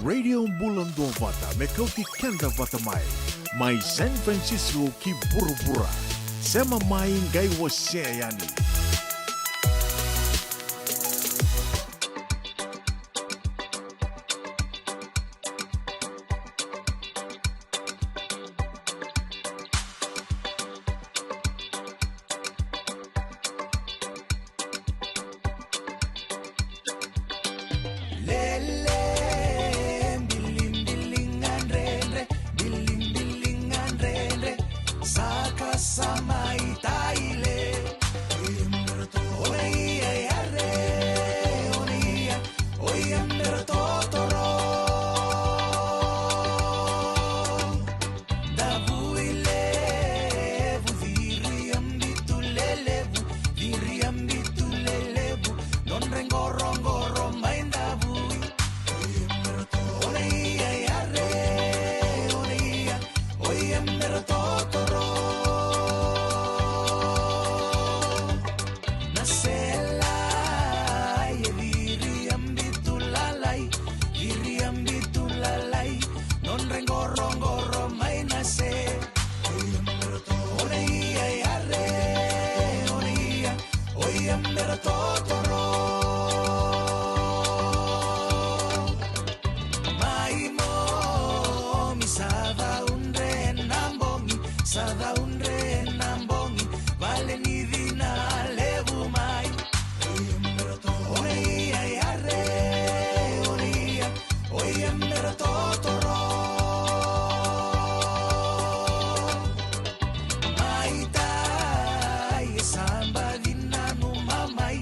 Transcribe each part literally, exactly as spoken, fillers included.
Radio Bula Duavata, me kauti keda vata mai. Mai San Francisco ki vuravura. Sema mai, qai wasea yani. Lele, bilibiliga dredre, bilibiliga dredre, saka sa mai taile. Ona ia yare, ona ia, oia mera totoro. Davui levu, viriabitu lelevu, viriabitu lelevu, nodra iqoroqoro mai davui. Ona ia yare, ona ia, oia mera totoro. Na sela e viriabitu lalai, viriabitu lalai, nodra iqoroqoro mai na se. Ona ia yare, ona ia, oia mera totoro. Mai momi sa caudre na bogi, sa caudre na bogi, vale ni cina levu mai. Ona ia yare, ona ia, oia mera totoro. Mai tai, sa baci nanuma mai,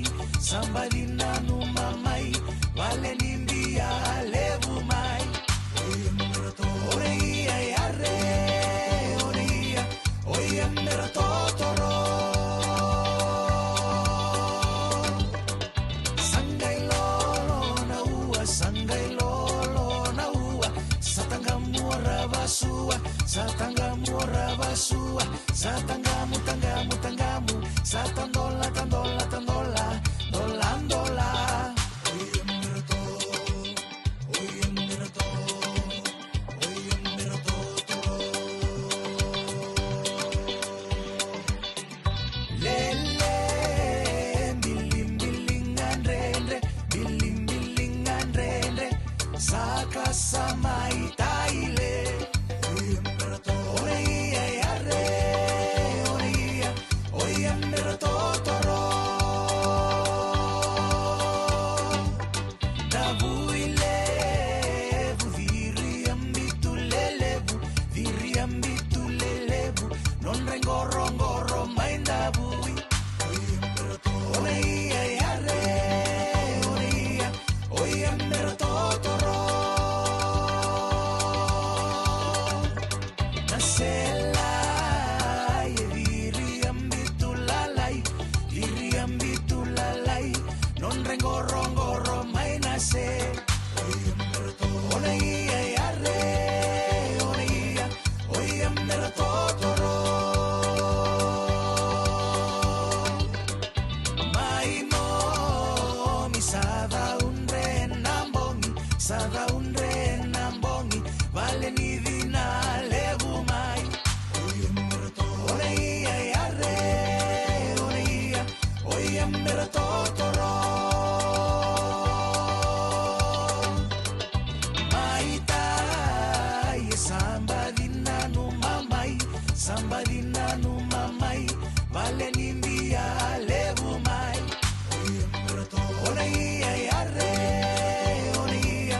sa baci nanuma mai, vale ni bia levu mai. Ona ia yare, ona ia, oia mera totoro. Sa qai lolo na ua, sa qai lolo na ua, sa taqamu rava sua, sa taqamu rava sua, sa taqamu, taqamu, taqamu, sa tadola, tadola, tadola, dola, dola. Lele, bilibiliga dredre, bilibiliga dredre, saka sa mai taile. Ona ia yare, ona ia, oia mera totoro. Davui levu, viriabitu lelevu, viriabitu lelevu, nodra iqoroqoro mai davui. Ona ia yare, ona ia, oia mera totoro. Na sela e viriabitu lalai, viriabitu lalai, nodra iqoroqoro mai na se. Ona ia yare, ona ia, oia mera totoro. Mai momi sa caudre na bogi, sa caudre na bogi, vale ni cina levu mai. Ona ia yare, ona ia, oia mera totoro. Mai tai, sa baci nanuma mai, sa baci nanuma mai, vale ni bia levu mai. Ona ia yare, ona ia,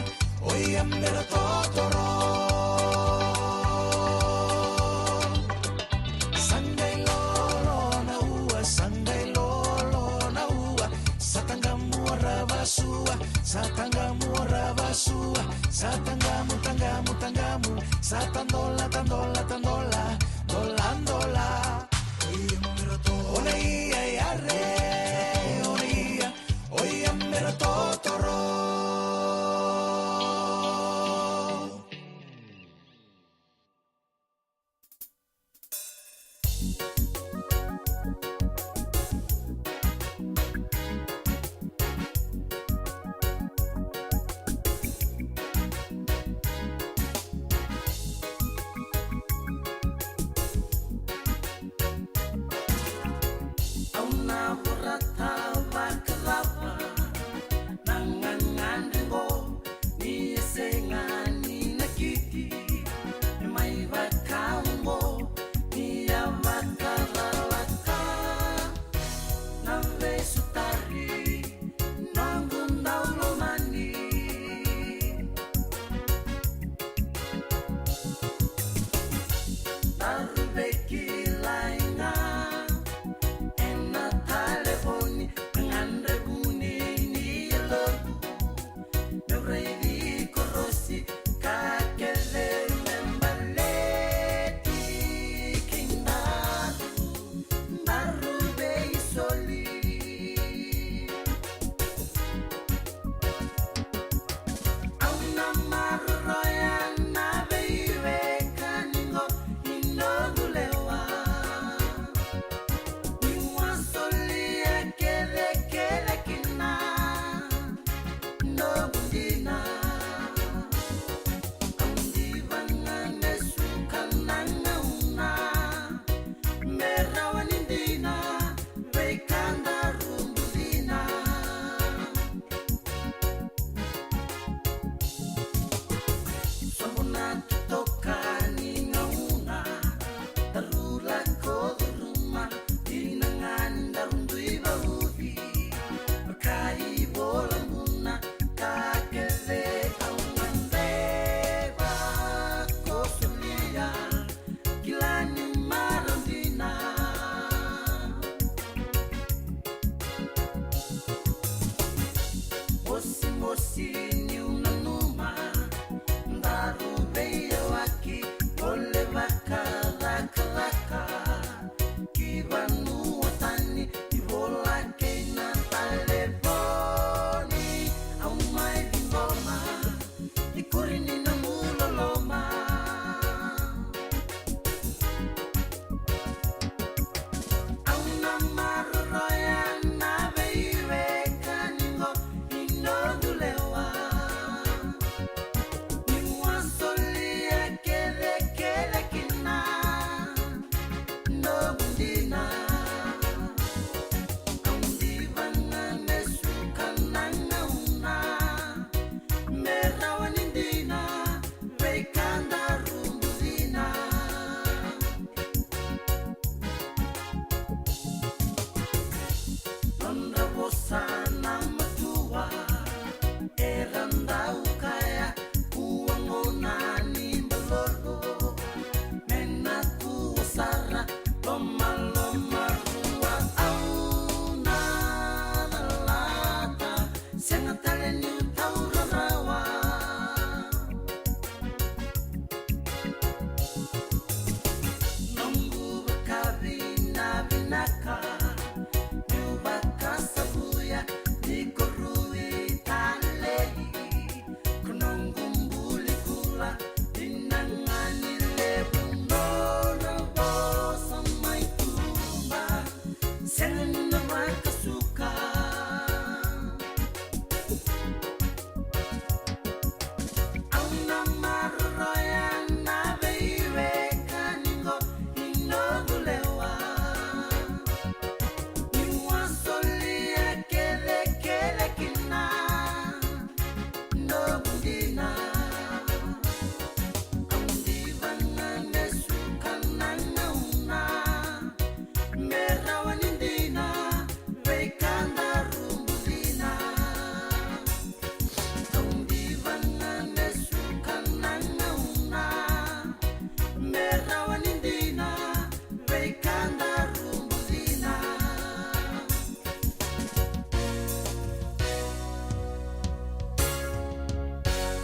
oia mera totoro. Sa qai lolo na ua, sa qai lolo na ua, sa taqamu rava sua, sa taqamu rava sua, sa taqamu, taqamu, taqamu, sa tadola, tadola, tadola, dola, dola. Ona ia yare, ona ia, oia mera totoro.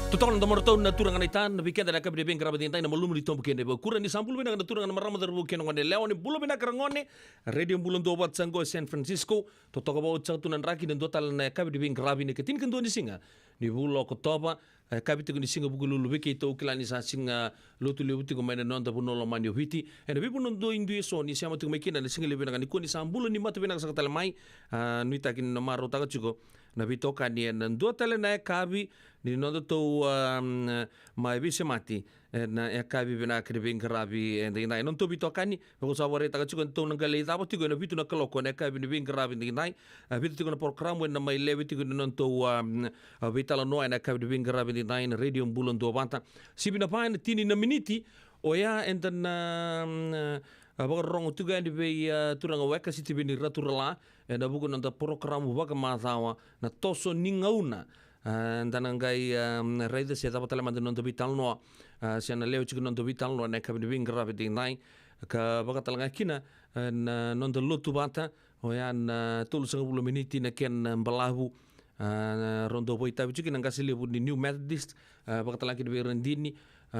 Totoka na domodratou na turaga na ita, na vei keda na yakavi ni veiqaravi edaidai, na malumu ni tobu kei na ivakura. Ni sa bula vinaka na turaga na marama, cauravou kei na gone yalewa, ni bula vinaka ragone. Radio Bula Duavata sa qo e San Francisco. Totoka vakaoti saka tu na draki, na dua tale na yakavi ni veiqaravi, na ika tinikadua ni siga ni vula o Okotova. E, yakavi tiko ni siga Vukelulu vei keitou, kila ni sa siga Lotu levu tiko mai na noda vanua lomani o Viti. Ena veivanua duidui eso ni sema tiko mai kina ena siga levu vinaka nikua, ni sa bula ni mata vinaka saka tale mai. A, nuitaki ni na marautaka tiko na veitokani ena dua tale na yakavi ni nodatou, a, mai veisemati ena yakavi vinaka ni veiqaravi edaidai. Nodatou veitokani, vaka au sa vakaraitaka tiko, eda tou na qai lai cava tiko ena vitu na kaloko ena yakavi ni veiqaravi edaidai. A, vica tiko na porokaramu ena mai leve tiko ni nodatou, a, a, veitalanoa ena yakavi ni veiqaravi edaidai ena Radio Bula Duavata. Sivi na va ena tini na miniti, oya eda na, mm, a, vakarorogo tiko yani vei, a, turaga weka Sitiveni Raturala ena vuku ni noda porokaramu vakamacawa na Toso ni Gauna. A, eda na qai, a, raica se cava tale mada na noda veitalanoa, a, se na lewe tiko na noda veitalanoa ena yakavi ni veiqaravi edaidai, ka vakatalega kina, a, na noda lotu vata, oya na tolusagavulu miniti na kena balavu. A, rau dau vakaitavi tiko kina na qase levu ni New Methodist, a, vakatalega kina vei Radini. A,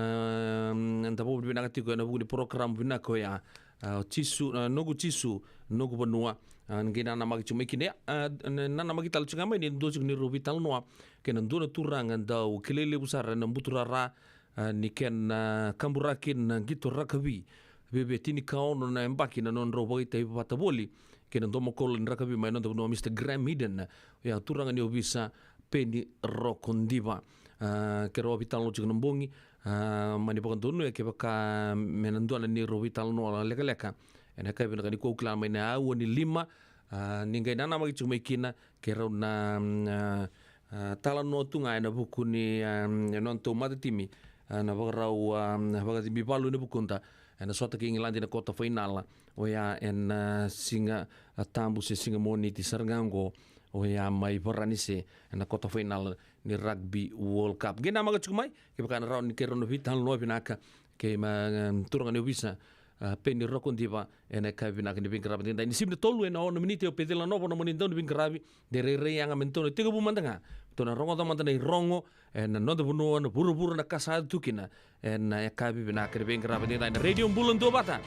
eda vakavinavinaka tiko ena vuku ni porokaramu vinaka oya, a, o Jisu, a, Noqu Jisu, Noqu Vanua. A, qai nanamaki tiko mai kina, a, na, nanamaki tale tiko ga mai ni dua tiko ni rau veitalanoa kei na dua na turaga dau kilai levu sara ena buturara, a, ni kena, a, kaburaki na qito rakavi. Viavia tinikaono na yabaki na nodrau vakaitavi vata voli kei na domokoula ni rakavi mai noda vanua, Mister Graham Eden, oya turaga ni ovisa Peni Rokodiva. A, keirau a veitalanoa tiko na bogi, a, mani vakadonuya kevaka me na dua na neirau veitalanoa lekaleka ena yakavi vinaka nikua, au kila mai na aua ni lima. A, ni qai nanamaki tiko mai kina, keirau na, mm, a, a, talanoa tu ga ena vuku ni, a, mm, e nodatou matatimi, a, na vakarau, a, mm, vakacibi valu ena vukuda, ena sota kei Igiladi na kota fainala, oya ena, a, siga, a, tabu se siga Moniti sara ga oqo, oya mai Varanise, ena kota fainala ni Rugby World Cup. Qai namaka tiko mai kevaka na rawa ni keirau na veitalanoa vinaka kei, a, turaga ni ovisa, a, Peni Rokodiva, ena yakavi vinaka ni veiqaravi edaidai. Ni sivi na tolu ena ono miniti, au Peceli Nova na nomuni dau ni veiqaravi. De rairai yaga me datou na tekivu mada ga, datou na rogoca mada na irogo ena noda vanua, na vuravura, na ka sa yaco tu kina ena yakavi vinaka ni veiqaravi edaidai ena Radio Bula Duavata.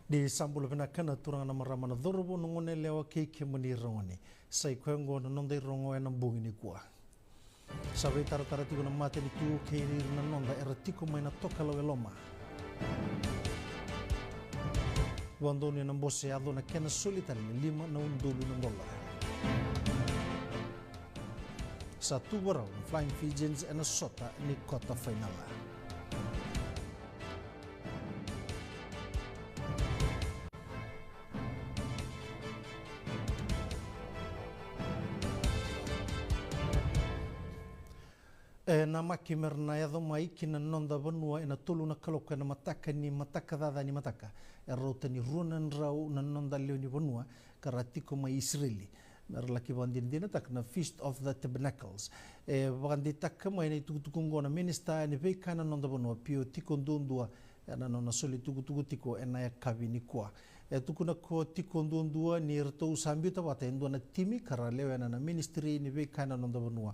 Ni sa bula vinaka na turaga, na marama, na cauravou, na gone yalewa kei kemuni ragone. Sa i koya oqo na noda irogo ena bogi nikua. Sa veitaratara tiko na matanitu kei ira na noda era tiko mai na tokalau e loma. Vakadonui ena bose yaco na kena soli tale na lima na udolu na dola. Sa tu vakarau na Flying Fijians ena sota ni kota fainala. E namaki me ra na yaco mai ki na noda vanua ena tolu na kaloko ena mataka ni mataka caca ni mataka. E rauta ni rua na drau na noda lewe ni vanua ka ra tiko mai Isireli me ra laki vakadinadinataka na Feast of the Tabernacles. E vakadeitaka mai na itukutuku oqo na minisita ni veika ena noda vanua, Pio Tikoduadua, ena nona soli tukutuku tiko ena yakavi nikua. E tukuna ko Tikoduadua ni ratou sa biuta vata e dua na timi ka ra lewena na ministry ni veika ena noda vanua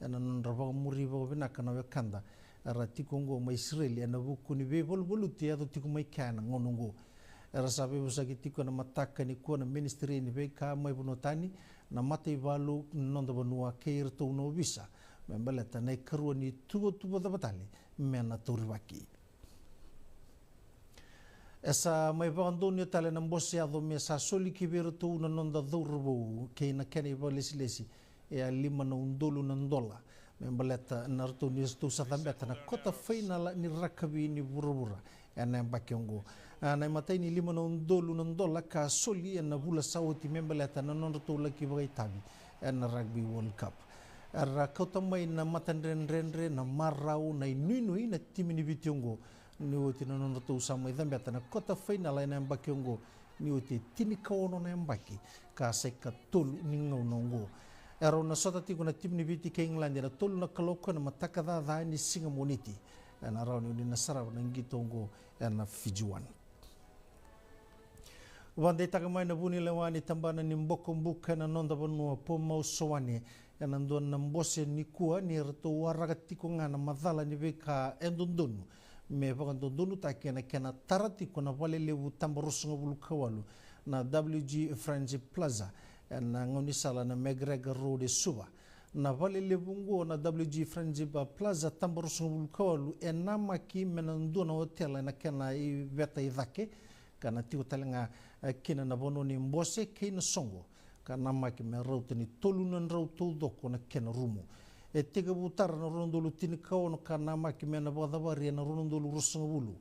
ena nodra vakamuri vakavinaka na wekada era tiko oqo mai Isireli ena vuku ni veivaluvaluti e yaco tiko mai kea ena gauna oqo. Era sa veivosaki tiko ena mataka nikua na ministry ni veika mai vanua tani, na mataivalu ni noda vanua kei iratou na ovisa me baleta na ikarua ni tuvatuva cava tale me na taurivaki. E sa mai vakadonuya tale na bose yaco me sa soli ki vei iratou na noda cauravou kei na kena ivakalesilesi e a lima na udolu na dola me baleta na ratou ni ratou sa cabeta na kota fainala ni rakavi ni vuravura ena yabaki oqo. A, na imatai ni lima na udolu na dola ka soli ena vula sa oti me baleta na nodratou laki vakaitavi ena Rugby World Cup. Era kauta mai na matadredredre, na marau, na inuinui na timi ni Viti oqo ni oti na nodratou sa mai cabeta na kota fainala ena yabaki oqo, ni oti e tinikaono na yabaki ka sa ikatolu ni gauna oqo. Erau na sota tiko na timi ni Viti kei Igiladi ena tolu na kaloko ena mataka caca ni siga Moniti. Ena rawa ni oni na sarava na qito oqo ena Fiji One. Vakadeitaka mai na vunilewa ni tabana ni bokobuka ena noda vanua, Pomau Sowane, ena dua na bose nikua ni ratou waraka tiko ga na macala ni veika e dodonu me vakadodonutaki ena kena tara tiko na valelevu tabaruasagavulu ka walu na W G Friendship Plaza ena gaunisala na McGregor Road e Suva. Na valelevu oqo na W G Friendship Plaza tabaruasagavulu ka walu e namaki me na dua na otela ena kena iveta i cake, ka na tiko tale ga, e, kina na vanua ni bose kei na soqo, ka namaki me rauta ni tolu na drau taucoko na kena rumu. E tekivu tara na rua na udolu tinikaono ka namaki me na vakacavari ena rua na udolu ruasagavulu.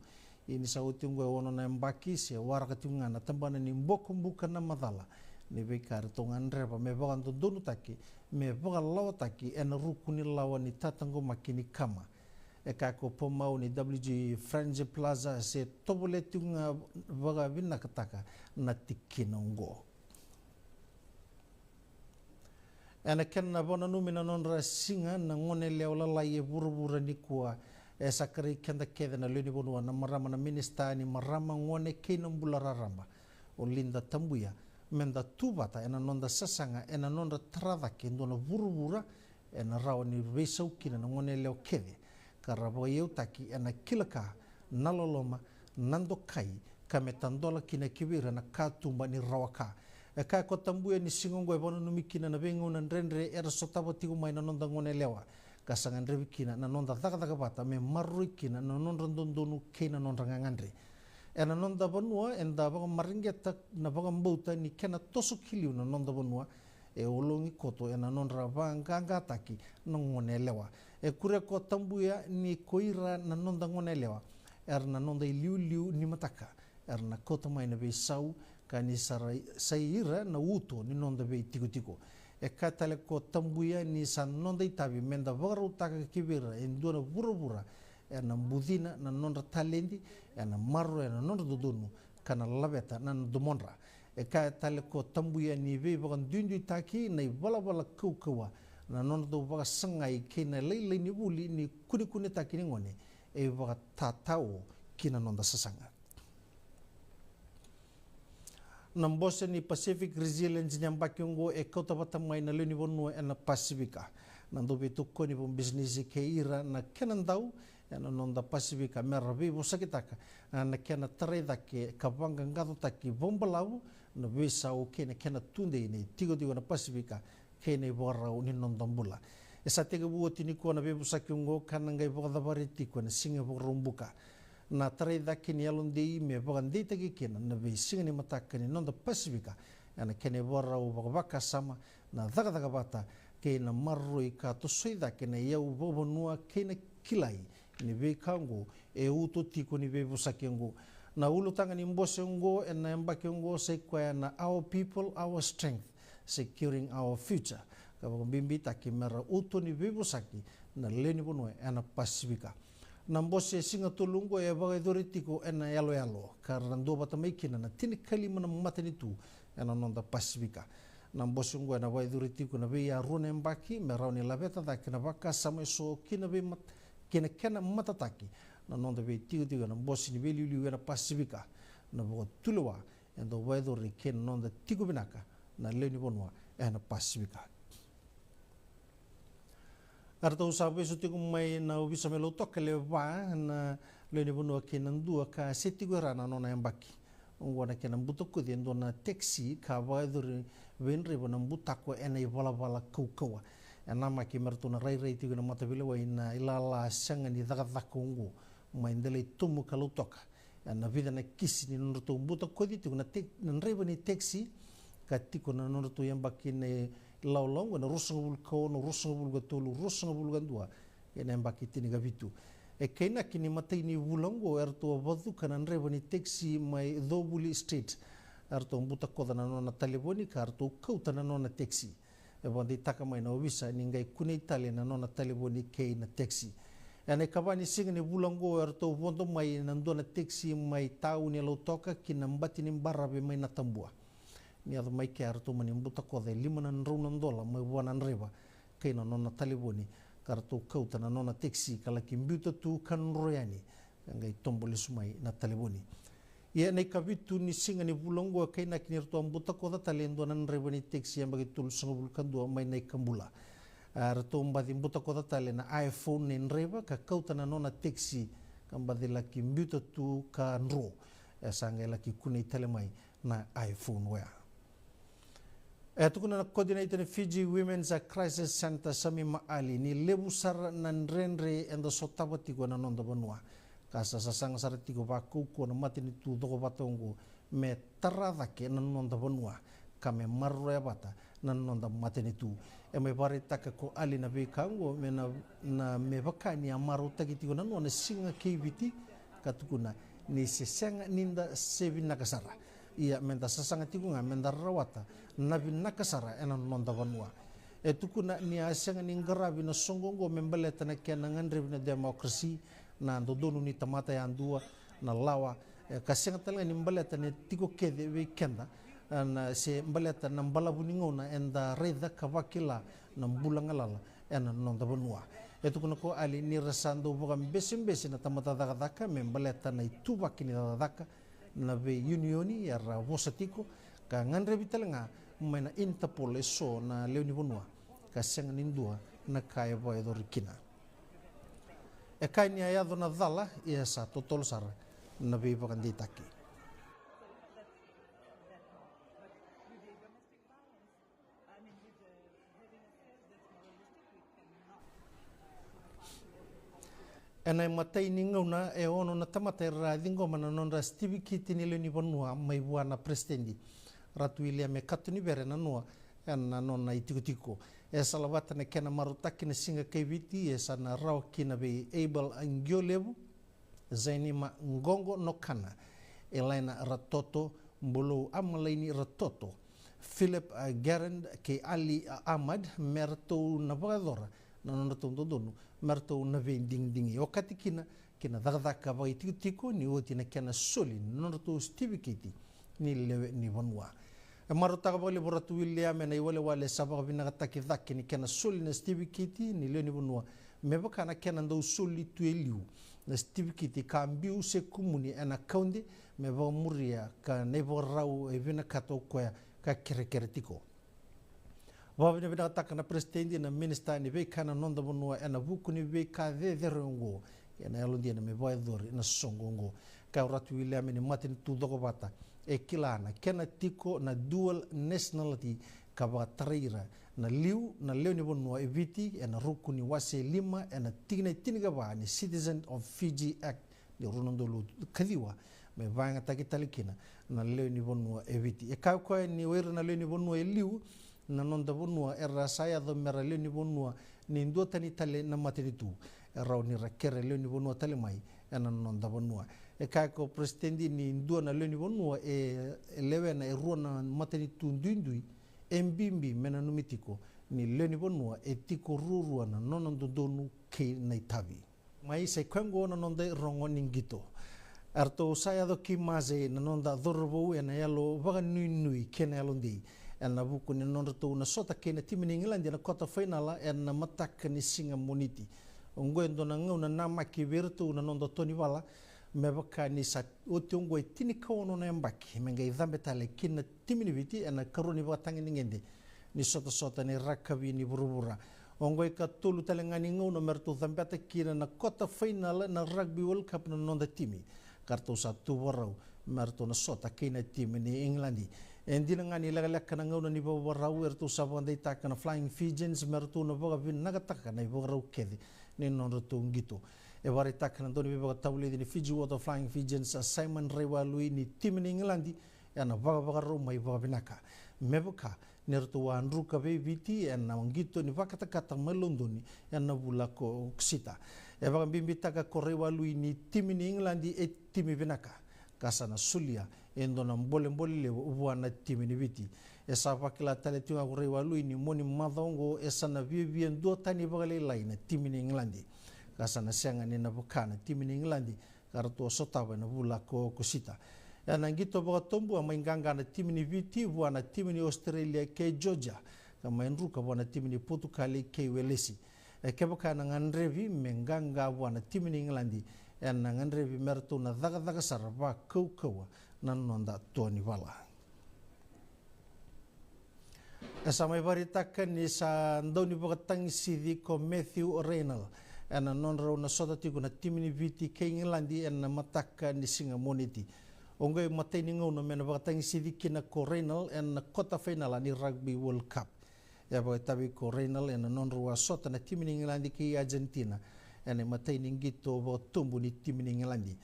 Ia ni sa oti oqo e ono na yabaki se waraka tiko ga na tabana ni bokobuka na macala ni veika eratou gadreva me vakadodonutaki, me vakalawataki ena ruku ni lawa ni tataqomaki ni kama. E kaya ko Pomau ni W G Friendship Plaza se tovolea tiko ga vakavinakataka na tikina oqo. Ena kena vakananumi na nodra siga na goneyalewa lalai e vuravura nikua, e sa kerei keda kece na lewe ni vanua na marama na minisita ni marama, gone kei na bula raraba, o Lynda Tabuya, me da tu vata ena noda sasaga ena nodra tara cake e dua na vuravura ena rawa ni veisau kina na goneyalewa kece, ka ra vakaiyautaki ena kila ka, na loloma, na dokai, ka me tadola kina ki vei ira na katuba ni rawa ka. E kaya ko Tabuya ni siga oqo e vakananumi kina na veigauna dredre era sotava tiko mai na noda goneyalewa, ka sa gadrevi kina na noda cakacaka vata me maroroi kina na nodra dodonu kei na nodra gagadre. Ena noda vanua eda vakamareqeta na vakabauta ni kena toso ki liu na noda vanua, e ologi koto ena nodra vaqaqataki na goneyalewa. E kuria ko Tabuya ni ko ira na noda goneyalewa era na noda iliuliu ni mataka, era na kauta mai na veisau, ka ni sa ra-, sai ira na uto ni noda veitikotiko. E kaya tale ko Tabuya ni sa noda itavi me da vakarautaka ki vei ira e dua na vuravura ena bucina na nodra taledi, ena maroroya na nodra dodonu, ka na laveta na domodra. E kaya tale ko Tabuya ni veivakaduiduitaki na ivalavala kaukauwa, na nodratou vakasagai kei na lailai ni vuli ni kunekunetaki ni gone e vakatatao ki na noda sasaga. Na bose ni Pacific Resilience ni yabaki oqo e kauta vata mai na lewe ni vanua ena Pasifika, na dauveitokoni vakabisinisi kei ira na kena dau ena noda Pasifika, me ra veivosakitaka na kena tarai cake ka vaqaqacotaki vakabalavu na veisau kei na kena tudei na itikotiko ena Pasifika kei na ivakarau ni noda bula. E sa tekivu oti nikua na veivosaki oqo ka na qai vakacavari tiko ena Siga Vakaraubuka. Na tarai cake ni yalodei me vakadeitaki kina na veisiga ni mataka ni noda Pasifika ena kena ivakarau vakavakasama, na cakacaka vata, kei na maroroi ka tosoi cake na iyau vakavanua kei na kilai ni veika oqo e uto tiko ni veivosaki oqo. Na ulutaga ni bose oqo ena yabaki oqo sa i koya na Our People, Our Strength, Securing Our Future, ka vakabibitaki me ra uto ni veivosaki na lewe ni vanua ena Pasifika. Na bose e Siga Tolu oqo e vakayacori tiko ena yaloyalo, ka ra duavata mai kina na tinikalima na matanitu ena noda Pasifika. Na bose oqo ena vakayacori tiko na veiyarua na yabaki me rawa ni laveta cake na vakasama eso ki na veimat-, ki na kena matataki na noda veitikotiko ena bose ni veiliuliu ena Pasifika, na vakatulewa e dau vakayacori kei na noda tiko vinaka na lewe ni vanua ena Pasifika. Eratou sa vesu tiko mai na ovisa mai Lautoka lewe va na lewe ni vanua kei na dua ka se tiko e ra na nona yabaki. Oqo na kena butakoci e dua na taxi ka vakayacori veidraiva na butako ena ivalavala kaukauwa. E namaki me ratou na rairai tiko ena mataveilewai na ilala sega ni cakacaka oqo mai Delaitomu ka Lautoka. Ena vica na kisi ni nodratou butakoci tiko na te-, na draiva ni taxi, ka tiko na nodratou yabaki na ilawalawa oqo ena ruasagavulu ka ono, ruasagavulu ka tolu, ruasagavulu ka dua, kei na yabaki tinikavitu. E kainaki ni matai ni vula oqo eratou a vacuka na draiva ni taxi mai Covuli Street. Eratou butakoca na nona talevoni ka ratou kauta na nona taxi. E vakadeitaka mai na ovisa ni qai kunei tale na nona talevoni kei na taxi. Ena ikava ni siga ni vula oqo eratou vodo mai na dua na taxi mai tauni e Lautoka ki na bati ni baravi mai Natabua. Ni yaco mai kea eratou mani butakoca e lima na drau na dola mai vua na draiva kei na nona talevoni, ka ratou kauta na nona taxi ka laki biuta tu ka dro yani, ka qai tobo lesu mai na talevoni. Ia na ikavitu ni siga ni vula oqo e kainaki ni ratou a butakoca tale e dua na draiva ni tekisi yabaki tolusagavulu ka dua mai na ikabula. A, ratou baci butakoca tale na iPhone ni draiva ka kauta na nona tekisi ka baci laki biuta tu ka dro. E sa qai laki kunei tale mai na iPhone oya. E tukuna na coordinator ni Fiji Women's Crisis Centre, Shamima Ali, ni levu sara na dredre eda sotava tiko ena noda vanua, ka sa sasaga sara tiko vakaukauwa na matanitu cokovata oqo me tara cake na noda vanua ka me maroroya vata na noda matanitu. E mai vakaraitaka ko Ali na veika oqo me na, na me vaka ni a marautaki tiko na nona siga kei Viti, ka tukuna ni se sega ni da se vinaka sara. Ia me da sasaga tiko ga me da rawata na vinaka sara ena noda vanua. E tukuna ni a sega ni qaravi na soqo oqo me baleta na kena gadrevi na democracy, na dodonu ni tamata yadua, na lawa, e, ka sega tale ga ni baleta na tiko kece vei keda, e, na, se baleta na balavu ni gauna eda raica ka vakila na bula galala ena noda vanua. E tukuna ko Ali ni ra sa dau vakabesebese na tamata cakacaka me baleta na ituvaki ni cakacaka, na veiunioni era vosa tiko, ka gadrevi tale ga mai na Interpol eso na lewe ni vanua, ka sega ni dua na ka e vakayacori kina. E kaya ni a yaco na cala, ia sa totolo sara na veivakadeitaki. Ena imatai ni gauna e ono na tamata era a ciqoma na nodra sitivikiti ni lewe ni vanua mai vua na peresitedi, Ratu William e Katonivere na nua ena nona itikotiko. E salavata na kena marautaki na siga kei Viti, e sa na rawa kina vei Abel Angiolevu, Zainima Qoqo Nokana, Elaina Ratoto, Bulou Amalaini Ratoto, Philip, a, Garand kei Ali, a, Ahmad, me ratou na vakayacora na nodratou dodonu me ratou na veidigidigi. Okati kina ki na cakacaka vakaitikotiko ni oti na kena soli na nodratou sitivikiti ni lewe ni vanua. E marautaka vakalevu Ratu William ena iwalewale sa vakavinakataki cake ni kena soli na sitivikiti ni lewe ni vanua, me vaka na kena dau soli tu e liu na sitivikiti ka biu se kumuni ena kaude me vakamuria ka na ivakarau e vinakata o koya ka kerekere tiko. Vakavinavinakataka na peresitedi na minisita ni veika ena noda vanua ena vuku ni veika cecere oqo, ena yalodina me vakayacori na soqo oqo. Kaya o Ratu William ni matanitu cokovata e kila na kena tiko na dual nationality ka vakatarai ira na liu na lewe ni vanua e Viti ena ruku ni wase lima ena tikina e tinikava ni Citizen of Fiji Act ni rua na udolu kaciwa, me vakayagataki tale kina na lewe ni vanua e Viti. E kaya o koya ni o ira na lewe ni vanua e liu na noda vanua era sa yaco mera lewe ni vanua ni duatani tale na matanitu, e rawa ni ra kere lewe ni vanua tale mai ena noda vanua. E kaya ko peresitedi ni dua na lewe ni vanua e, e lewena e rua na matanitu duidui, e bibi me nanumi tiko ni lewe ni vanua e tiko ruarua na nona dodonu kei na itavi. Mai sa i koya oqo na noda irogo ni qito. Eratou sa yaco ki Marseille na noda cauravou ena yalo vakanuinui kei na yalodei ena vuku ni nodratou na sota kei na timi ni Igiladi ena kota fainala ena mataka ni siga Moniti. Oqo e dua na gauna namaki vei iratou na noda tonivala, me vaka ni sa oti oqo e tinikaono na yabaki me qai cabe tale ki na timi ni Viti ena ikarua ni vakatagedegede ni sotasota ni rakavi ni vuravura. Oqo e ikatolu tale ga ni gauna me ratou cabeta kina na kota fainala na Rugby World Cup na noda timi, ka ratou sa tu vakarau me ratou na sota kei na timi ni Igiladi. E dina ga ni lekaleka na gauna ni vakavakarau, eratou sa vakadeitaka na Flying Fijians me ratou na vakavinakataka na ivakarau kece ni nodratou qito. E vakaraitaka na dauniveivakatavulici ni Fiji Water Flying Fijians, a Simon Raiwalui, ni timi ni Igiladi ena vakavakarau mai vakavinaka, me vaka ni ratou a druka vei Viti ena qito ni vakatakata mai Lodoni ena vula ko Okosita. E vakabibitaka ko Raiwalui ni timi ni Igiladi e timi vinaka, ka sa na solia e dua na bolebole levu vua na timi ni Viti. E sa vakila tale tiko ga ko Raiwalui ni Moniti macawa oqo e sa na viavia duatani vakalailai na timi ni Igiladi, ka sa na sega ni na vaka na timi ni Igiladi ka ratou a sotava ena vula ko Okosita. Ena qito vakatabu a mai qaqa na timi ni Viti vua na timi ni Australia kei Georgia, ka mai druka vua na timi ni Potukali kei Welesi. E kevaka ena gadrevi me qaqa vua na timi ni Igiladi ena gadrevi me ratou na cakacaka sara vakaukauwa na noda tua ni vala. E sa mai vakaraitaka ni sa dau ni vakatagisici ko Matthew Raynal ena nodrau na sota tiko na timi ni Viti kei Igiladi ena mataka ni siga Moniti. Oqo e matai ni gauna me na vakatagisici kina ko Raynal ena kota fainala ni Rugby World Cup. E a vakaitavi ko Raynal ena nodrau a sota na timi ni Igiladi kei Argentina ena imatai ni qito vakatubu ni timi ni Igiladi.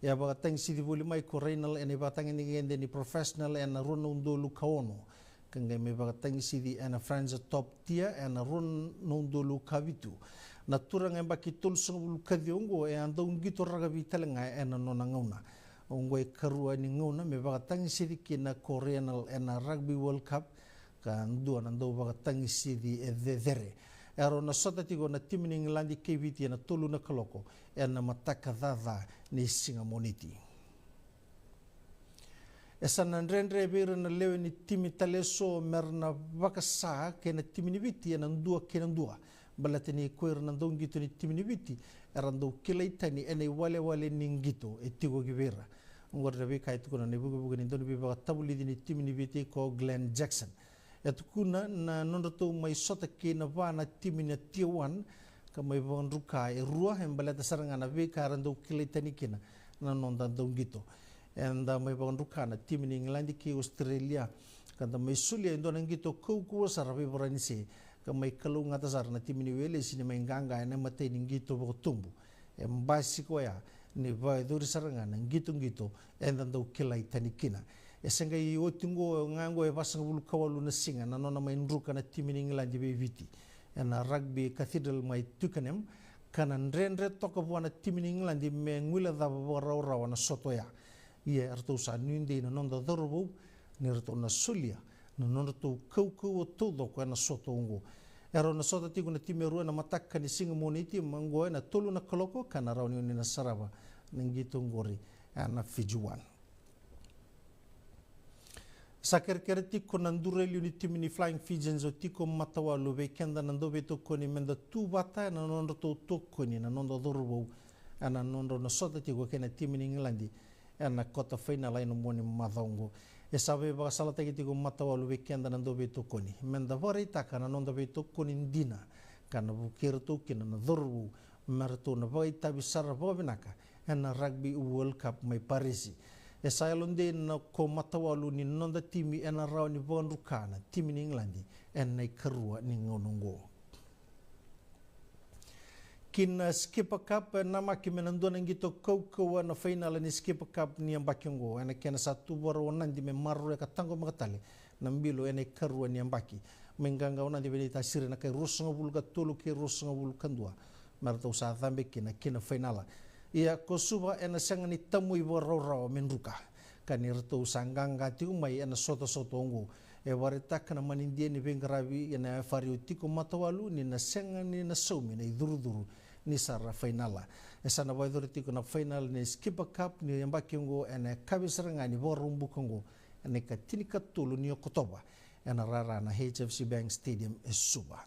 E a vakatagisici voli mai ko Raynal ena ivakatagedegede ni professional ena rua na udolu ka ono, ka qai mai vakatagisici ena Friends Top Tier ena rua na udolu ka vitu. Na turaga yabaki tolusagavulu ka ciwa oqo e a dau qito rakavi tale ga ena nona gauna. Oqo e karua ni gauna me vakatagisici kina ko Raynal ena Rugby World Cup, ka dua na dau vakatagisici e cecere. E rau na sota tiko na timi ni Igiladi kei Viti ena tolu na kaloko ena mataka caca ni siga Moniti. E sa na dredre vei ira na lewe ni timi tale eso me ra na vakasa kei na timi ni Viti ena dua kei na dua, baleta ni ko ira na dauqito ni timi ni Viti era dau kilai tani ena iwalewale ni qito e tiko ki vei ira. Oqori na veika e tukuna na ivukevuke ni dauniveivakatavulici ni timi ni Viti ko Glenn Jackson. E tukuna na nodratou mai sota kei na va na timi na Tier one ka mai vakadruka e rua e baleta sara ga na veika era dau kilai tani kina na noda dauqito. Eda mai vakadruka na timi ni Igiladi kei Australia ka da mai solia e dua na qito kaukauwa sara vei Varanise ka mai kalougata sara na timi ni Welesi ni mai qaqa ena imatai ni qito vakatubu. E basika oya ni vakayacori sara ga na qitoqito eda dau kilai tani kina. E se qai oti oqo ga oqo e vasagavulu ka walu na siga na nona mai druka na timi ni Igiladi vei Viti ena Rugby Cathedral mai Twickenham, ka na dredre toka vua na timi ni Igiladi me guilecava vakarawarawa na sota oya. Ia e ratou sa nuidei na noda cauravou ni ratou na solia na nodratou kaukauwa taucoko ena sota oqo. E rau na sota tiko na timi e rua ena mataka ni siga Moniti, oqo ena tolu na kaloko, ka na rawa ni oni na sarava na qito oqori ena Fiji One. Sa kerekere tiko na duru e liu ni timi ni Flying Fijians o Tiko Matawalu vei keda na dauveitokoni me da tu vata ena nodratou tokoni na noda cauravou ena nodrau na sota tiko kei na timi ni Igiladi ena kota fainala ena mua ni macawa oqo. E sa veivakasalataki tiko Matawalu vei keda na dauveitokoni me da vakaraitaka na noda veitokoni dina ka na vukei iratou kina na cauravou me ratou na vakaitavi sara vakavinaka ena Rugby World Cup mai Parisi. E sa yalodei na ko Matawalu ni noda timi ena rawa ni vakadruka na timi ni Igiladi ena ikarua ni gauna oqo. Ki na Skipper Cup, e namaki me na dua na qito kaukauwa na fainala ni Skipper Cup ni yabaki oqo ena kena sa tu vakarau o Nadi me maroroya ka taqomaka tale na bilo ena ikarua ni yabaki. Mai qaqa o Nadi vei Naitasiri ena kai ruasagavulu ka tolu kei ruasagavulu ka dua me ratou sa cabe kina ki na fainala. Ia ko Suva ena sega ni tamui vakarawarawa me druka ka ni ratou sa qaqa tiko mai ena sotasota oqo. E vakaraitaka na manidia ni veiqaravi ena F R U Tiko Matawalu ni na sega ni na saumi na icurucuru ni sa ra fainala. E sa na vakayacori tiko na fainala ni Skipper Cup ni yabaki oqo ena yakavi sara ga ni Vakaraubuka oqo ena ikatinikatolu ni Okotova ena rara na H F C Bank Stadium e Suva.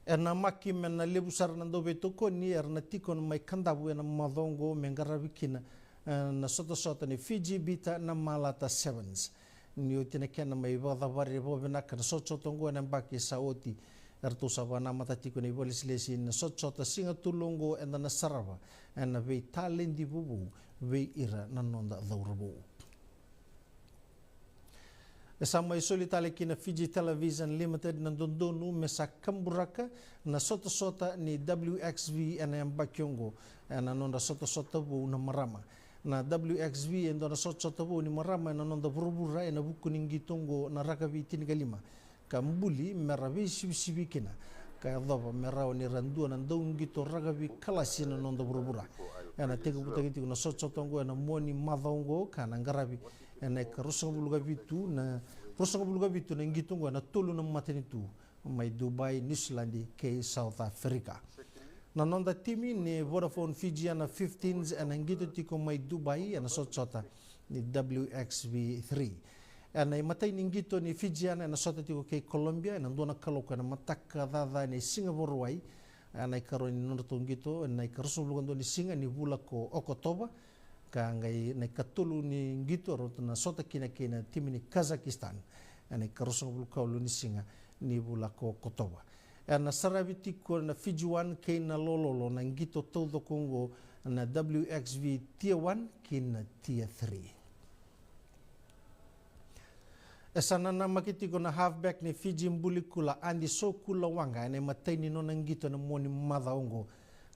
E namaki me na levu sara na dauveitokoni era na tiko mai Kadavu ena macawa oqo me qaravi kina, e, na sotasota ni Fiji Bitter na Malata Sevens. Ni oti na kena mai vakacavari vakavinaka na sotasota oqo ena yabaki sa oti, eratou sa vakanamata tiko na ivakalesilesi na sotasota siga tolu oqo eda na sarava ena veitaledi vovou vei ira na noda cauravou. E sa mai soli tale ki na Fiji Television Limited na dodonu me sa kaburaka na sotasota ni W X V ena yabaki oqo ena nodra sotasota vou na marama. Na W X V e dua na sotasota vou ni marama ena noda vuravura ena vuku ni qito oqo na rakavi tinikalima ka buli me ra veisivisivi kina ka yacova me rawa ni ra dua na dauqito rakavi kalasi na noda vuravura. Ena tekivutaki tiko na sotasota oqo ena mua ni macawa oqo ka na qaravi ena ika ruasagavulu ka vitu na, ruasagavulu ka vitu na qito oqo ena tolu na matanitu mai Dubai, Niusiladi kei South Africa. Na noda timi ni Vodafone Fijiana fifteens ena qito tiko mai Dubai ena sotasota ni W X V three. Ena imatai ni qito ni Fijiana ena sota tiko kei Colombia ena dua na kaloko ena mataka caca ena siga Vakarauwai, A, na ikarua ni nodratou qito ena ikaruasagavulu ka dua ni siga ni vula ko Okotova, ka qai na ikatolu ni qito eratou na sota kina kei na timi ni Kazakhstan ena ikaruasagavulu ka walu ni siga ni vula ko Okotova. Ena saravi tiko na Fiji One kei na Lololo na qito taucoko oqo na W X V Tier One kei na Tier Three. E sa nanamaki tiko na halfback ni Fiji Bulikula, Adi Sokulawaqa, ena imatai ni nona qito ena mua ni macawa oqo,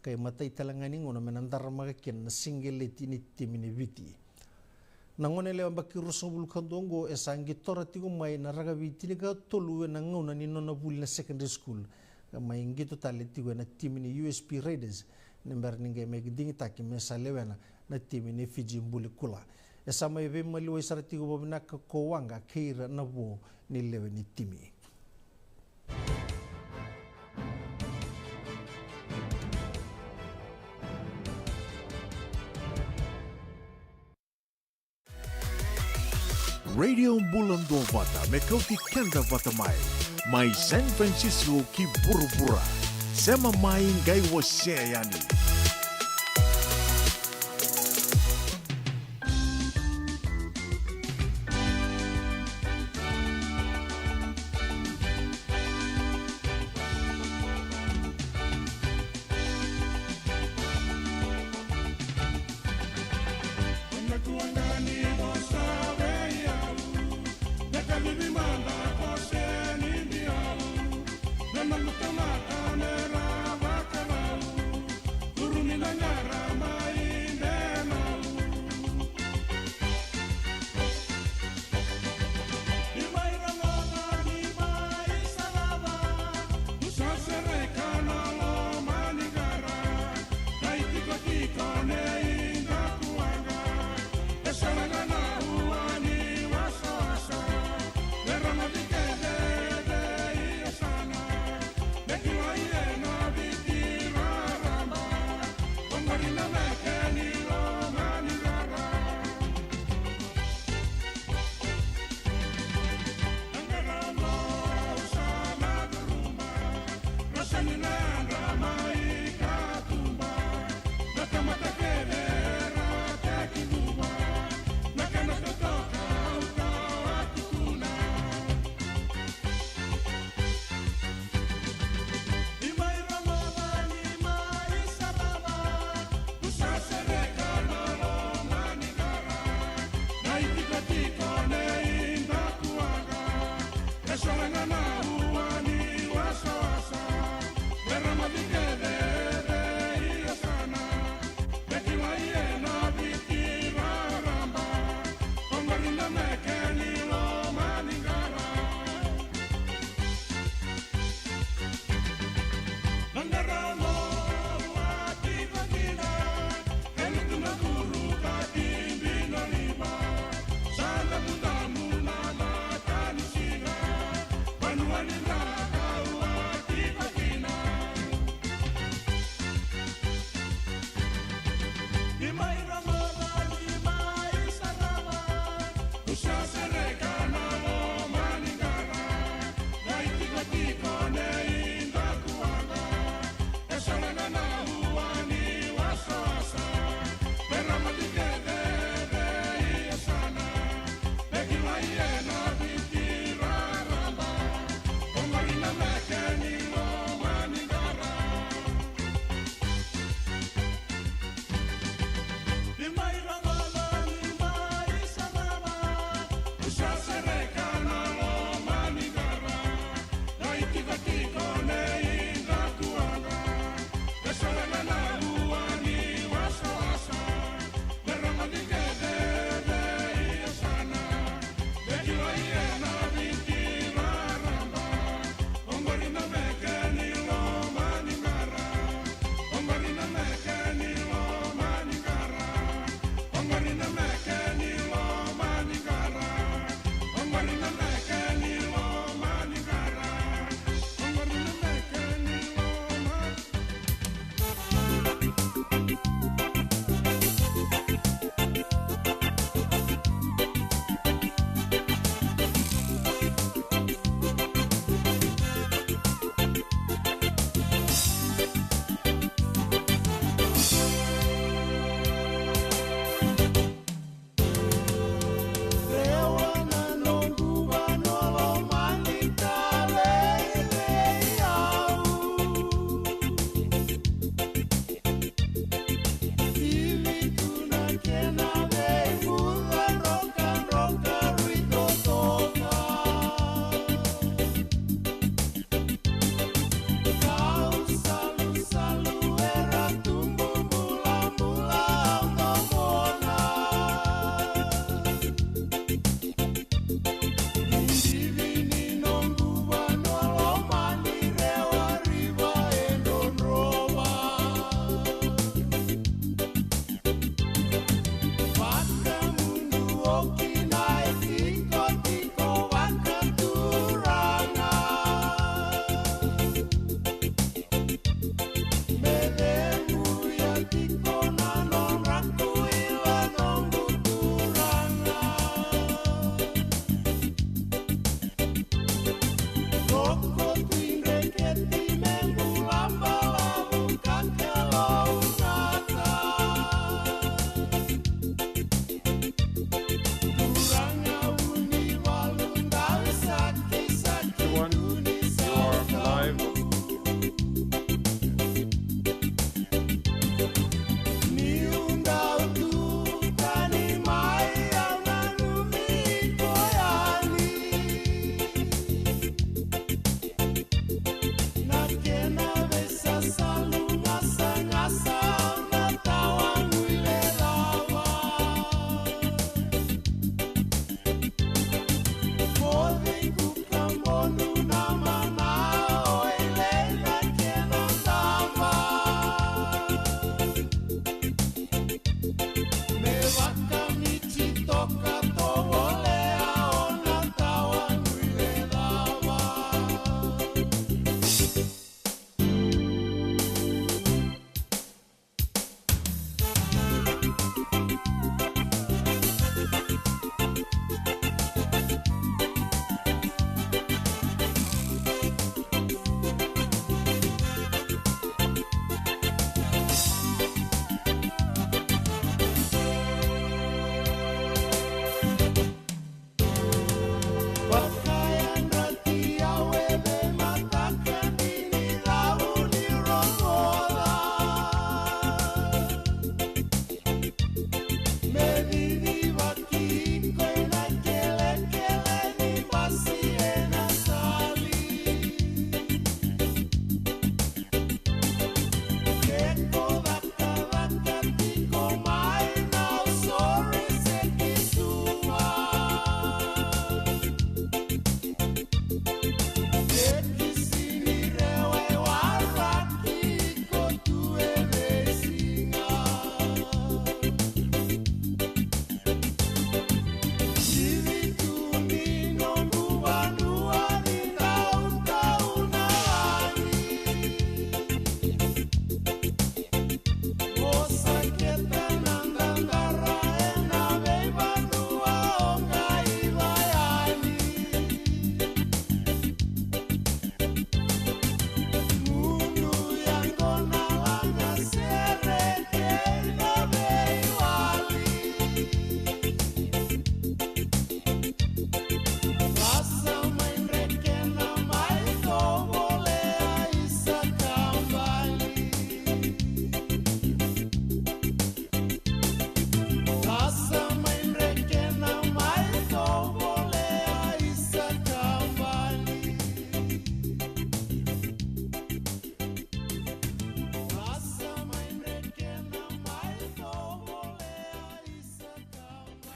ka imatai tale ga ni gauna me na daramaka kina na siqeleti ni timi ni Viti. Na gone yalewa yabaki ruasagavulu ka dua oqo e sa qitora tiko mai na rakavi tinikatolu ena gauna ni nona vuli na secondary school, ka mai qito tale tiko ena timi ni U S P Raiders ni bera ni qai mai digitaki me sa lewena na timi ni Fiji Bulikula. E sa mai veimaliwai sara tiko vakavinaka ko Waqa kei ira na vo ni lewe ni timi. Radio Bula Duavata me kauti keda vata mai, mai San Francisco ki vuravura. Sema mai qai wasea yani.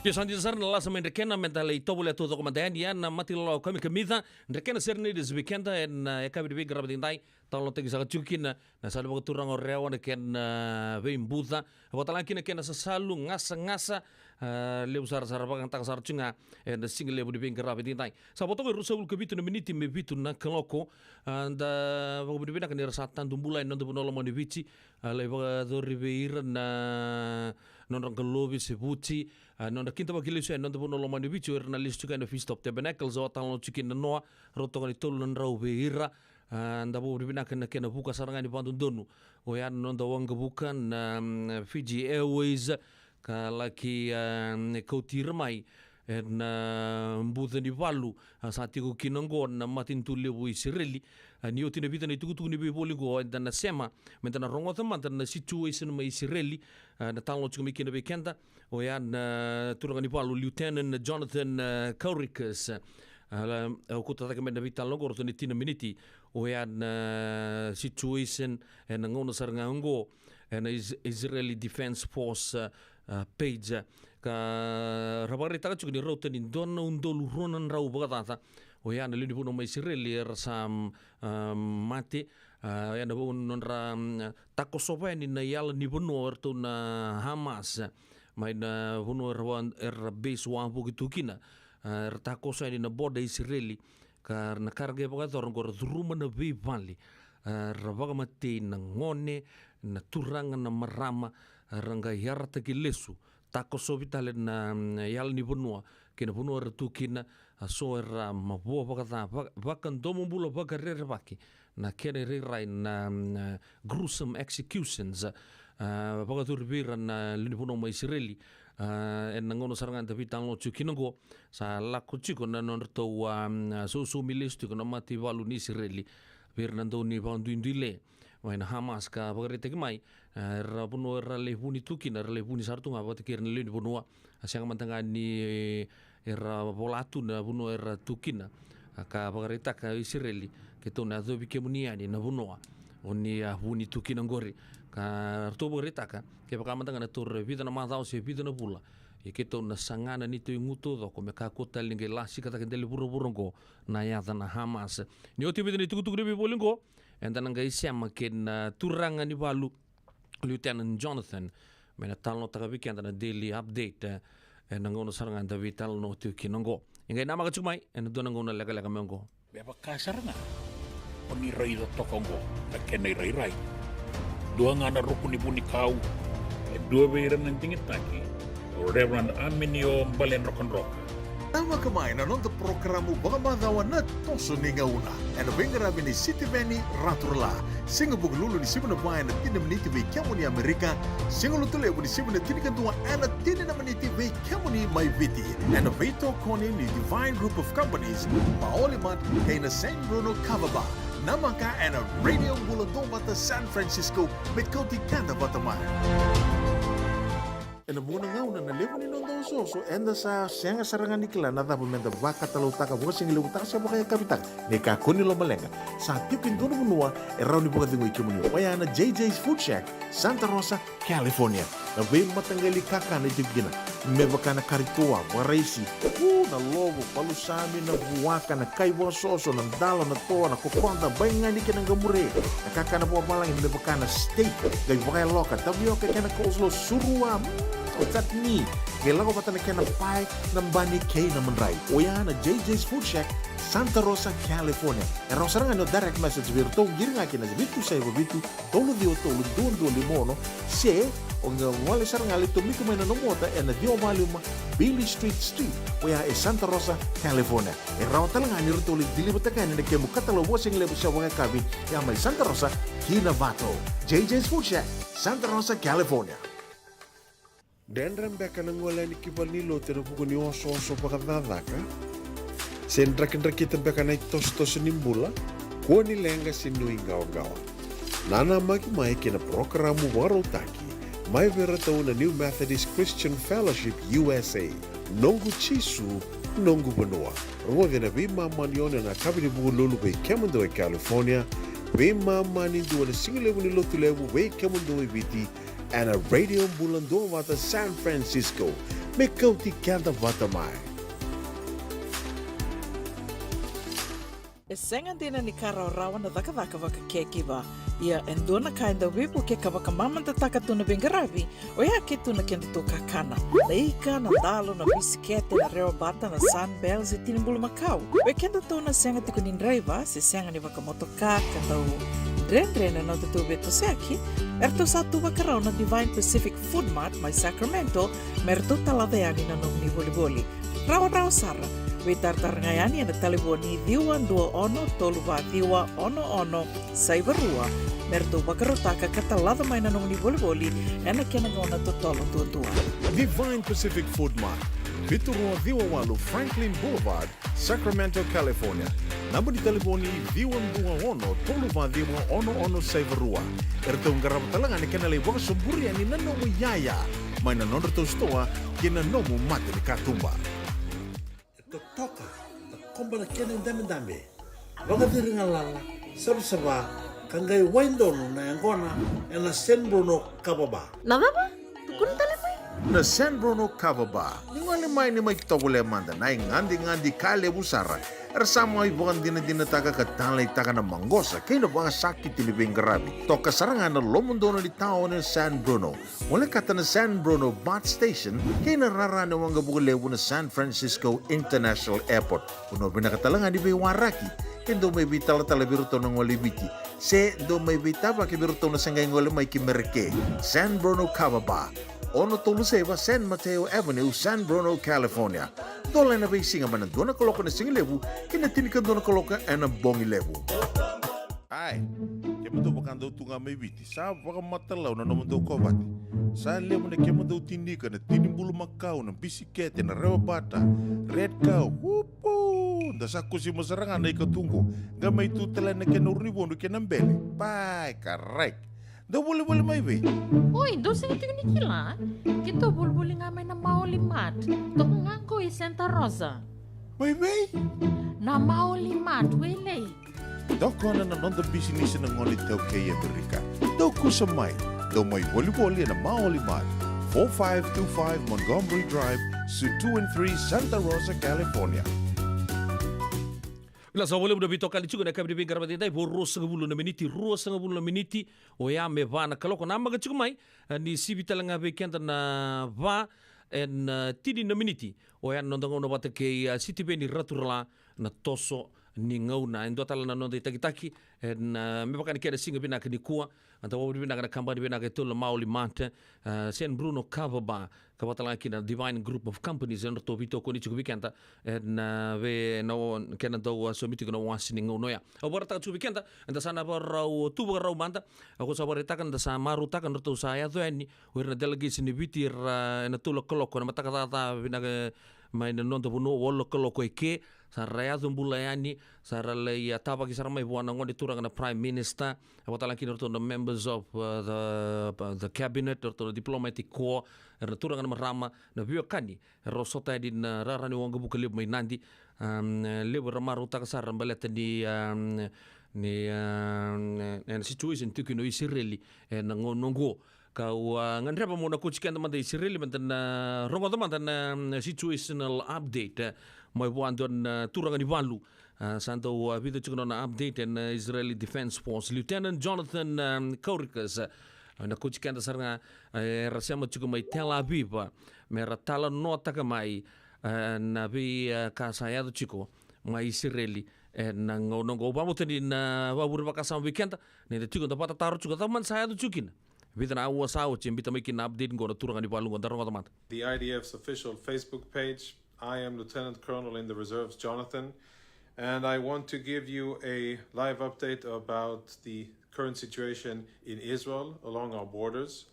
Io, sa dina sara na lasa mai Drekena, me da lai tovolea taucoko mada yani ya na Matai Lalawa Kamikamica. Drekena Serenades vei keda ena, e, yakavi ni veiqaravi edaidai. Talanoataki saka tiko kina na sala ni vakaturaga o Rewa na kena, e, veibuca. Vakatalega kina kena sasalu, gasagasa, e, levu sara, sa ra vakayagataka sara tiko ga ena sigalevu ni veiqaravi edaidai. Sa vo toka e ruasagavulu ka vitu na miniti me vitu na kaloko. A, da vakavinavinaka ni ra sa tadu bula ena noda vanua lomani Viti. A, lai vakayacori vei ira na nodra qalovi se vuti, a, nodra kidavaki lesu ena noda vanua lomani Viti, o ira na lesu tiko ena Feast of Tabernacles, au a talanoa tiko kina na noa, rau toka ni tolu na drau vei ira. A, da vakavinavinaka na kena vuka sara ga ni vakadodonu. Oya na noda waqavuka na, mm, Fiji Airways, ka laki, a, kauti ira mai ena, a, buca ni valu, a, sa tiko kina oqo na matanitu levu i Isireli. A, ni oti na vica na itukutuku ni veivoli oqo, eda na sema me da na rogoca mada na situation mai Isireli, a, na talanoa tiko mai kina vei keda oya na turaga ni valu, Lieutenant Jonathan, a, Kaurikas. A, la, au kauta cake mai na veitalanoa oqo, ratou na tini na miniti, oya na situation ena gauna sara ga oqo ena Is-, Israeli Defense Force, a, a, page, a, ka ra vakaraitaka tiko ni rauta ni dua na udolu rua na drau vakacaca oya na lewe ni vanua mai Isireli era sa, a, mate, a, ena vanua nodra, a, takosova yani na iyala ni vanua o iratou na Hamas, a, mai na vanua era va-, era base wavoki tu kina, a, era takoso yani na border Isireli, ka na ka ra qai vakayacora oqo ra curuma na veivale, a, ra vakamatei na gone, na turaga, na marama, a, ra qai yarataki lesu, takosovi tale na, mm, iyala ni vanua kei na vanua era tu kina, a, so era mavoa vakaca, va-, vakadomobula, vakarerevaki na kena irairai na, mm, gruesome executions, a, vakayacori vei ira na lewe ni vanua mai Isireli, a, ena gauna sara ga eda veitalanoa tiko kina oqo, sa lako tiko na nodratou, a, mm, sausaumi lesu tiko na mataivalu ni Isireli vei ira na dau ni vakaduiduile mai na Hamas, ka vakaraitaki mai, e, era vanua era lai vuni tu kina, era lai vuni sara tu ga vata kei ira na lewe ni vanua. A, sega mada ga ni, e, era vola tu na vanua era tu kina, a, ka vakaraitaka Isireli, keitou na yacovi kemuni yani na vanua o ni a vuni tu kina oqori. Ka ratou vakaraitaka, kevaka mada ga na taura e vica na macawa se vica na vula, ia keitou na saga na neitou igu taucoko me kakua tale ni qai lasika cake dela i vuravura oqo na yaca na Hamas. Ni oti e vica na itukutuku ni veivoli oqo, eda na qai sema kei na, a, turaga ni valu, Lieutenant Jonathan, me na talanoataka vei keda na daily update, e, ena gauna sara ga eda veitalanoa tiko kina oqo. E qai namaka tiko mai ena dua na gauna lekaleka mai oqo. Me vaka sara ga o ni raica toka oqo na kena irairai. Dua ga na ruku ni vunikau, e dua vei ira na digitaki, o Reverend Aminio Baledrokadroka. Namaka mai na noda porokaramu vakamacawa Na Toso ni Gauna, ena veiqaravi ni Sitiveni Raturala. Siga Vukelulu ni siga Vakarauwai ena tini na miniti vei kemuni Amerika. Siga Lotulevu ni siga Vakatikina ena tini na miniti vei kemuni mai Viti, ena veitokoni ni Divine Group of Companies, Maolimat, kei na San Bruno Kava Bar. Namaka ena Radio Bula Duavata San Francisco, me kauti keda vata mai. Ena vuqa na gauna na levu ni noda osooso, eda sa sega sara ga ni kila na cava meda vakatalautaka, vakasigalevu taka se vakayakavi taka. Ni kakua ni lomaleqa, sa tiko e dua na vanua e rawa ni vakacegui kemuni. Oya na J J's Food Shack, Santa Rosa, California. Na veimataqali kakana e tiko kina, me vaka na kari toa, vakaraisi, u, na lovo, palusami, na vuaka, na kai vakasoso, na dalo, na toa, na kokoda, baigani kei na qamure. Na kakana vakavalagi me vaka na steak, qai vakayaloka, tavioka kei na coleslaw, surua, mm, chutney. Qai lako vata na kena pae, na bani kei na madrai. Oya na J J's Food Shack, Santa Rosa, California. E rawa sara ga ni o direct message vei iratou, qiri ga kina vitu saiva vitu, tolu ciwa tolu, dua dua lima ono, se o qai gole sara ga, lai tomika mai na nomu ota ena ciwa walu lima Beale Street Suite, oya e Santa Rosa, California. E rawa tale ga ni ratou lai deliver-taka yani na kemu katalau vakasigalevu se vakayakavi, ya mai Santa Rosa ki Novato. J J's Food Shack, Santa Rosa, California. Dredre beka na gole yani ki valenilotu ena vuku ni osooso vakacakacaka? Se drakidrakita beka na itosotoso ni bula? Kua ni leqa se nuiqawaqawa. Nanamaki mai ki na parokaramu vakarautaki mai vei iratou na New Methodist Christian Fellowship U S A, Noqu Jisu, Noqu Vanua. Rogoci ena veimama ni ono ena yakavi ni Vukelulu vei kemudou e California, veimama ni dua ena sigalevu ni Lotulevu vei kemudou e Viti, ena Radio Bula Duavata San Francisco, me kauti keda vata mai. E sega dina ni ka rawarawa na cakacaka vaka caregiver. Ia e dua na ka e dau veivuke ka vakamamadataka tu na veiqaravi, oya ke tu na kedatou kakana. Na ika, na dalo, na bisikete, na rewa bata, na Sunbell se tini bulumakau. Vei kedatou na sega tiko ni draiva se sega ni vakamotoka ka dau dredre na nodatou veitosoyaki, eratou sa tu vakarau na Divine Pacific Food Mart mai Sacramento me ratou talaca yani na nomuni volivoli. Rawarawa sara. Veitaratara ga yani ena talevoni ciwa dua ono tolu va ciwa ono ono saiva rua, me ratou vakarautaka ka talaca mai na nomuni volivoli ena kena gauna totolo duadua. Divine Pacific Food Mart, vitu rua ciwa walu Franklin Boulevard, Sacramento, California. Naba ni talevoni ciwa dua ono tolu va ciwa ono ono saiva rua. Eratou qarava tale ga na kena lai vakasoburi yani na nomu iyaya mai na nodratou sitoa kei na nomu mata ni katuba. E totoka, takoba na kena idabedabe, vakaciri galala, savasava, ka qai wai donu na yaqona ena San Bruno Kava Bar. Na cava? Tukuna tale mai. Na San Bruno Kava Bar. Ni gole mai ni mai tovolea mada na igadigadi ka levu sara. Era sa mai vakadinadinataka ka taleitaka na maqosa kei na vakasakiti ni veiqaravi. Toka sara ga na lomodonu ni taoni o San Bruno. Volekata na San Bruno BART Station kei na rara ni waqavuka levu na San Francisco International Airport. Vanua vinaka tale ga ni veiwaraki, ke dou mai veitalatala vei iratou na gole i Viti, se dou mai veitavaki vei iratou na se qai gole mai ki Mereke. San Bruno Kava Bar, ono tolu saiva San Mateo Avenue, San Bruno, California. Dola ena veisiga mai na dua na kaloko ena sigalevu ki na tinikadua na kaloko ena bogi levu. Ai, kemudou vaka dou tu ga mai Viti, sa vakamatalau na nomudou kovate. Sa levu na kemudou tini ika, na tini bulumakau, na bisikete, na rewa bata, Red Cow, upu! Da sa kusima sara ga na ika tu qo, qai mai tu tale na kena uru ni vodu kei na bele. Pai, karai. Dou volivoli mai vei? Oi, dou sega tiko ni kila? Keitou volivoli ga mai na Maoli Mart. Toka ga qo i Santa Rosa. Mai vei? Na Maoli Mart, Wailei. Tokona na noda bisinisi na gone iTaukei e Amerika. Dou kusa mai. Dou mai volivoli ena Maoli Mart, four five two five Montgomery Drive, Suite two and three, Santa Rosa, California. Vinaka saka vakalevu na veitokani tiko ena yakavi ni veiqaravi edaidai, vo ruasagavulu na miniti, ruasagavulu na miniti, oya me va na kaloko. Namaka tiko mai, eh, ni sivi tale ga vei keda na va ena, eh, tini na miniti. Oya na noda gauna vata kei, eh, Sitiveni Raturala na toso ni gauna. E dua tale na noda itakitaki, ena, eh, me vaka ni kena siga vinaka nikua, eda vakavinavinaka na kabani vinaka e tolu na Maoli Mart, eh, San Bruno Kava Bar, ka vaka tale ga kina Divine Group of Companies, e nodratou veitokoni tiko vei keda, ena, eh, vei na o-, kena dau, eh, saumi tiko na wase ni gauna oya. Au vakaraitaka tiko vei keda, eda sa na vakarau tu vakarau mada, au sa vakaraitaka, eda sa marautaka, nodratou sa yaco yani o ira na delegation ni Viti, era, eh, ena tolu na kaloko ena mataka caca vinaka, eh, mai na noda vanua, walu na kaloko e ke, sa ra yaco bula yani, sa ra lai, eh, tavaki sara mai vua na gone turaga na Prime Minister, e vaka tale ga kina o ratou na members of, uh, the, uh, the cabinet, o ratou na diplomatic corps, era na turaga na marama, na veiwekani, era sota yani na rara ni waqavuka levu mai Nadi. Um, eh, levu era marautaka sara baleta ni, um, ni, um, eh, na situation tiko kina o Isireli ena gauna oqo. Kau, ah, gadreva meu na kauti keda mada i Isireli, meda na rogoca mada na, mm, situational update, eh, mai vua dua na turaga ni valu. Ah, sa dau, ah, vica tiko na nona update ena Israeli Defense Force. Lieutenant Jonathan, um, Kaurikas, eh, na kauti keda sara ga, eh, era sema tiko mai Tel Aviv, eh, me ra talanoataka mai, eh, na vei, eh, ka sa yaco tiko mai Isireli ena gauna oqo. Au vakabauta ni na vakavure vakasama vei keda, ni da tiko da vakatataro tiko, cava mada sa yaco tiko kina. Vica na aua sa oti e biuta mai kina na update qo na turaga ni valu qo, da rogoca mada. The I D F's official Facebook page. I am Lieutenant Colonel in the Reserves Jonathan, and I want to give you a live update about the current situation in Israel along our borders.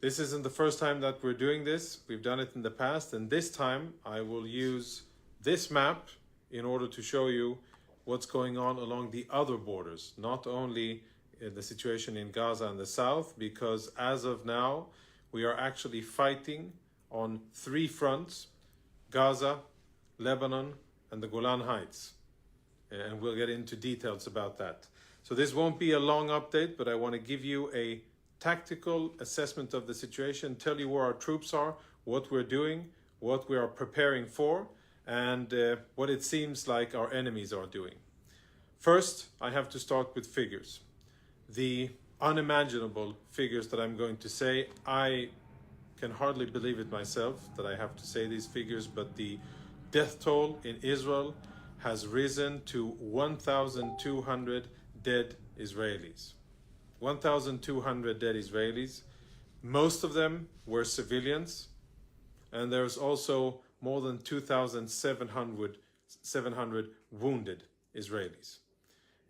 This isn't the first time that we're doing this. We've done it in the past, and this time I will use this map in order to show you what's going on along the other borders, not only, uh, the situation in Gaza and the south, because as of now, we are actually fighting on three fronts: Gaza, Lebanon, and the Golan Heights. Uh, and we'll get into details about that. So this won't be a long update, but I want to give you a tactical assessment of the situation, tell you where our troops are, what we're doing, what we are preparing for, and uh, what it seems like our enemies are doing. First, I have to start with figures. The unimaginable figures that I'm going to say, I can hardly believe it myself that I have to say these figures, but the death toll in Israel has risen to one thousand two hundred dead Israelis. one thousand two hundred dead Israelis. Most of them were civilians, and there's also more than two thousand seven hundred, seven hundred wounded Israelis.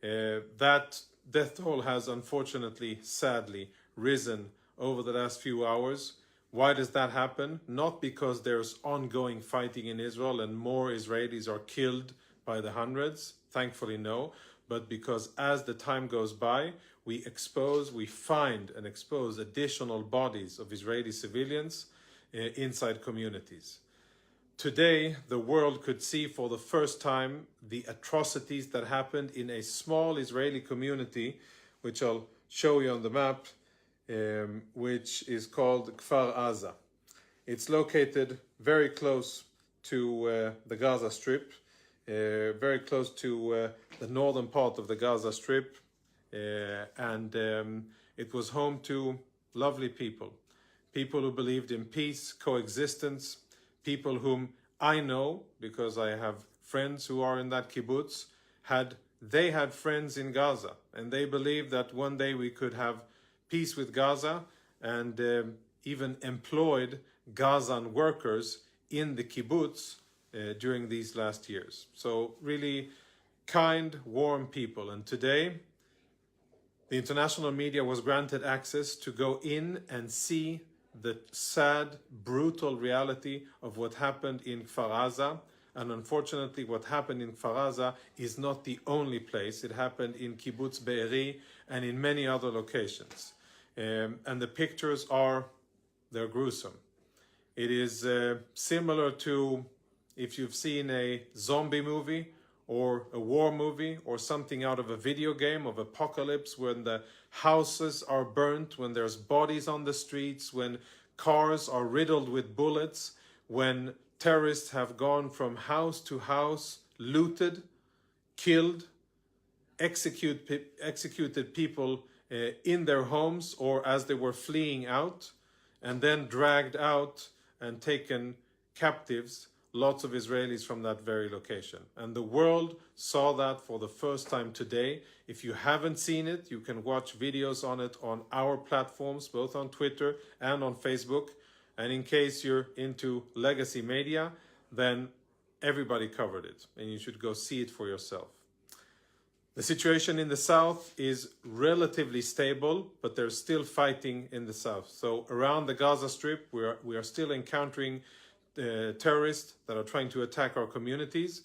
Uh, that death toll has unfortunately, sadly, risen over the last few hours. Why does that happen? Not because there's ongoing fighting in Israel and more Israelis are killed by the hundreds, thankfully no, but because as the time goes by, we expose, we find and expose additional bodies of Israeli civilians uh, inside communities. Today, the world could see for the first time the atrocities that happened in a small Israeli community, which I'll show you on the map, um, which is called Kfar Aza. It's located very close to uh, the Gaza Strip, uh, very close to uh, the northern part of the Gaza Strip, uh, and um, it was home to lovely people, people who believed in peace, coexistence, people whom I know, because I have friends who are in that kibbutz, had they had friends in Gaza, and they believed that one day we could have peace with Gaza and um, even employed Gazan workers in the kibbutz uh, during these last years. So, really kind, warm people. And today, the international media was granted access to go in and see the sad, brutal reality of what happened in Kfar Aza. And unfortunately, what happened in Kfar Aza is not the only place. It happened in Kibbutz Be'eri and in many other locations. Um, and the pictures are, they're gruesome. It is uh, similar to if you've seen a zombie movie or a war movie or something out of a video game of apocalypse, when the houses are burnt, when there's bodies on the streets, when cars are riddled with bullets, when terrorists have gone from house to house, looted, killed, execute, executed people uh, in their homes or as they were fleeing out, and then dragged out and taken captives lots of Israelis from that very location. And the world saw that for the first time today. If you haven't seen it, you can watch videos on it on our platforms, both on Twitter and on Facebook. And in case you're into legacy media, then everybody covered it, and you should go see it for yourself. The situation in the south is relatively stable, but there's still fighting in the south. So around the Gaza Strip, we are, we are still encountering uh, terrorists that are trying to attack our communities.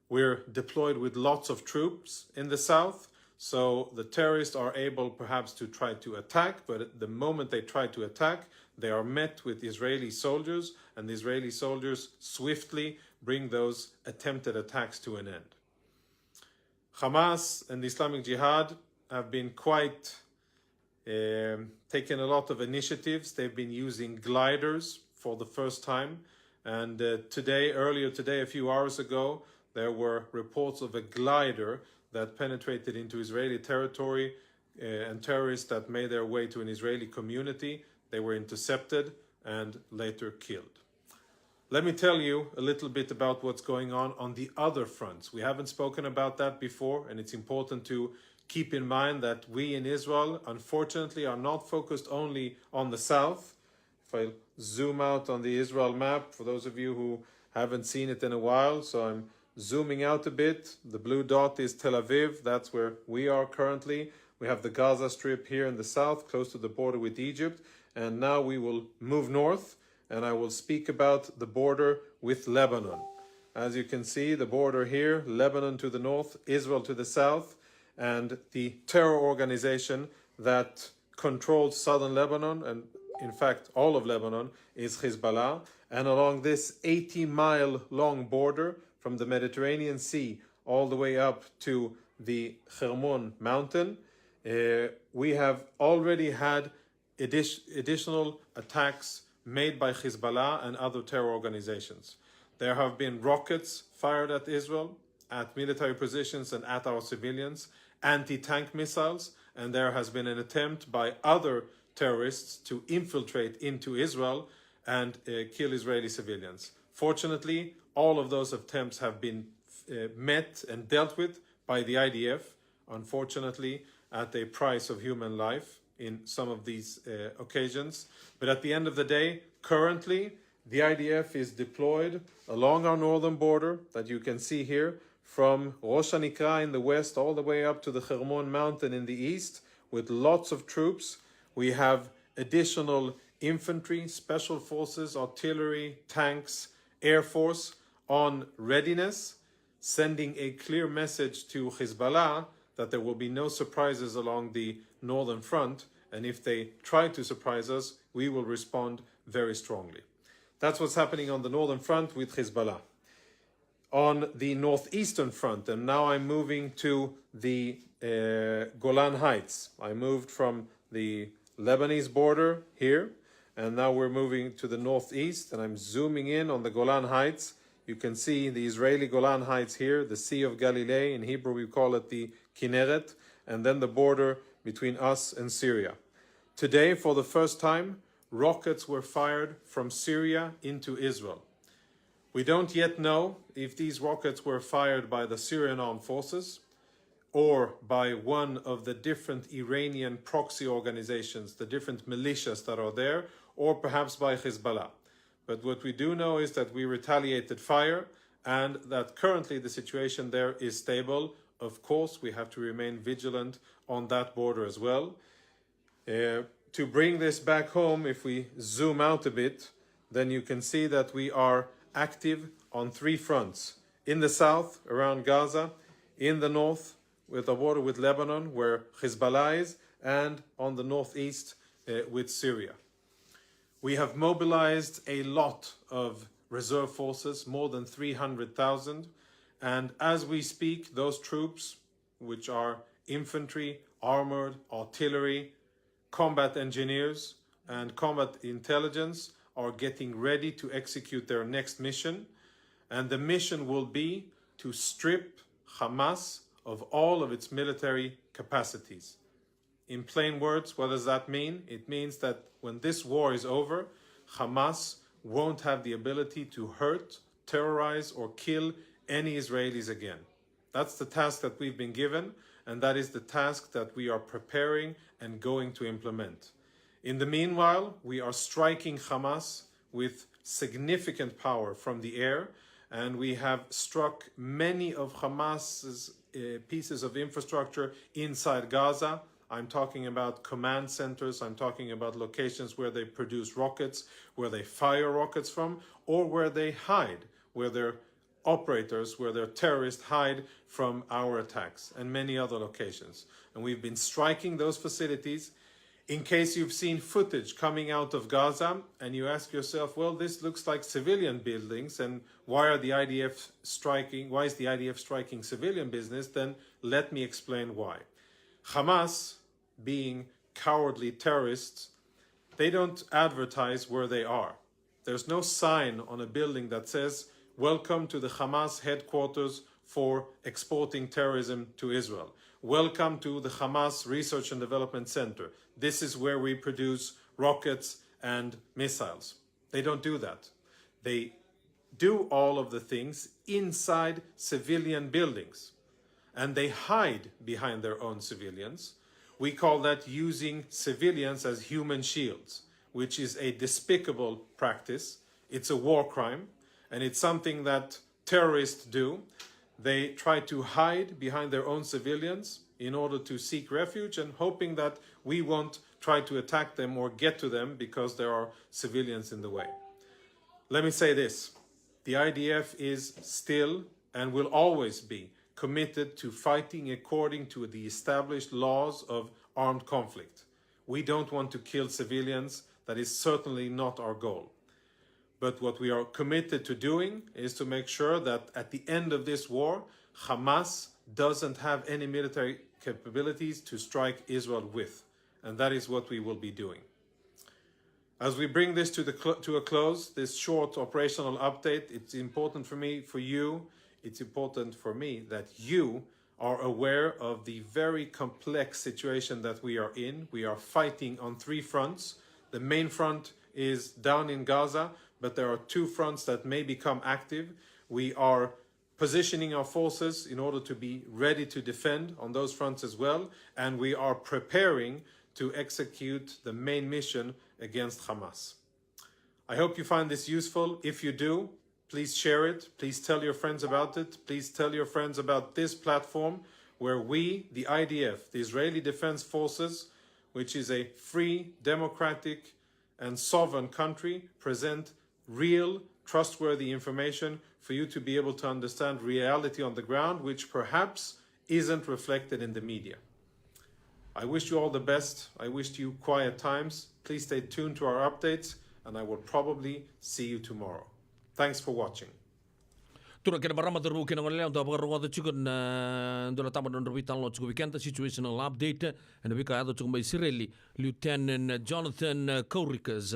We're deployed with lots of troops in the south. So the terrorists are able perhaps to try to attack, but the moment they try to attack, they are met with Israeli soldiers, and the Israeli soldiers swiftly bring those attempted attacks to an end. Hamas and the Islamic Jihad have been quite um, taken a lot of initiatives. They've been using gliders for the first time. And uh, today, earlier today, a few hours ago, there were reports of a glider that penetrated into Israeli territory uh, and terrorists that made their way to an Israeli community. They were intercepted and later killed. Let me tell you a little bit about what's going on on the other fronts. We haven't spoken about that before, and it's important to keep in mind that we in Israel, unfortunately, are not focused only on the south. If I zoom out on the Israel map, for those of you who haven't seen it in a while, so I'm zooming out a bit. The blue dot is Tel Aviv. That's where we are currently. We have the Gaza Strip here in the south, close to the border with Egypt. And now we will move north, and I will speak about the border with Lebanon. As you can see, the border here, Lebanon to the north, Israel to the south, and the terror organization that controls southern Lebanon, and in fact all of Lebanon, is Hezbollah. And along this eighty mile long border from the Mediterranean Sea all the way up to the Hermon mountain, uh, we have already had additional attacks made by Hezbollah and other terror organizations. There have been rockets fired at Israel, at military positions, and at our civilians, anti tank missiles, and there has been an attempt by other terrorists to infiltrate into Israel and uh, kill Israeli civilians. Fortunately, all of those attempts have been uh, met and dealt with by the I D F, unfortunately, at a price of human life in some of these uh, occasions. But at the end of the day, currently, the I D F is deployed along our northern border that you can see here, from Rosh Hanikra in the west all the way up to the Hermon Mountain in the east, with lots of troops. We have additional infantry, special forces, artillery, tanks, air force on readiness, sending a clear message to Hezbollah that there will be no surprises along the northern front, and if they try to surprise us, we will respond very strongly. That's what's happening on the northern front with Hezbollah. On the northeastern front, and now I'm moving to the uh, Golan Heights. I moved from the Lebanese border here, and now we're moving to the northeast, and I'm zooming in on the Golan Heights. You can see the Israeli Golan Heights here, the Sea of Galilee. In Hebrew, we call it the Kinneret, and then the border between us and Syria. Today, for the first time, rockets were fired from Syria into Israel. We don't yet know if these rockets were fired by the Syrian armed forces or by one of the different Iranian proxy organizations, the different militias that are there, or perhaps by Hezbollah. But what we do know is that we retaliated fire and that currently the situation there is stable. Of course, we have to remain vigilant on that border as well. Uh, to bring this back home, if we zoom out a bit, then you can see that we are active on three fronts. In the south, around Gaza, in the north, with the border with Lebanon, where Hezbollah is, and on the northeast uh, with Syria. We have mobilized a lot of reserve forces, more than three hundred thousand, and as we speak, those troops, which are infantry, armored, artillery, combat engineers, and combat intelligence, are getting ready to execute their next mission. And the mission will be to strip Hamas of all of its military capacities. In plain words, what does that mean? It means that when this war is over, Hamas won't have the ability to hurt, terrorize, or kill any Israelis again. That's the task that we've been given, and that is the task that we are preparing and going to implement. In the meanwhile, we are striking Hamas with significant power from the air, and we have struck many of Hamas's uh, pieces of infrastructure inside Gaza. I'm talking about command centers, I'm talking about locations where they produce rockets, where they fire rockets from, or where they hide, where their operators, where their terrorists hide from our attacks, and many other locations. And we've been striking those facilities. In case you've seen footage coming out of Gaza and you ask yourself, well, this looks like civilian buildings, and why are the I D F striking? Why is the I D F striking civilian business? Then let me explain why. Hamas, being cowardly terrorists, they don't advertise where they are. There's no sign on a building that says, "Welcome to the Hamas headquarters for exporting terrorism to Israel. Welcome to the Hamas Research and Development Center. This is where we produce rockets and missiles." They don't do that. They do all of the things inside civilian buildings. And they hide behind their own civilians. We call that using civilians as human shields, which is a despicable practice. It's a war crime, and it's something that terrorists do. They try to hide behind their own civilians in order to seek refuge and hoping that we won't try to attack them or get to them because there are civilians in the way. Let me say this. The I D F is still and will always be committed to fighting according to the established laws of armed conflict. We don't want to kill civilians. That is certainly not our goal. But what we are committed to doing is to make sure that at the end of this war, Hamas doesn't have any military capabilities to strike Israel with. And that is what we will be doing. As we bring this to the cl- to a close, this short operational update, it's important for me, for you, it's important for me that you are aware of the very complex situation that we are in. We are fighting on three fronts. The main front is down in Gaza, but there are two fronts that may become active. We are positioning our forces in order to be ready to defend on those fronts as well, and we are preparing to execute the main mission against Hamas. I hope you find this useful. If you do, please share it. Please tell your friends about it. Please tell your friends about this platform where we, the I D F, the Israeli Defense Forces, which is a free, democratic, and sovereign country, present real, trustworthy information for you to be able to understand reality on the ground, which perhaps isn't reflected in the media. I wish you all the best. I wish you quiet times. Please stay tuned to our updates, and I will probably see you tomorrow. Thanks for watching. Turaga kei na marama, cauravou kei na goneyalewa, da vakarogoca tiko na dua na taba na nodra veitalanoa tiko vei keda, situational update ena veika yaco tiko mai Isireli. Lieutenant Jonathan Conricus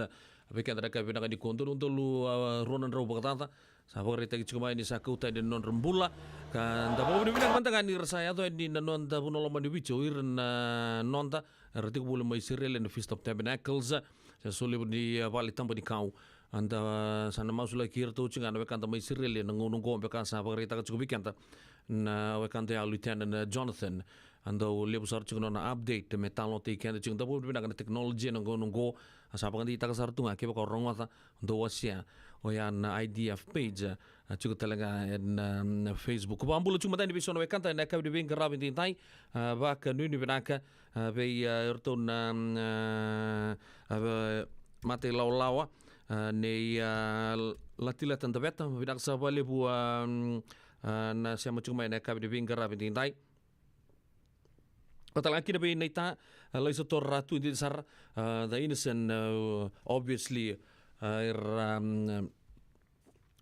vei keda na yakavi vinaka nikua, udolu, udolu, a, rua na drau vakacaca. Sa vakaraitaki tiko mai ni sa kau tani na nodra bula. Ka da vakavinavinaka mada ga ni ra sa yaco yani na noda vanua lomani o Viti, o ira na noda era tiko voli mai Isireli ena Feast of Tabernacles. Sa solevu ni, a, vale taba ni kau. A da sa na masulaki iratou tiko ga na wekada mai Isireli ena gauna oqo, beka sa vakaraitaka tiko vei keda na wekada ya, Lieutenant Jonathan. A dau levu sara tiko na nona update me talanoataki keda tiko, da vakavinavinaka na technology ena gauna oqo. A sa vakadeitaka sara tu ga, kevaka o rogoca, dou wasea oya na I D F page, a, tiko tale ga ena, um, Facebook. Vakabula tiko mada yani vei so na wekada ena yakavi ni veiqaravi edaidai. A, vakanuinui vinaka, a, vei, a, iratou na, um, a, a, mata ilawalawa, a, nei, a, Latileta Daveta. Vinaka sara vakalevu, a, um, a, na sema tiko mai ena yakavi ni veiqaravi edaidai. Vata tale ga kina vei naita, a, Laisa Toratu, e dina sara, a, the innocent, a, obviously, a, era, um,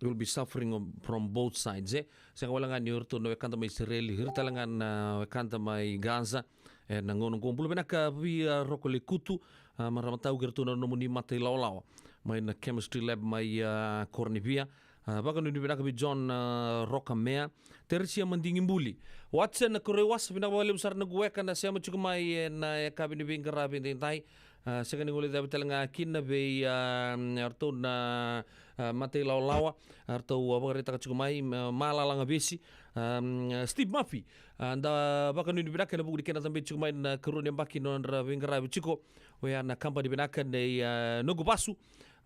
will be suffering from both sides, e. Sega wale ga ni o iratou na wekada mai Isireli, ira tale ga na wekada mai Gaza, ena gauna oqo. Bula vinaka vei, a, Roko Lekutu, a, marama tau, kei iratou na nomuni mata ilawalawa mai na chemistry lab mai, a, Koronivia. A, vakanuinui vinaka vei John, a, Rokamea. Teresia Madigibuli. Watson Korewasa, vinaka vakalevu sara na noqu weka na sema tiko mai ena yakavi ni veiqaravi edaidai. A, sega ni guilecavi tale ga kina vei, a, ratou na, a, mata ilawalawa, a, ratou, a, vakaraitaka tiko mai, ma, Malala Gavesi, a, Steve Murphy. A, da vakanuinui vinaka ena vuku ni kena cabe tiko mai na ikarua ni yabaki ni nodra veiqaravi tiko. Oya na kabani vinaka nei, a, noqu vasu.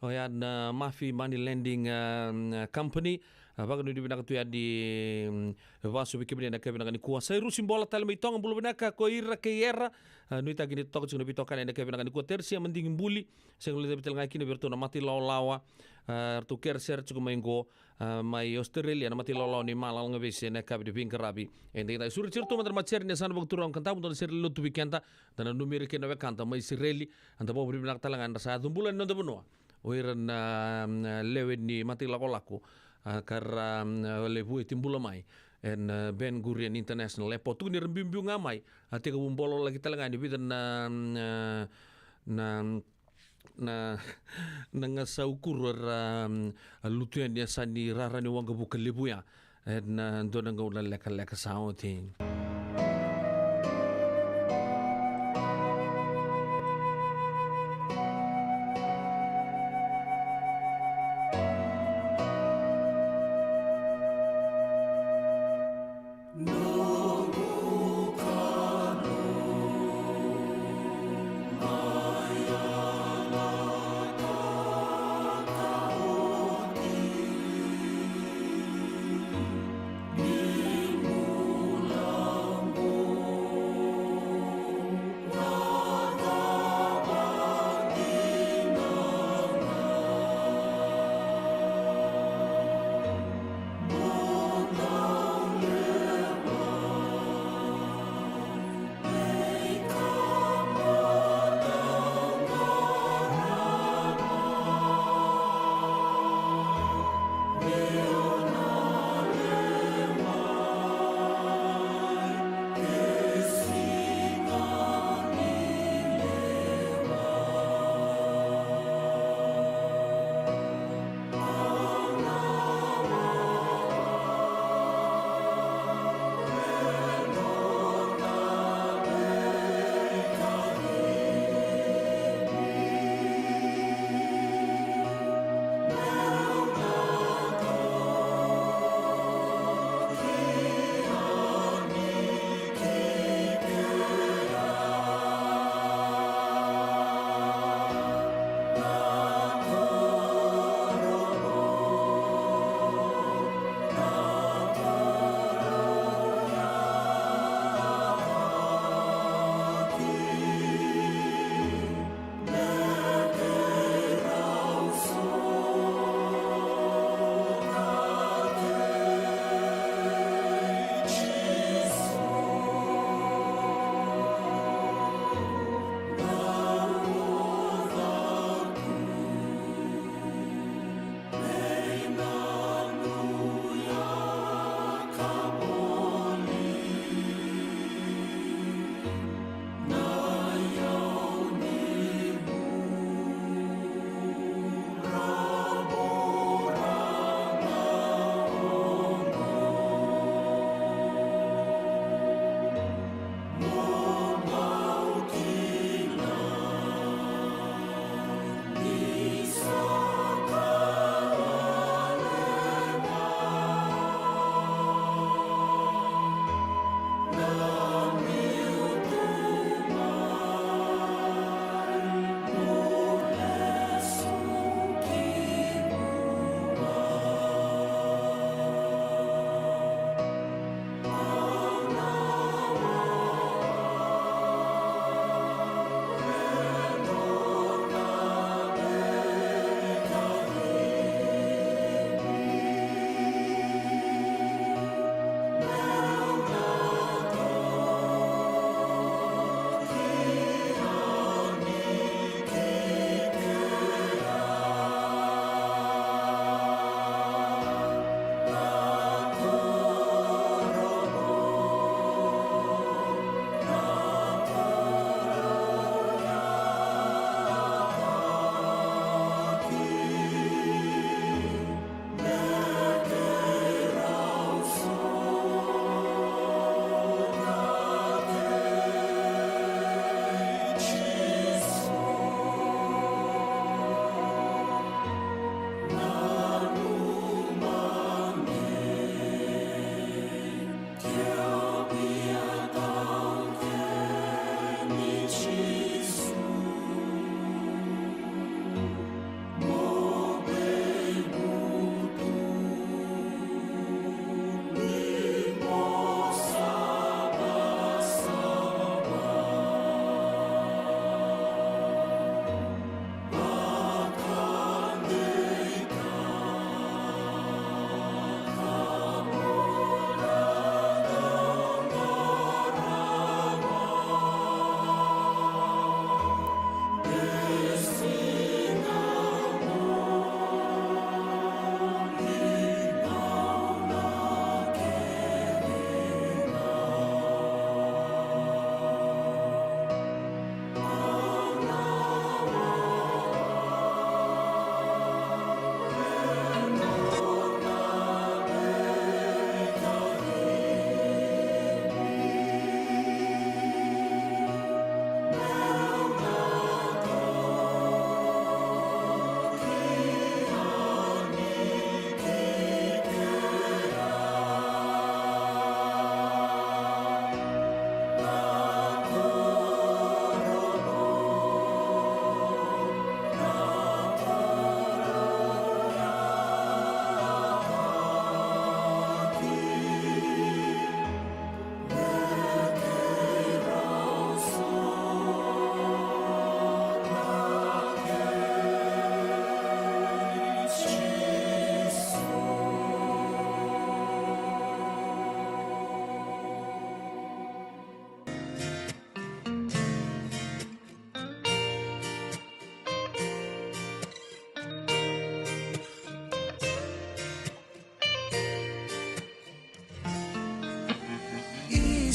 Oya na Murphy Money Lending, a, Company. A, vakanuinui vinaka tu yani, mm, vasu vei kemuni ena yakavi vinaka nikua. Sairusi Bola tale mai Toga, bula vinaka ko ira kei era. A, nuitaki ni totoka tiko na veitokani ena yakavi vinaka nikua. Teresia Madigibuli, sega ni guilecavi tale ga kina vei iratou na mata ilawalawa, a, ratou kere sere tiko mai qo, a, mai Australia, na mata ilawalawa nei Malala Gavesi ena yakavi ni veiqaravi edaidai. Sureti iratou mada na matasere ni yasana vakaturaga ka davu, dua na sere lotu vei keda, da nanumi ira kei na wekada mai Isireli. A da vakavinavinaka tale ga ni ra sa yaco bula ena noda vanua o ira na, na lewe ni mata ilakolako, a, ka ra, a, lai vueti bula mai ena, a, Ben Gurion International Airport. Tukuni era biubiu ga mai, a, tekivu bololaki tale ga ni vica na, na, na, na, na gasau kuro era, a, lutu yani e yasa ni rara ni waqavuka levu ya ena, a, dua na gauna lekaleka sa oti.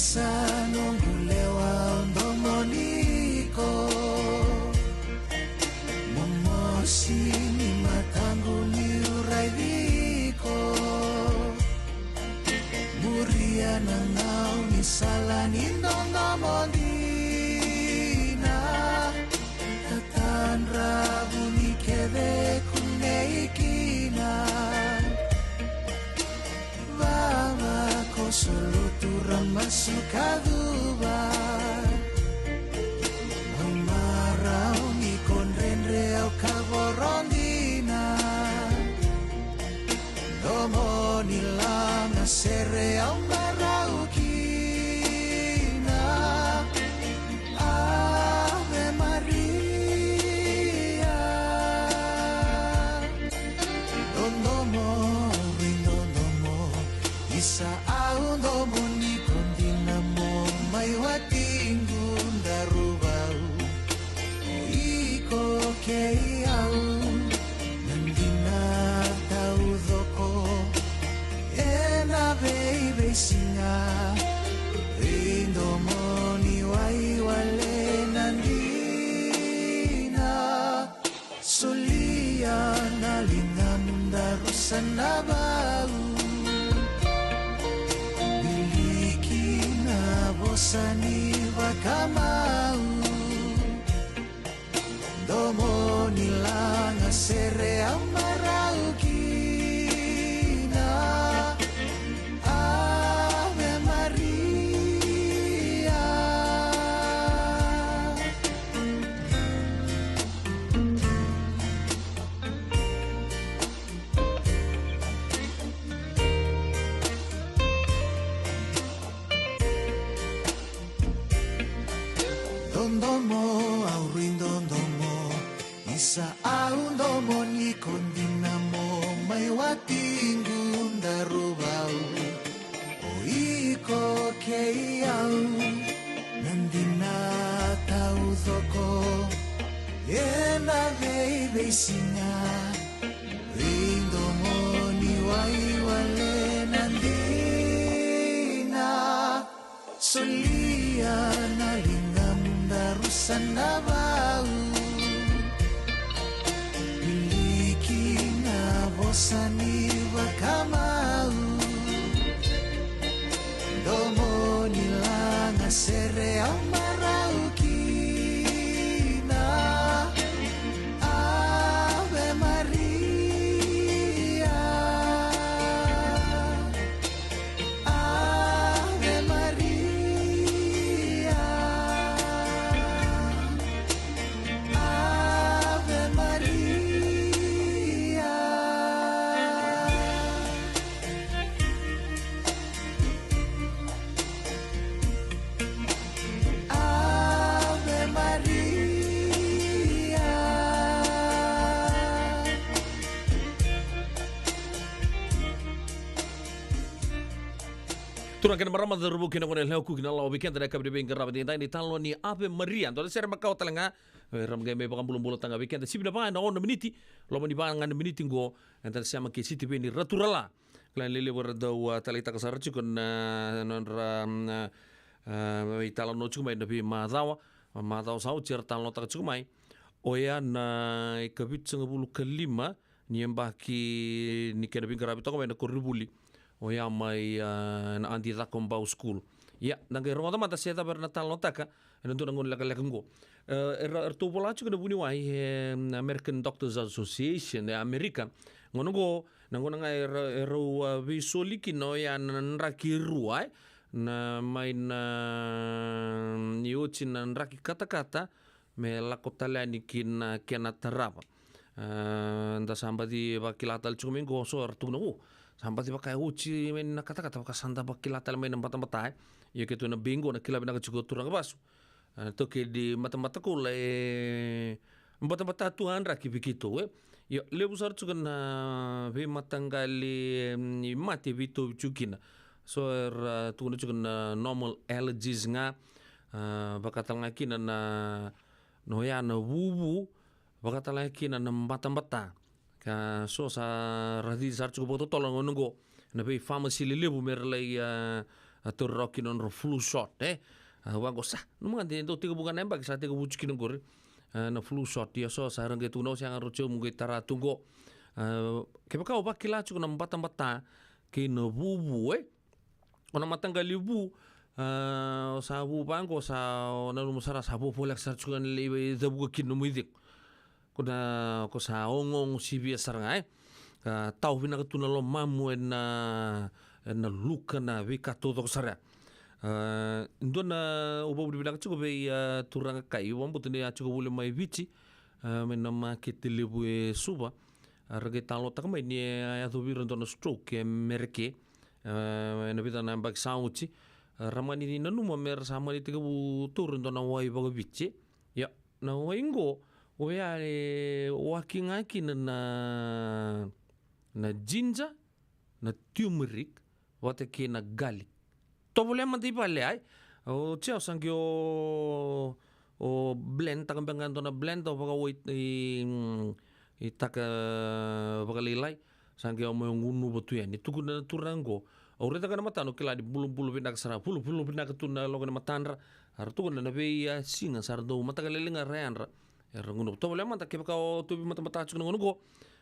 Sa noqu lewa o domo ni iko. Momosi ni mataqu niu raici iko. Muria na gauna ni sala ni dodomo dina. Tatadra vuni kece kunei kina. Vava ko solotu ra masu ka cuva. Au marau ni ko dredre au ka voro dina. Domo ni laga sere au marau kina. Ave Maria. Dodomo, rui dodomo. Isa au domo ni ko dina mo mai watiqu daruvau. O iko kei au na dina taucoko. Ena veiveisiga vei domo ni waiwale na dina. Solia na ligamu daru sa na vau. Wiliki na vosa ni vakamau. Domo ni laga sere au marau kina. Ave Maria. Dodomo, au rui dodomo. Isa au domo ni ko dina mo mai watiqu daruvau. O iko kei au na dina taucoko. Ena veiveisiga vei domo ni waiwale na dina. Solia na ligamu daru sa na vau. Wiliki na vosa ni vakamau. Domo ni laga sere au marau kina. Ave Maria. Ave Maria. Ave Maria. Ave Maria. Turaga kei na marama, cauravou kei na goneyalewa, kuki na lawa vei keda na yakavi ni veiqaravi edaidai, na italanoa ni Ave Maria. Dua na sere makawa tale ga, e, ra qai mai vakabulabulataka ga vei keda. Sivi na va ena ono na miniti, loma ni va ga na miniti qo, eda na sema kei Sitiveni Raturala. Kila ni levu era dau, a, taleitaka sara tiko na, na nodra, mm, a, a, italanoa tiko mai na veimacawa, macawa sa oti era talanoataka tiko mai. Oya na ikavitusagavulu ka lima ni yabaki ni kena veiqaravi toka mai na koronivuli. Oya mai, a, na Adi Cakobau School. Ia, da qai rogoca mada se cava era na talanoataka ena dua na gauna lekaleka qo. E, era, eratou vola tiko na vuniwai, e, American Doctors Association, e Amerika. Gauna qo, na gauna ga era, erau, a, veisoli kina oya na draki e rua, e. Na mai na, ni oti na draki katakata, me lako tale yani ki na kena tarava. A, da sa baci vakila tale tiko mai qo, so era tukuna, o, sa baci vaka e oti mai na katakata, vaka sa da vakila tale mai na batabata, e. Ia keitou na bei qo na kila vinaka tiko turaga vasu. A, taukei ni matamata koula e batabata tu a draki vei keitou, e. Io, levu sara tiko na veimataqali, em, ni mate e veitauvi tiko kina. So era, a, tukuna tiko na normal allergies ga, a, vaka tale ga kina na, na oya na vuvu, vaka tale ga kina na batabata. Ka so sa ra cici sara tiko vakatotolo na gauna qo na veifamasi lelevu me ra lai, a, na tauri rawa kina nodra flu shot, e. A, vaqo sa, nanuma ga de dau tekivu ga na yabaki, sa tekivu tiko kina oqori. A, na flu shot, ia so sa ra qai tukuna o sega, rau tiko mo qai tara tu qo. A, kevaka o vakila tiko na batabata kei na vuvu, e. O na mataqali vu, a, o sa vu vaqo, sa, o nanuma sara sa vovoleka sara tiko ga na lai veicavuka kina nomu icegu. Ko na, ko sa ogaoga sivia sara ga, e. A, tao vinaka tu na lomamu ena, ena luka na veika taucoko sara ya. A, dua na, au vakavinavinaka tiko vei, a, turaga Kai, au vakabauta ni a tiko voli mai Viti, a, mai na makete levu e Suva. A, ra qai talanoataka mai ni a yaco vei ira dua na stroke e Mereke, a, ena vica na yabaki sa oti. A, ra mani nanuma me ra sa mani tekivu taura e dua na wai vakaviti. Ia, na wai qo, oya e waki ga kina na, na ginger, na turmeric, vata kei na garlic. Tovolea mada i vale, ai. O tsi au sa qai o, o blend taka beka ga dua na blend, o vakawai, i, mm, i taka vakalailai. Sa qai au mai gunuva tu yani. Tukuna na turaga qo. Au raica ga na matana, au kila ni bulabula vinaka sara, bulabula vinaka tu na loko ni matadra. A ra tukuna na veisiga sa ra dau mataka lailai ga ra yadra. Era gunuva. Tovolea mada kevaka o tauvi matamata tiko na gauna qo.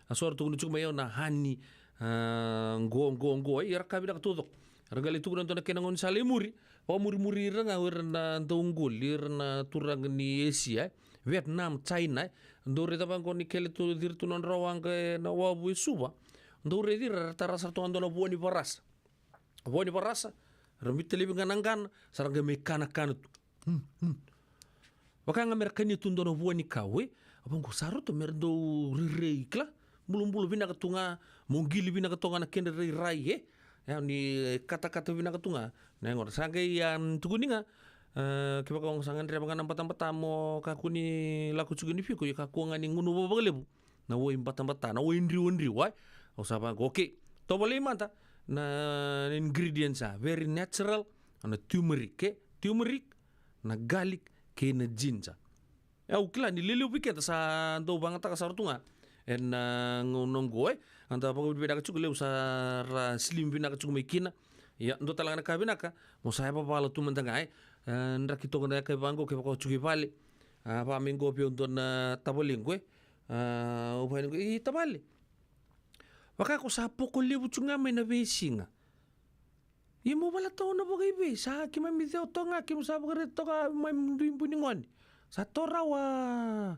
A so ra tukuna tiko mai au na hani, a, qo, qo, qo. Ia ra ka vinaka taucoko. Ra qai lai tukuna dua na kena gauna sa lai muri. Vakamurimuri ira ga o ira na dauqoli, ira na turaga ni Esia, e. Vietnam, China, e. Dau raica vaqo ni kele tu, ciri tu nodra waqa ena wavu e Suva. Dau raici ira, ra tara sara tu ga dua na vua ni varasa. Vua ni varasa, ra biuta laivi ga na qana, sa ra qai mai kanakana tu. Hmm, hmm. Vaka ga me ra kania tu dua na vua ni kau, e. A vaqo sa rauta me ra dau rairai, kila. Bulabula vinaka tu ga, mo qili vinaka tu ga na kedra rairai, e. Ia ni katakata vinaka tu ga. Na yagona sa qai, a, tukuni ga, a, kevaka o sa gadreva ga na batabata mo kakua ni lako tiko ni fiko, ia kakua ga ni gunuva vakalevu na wai batabata, na wai driwadriwa, e. Au sa vaqo, okay. Tovolei mada na, na ingredients, a, very natural, na turmeric, e. Turmeric, na garlic, kei na ginger. E, au kila ni lelevu vei keda sa dau vagataka sara tu ga ena, a, gauna oqo, e. Eda vakavinavinaka tiko, levu sa ra slim vinaka tiko mai kina. Ia, dua tale ga na ka vinaka, mo sa yavavala tu mada ga, e. A, draki toka na yakavi vaqo kevaka o tiko i vale. A, vaka mai qo vei au dua na tavalequ, e. A, au vaka yani qo, i tavale. Vaka ko sa poko levu tiko ga mai na veisiga. Ia mo vala tauna vakaivei, sa keimami ceu toka ga, keimami sa vakaraica toka ga mai dui bu ni gone. Sa to rawa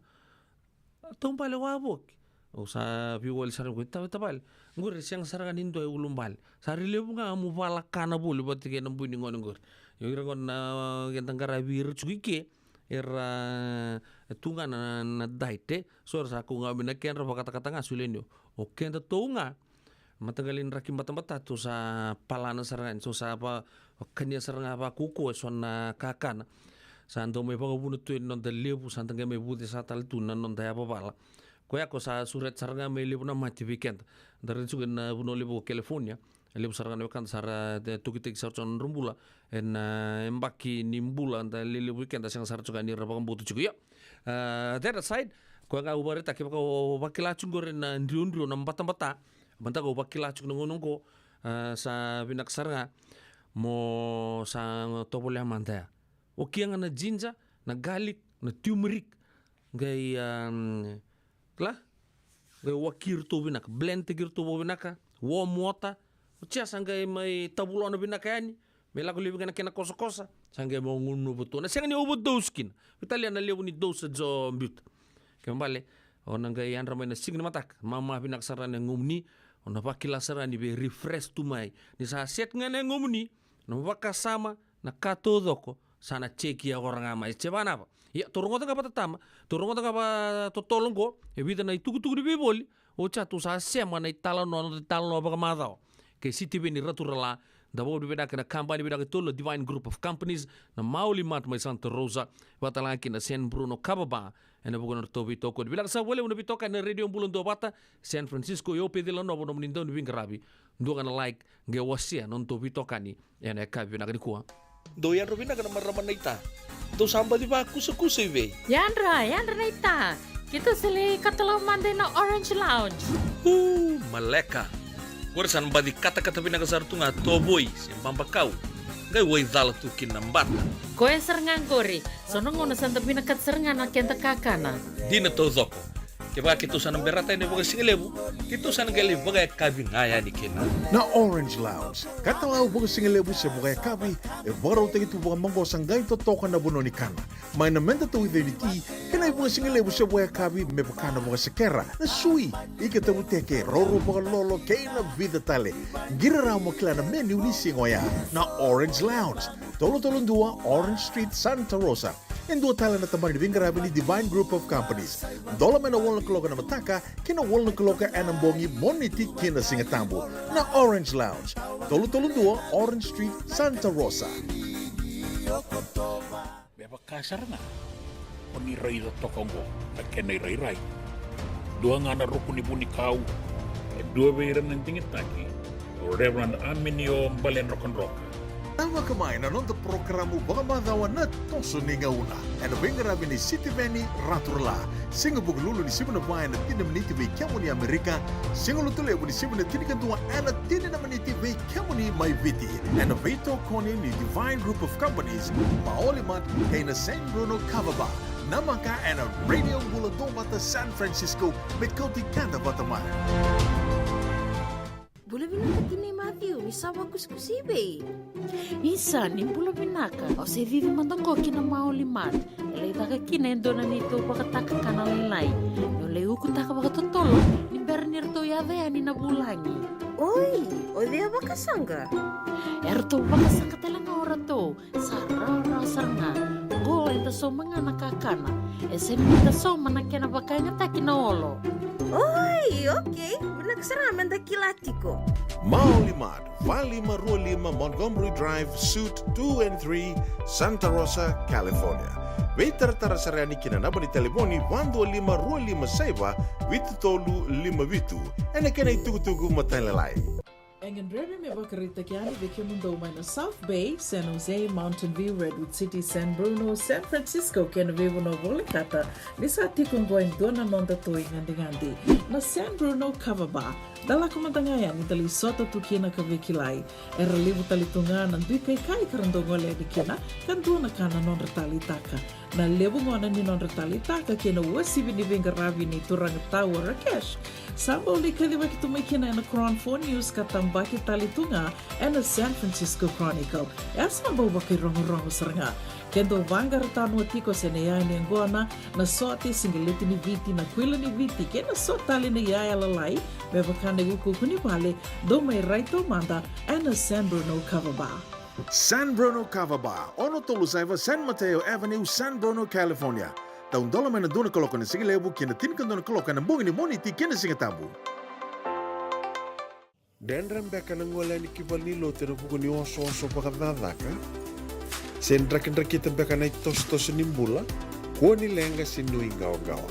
taubale wavoki. Au sa veiwali sara qo, tavale, tavale. Qori sega sara ga ni dua e ulubale. Sa rui levu ga mo vala kana voli vata kei na bu ni gone qori. Io, ira gona, a, keda qaravi ira tiko i ke. Era, e, tu ga na, na diet, e. So era sa kau ga mai na kedra vakatakata ga, solia ni o keda tou ga. Mataqali draki batabata tou sa palana sara ga, tou sa va, vakania sara ga vakaukauwa eso na kakana. Sa dau mai vakavuna tu ena noda levu, sa da qai mai vucesa tale tu na noda yavavala. Koya ko sa sureta sara ga mai levu na mate vei keda. Da raica tiko ena vanua levu ko California. E levu sara ga na wekada sa ra, e, tokitaki sara tiko na nodra bula. Ena, e, yabaki ni bula, da lelevu vei keda sega sara tiko ga ni ra vakabauta tiko. Ia. A, that aside, koya ga au vakaraitaka, kevaka o vakila tiko qori na driwadriwa, na batabata. Mada ga au vakila tiko na gauna oqo, a, sa vinaka sara ga mo sa tovolea mada ya. Okia ga na ginger, na garlic, na turmeric. Qai, a, kila? Qai waki iratou vinaka, blend taki iratou vakavinaka, warm water. Oti ya sa qai mai tavulona vinaka yani, me lako laivi ga na kena kosakosa, sa qai mai gunuva tu. Na sega ni overdose kina. Veitalia na levu ni dosage o biuta. Kena ibalebale, o na qai yadra mai na siga ni mataka, mama vinaka sara na yagomuni, o na vakila sara ni vei refresh tu mai. Ni sa set ga na yagomuni, na vakasama, na ka taucoko, sa na check-ia ora ga mai. Se vanava. Ia, tou rogoca ga vakatatama, tou rogoca ga vakatotolo oqo, e vica na itukutuku ni veivoli, oti ya tou sa sema na italanoa, na italanoa vakamacawa kei Sitiveni Raturala, da vakavinavinaka na kabani vinaka tolu, na Divine Group of Companies, na Mauli Mart mai Santa Rosa, vakatalega kina San Bruno Kava Bar, ena vuku ni nodratou veitokoni. Vinaka sara vakalevu na veitokani na Radio Bula Duavata, San Francisco, Ope, Vila Nova, nomuni dau ni veiqaravi. Dua ga na like, qai wasea na nodatou veitokani ena yakavi vinaka nikua. Dou yadra vinaka na marama naita. Dou sa baci vakusakusa i vei? Yadra, yadra naita. Keitou sa lai katalau mada ena Orange Lounge. Uu, maleka. Qori sa na baci katakata vinaka sara tu ga, tovoi se babakau. Qai waicala tu kina na bata. Koya sara ga qori, so na gauna sa da vinakata sara ga na keda kakana. Dina taucoko. Kevaka keitou sa na berata yani vakasigalevu, keitou sa na qai lai vakayakavi ga yani kina. Na Orange Lounge, katalau vakasigalevu se vakayakavi, e vakarautaki tu vakamaqosa qai totoka na vanua ni kana. Mai na meda tauica ni ti, kei na ivakasigalevu se vakayakavi me vaka na vakasekera, na sui, ika tavuteke, roro vakalolo, kei na vica tale. Qiri rawa mo kila na menu ni siga oya. Na Orange Lounge, tolu tolu dua Orange Street, Santa Rosa. E dua tale na tabana ni veiqaravi ni Divine Group of Companies. Dola mai na walu na kaloko ena mataka, kei na walu na kaloko ena bogi, Moniti kei na Sigatabu. Na Orange Lounge, tolu tolu dua Orange Street, Santa Rosa. Me vaka sara ga o ni raica toka oqo na kena irairai. Dua ga na ruku ni vunikau, e dua vei ira na digitaki, o Reverend Aminio Baledrokadroka. Tavaka mai na noda porokaramu vakamacawa na Toso ni Gauna, ena veiqaravi ni Sitiveni Raturala. Siga Vukelulu ni sivi na va ena tini na miniti vei kemuni Amerika. Siga Lotulevu ni sivi na tinikadua ena tini na miniti vei kemuni mai Viti. Ena veitokoni ni Divine Group of Companies, Maoli Mart, kei na San Bruno Kava Bar. Namaka ena Radio Bula Duavata San Francisco, me kauti keda vata mai. Bula vinaka tinai Matthew, ni sa vakusikusi i vei? Isa, ni bula vinaka. Au se cici mada qo ki na Maoli Mart. E lai caka kina e dua na neitou vakatakakana lailai. Meu lai ukutaka vakatotolo ni bera ni ratou yaco yani na vulagi. Oi, o cei a vakasaqa? E ratou vakasaqa tale ga o ratou. Sa rawarawa sara ga. Qo eda sauma ga na kakana. E sega ni da sauma na kena vakayagataki na olo. Oi, okei. Vinaka sara ga meda kila tiko. Maoli Mart, va lima rua lima Montgomery Drive, Suite two and three, Santa Rosa, California. Veitaratara sara yani ki na naba ni talevoni va dua lima rua lima saiva vitu tolu lima vitu. Ena kena itukutuku matailalai. E gadrevi me vakaraitaki yani vei kemudou mai na South Bay, San Jose, Mountain View, Redwood City, San Bruno, San Francisco kei na veivanua volekata ni sa tiko oqo e dua na nodatou igadigadi, na San Bruno Kava Bar. Da lako mada ga yani da lai sota tu kina ka veikilai. Era levu tale tu ga na dui kaikai ka ra dau gole yani kina, ka dua na ka na nodra taleitaka. Na levu gona ni nodra taleitaka kei na uasivi ni veiqaravi ni turaga Tau o Rakesh, sa bau lai kacivaki tu mai kina ena Cron Four News ka tabaki tale tu ga ena San Francisco Chronicle. E a sa bau vakairogorogo sara ga. Ke dau vaqara tanua tiko se na iyaya ni yaqona, na sote, siqeleti ni Viti, na kuila ni Viti kei na so tale na iyaya lalai, me vaka na iukuuku ni vale, dou mai rai taumada ena San Bruno Kava Bar. San Bruno Kava Bar, ono tolu saiva San Mateo Avenue, San Bruno, California. Taudola mai na dua na kaloko ena sigalevu ki na tinikadua na kaloko ena bogi ni Moniti kei na Sigatabu. Dredre beka na gole yani ki valenilotu ena vuku ni osooso vakacakacaka? Se drakidrakita beka na itosotoso ni bula? Kua ni leqa se nuiqawaqawa.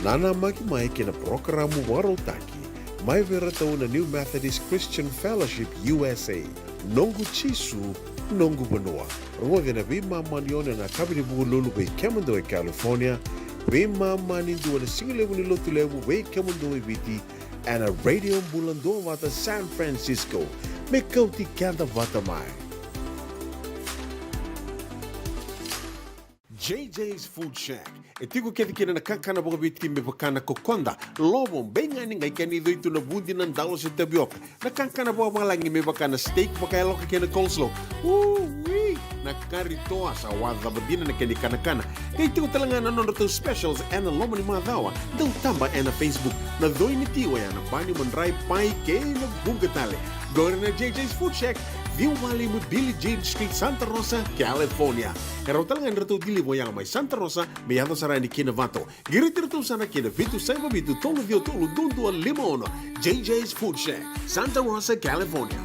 Nanamaki mai ki na parokaramu vakarautaki mai vei iratou na New Methodist Christian Fellowship U S A. Noqu Jisu, noqu vanua. Rogoci ena veimama ni ono ena yakavi ni Vukelulu vei kemudou e California, veimama ni dua ena sigalevu ni Lotulevu vei kemudou e Viti, ena Radio Bula Duavata San Francisco, me kauti keda vata mai. J J's Food Shack. E tiko kece kina na kakana vakaviti me vaka na kokoda, lovo, beigani, qai kena icoi tu na vudi, na dalo se tavioka. Na kakana vakavalagi me vaka na steak vakayaloka kei na coleslaw. Ui! Na kari toa, sa wacava dina na kena ikanakana. Qai tiko tale ga na nodratou specials ena loma ni macawa. Dau taba ena Facebook. Na coi ni ti oya na bani, madrai, pai kei na vuqa tale. Qori na J J's Food Shack, ciwa walu lima Billie Jean Street, Santa Rosa, California. E rawa tale ga ni ratou deliver oya mai Santa Rosa me yaco sara yani ki Novato. Qiriti iratou sara ki na vitu saiva vitu tolu ciwa tolu dua dua lima ono. J J's Food Shack, Santa Rosa, California.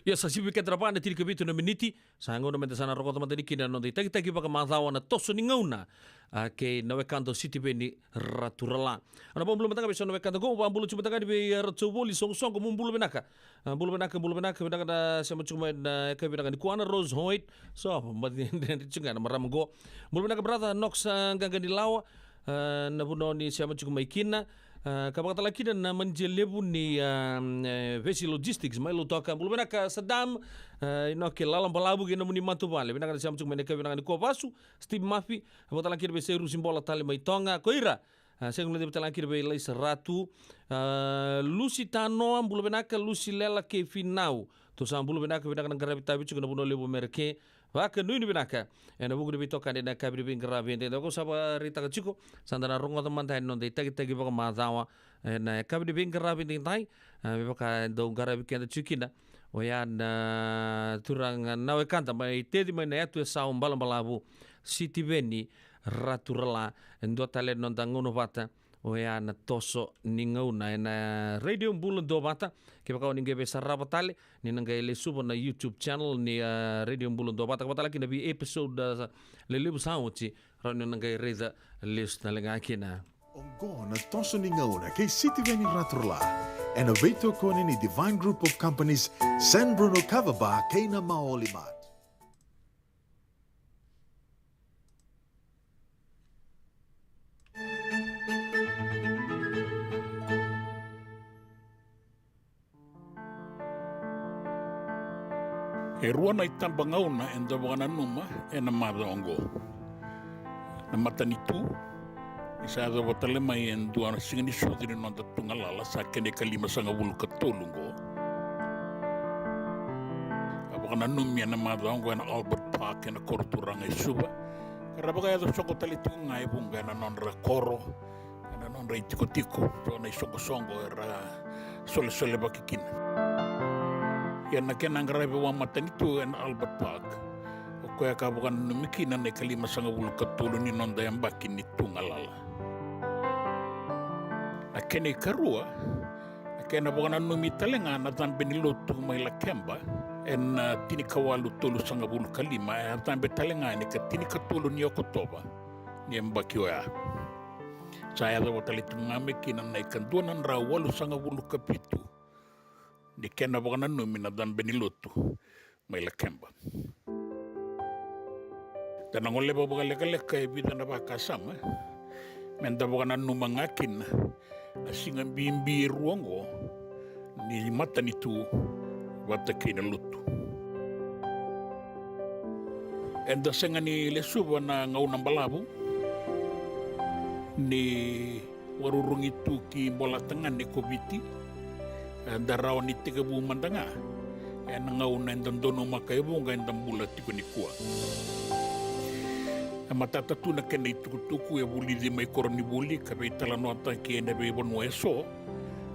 Ia, sa sivi keda na va na tinikavitu na miniti. Sa gauna meda sa na rogoca mada ni kina na noda itakitaki vakamacawa na Toso ni Gauna, a, kei na wekada o Sitiveni Raturala. Au na vakabula mada ga vei so na wekada qo, vakabula tiko mada ga yani vei, a, Ratu Voli Soqosoqo, mo bula vinaka. A, bula vinaka, bula vinaka, vinaka na sema tiko mai na yakavi vinaka nikua, na Rose Hoyt. So, mada ni dredre tiko ga na marama qo. Bula vinaka brother Knox, a, Qaqanilawa, a, na vanua ni sema tiko mai kina. A, ka vakatala kina na manager levu ni, a, e, Vesi Logistics mai Lautoka. Bula vinaka Sadam, a, Inoke Lalabalavu kei na nomuni matavuvale. Vinaka na sema tiko mai na yakavi vinaka nikua, Vasu, Steve Mafi. Vakatala kina vei Sairusi Bola tale mai Toga. Ko ira, a, sega ni guilecavi tale ga kina vei Laisa Ratu. A, Lusi Tanoa, bula vinaka, Lusi Lela kei Finau. Tou sa bula vinaka, vinaka na qaravi tavi tiko na vanua levu Merika. Vakanuinui vinaka ena vuku ni veitokani ena yakavi ni veiqaravi edaidai. Ko sa vakaraitaka tiko, sa da na rogoca mada yani na noda itakitaki vakamacawa ena yakavi ni veiqaravi edaidai. A, me vaka e dau qaravi keda tiko kina, oya na turaga na wekada mai Teci mai na yatu e Sao, Balabalavu, Sitiveni Raturala. E dua tale na noda gauna vata, oya na toso ni gauna ena Radio Bula Duavata. Kevaka o ni qai via sarava tale, ni na qai lesuva na YouTube channel ni, a, Radio Bula Duavata, ka vakatala kina vei episode, a, lelevu sa oti, rawa ni na qai raica lesu tale ga kina. Oqo na toso ni gauna kei Sitiveni Raturala, ena veitokoni ni Divine Group of Companies, San Bruno Kava Bar kei na Maoli Mart. E rua na itabagauna eda vakananuma ena macawa oqo. Na matanitu, ni sa yacova tale mai e dua na siga ni sucu ni noda tugalala, sa kena ikalimasagavulu ka tolu oqo. A vakananumi ena macawa oqo ena Albert Park ena koro turaga e Suva. Ka ra vakayaco soqo tale tiko ga e vuqa ena nodra koro, ena nodra itikotiko, so na isoqosoqo era solesolevaki kina. Ia na kena qaravi vakamatanitu ena Albert Park, o koya ka vakananumi kina na ikalimasagavulu ka tolu ni noda yabaki ni tugalala. Na kena ikarua, na kena vakananumi tale ga na cabe ni lotu mai Lakeba ena, a, tinikawalu tolusagavulu ka lima, e a cabe tale ga ena ikatinikatolu ni Okotova ni yabaki oya. Sa yacova tale tu ga mai kina na ikadua na drau walusagavulu ka vitu ni kena vakananumi na cabe ni lotu mai Lakeba. Da na goleva vakalekaleka e vica na vakasama me da vakananuma ga kina na siga bibi e rua oqo ni matanitu vata kei na lotu. Eda sega ni lesuva na gauna balavu ni vakarurugi tu ki Bolatagane ko Viti, eda rawa ni tekivu mada ga ena gauna eda donumaka e vuqa eda bula tiko nikua. E matata tu na kena itukutuku e vulici mai koronivuli ka veitalanoataki ena veivanua eso,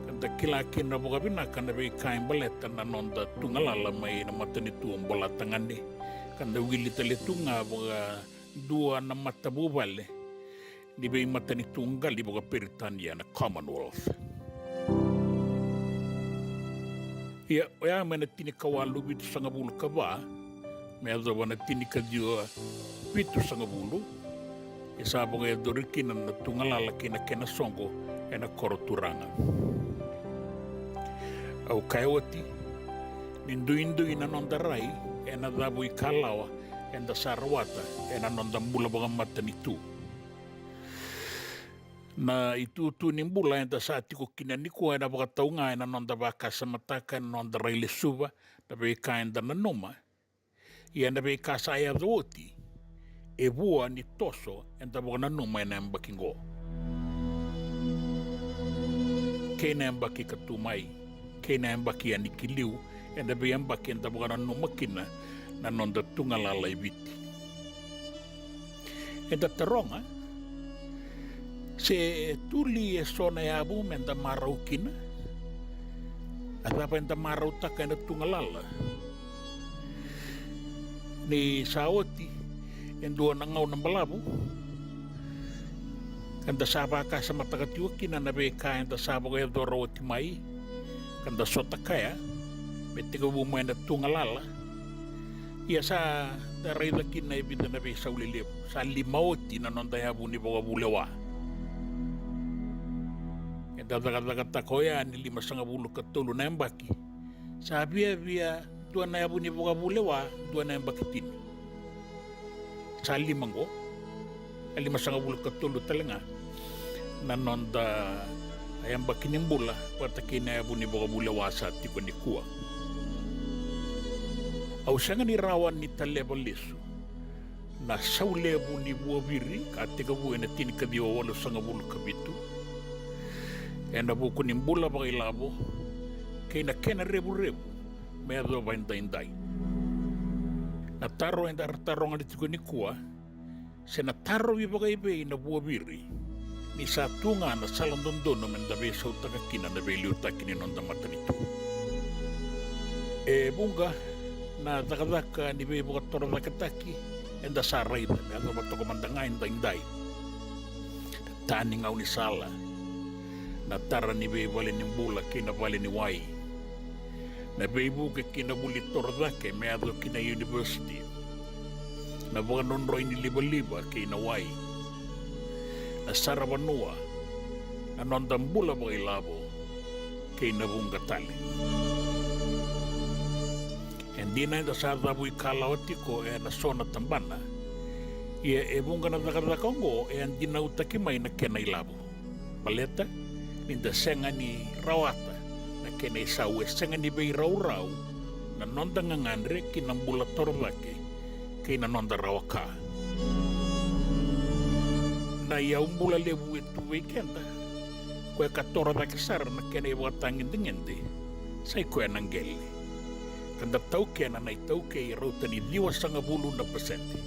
ka da kila kina vakavinaka na veika e baleta na noda tugalala mai na matanitu o Bolatagane, ka da wili tale tu ga vakadua na matavuvale ni veimatanitu qali vakaperitania na Commonwealth. Ia, oya mai na tinikawalu vitusagavulu ka va me yacova na tinikaciwa vitusagavulu, e sa vakayacori kina na tugalala kei na kena soqo ena koro turaga. Au kaya oti ni duidui na noda rai ena cavuikalawa eda sa rawata ena noda bula vakamatanitu. Na itutu ni bula eda sa tiko kina nikua ena vakatau ga ena noda vakasamataka, ena noda rai lesuva na veika eda nanuma. Ia na veika sa yaco oti e vua ni toso eda vakananuma ena yabaki qo kei na yabaki ka tu mai, kei na yabaki yani ki liu, ena veiyabaki eda vakananuma kina na noda tugalala e Viti. Eda taroga se tu li eso na yavu meda marau kina. A cava eda marautaka ena tugalala? Ni sa oti e dua na gauna balavu, ka da sa vakasamataka tiko kina na veika eda sa vakayacora oti mai, ka da sota kaya me tekivu mai na tugalala. Ia sa da raica kina e vica na veisau lelevu. Sa lima oti na noda yavu ni vakavulewa. Eda cakacakataka oya ni limasagavulu ka tolu na yabaki. Sa viavia dua na yavu ni vakavulewa, dua na yabaki tini. Sa lima qo, a limasagavulu ka tolu tale ga na noda, yabaki ni bula vata kei na yavu ni vakavulewa sa tiko nikua. Au sega ni rawa ni taleva lesu na sau levu ni vuaviri ka tekivu ena tinikaciwa walusagavulu ka vitu ena vuku ni bula vakailavo kei na kena revurevu me yacova edaidai. Na taro eda taroga tiko nikua, se na tarovi vakaivei na vuaviri ni sa tu ga na sala dodonu meda veisautaka kina na veiliutaki ni noda matanitu. E vuqa na cakacaka ni veivakatorocaketaki eda sa raica me yacova toka mada ga edaidai. Na ta ni gaunisala, na tara ni veivale ni bula kei na vale ni wai, na veivuke ki na vuli torocake me yaco ki na univesiti, na vakadrodroi ni livaliva kei na wai, na saravanua, na noda bula vakailavo kei na vuqa tale. E dina eda sa cavuikalawa tiko ena so na tabana, ia e vuqa na cakacaka oqo e a dinautaki mai na kena ilavo. Baleta ni da sega ni rawata na kena isau, e sega ni veiraurau na noda gagadre ki na bula torocake kei na noda rawa ka. Na iyau bula levu e tu vei keda, koya ka torocake sara na kena ivakatagedegede, sa i koya na qele. Ka da taukena na itaukei e rauta ni ciwasagavulu na pasede.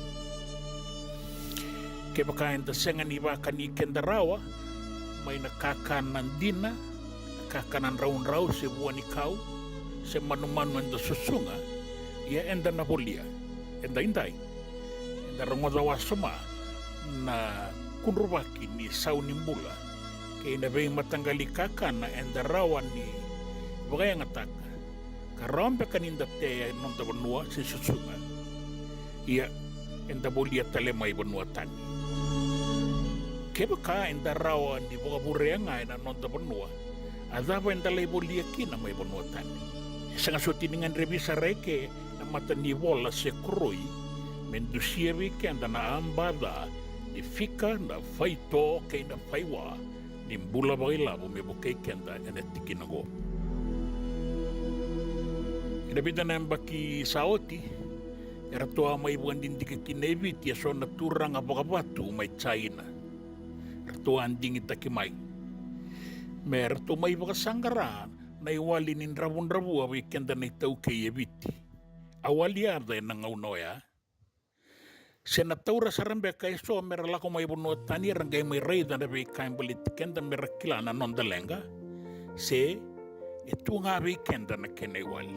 Kevaka eda sega ni vakani keda rawa mai na kakana dina, na kakana draudrau se vua ni kau, se manumanu eda susuga, ia eda na volia edaidai. Eda rogoca wasoma na kudruvaki ni sau ni bula kei na veimataqali kakana eda rawa ni vakayagataka, ka rawa beka ni da tea e noda vanua se susuga. Ia, eda volia tale mai vanua tani. Kevaka eda rawa ni vakavurea ga ena noda vanua, a cava eda lai volia kina mai vanua tani? E sega soti ni gadrevi sara eke na mata ni vola se koroi me dusia vei keda na aba ca ni fika, na faito kei na faiwa ni bula vakailavo me vukei keda ena tikina oqo. Ena vica na yabaki sa oti, eratou a mai vakadidike kina e Viti e so na turaga vakavatu mai Jaina. Eratou a digitaki mai me ratou mai vakasaqara na iwali ni dravudravua vei keda na itaukei e Viti. A wali yaca ena gauna oya. Se na taura sara beka e so me ra lako mai vanua tani era qai mai raica na veika e baleti keda me ra kila na noda leqa, se e tu ga vei keda na kena iwali.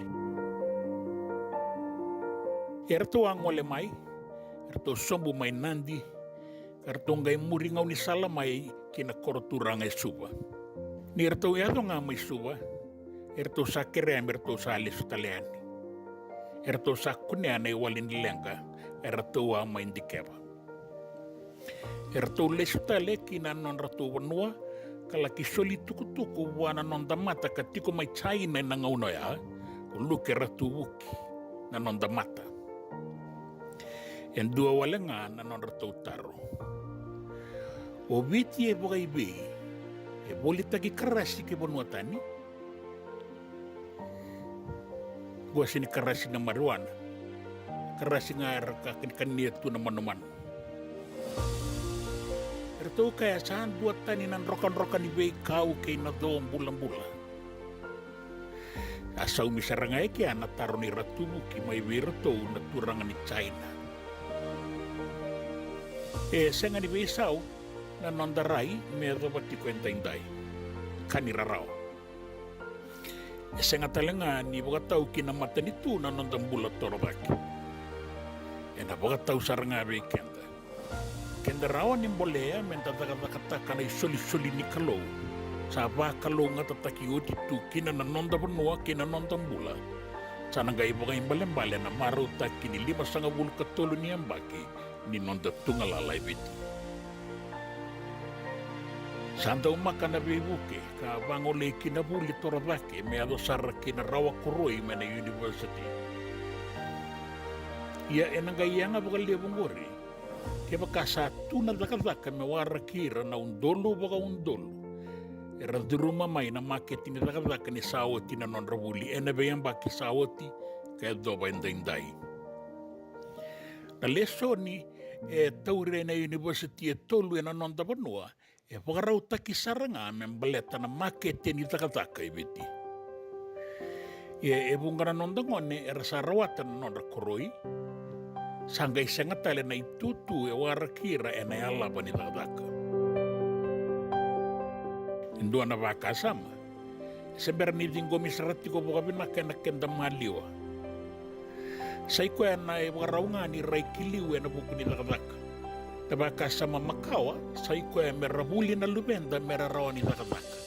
Eratou a gole mai, eratou sobu mai Nadi, ka ratou qai muri gaunisala mai ki na koro turaga e Suva. Ni ratou yaco ga mai Suva, eratou sa kerea me ratou sa lesu tale yani. Eratou sa kunea na iwali ni leqa eratou a mai dikeva. Eratou lesu tale ki na nodratou vanua ka laki soli tukutuku vua na noda mata ka tiko mai Jaina ena gauna oya, o Luke Ratuvuki na noda mata. E dua wale ga na nodratou taro. O Viti e vakaivei, e volitaki karasi ki vanua tani? Qo sega ni karasi na marijuana. Karasi ga era ka kanikania tu na manumanu. Eratou kaya sa dua tani na drokadroka ni veikau kei na co bulabula. A saumi sara ga e kea na taro ni Ratuvuki mai vei iratou na turaga ni Jaina. E sega ni veisau na noda rai me yacova tiko edaidai. Ka ni rarawa. E sega tale ga ni vakatau ki na matanitu na noda bula torocake. Ena vakatau sara ga vei keda. Keda rawa ni bolea me da cakacakataka na isolisoli ni Kalou sa vakalougatataki oti tu kina na noda vanua kei na noda bula. Sa na qai vakaibalebale na marautaki ni limasagavulu ka tolu ni yabaki ni noda tugalala e Viti. Sa daumaka na veivuke ka vagolei ki na vuli torocake me yaco sara ki na rawa koroi mai na univesiti. Ia ena qai yaga vakalevu oqori kevaka sa tu na cakacaka me waraki ira na udolu vakaudolu era curuma mai na makete ni cakacaka ni sa oti na nodra vuli ena veiyabaki sa oti ka yacova edaidai. Na lesoni e tauri ena univesiti e tolu ena noda vanua e vakarautaki sara ga me baleta na makete ni cakacaka e Viti. Ia e vuqa na noda gone era sa rawata na nodra koroi, sa qai sega tale na itutu e waraki ira ena yalava ni cakacaka. E dua na vakasama, e se bera ni ciqomi sara tiko vakavinaka ena keda maliwa. Sa i koya na ivakarau ga ni rai ki liu ena vuku ni cakacaka. Na vakasama makawa sa i koya me ra vuli na luveda me ra rawa ni cakacaka.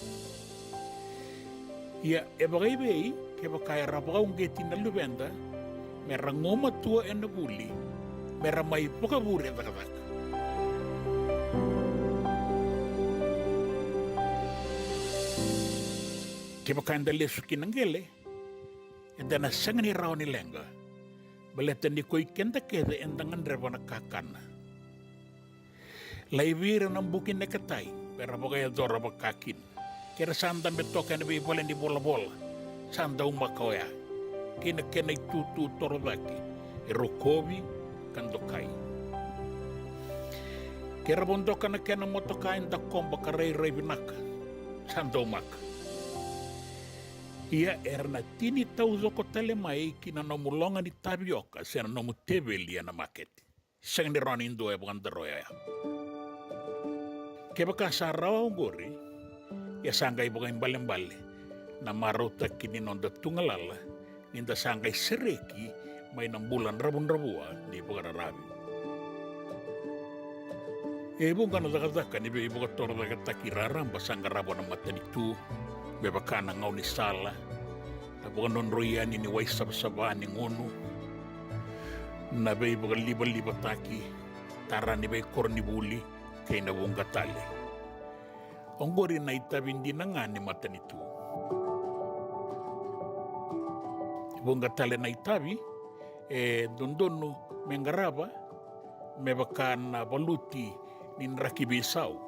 Ia e vakaivei kevaka era vakauqeti na luveda me ra gumatua ena vuli me ra mai vakavure cakacaka. Kevaka eda lesu ki na qele, eda na sega ni rawa ni leqa, baleta ni ko i keda kece eda gadreva na kakana. Laivi ira na buki neketai me ra vakayacora vakakina. Ke ra sa dabe toka ena veivale ni volavola, sa daumaka oya. Kei na kena itutu toro cake, e rokovi ka dokai. Ke ra vodoka na kena motoka e dakoba ka rairai vinaka, sa daumaka. Ia era na tini taucoko tale mai ki na nomu loga ni tavioka se na nomu teveli ena makete. Sega ni rawa ni dua e vakadaroya oya. Kevaka sa rawa oqori, ia sa qai vakaibalebale na marautaki ni noda tugalala ni da sa qai sereki mai na bula dravudravua ni vakararavi. E vuqa na cakacaka ni veivakatorocaketaki raraba sa qarava na matanitu, me vaka na gaunisala, na vakadrodroi yani ni waisavasava ni gunu, na veivakalivalivataki, tara ni veikoronivuli, kei na vuqa tale. Oqori na itavi dina ga ni matanitu. Vuqa tale na itavi e dodonu me qarava, me vaka na valuti ni draki veisau,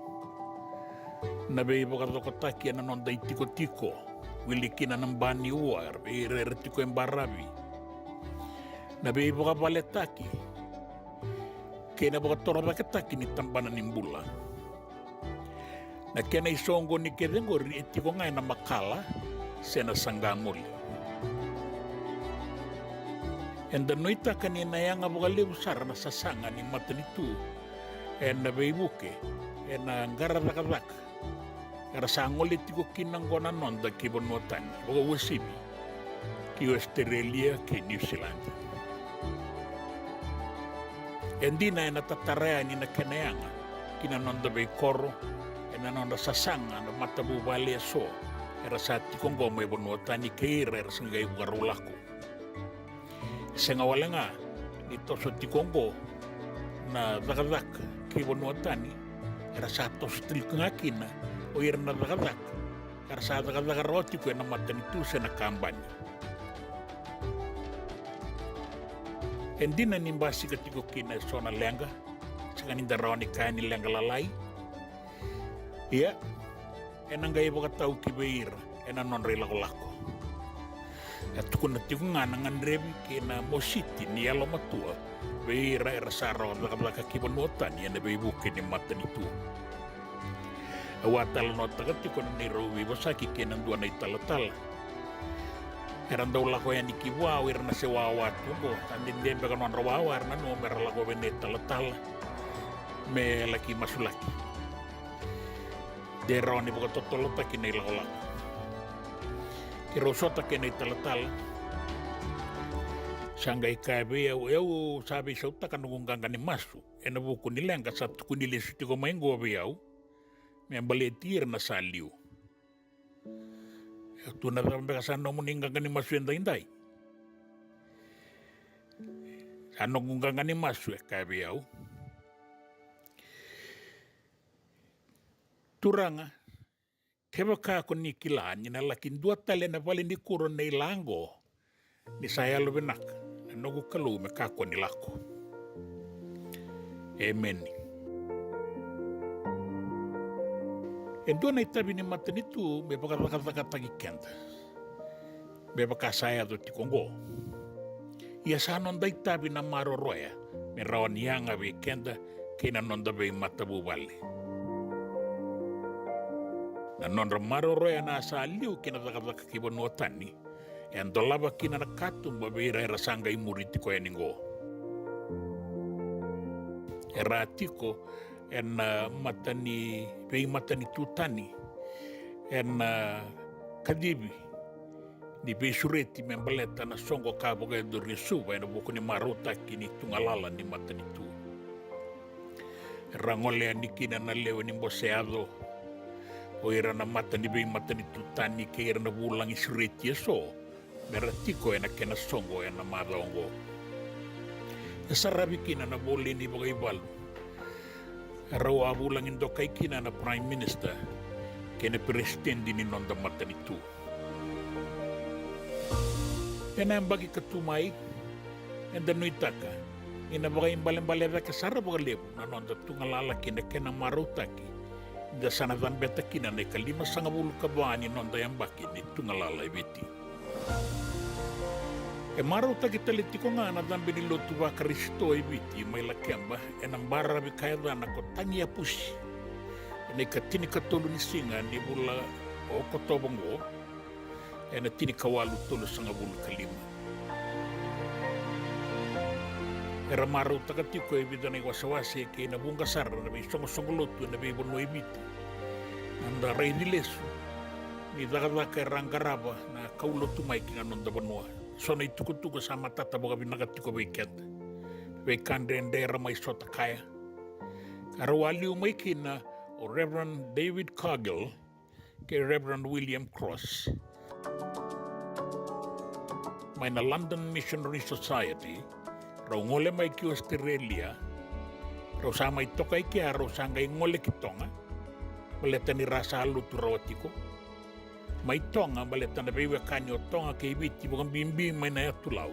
na veivakacokotaki ena noda itikotiko, wili kina na ba ni ua vei ira era tiko e baravi, na veivakavaletaki, kei na vakatorocaketaki ni tabana ni bula. Na kena isoqoni kece oqori e tiko ga ena makala se na saqa goli. Eda nuitaka ni na yaga vakalevu sara na sasaga ni matanitu ena veivuke ena qara cakacaka era sa gole tiko kina oqo na noda ki vanua tani, vakauasivi ki Ositerelia kei Niusiladi. E dina ena tatara yani na kena yaga ki na noda veikoro ena nodra sasaga na matavuvale eso era sa tiko oqo mai vanua tani kei ira era se qai vakarau lako. E sega wale ga ni toso tiko oqo na cakacaka ki vanua tani, era sa toso tiko ga kina o ira na cakacaka era sa cakacaka rawa tiko ena matanitu se na kabani. E dina ni basika tiko kina eso na leqa, sega ni da rawa ni kaya ni leqa lalai. Ia, ena qai vakatau ki vei ira ena nodra ilakolako. E tukuna tiko ga na gadrevi kei na mositi ni yalomatua vei ira era sa rawa cakacaka ki vanua tani ena veivuke ni matanitu. Au a talanoataka tiko na neirau veivosaki kei na dua na italatala. Era dau lako yani ki vua o ira na se wawa tu oqo, sa dede beka nodra wawa, era nanuma mera lako vei na italatala me laki masulaki. De rawa ni vakatotolotaki na ilakolako. Keirau sota kei na italatala. Sa qai kaya vei au, au sa veisautaka noqu qaqa ni masu ena vuku ni leqa sa tukuni lesu tiko mai oqo vei au me baleti ira na sa liu. E tu na cava beka sa nomuni qaqa ni masu edaidai? Sa noqu qaqa ni masu, e kaya vei au, Turaga, kevaka ko ni kila ni na laki dua tale na valenikuro nei Laqa, ni sa yalovinaka na noqu Kalou me kakua ni lako. Emeni. E dua na itavi ni matanitu me vakacakacakataki keda, me vaka sa yaco tiko oqo. Ia sa noda itavi na maroroya me rawa ni yaga vei keda kei na noda veimatavuvale. Na nodra maroroya na sa liu ki na cakacaka ki vanua tani, e dolava kina na katuba vei ira era sa qai muri tiko yani oqo. Era tiko ena matani, veimatanitu tani, ena kacivi ni veisureti me baleta na soqo ka vakayacori ni Suva ena vuku ni marautaki ni tugalala ni matanitu. Era gole yani kina na lewe ni bose yaco, o ira na mata ni veimatanitu tani kei ira na vulagi sureti eso, me ra tiko ena kena soqo ena macawa oqo. E saravi kina na voli ni vakaivalu. E rau a vulagi dokai kina na Prime Minister kei na peresitedi ni noda matanitu. Ena yabaki ka tu mai, eda nuitaka ni na vakaibalebale cake sara vakalevu na noda tugalala kei na kena marautaki, ni da sa na cabeta kina na ikalimasagavulu ka va ni noda yabaki ni tugalala e Viti. E marautaki tale tiko ga na cabe ni lotu vaKarisito e Viti mai Lakeba ena baravi ka yacana ko Tagiapusi, ena ikatinikatolu ni siga ni vula o Okotova oqo, ena tinikawalu tolusagavulu ka lima. Era marautaka tiko e vica na iwasewase kei na vuqa sara na veisoqosoqo lotu ena veivanua e Viti na noda raici lesu ni cakacaka era a qarava na kaulotu mai ki na noda vanua. So na itukutuku sa matata vakavinaka tiko vei keda. Veika dredre era mai sota kaya. Ka rau a liu mai kina o Reverend David Cargill kei Reverend William Cross mai na London Missionary Society, rau gole mai ki Australia. Rau sa mai toka i kea, rau sa qai gole ki Toga, baleta ni ra sa lotu rawa tiko mai Toga, baleta na veiwekani o Toga kei Viti, vakabibi mai na yatu Lau,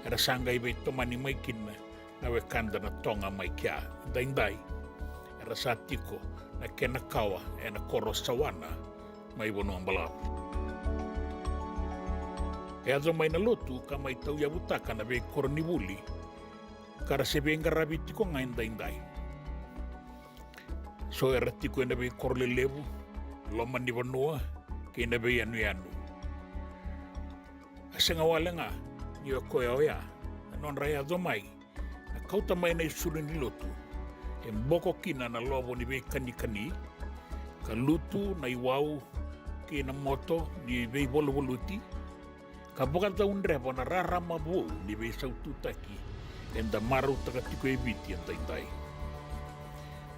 era sa qai veitomani mai kina na wekada na Toga mai kea. Daidai era sa tiko na kena kawa ena koro Sawana mai Vanua Balavu. E yaco mai na lotu ka mai tauyavutaka na veikoronivuli ka ra se veiqaravi tiko ga e daidai. So era tiko ena veikoro lelevu, loma ni vanua kei na veiyanuyanu. A sega wale ga ni o koya oya na nodra yaco mai, na kauta mai na isulu ni lotu e boko kina na lovo ni veikanikani, ka lutu na iwau kei na moto ni veivaluvaluti, ka vakacaudreva na rarama vou ni veisaututaki eda marautaka tiko e Viti e daidai.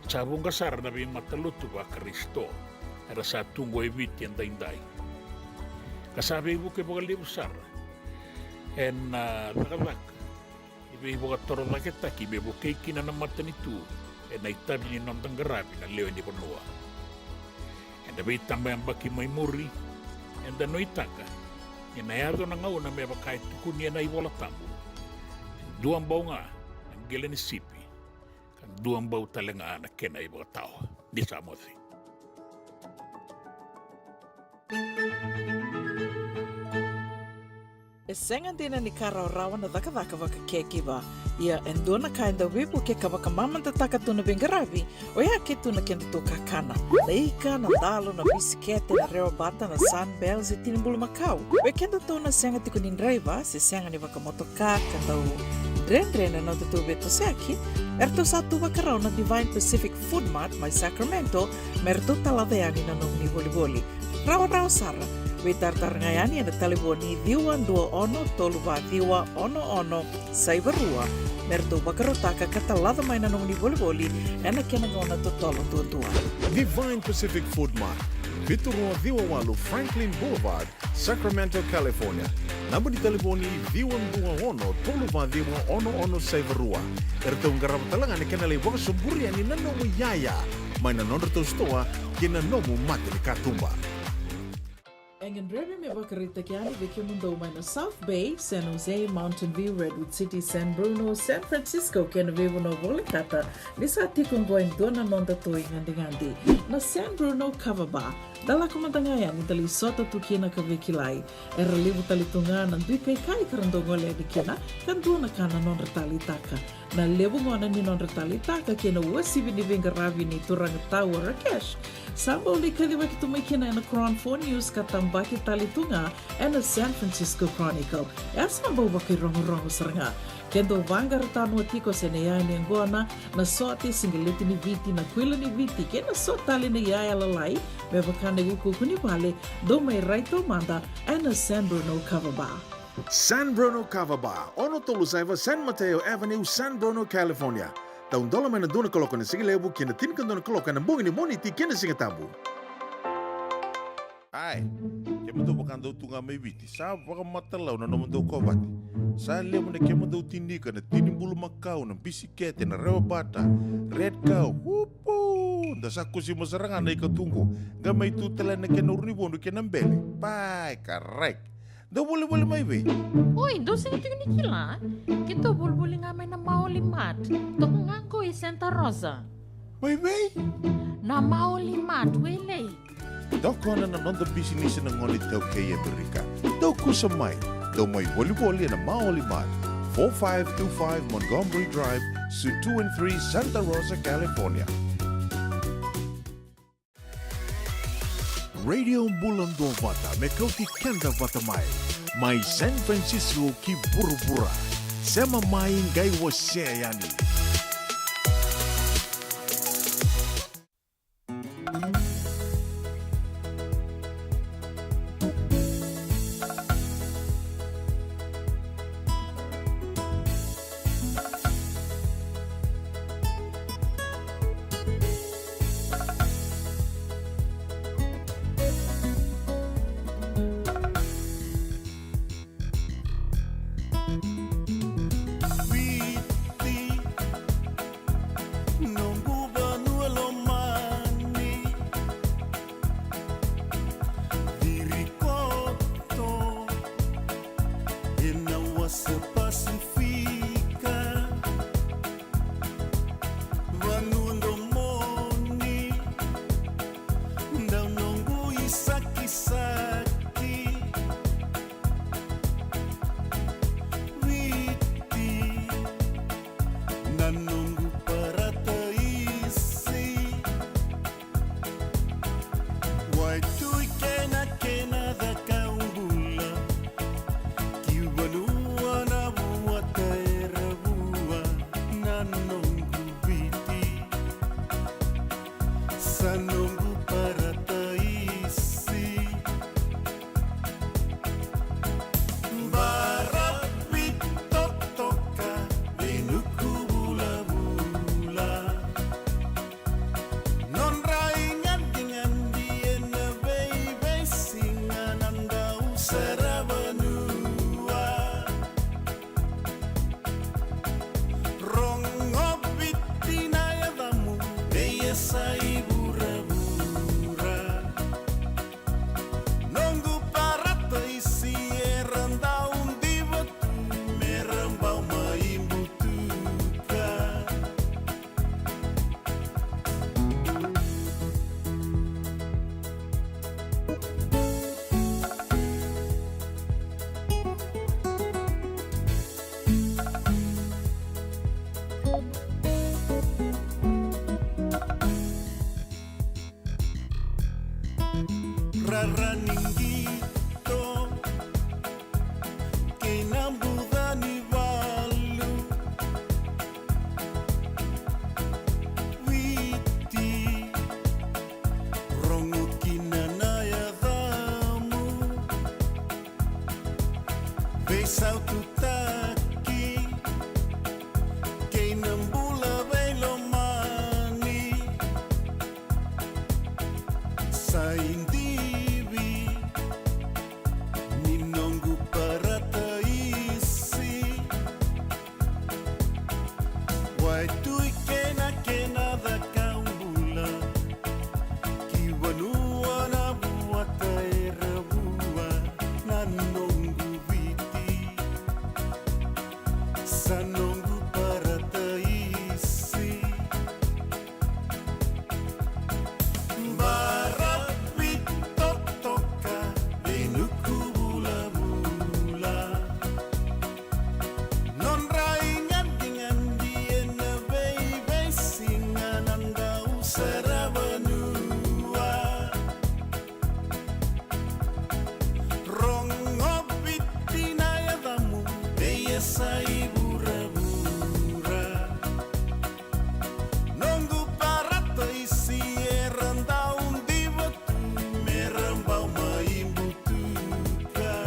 Sa vuqa sara na veimatalotu vaKarisito era sa tu oqo e Viti e daidai, ka sa veivuke vakalevu sara ena, ah, cakacaka ni veivakatorocaketaki me vukei kina na matanitu ena itavi ni noda qaravi na lewe ni vanua. Ena veitabayabaki mai muri, eda nuitaka ni na yaco na gauna me vaka e tukuni ena iVola Tabu: "Dua bau ga na qele ni sipi, ka dua bau tale ga na kena ivakatawa." Ni sa moce. E sega dina ni ka rawarawa na cakacaka vakacaregiver. Ia e dua na ka e dau veivuke ka vakamamadataka tu na veiqaravi, oya ke tu na kedatou kakana. Na ika, na dalo, na bisikete, na rewabata, na Sunbell se tini bulumakau. Vei kedatou na sega tiko ni draiva se sega ni vakamotoka ka dau dredre na nodatou veitosoyaki, eratou sa tu vakarau na Divine Pacific Food Mart mai Sacramento me ratou talaca yani na nomuni volivoli. Rawarawa sara. Veitaratara ga yani ena talevoni ciwa dua ono tolu va ciwa ono ono saiva rua me ratou vakarautaka ka talaca mai na nomuni volivoli ena kena gauna totolo duadua. Divine Pacific Food Mart, vitu rua ciwa walu Franklin Boulevard, Sacramento, California. Naba ni talevoni ciwa dua ono tolu va ciwa ono ono saiva rua. Eratou qarava tale ga na kena lai vakasoburi yani na nomu iyaya mai na nodratou sitoa kei na nomu mata ni katuba. E gadrevi me vakaraitaki yani vei kemudou mai na South Bay, San Jose, Mountain View, Redwood City, San Bruno, San Francisco kei na veivanua volekata, ni sa tiko oqo e dua na noda toi gadigadi, na San Bruno Kava Bar. Da lako mada ga yani da lai sota tu kina ka veikilai. Era levu tale tu ga na dui kaikai ka ra dau gole yani kina, ka dua na ka na nodra taleitaka. Na levu gona ni nodra taleitaka kei na uasivi ni veiqaravi ni turaga tau o Rakesh, sa bau lai kacivaki tu mai kina ena Cron Four News ka tabaki tale tu ga ena San Francisco Chronicle. E a sa bau vakairogorogo sara ga. Ke dau vaqara tanoa tiko se na iyaya ni yaqona, na sote, siqeleti ni Viti, na kuila ni Viti, kei na so tale na iyaya lalai, me vaka na iukuuku ni vale, dou mai rai taumada ena San Bruno Kava Bar. San Bruno Kava Bar, ono tolu saiva San Mateo Avenue, San Bruno, California. Taudola mai na dua na kaloko ena sigalevu ki na tinikadua na kaloko ena bogi ni Moniti kei na Sigatabu. Ai, kemudou vakadau tu ga mai Viti, sa vakamatalau na nomudou kovate. Sa levu na kemudou tinika, na tini bulumakau, na bisikete, na rewabata, red cow, upu! Da sa kusima sara ga na ika tu qo, qai mai tu tale na kena uru ni vodu kei na bele. Pai, karai. Dou volivoli mai vei? Oi, dou sega tiko ni kila? Keitou volivoli ga mai na Maoli Mart. Toka ga qo i Santa Rosa. Mai vei? Na Maoli Mart, Wailei. Tokona na noda bisinisi na gone iTaukei e Amerika. Dou kusa mai. Dou mai volivoli ena Maoli Mart, four five two five Montgomery Drive, Suite two and three, Santa Rosa, California. Radio Bula Duavata me kauti keda vata mai. Mai San Francisco ki vuravura. Sema mai qai wasea yani. Viti, noqu vanua lomani, ciri koto ena wasa Pasifika. Vanua domoni, dau noqu isakisaki. Viti, na noqu parataisi. Waitui kei na kena cakau bula, ki vanua na vuata era vua, na noqu Viti, sa noqu parataisi. Baravi totoka, veinuku vulavula. Nodra igadigadi ena veiveisiga na dau saravanua. Rogo Viti na yacamu, veiyasai vuravura. Noqu parataisi era dau diva tu, me ra bau mai butuka. Rara ni qito kei na buca ni valu. Viti, rogo kina na yacamu. Veisaututaki kei na bula veilomani. Sa idivi ni noqu parataisi. Waitui kei na kena cakau bula, ki vanua na vuata era vua. Saravanua. Rogo Viti na yacamu, vei e sa i vuravura. Noqu paradise era dau diva tu, me ra bau mai butuka.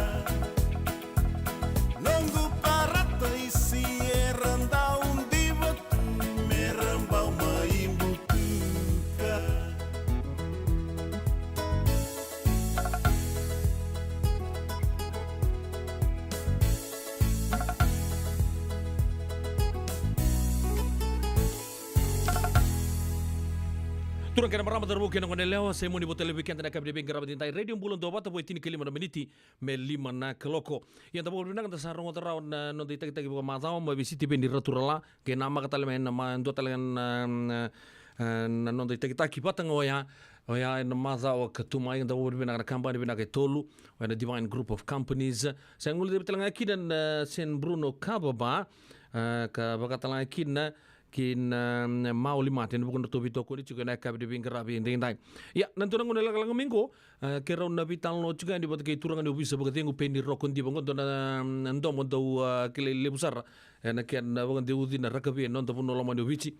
Noqu paradise era dau diva tu, me ra bau mai butuka. Turaga kei na marama, cauravou kei na goneyalewa, sa i muri vata tale vei keda ena yakavi ni veiqaravi edaidai. Radio Bula Duavata, vo e tinikalima na miniti me lima na kaloko. Ia da vakavinavinaka da sa rogoca rawa na noda itakitaki vakamacawa mai vei Sitiveni Raturala, kei na maka tale mai na ma-, dua tale na, na, na noda itakitaki vata ga oya, oya ena macawa ka tu mai. Da vakavinavinaka na kabani vinaka e tolu, oya na Divine Group of Companies. Sa gole tale ga kina na San Bruno Kava Bar, a, ka vaka tale ga kina ki na, mm, Maoli Mart, ena vuku ni nodratou veitokoni tiko ena yakavi ni veiqaravi edaidai. Ia, na dua na gauna lekaleka mai qo, e, keirau na veitalanoa tiko yani vata kei turaga ni ovisa vakacegu Peni Rokodiva, qo dua na, mm, domo dau, a, kilai levu sara ena kena vakadeuci na rakavi ena noda vanua lomani o Viti.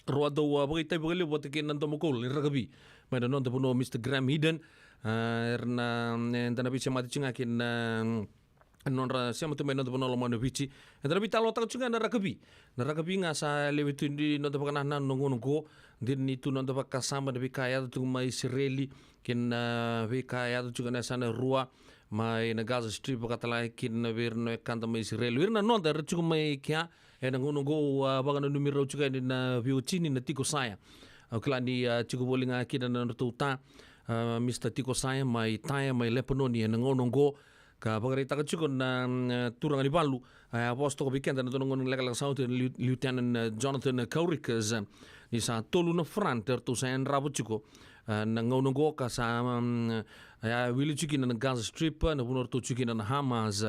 Rau a dau, a, vakaitavi vakalevu vata kei na domo koula ni rakavi mai na noda vanua o Mister Graham Eden. A, era na, mm, eda na veisemati tiko ga kei na, mm, nodra sema tu mai na noda vanua lomani o Viti. Eda na veitalanoataka tiko ga na rakavi. Na rakavi ga sa lewe tu ni noda vakanananu na gauna oqo. Dina ni tu noda vakasama na veika e yaco tiko mai Isireli kei na veika e yaco tiko ena yasana rua mai na Gaza Strip, vaka tale ga kina vei ira na wekada mai Isireli. O ira na noda era tiko mai kea ena gauna oqo, au a vakananumi rau tiko yani na veiwatini na Tiko Saya. Au kila ni, a, tiko voli ga kina na nodratou ta, a, Mister Tiko Saya mai Taya, mai Lepanoni ena gauna oqo. Ka vakaraitaka tiko na, mm, turaga ni valu, a, a vosa toka vei keda na dua na gauna lekaleka sa oti, Lieu-, Lieutenant, a, Jonathan Kaurikas, a, ni sa tolu na front eratou sa yadrava tiko, a, na gauna oqo ka sa, mm, a, wili tiko kina na Gaza Strip, na vanua eratou tiko kina na Hamas,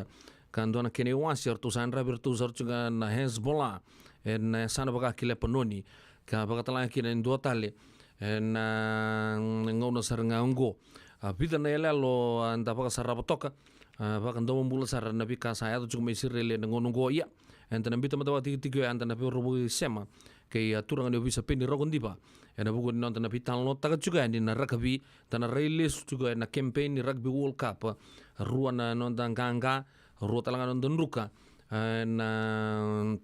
ka dua na kena iwase eratou sa yadravi iratou sara tiko ga na Hezbollah ena yasana vaka ki Lepanoni. Ka vaka tale ga kina e dua tale ena, mm, gauna sara ga oqo. A, vica na iyaloyalo, a, da vakasarava toka, a, vakadomobula sara na veika sa yaco tiko mai Isireli ena gauna oqo. Ia, eda na biuta mada vakatikitiki oya, eda na veivuravura sema kei, a, turaga ni ovisa Peni Rokodiva ena vuku ni noda na veitalanoataka tiko yani na rakavi, da na rai lesu tiko ena campaign ni Rugby World Cup. Rua na noda qaqa, rua tale ga na noda druka, a, na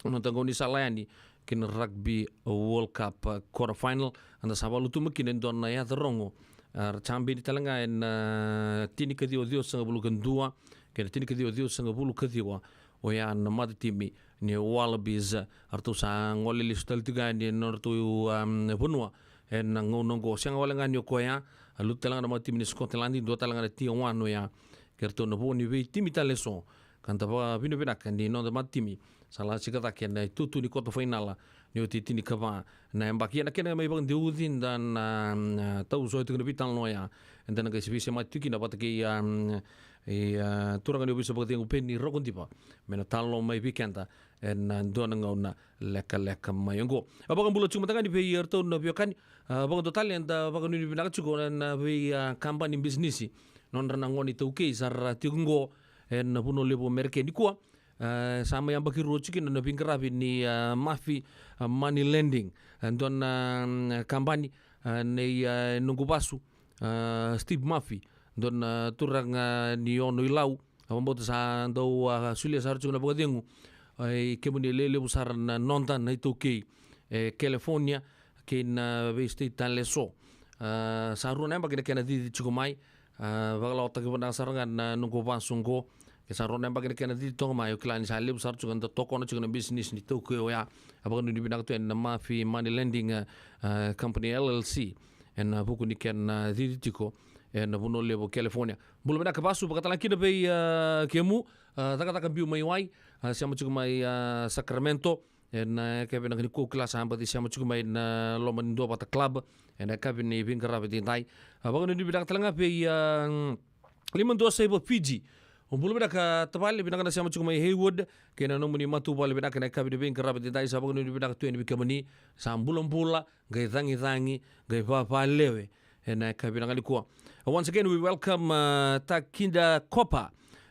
noda gaunisala yani ki na Rugby World Cup, a, quarter final. Eda sa vakalutuma kina e dua na yaca rogo, a, ra jabini tale ga ena, a, tinikaciwa ciwasagavulu ka dua kei na tinikaciwa ciwasagavulu ka ciwa, oya na matatimi ni Wallabies. A, ratou sa gole lesu tale tiko yani ena nodratou, a, vanua ena gauna oqo. Sega wale ga ni o koya, a, lutu tale ga na matatimi ni Scotland, dua tale ga na tier one oya, kei ratou na vo ni veitimi tale eso. Ka da vakavinavinaka ni noda matatimi sa lasika cake ena itutu ni quarter final ni oti e tinikava na yabaki. Ia na kena mai vakadeuci da na, mm, tau soya tiko na veitalanoa oya, eda na qai veisemati tiko kina vata kei, a, mm, e, a, turaga ni ovisa vakacegu Peni Rokodiva me na talanoa mai vei keda ena dua na gauna lekaleka mai oqo. A, vakabula tiko mada ga yani vei iratou na veiwekani, a, vakadua tale eda vakanuinui vinaka tiko ena vei, a, kabani bisinisi, nodra na gone iTaukei sa ra tiko oqo ena vanua levu o Merika nikua. A, sa mai yabaki rua tiko kina na veiqaravi ni, a, Mafi, a, Money Lending, a, dua na, mm, kabani, a, nei, a, noqu vasu, a, Steve Mafi, dua na turaga ni Ono-i-Lau. A, vakabauta sa dau, a, solia sara tiko na vakacegu, a, i kemuni e lelevu sara na noda na iTaukei e California kei na veistate tale eso. A, sa rua na yabaki na kena cici tiko mai. A, vakalawataki vinaka sara ga na noqu vasu oqo. Ke sa rua na yabaki na kena cici toka mai, o kila ni sa levu sara tiko na da tokona tiko na bisinisi ni iTaukei oya. A, vakanuinui vinaka tu yani na Mafi Money Lending, a, a, Company L L C ena vuku ni kena, a, cici tiko ena vanua levu o California. Bula vinaka vasu, vaka tale ga kina vei, a, kemu, a, cakacaka biu mai wai, a, sema tiko mai, a, Sacramento, ena yakavi vinaka nikua, au kila sa baci sema tiko mai na loma ni Duavata Club ena yakavi ni veiqaravi edaidai. A, vakanuinui vinaka tale ga vei, a, lima dua saiva Fiji, Bula vinaka tavale, vinaka na sema tiko mai Haywood, kei na nomuni matavuvale vinaka ena yakavi ni veiqaravi edaidai. Sa vakanuinui vinaka tu yani vei kemuni, sa bulabula, qai cagicagi, qai vavalewe ena yakavi vinaka nikua. Uh, once again, we welcome, uh, Takida Kopa,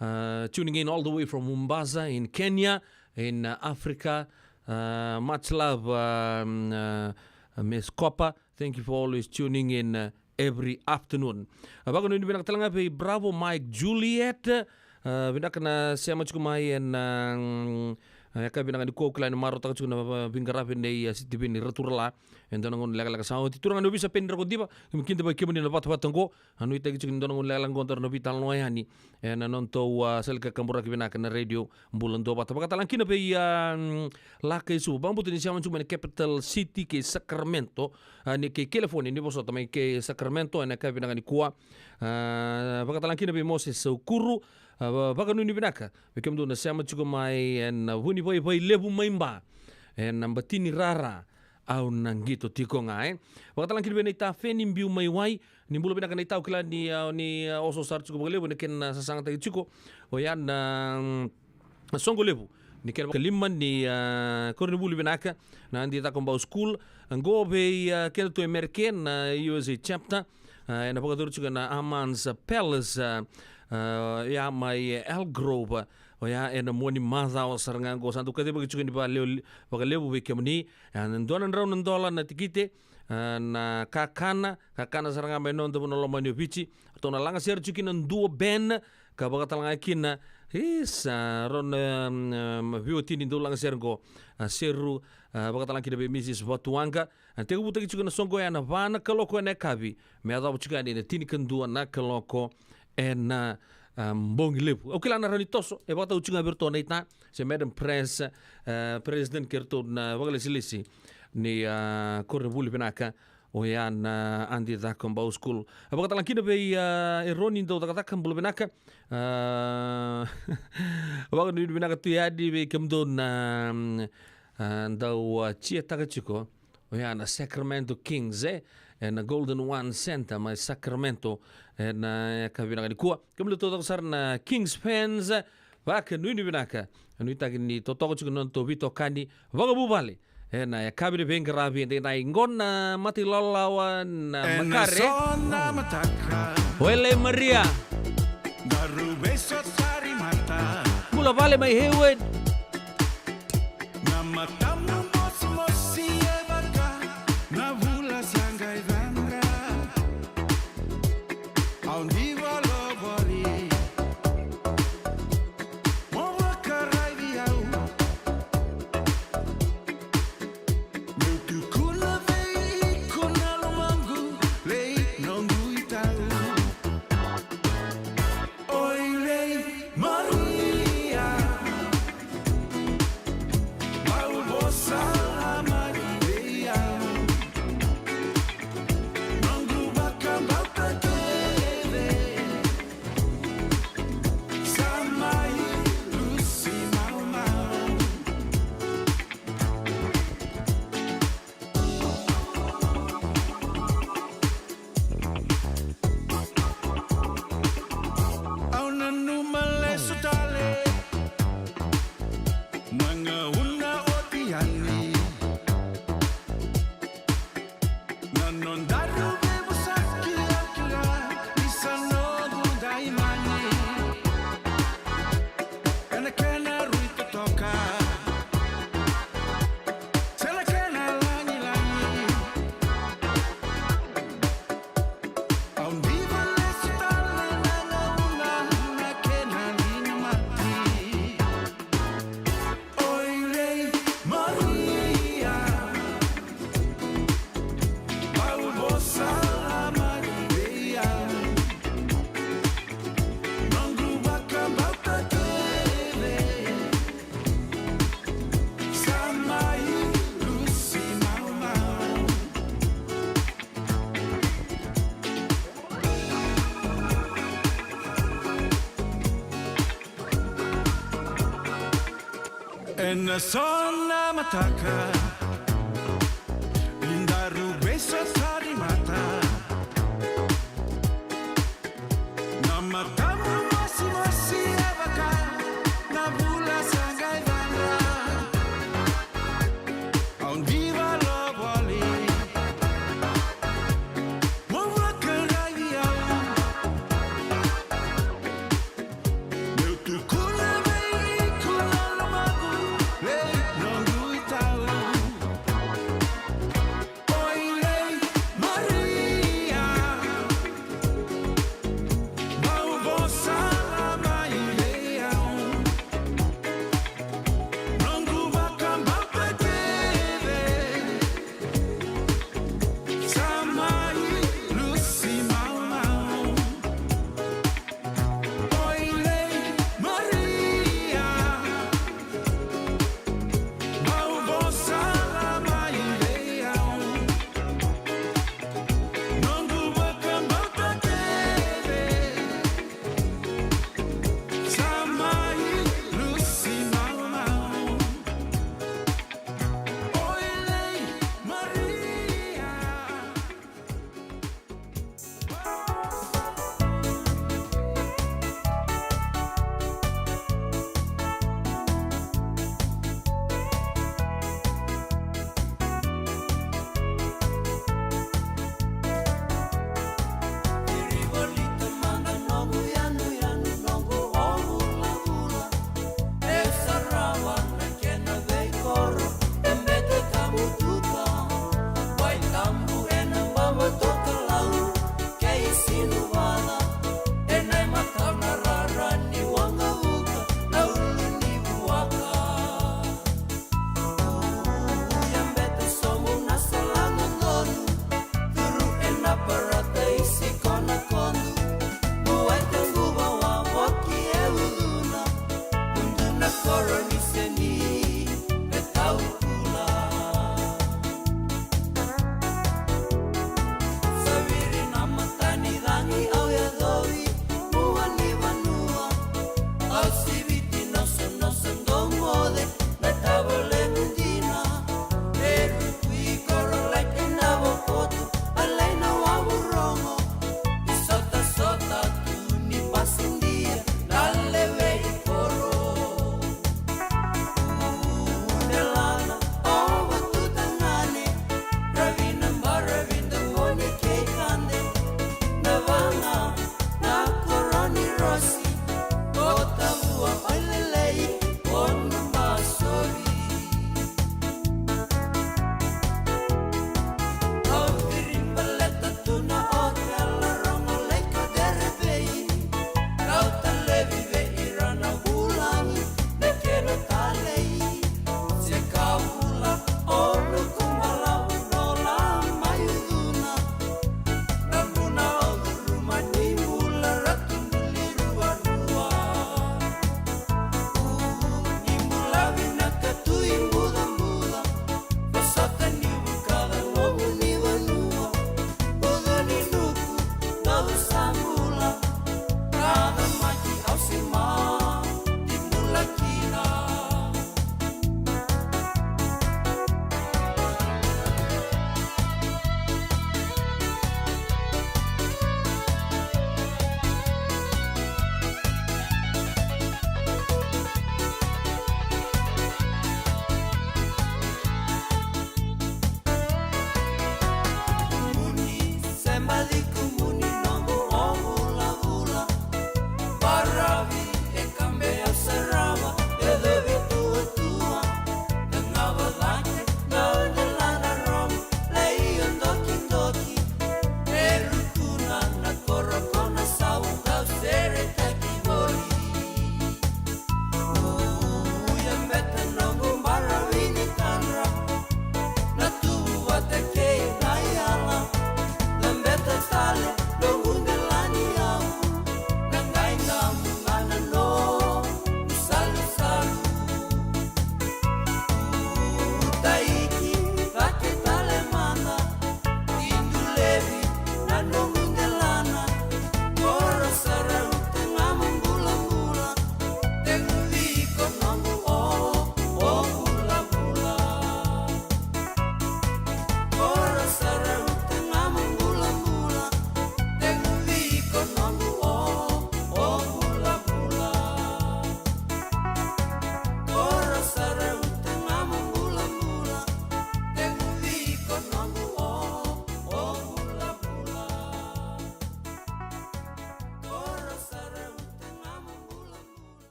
uh, tuning in all the way from Mombasa in Kenya, in, uh, Africa. Uh, much love, um, uh, Miss Kopa. Thank you for always tuning in, uh, every afternoon. Uh, vakanuinui vinaka tale ga vei Bravo Mike Juliet. Uh, vinaka na sema tiko mai ena, um, uh, yakavi vinaka nikua. Au kila ni marautaka tiko na, uh, veiqaravi nei, uh, Sitiveni Raturala. E dua na gauna lekaleka sa oti. Turaga ni ovisa Peni Rakodiva, keimami kidavaki kemuni ena vatavata oqo. A nuitaki tiko ni dua na gauna lekaleka oqo daru na veitalanoa yani ena nodatou, a, sala ni kakaburaki vinaka na Radio Bula Duavata. Vakatale ga kina vei, a, mm, Laka i Suva, vakabauta ni sema tiko mai na capital city kei Sacramento, a, ni kei California, ni vosota, mai kei Sacramento ena yakavi vinaka nikua. A, vakatale ga kina vei Moses Saukuru, a, va-, vakanuinui vinaka vei kemudou na sema tiko mai ena Vunivaivai Levu mai Ba, ena Batini Rara, au na qito tiko ga, e. Vakatale ga kina vei Naita ni biu mai Wai, ni bula vinaka Naita, au kila ni, a, ni, a, oso sara tiko vakalevu ena kena, a, sasagataki tiko. Oya na, mm, soqo levu ni kena vakalima ni, a, koronivuli vinaka na Adi Cakobau School. Qo vei, a, keda tu e Merika na U S A chapter, a, ena vakayacori tiko ena Armand's Palace, a, a, ya mai Elk Grove, a, oya ena mua ni macawa sara ga qo. Sa dau kacivaki tiko ni vakalevu, vakalevu vei kemuni. A, dua na drau na dola na tikite, a, na kakana, kakana sara ga mai noda vanua lomani o Viti. Ratou na lagasere tiko kina na Duo Band, ka vakatale ga kina, isa, rau na, um, veiwatini dau lagasere qo, a, Seru, a, vakatale ga kina vei Mrs Vatuwaqa. A, tekivutaki tiko na soqo ya ena va na kaloko ena yakavi me yacova tiko yani na tinikadua na kaloko ena, a, bogi levu. Au kila na rawa ni toso, e vakatau tiko ga vei iratou Naita, se Madam Press, a, President kei iratou na vakalesilesi ni, a, koronivuli vinaka, oya na Adi Cakobau School. A, vakatale ga kina vei, a, Eroni dau cakacaka, bula vinaka. A, vakanuinui vinaka tu yani vei kemudou na, mm, a, dau, a, cheer-taka tiko. Oya na Sacramento Kings, e, ena Golden One Center mai Sacramento, ena yakavi vinaka nikua. Kemudou taucoko sara na Kings fans, vakanuinui vinaka. Nuitaki ni totoka tiko na nodatou veitokani vakavuvale ena yakavi ni veiqaravi edaidai. Qo na mata ilawalawa na makare. Wele Maria. Bula vale mai Haywood. Na matamu mosimosi e vaka na vula sa qai cadra. Au diva lovori. Mo vakaraici au. Meu tukuna vei iko na lomaqu, lei noqu itau. Oi lei Maria, bau vosa mai vei au. Noqu vakabauta kece sa mai lusi maumau. Au nanuma lesu tale na gauna oti yani. Na nodaru veivosaki au kila ni sa noqu daimani. Ena kena rui totoka se na kena lagilagi. Au diva lesu tale na gauna na kena liga mati. Oi lei Maria, bau vosa mai vei au. Noqu vakabauta kece sa mai lusi maumau. Ena so na mataka ni daru veisotavi mata. Na matamu mosimosi e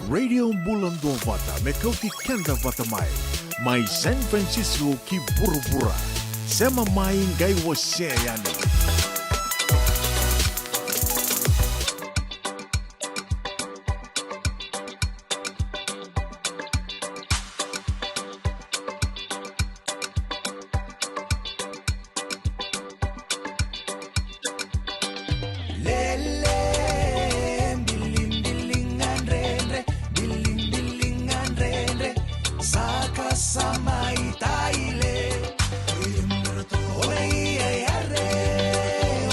Radio Bula Duavata, me kauti keda vata mai. Mai San Francisco ki vuravura. Sema mai, qai wasea yani. Lele, bilibiliga dredre, bilibiliga dredre, saka sa mai taile. Ona ia yare,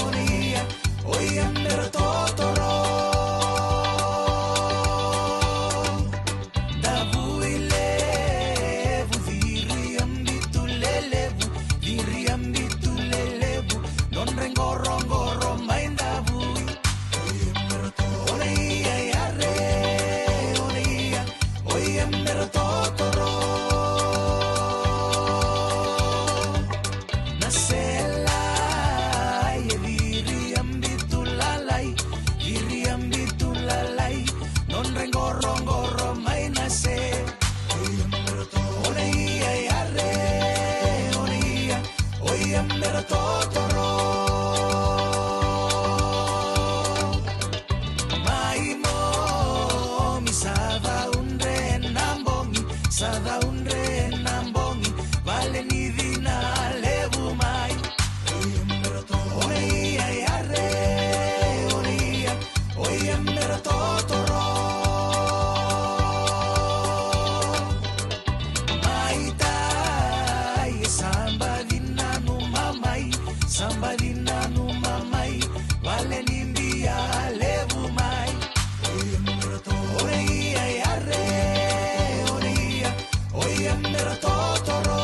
ona ia, oia mera totoro. Davui levu, ciri abitu lelevu, ciri abitu lelevu, nodra iqoroqoro mai davui. Ona ia yare, ona ia, oia mera totoro. Na sela e ciri abitu lalai, ciri abitu lalai, nodra iqoroqoro mai na se. Ona ia yare, ona ia, oia mera totoro. Mai momi sa caudre na bogi, sa caudre na bogi, vale ni cina levu mai. Ona ia yare, ona ia, oia mera totoro. Mai tai e saba dina nu mamai, saba dina nu mamai, vale ni bia levu mai. Ona ia yare, ona ia, oia mera totoro.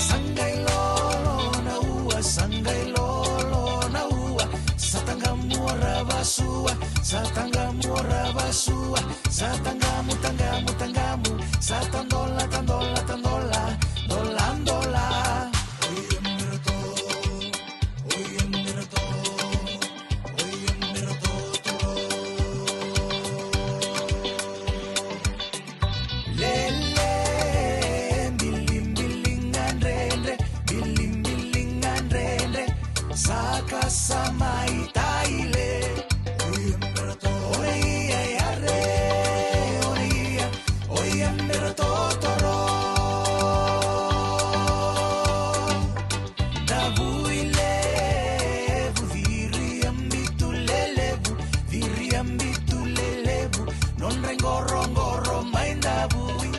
Sa qai lolo na ua, sa qai lolo na ua, sa taqamu ora vasua, sa taqamu ora vasua, sa taqamu, taqamu, taqamu, sa tadola, tadola, tadola, dola, dola. Lele, bilibiliga dredre, bilibiliga dredre, saka sa mai taile. Ona ia yare, ona ia, oia mera totoro. Davui levu, ciri abitu lelevu, ciri abitu lelevu, nodra iqoroqoro mai davui.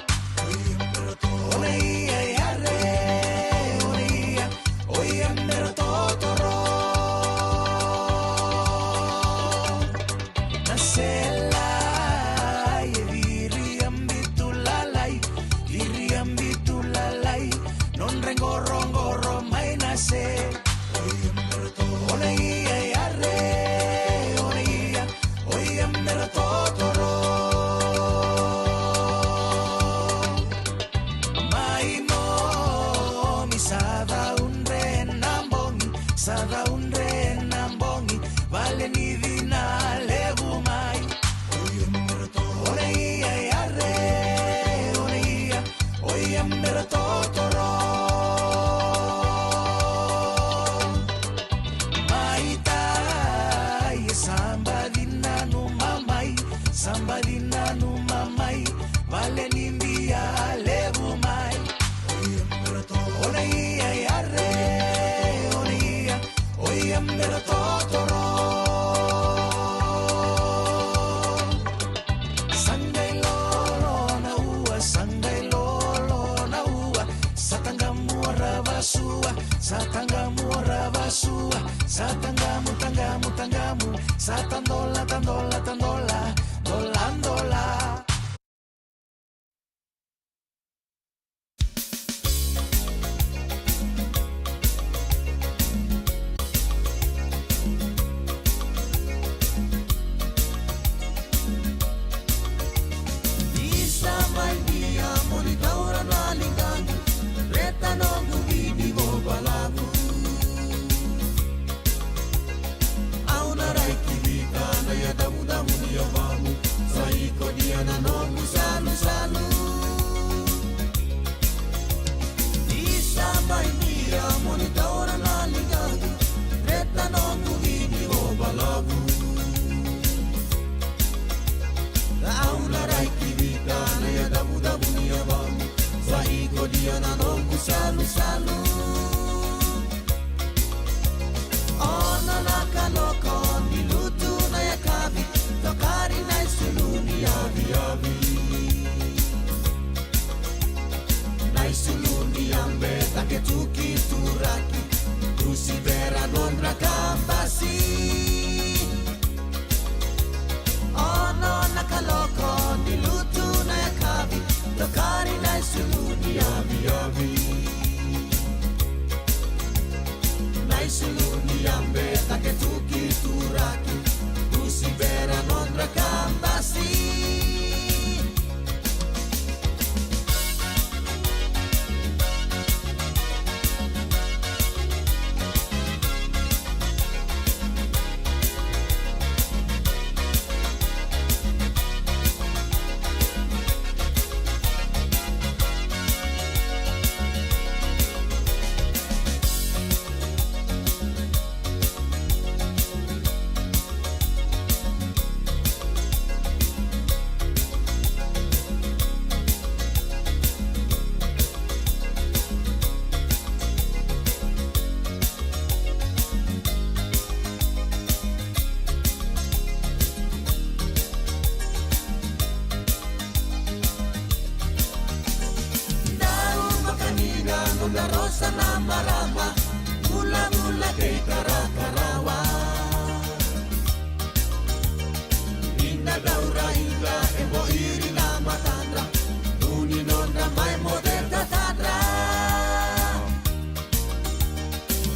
Ona ia yare, ona ia, oia mera totoro. Na sela e ciri abitu lalai, ciri abitu lalai, nodra iqoroqoro mai na se. Ona ia yare, ona ia, oia mera totoro. Mai momi sa caudre na bogi, sa caudre na bogi, vale ni cina levu mai. Ona ia yare, ona ia, oia mera totoro. Mai tai e saba dina nu mamai, saba dina nu mamai, vale ni bia levu mai. Ona ia yare, ona ia, oia mera totoro. Sa qai lolo na ua, sa qai lolo na ua, sa taqamu ora vasua, sa taqamu ora vasua, sa taqamu, taqamu, taqamu, sa tadola, tadola, tadola, dola, dola. Ni sa mai via mo ni taura na ligaqu, reta noqu vidi vo balavu. Au na rai ki vika Ia na noqu salusalu. Ono na kaloko ni lutu na yakavi, tokari na isulu ni yaviyavi. Na isulu ni yabe cake tu ki turaki, dusi bera nodra kabasi. Ono na kaloko ni lutu na yakavi, tokari na isulu ni yaviyavi. Na isulu ni yabe cake tu ki turaki, dusi bera nodra kabasi. Dau vakaniga noda rosa na marama, vulavula kei karakarawa. Ni na daura iga e vo iri na matadra, vu ni nodra mai moce tatadra.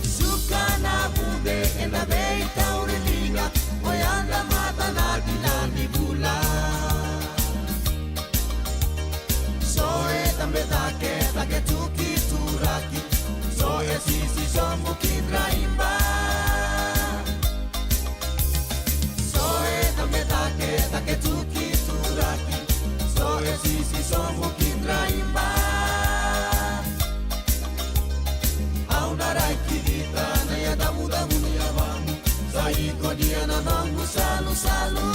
Suka na vude ena veitauri liga, o yadra mata na dina ni vula. So e tabe cake, cake tu ki turaki, so e sisi sobu ki draiba. So e tabe cake, cake tu ki turaki, so e sisi sobu ki draiba. Au na rai ki vita na yadavudavu ni yavamu, sa iko dia na noqu salusalu.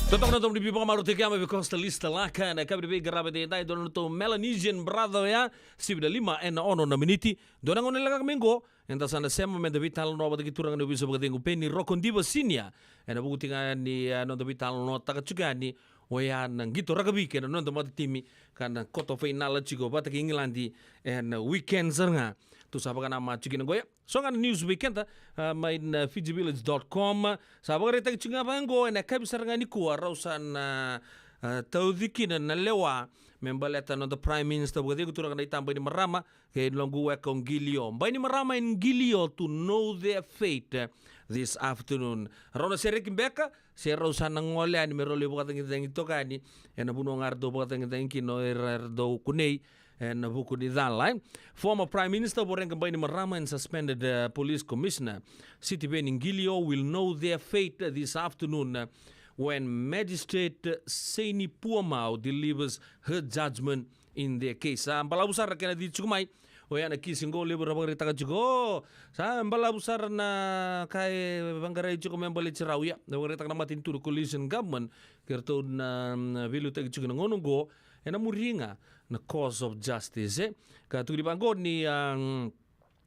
Totoka na domo ni veivakamarautaki, a mai vei Costa Lista Laka na kavi ni veiqaravi edaidai, dua na nodatou Melanesian brother oya, sivi na lima ena ono na miniti. Dua na gauna lekaleka mai qo, eda sa na sema meda veitalanoa vata kei turaga ni ovisa vakacegu Peni Rokodiva Senior. Ena vuku tiko ga ni, a, noda veitalanoataka tiko yani oya na qito rakavi kei na noda matatimi ka na koto fainala tiko vata kei Igiladi ena weekend sara ga. Tou sa vakanamata tiko kina qo ya. So ga na news vei keda, a, mai na Fiji Village dot com. Sa vakaraitaki tiko ga vaqo ena kavi sara ga nikua rau sa na, a, tauci kina na lewa me baleta noda Prime Minister vakacegu turaga na iTabaini marama kei noqu weka o Qilio. Bainimarama and Qilio to know their fate, uh, this afternoon. Rau na sereki beka se rau sa na gole yani me rau lai vakacagicagi toka yani ena vanua ga era dau vakacagicagi kina o ira era dau kunei ena vuku ni cala, e? Former Prime Minister Voreqe Bainimarama and suspended, uh, Police Commissioner Sitiveni Qilio will know their fate this afternoon, uh, when Magistrate Seini Puamau delivers her judgment in their case. Sa balavu sara kena cici tiko mai oya na kisi qo, levu era vakaraitaka tiko, o, sa balavu sara na ka e vaqarai tiko me baleti rau ya. E vakaraitaka na matanitu na coalition government kei ratou na, mm, veiliutaki tiko na gauna qo ena muri ga na course of justice, e? Ka tukuni vaqo ni, a, mm,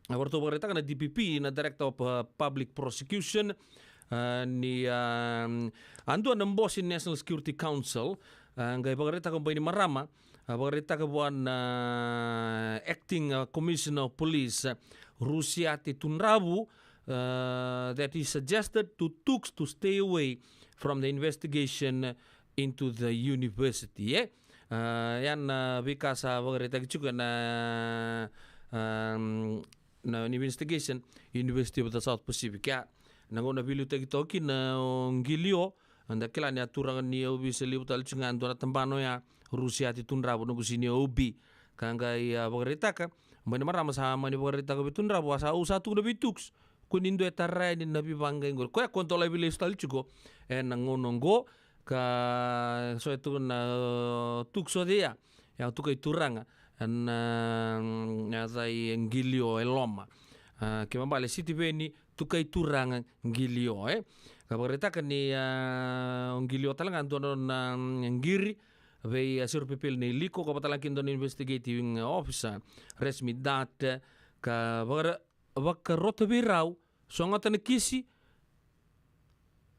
a, ratou vakaraitaka na D P P, na Director of, uh, Public Prosecution, uh, ni, um, a dua na bosi National Security Council, uh, qai vakaraitaka o Bainimarama, a, vakaraitaka vua na Acting, uh, Commissioner of Police, uh, Rusiate Tudravu, uh, that he suggested to Tuks to stay away from the investigation into the university, e? A, ya na veika sa vakaraitaki tiko ena, um, na investigation, University of the South Pacific, ya. Na gauna veiliutaki toka kina o Qilio, da kila ni a turaga ni ovisa levu tale tiko ga e dua na tabana oya, Rusiate Tudravu, noqu senior O B. Ka qai, a, vakaraitaka, Bainimarama sa mani vakaraitaka vei Tudravu, a sa, au sa tukuna vei Tuks, kua ni dua e tara yani na veivaqaqai qori. Koya ko dolai vei lesu tale tiko ena gauna qo, ka so e tukuna, uh, Tuks o cei ya? Ia, au tukai turaga na, mm, yaca i Qilio e loma. A, kena ibalebale Sitiveni, tukai turaga Qilio, e? Ka vakaraitaka ni, a, o qilio tale ga dua na, a, qiri vei, a, Siro Pepeli na iliko, ka vakatalega kina dua na investigating officer, Resmi Dart, ka vakara-, vakarota vei rau, sogota na kisi,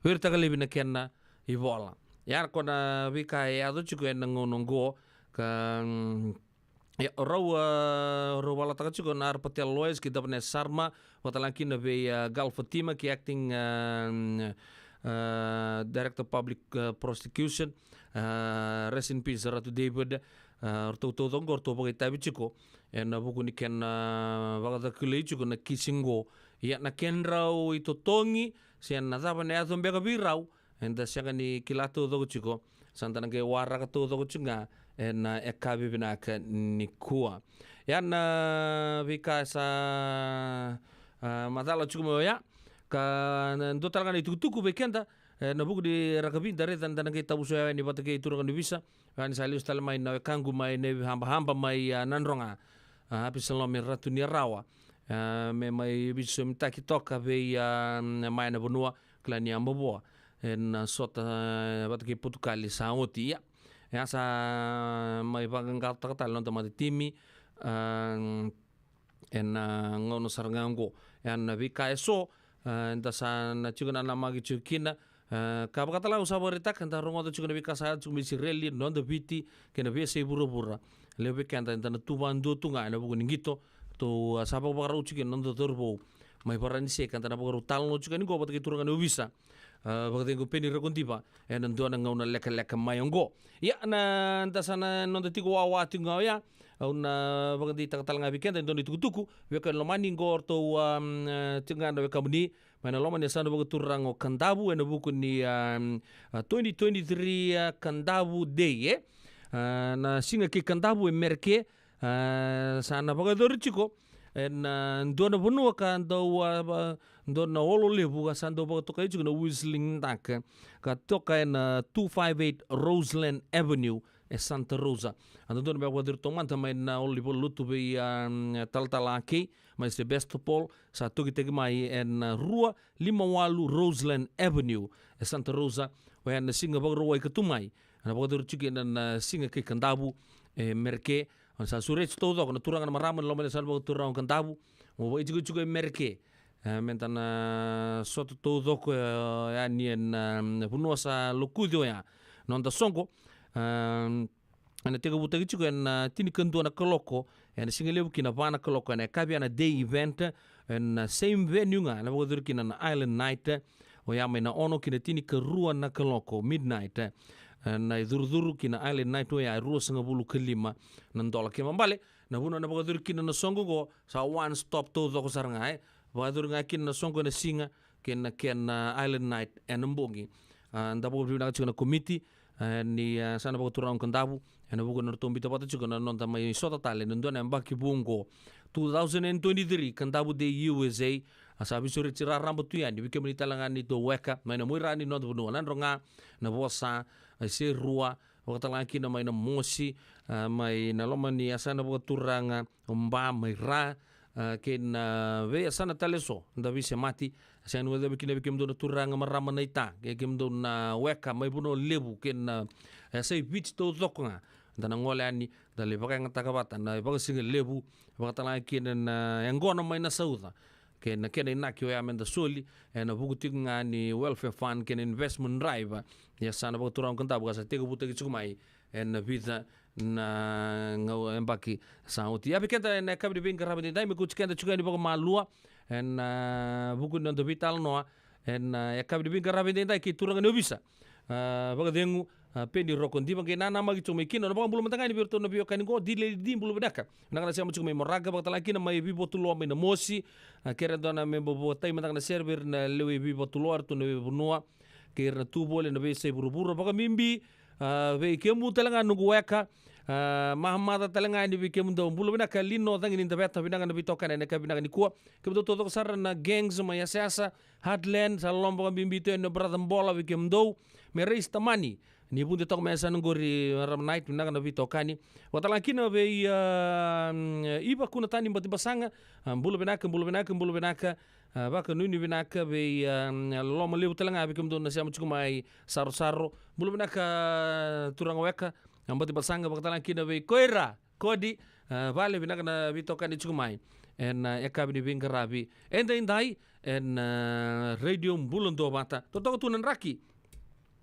veritaka laivi na kena ivola. Ya ko na veika e yaco tiko ena gauna oqo, ka, mm, ya, rau, a, rau valataka tiko na Harpatel Lawyers kei Davane Sarma, vakatalega kina vei, a, Gal Fatima kei acting, a, mm, a, Director Public, a, Prosecution, a, rest in peace, Ratu David, a, ratou taucoko oqo ratou vakaitavi tiko ena vuku ni kena, a, vakacakilai tiko na kisi oqo. Ia na kedrau itotogi, se na cava na yaco beka vei rau, eda sega ni kila taucoko tiko, sa da na qai waraka taucoko tiko ga ena, a, yakavi vinaka nikua. Ia na veika sa, a, macala tiko mai oya, ka na dua tale ga na itukutuku vei keda, e, na vuku ni rakavi da raica da na qai tavusoya yani vata kei turaga ni ovisa, oya ni sa lesu tale mai na wekaqu mai Naivihabahaba mai, a, Nadroga, a, Apisalome Ratu Niarawa, a, me mai veisosomitaki toka vei, a, Maya na Vanua, kila ni a mavoa ena sota, a, vata kei Potukali sa oti. Ia, e a sa mai vaqaqacotaka tale na noda matatimi, a, ena gauna sara ga oqo. Ia na veika eso, a, eda sa na tiko nanamaki tiko kina, a, ka vakatalega au sa vakaraitaka, eda rogoca tiko na veika sa yaco tiko mai Isireli, noda Viti kei na veiyasai vuravura. Levu vei keda eda na tu vakadua tu ga ena vuku ni qito, ratou, a, sa vakavakarau tiko kina noda cauravou mai Varanise, ka da na vakarau talanoa tiko yani oqo vata kei turaga ni ovisa, a, vakacegu Peni Rekodiva ena dua na gauna lekaleka mai oqo. Ia na, da sa na noda tiko wawa tiko ga oya, au na vakadeitaka tale ga vei keda e dua na itukutuku, vei keda lomani oqo ratou, a, mm, a, tiko ga na wekamuni mai na loma ni yasana vakaturaga o Kadavu ena vuku ni, a, mm, a, twenty twenty-three, a, Kadavu Day, e? A, na siga kei Kadavu e Mereke, a, sa na vakayacori tiko ena, a, dua na vanua ka dau, a, va-, dua na olo levu ka sa dau vakatokai tiko na Whistling Duck, ka toka ena two five eight Roseland Avenue e Santa Rosa. A dodonu me vakayacori taumada mai na olo ni valenilotu vei, a, Talatala Akei mai Sebastopol, sa tokitaki mai ena, a, rua lima walu Roseland Avenue e Santa Rosa. Oya na siga Vakarauwai ka tu mai, ena vakayacori tiko ena, a, siga kei Kadavu e Mereke. Sa sureti taucoko na turaga na marama ena loma ni yasana vakaturaga o Kadavu, mo vakaitikotiko e Mereke, e, meda na sota taucoko, e, yani ena, a, vanua sa lokuci oya. Noda soqo, a, ena tekivutaki tiko ena, a, tinikadua na kaloko ena siga levu ki na va na kaloko ena yakavi, ya na day event, ena, a, same venue ga ena vakayacori kina na Island Night, oya mai na ono ki na tinikarua na kaloko, midnight, e, na icurucuru ki na Island Night oya e ruasagavulu ka lima na dola. Kena ibalebale, na vanua ena vakayacori kina na soqo oqo sa one stop taucoko sara ga, e. Vakayacori ga kina na soqo ena siga kei na kena, a, Island Night ena bogi. A, da vakavinavinaka tiko na komiti, a, ni, a, yasana vakaturaga o Kadavu ena vuku ni nodratou biuta vata tiko na noda mai sota tale ena dua na yabaki vou oqo, two thousand and twenty-three Kadavu Day U S A. A, sa veisureti raraba tu yani vei kemuni tale ga neitou weka mai na muaira ni noda vanua, Nadroga, Navosa, a, Serua, vakatalega kina mai Namosi, a, mai na loma ni yasana vakaturaga o Ba mai Ra, a, kei na veiyasana tale eso da veisemati. Sega ni guilecavi kina vei kemudou na turaga, marama, naita, kei kemudou na weka mai Vanua Levu kei na, e, yasai Viti taucoko ga. Da na gole yani, da lai vakayagataka vata na ivakasigalevu, vakatalega kina na yaqona mai Nasauca kei na kena inaki oya meda soli ena vuku tiko ga ni welfare fund kei na investment drive. Ia sa na vakaturaga o Kadavu ka sa tekivutaki tiko mai ena vica na gau yabaki sa oti. Ia vei keda ena yakavi ni veiqaravi edaidai, me kauti keda tiko yani vakamalua ena vuku ni noda veitalanoa ena yakavi ni veiqaravi edaidai kei turaga ni ovisa, a, vakacegu, a, Peni Rokodiva, qai nanamaki tiko mai kina. Na vakabula mada ga yani vei iratou na veiwekani qo, Dilelidi, bula vinaka. Vinaka na sema tiko mai Moraga, vakatalega kina mai Vivatuloa mai Namosi. A, kerea dua na me bau vakatai mada ga na sere vei ira na lewe i Vivatuloa, eratou na veivanua kei ira na tu voli ena veiyasai vuravura, vakabibi, a, vei kemu tale ga noqu weka, a, mamaca tale ga yani vei kemudou. Bula vinaka Lino Cagi ni Daveta, vinaka na veitokani ena yakavi vinaka nikua. Kemudou taucoko sara na gangs mai Yasayasa, Heartland, sa loloma vakabibi tu yani na brother Bola vei kemudou. Me Reis Tamani, ni vude toka mai yasana qori, Ram Night, vinaka na veitokani. Vakatalega kina vei, a, Iva Kunatani Batibasaga, a, bula vinaka, bula vinaka, bula vinaka. A, vakanuinui vinaka vei, a, loma levu tale ga vei kemudou na sema tiko mai sarosaro. Bula vinaka, a, turaga weka, a, Bati Basaga, vakatalega kina vei Koira, Kodi, a, vale vinaka na veitokani tiko mai. Ena, a, yakavi ni veiqaravi edaidai, ena, a, Radio Bula Duavata. Totoka tu na draki.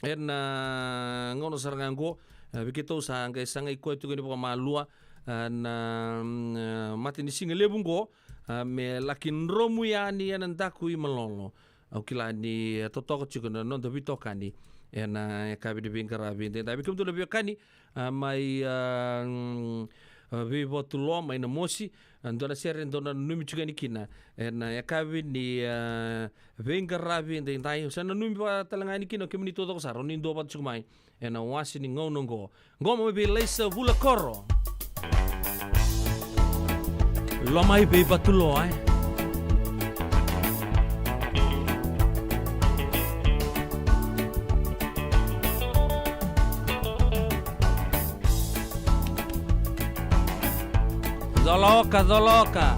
Ena, a, gauna sara ga oqo, a, vei keitou sa qai sagai koya tiko ni vakamalua, a, na, mm, a, matanisiga levu oqo, a, me laki dromu yani ena daku i Malolo. Au kila ni, a, totoka tiko na noda veitokani ena, a, yakavi ni veiqaravi edaidai. Vei kemudou na veiwekani, a, mai, a, mm, a, Veivatuloa, mai Namosi, a, dua na sere dou nanumi tiko yani kina ena, a, yakavi ni, a, veiqaravi edaidai. Sa nanumi vakatalega yani kina o kemuni taucoko sara o ni duavata tiko mai ena wase ni gauna oqo. Qoma mai vei Laisa Vulakoro. Loma i Veivatuloa, e. Coloka, coloka.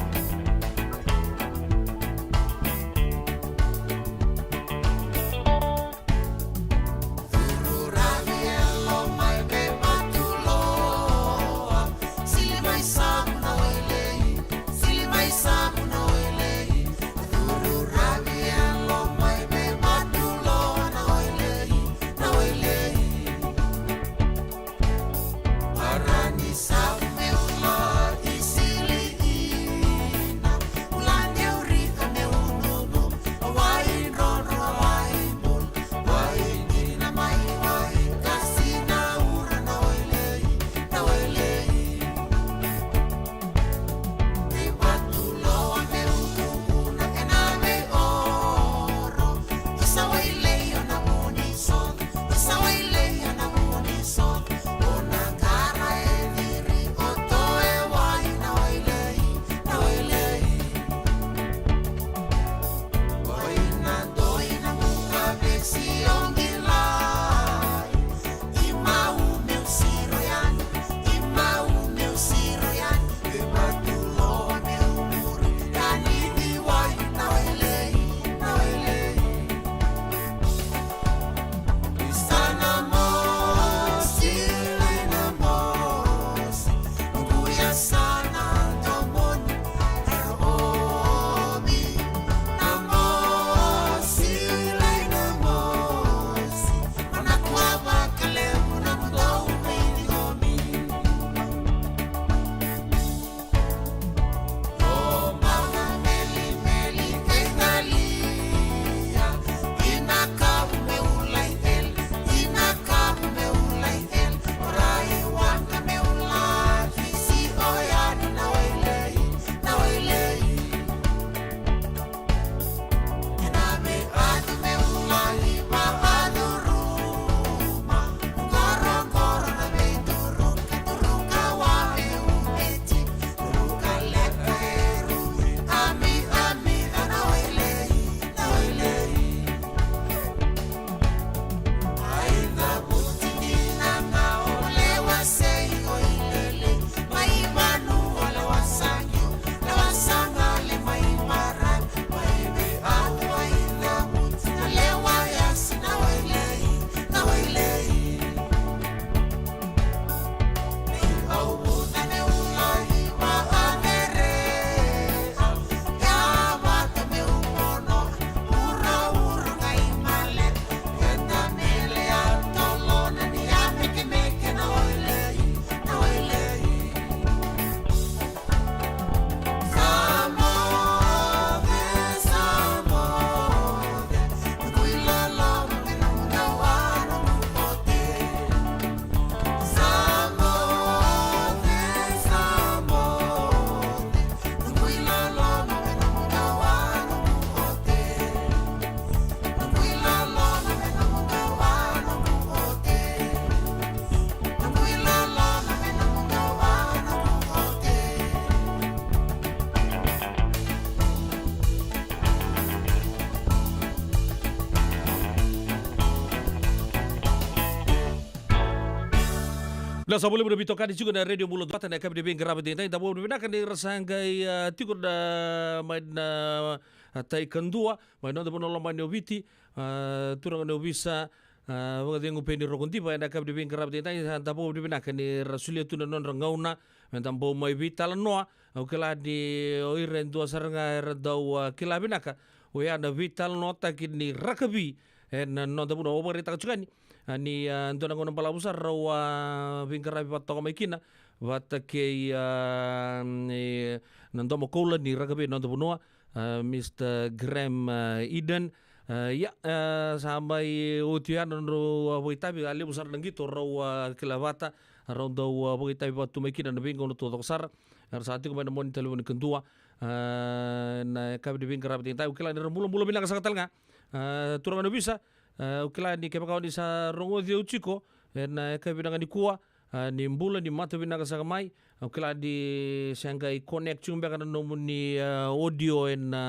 Na sa volivu na veitokani tiko na Radio Bula Duavata na yakavi ni veiqaravi edaidai. Da vakavinavinaka ni ra sa qai, a, tiko na, mai na a, tai kadua mai noda vanua lomani o Viti, a, turaga ni ovisa, a, vakacegu Peni Rokodiva, ena yakavi ni veiqaravi edaidai. A, da vakavinavinaka ni ra solia tu na nodra gauna me da bau mai veitalanoa. Au kila ni o ira e dua sara ga era dau, a, kila vinaka oya na veitalanoataki ni rakavi ena noda vanua. Au vakaraitaka tiko yani, a, ni, a, dua na gauna balavu sara rau a veiqaravi vata toka mai kina vata kei, a, ni, na domo koula ni rakavi ena noda vanua, a, Mister Graham, a, Eden. A, ia, a, sa mai oti oya na nodrau, a, vakaitavi, a levu sara na qito rau a kila vata, rau dau, a, vakaitavi vata tu mai kina na veigauna taucoko sara. Era sa tiko mai na moni talevoni kadua, a, na yakavi ni veiqaravi edaidai. Au kila ni ra bulabula vinaka saka tale ga, a, turaga ni ovisa. A, au kila ni kevaka o ni sa rogoci au tiko ena yakavi vinaka nikua, a, ni bula, ni mata vinaka saka mai. Au kila ni se qai connect tiko beka na nomuni, a, audio ena,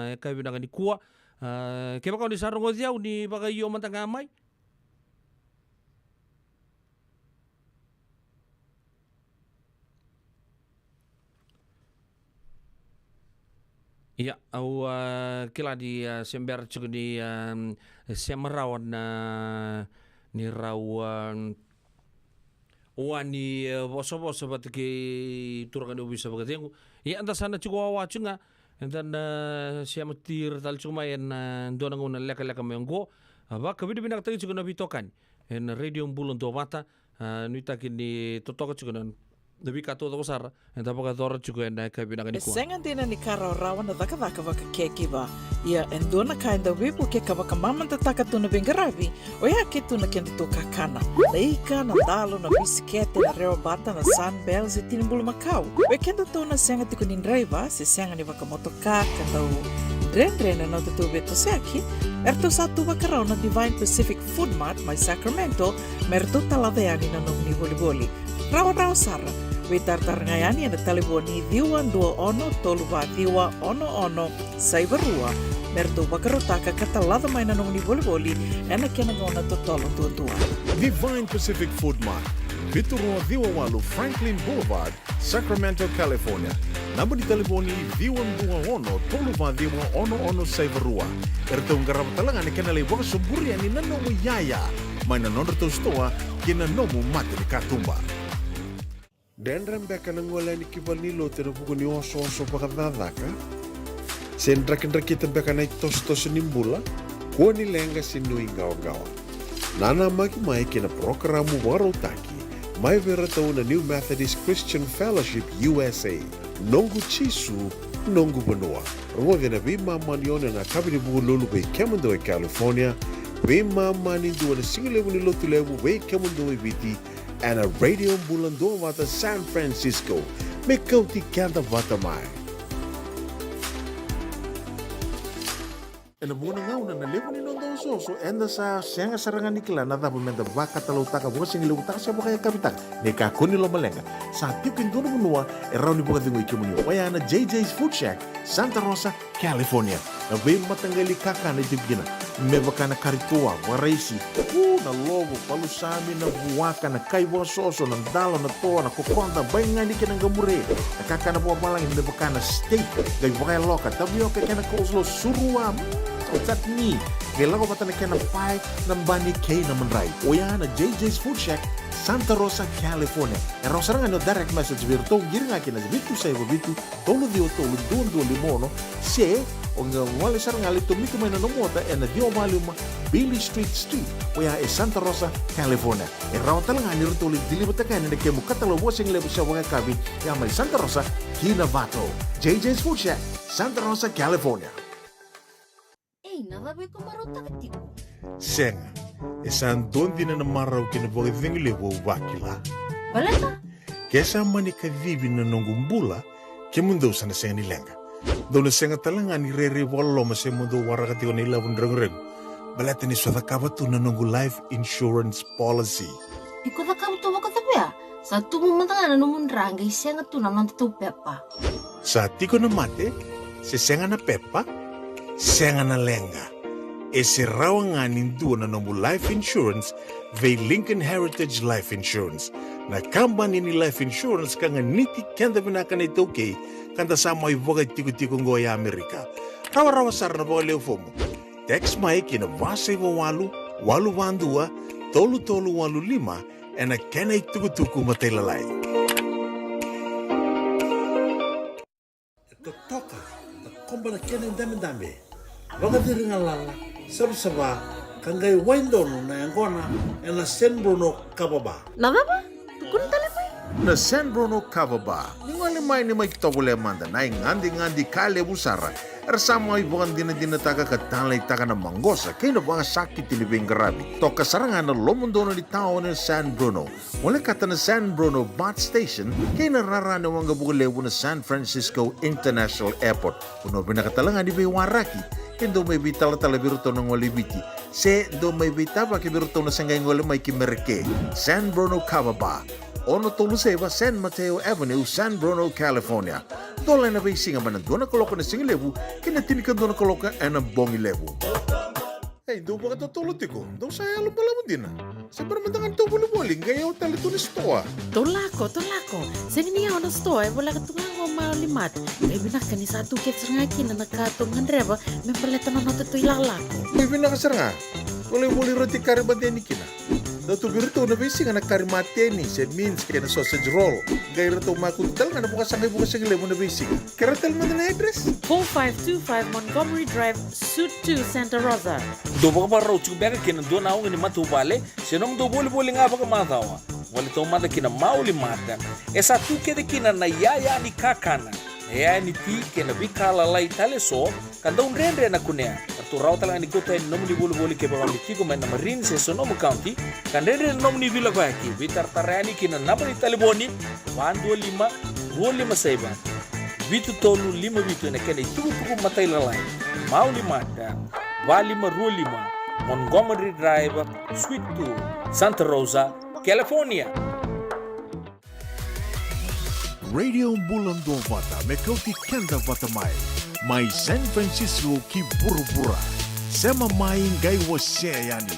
a, yakavi vinaka nikua. A, kevaka o ni sa rogoci au, ni vakaio mada ga mai. Ia, au, a, kila ni, a, se bera tiko ni, a, sema rawa na, ni rau, a, wa ni, a, vosavosa vata kei turaga ni ovisa vakacegu. Ia, eda sa na tiko wawa tiko ga, eda na sema tiko tale tiko mai ena dua na gauna lekaleka mai oqo. A, vakavinavinakataki tiko na veitokani ena Radio Bula Duavata. A, nuitaki ni totoka tiko na, na veika taucoko sara eda vakayacora tiko ena yakavi vinaka nikua. E sega dina ni ka rawarawa na cakacaka vakacakiva. Ia, e dua na ka eda veivuke ka vakamamadataka tu na veiqaravi, oya kei tu na kedatou kakana. Na ika, na dalo, na bisikete, na rewabata, na Sunbell, se tini bulumakau. Oi kedatou na sega tiko ni draiva, se sega ni vakamotoka, ka dau dredre na nodatou veitosoyaki, eratou sa tu vakarau na Divine Pacific Food Mart mai Sacramento, me ratou talaca yani na nomuni volivoli. Rawarawa sara, veitaratara ga yani ena talevoni ciwa dua ono tolu va ciwa ono ono saiva rua, me ratou vakarautaka ka talaca mai na nomuni volivoli ena kena gauna totolo duadua. Divine Pacific Food Mart, vitu rua ciwa walu Franklin Boulevard, Sacramento, California. Naba ni talevoni ciwa dua ono tolu va ciwa ono ono saiva rua. Eratou qarava tale ga na kena lai vakasoburi yani na nomu iyaya mai na nodratou sitoa ki na nomu mata ni katuba. Dredre beka na gole yani ki valenilotu ena vuku ni osooso vakacakacaka? Se drakidrakita beka na itosotoso ni bula? Kua ni leqa se nuiqawaqawa. Nanamaki mai ki na parokaramu vakarautaki mai vei iratou na New Methodist Christian Fellowship U S A, Noqu Jisu, Noqu Vanua. Rogoci ena veimama ni ono ena yakavi ni Vukelulu vei kemudou e California, veimama ni dua ena sigalevu ni Lotulevu vei kemudou e Viti, ena Radio Bula Duavata San Francisco. Me kauti keda vata mai. Ena vuqa na gauna na levu ni noda osooso, eda sa sega sara ga ni kila na cava meda vakatalautaka, vakasigalevu taka se vakayakavi taka. Ni kakua ni lomaleqa, sa tiko e dua na vanua e rawa ni vakacegui kemuni. Oya na J J's Food Shack, Santa Rosa, California. Na veimataqali kakana e tiko kina, me vaka na kari toa, vakaraisi, u, na lovo, palusami, na vuaka, na kai vakasoso, na dalo, na toa, na kokoda, baigani kei na qamure. Na kakana vakavalagi me vaka na steak, qai vakayaloka, tavioka kei na coleslaw, surua, mm, chutney. Qai lako vata na kena pae, na bani kei na madrai. Oya na J J's Food Shack, Santa Rosa, California. E rawa sara ga ni o direct message vei iratou, qiri ga ki na vitu saiva vitu, tolu ciwa tolu, dua dua lima ono, se o qai gole sara ga, lai tomika mai na nomu ota ena ciwa va lima Beale Street Suite, oya e Santa Rosa, California. E rawa tale ga ni ratou lai deliver-taka yani na kemu katalau vakasigalevu se vakayakavi, ya mai Santa Rosa ki Novato. J J's Food Shack, Santa Rosa, California. Ei, na cava iko marautaka tiko? Sega, e sa dua dina na marau kei na vakacegu levu au vakila. Baleta? Ke sa mani kacivi na noqu bula, kemudou sa na sega ni leqa. Dou na sega tale ga ni rairai vakaloloma se mo dou waraka tiko na ilavo ni reguregu. Baleta niu sa cakava tu na noqu life insurance policy. Iko cakava tu vakacava ya? Sa tubu mada ga na nomu dra qai sega tu na nodatou pepa. Sa tiko na mate, se sega na pepa, sega na leqa. E se rawa ga ni dua na nomu life insurance vei Lincoln Heritage Life Insurance. Na kabani ni life insurance ka ganiti keda vinaka na iTaukei, ka da sa mai vakatikotiko oqo e Amerika. Rawarawa sara na vakalewe fomu. Text mai ki na va saiva walu, walu va dua, tolu tolu walu lima ena kena itukutuku matailalai. E totoka, e koba na kena idabedabe, vakaciri galala, savasava, ka qai wai donu na yaqona ena San Bruno Kava Bar. Na cava? Tukuna tale mai. Na San Bruno Kava Bar. Ni gole mai ni mai tovolea mada na igadegade ka levu sara. Era sa mai vakadinadinataka ka taleitaka na maqosa kei na vakasakiti ni veiqaravi. Toka sara ga na lomodonu ni taoni o San Bruno. Volekata na San Bruno BART Station kei na rara ni waqavuka levu na San Francisco International Airport. Vanua vinaka tale ga ni veiwaraki ke dou mai veitalatala vei iratou na gole i Viti, se dou mai veitavaki vei iratou na se qai gole mai ki Mereke. San Bruno Kava Bar, ono tolu saiva San Mateo Avenue, San Bruno, California. Dola ena veisiga mai na dua na kaloko ena sigalevu ki na tinikadua na kaloko ena bogi levu. Ei, dou vakatotolo tiko, dou sa yalo balavu dina. Se bera mada ga ni tou volivoli, qai yawa tale tu na sitoa. Tou lako, tou lako. Sega ni yawa na sitoa, e voleka tu ga qo Mauli Mart. Qai vinaka ni sa tu kece sara ga kina na ka tou gadreva me baleta na noda tou ilakolako. Qai vinaka sara ga. Volivoli roti kari mateni kina. Dau tu vei iratou na veisiga na kari mateni, se mince kei na sausage roll. Qai ratou makutu tale ga na vakasaqa i vuka sigalevu na veisiga. Kerea tale mada na address. Four five two five Montgomery Drive, Suite two, Santa Rosa. Dou vakavakarau tiko beka kei na dua na oga ni matavuvale se nomudou volivoli ga vakamacawa? Gole taumada ki na Mauli Mart. E sa tu kece kina na iyaya ni kakana, na iyaya ni ti kei na veika lalai tale eso ka dau dredre na kunea. Ratou rawa tale ga ni kauta yani na nomuni volivoli kevaka o ni tiko mai na Marin se Sonoma County ka dredre na nomuni veilakoyaki. Veitaratara yani ki na naba ni talevoni, va dua lima, rua lima saiva, vitu tolu lima vitu ena kena itukutuku matailalai. Mauli Mart, va lima rua lima, Montgomery Drive, Suite two, Santa Rosa, California. Radio Bula Duavata, me kauti keda vata mai. Mai San Francisco ki vuravura. Sema mai, qai wasea yani.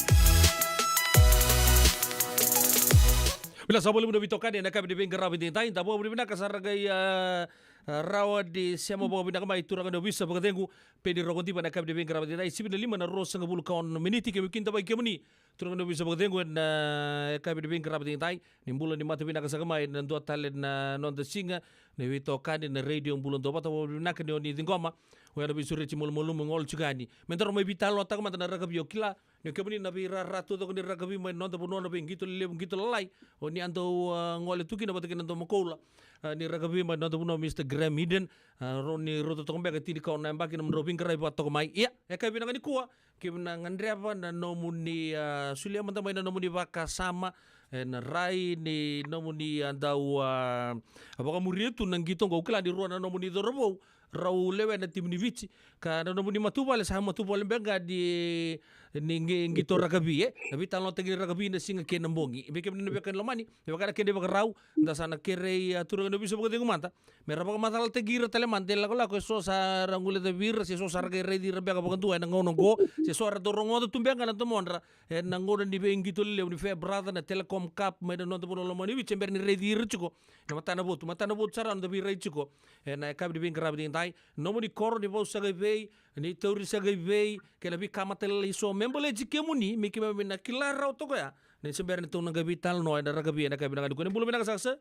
Vinaka sa voli muna veitokani ena yakavi ni veiqaravi edaidai. Da vakavinavinaka sara qai, ah, ah, rawa ni sema vakavinaka mai turaga ni ovisa vakacegu. Peni Rokodiva ena yakavi ni veiqaravi edaidai. Sivi na lima na ruasagavulu ka ono na miniti, kemuni kidavaki kemuni turaga ni ovisa vakacegu ena, ah, yakavi ni veiqaravi edaidai. Ni bula, ni mata vinaka saka mai ena dua tale na noda siga ni veitokani na Radio Bula Duavata. Vakavinavinaka ni o ni ciqoma. Oya na veisureti malumalumu e gole tiko yani. Me daru mai veitalanoataka mada na rakavi. O kila ni o kemuni na veirara taucoko ni rakavi mai na noda vanua, na veiqito lelevu, qito lalai, o ni a dau, ah, gole tu kina vata kei na domokoula, ah, ni rakavi mai na noda vanua, Mister Graham Eden. Ah, rau ni rauta toka beka tinikaono na yabaki na nomudrau veiqaravi vata toka mai. Ia, e yakavi vinaka nikua, keimami na gadreva na nomuni, ah, solia mada mai na nomuni vakasama ena rai ni nomuni a dau, ah, vakamuria tu na qito oqo. Au kila ni rua na nomuni cauravou rau lewe na timi ni Viti, ka na nomuni matavuvale sa matavuvale beka ga ni, ni qi-, qito rakavi, e. Na veitalanoataki ni rakavi na siga kei na bogi. Vei kemuni na veiwekani lomani, me vaka na kena ivakarau, da sa na kerei, ah, turaga ni ovisa vakacegu mada me ra vakamacalataki ira tale mada e lakolako eso sa ra guilecavi ira, se so sa ra qai raici ira beka vakadua ena gauna oqo, se so era dau rogoca tu beka ga na domodra ena gauna ni veiqito lelevu ni Fair Brother, na Telecom Cup mai na noda vanua lomani Viti, se bera ni raici ira tiko na matanavotu. Matanavotu sara na noda veirai tiko ena yakavi ni veiqaravi edaidai. Nomuni koro, ni vau saka i vei, ni tauri saka i vei, kei na veika matailalai eso me baleti kemuni, me keimami na kila rawa toka oya ni se bera ni tou na qai veitalanoa ena rakavi ena yakavi vinaka nikua. Ni bula vinaka saka, sir.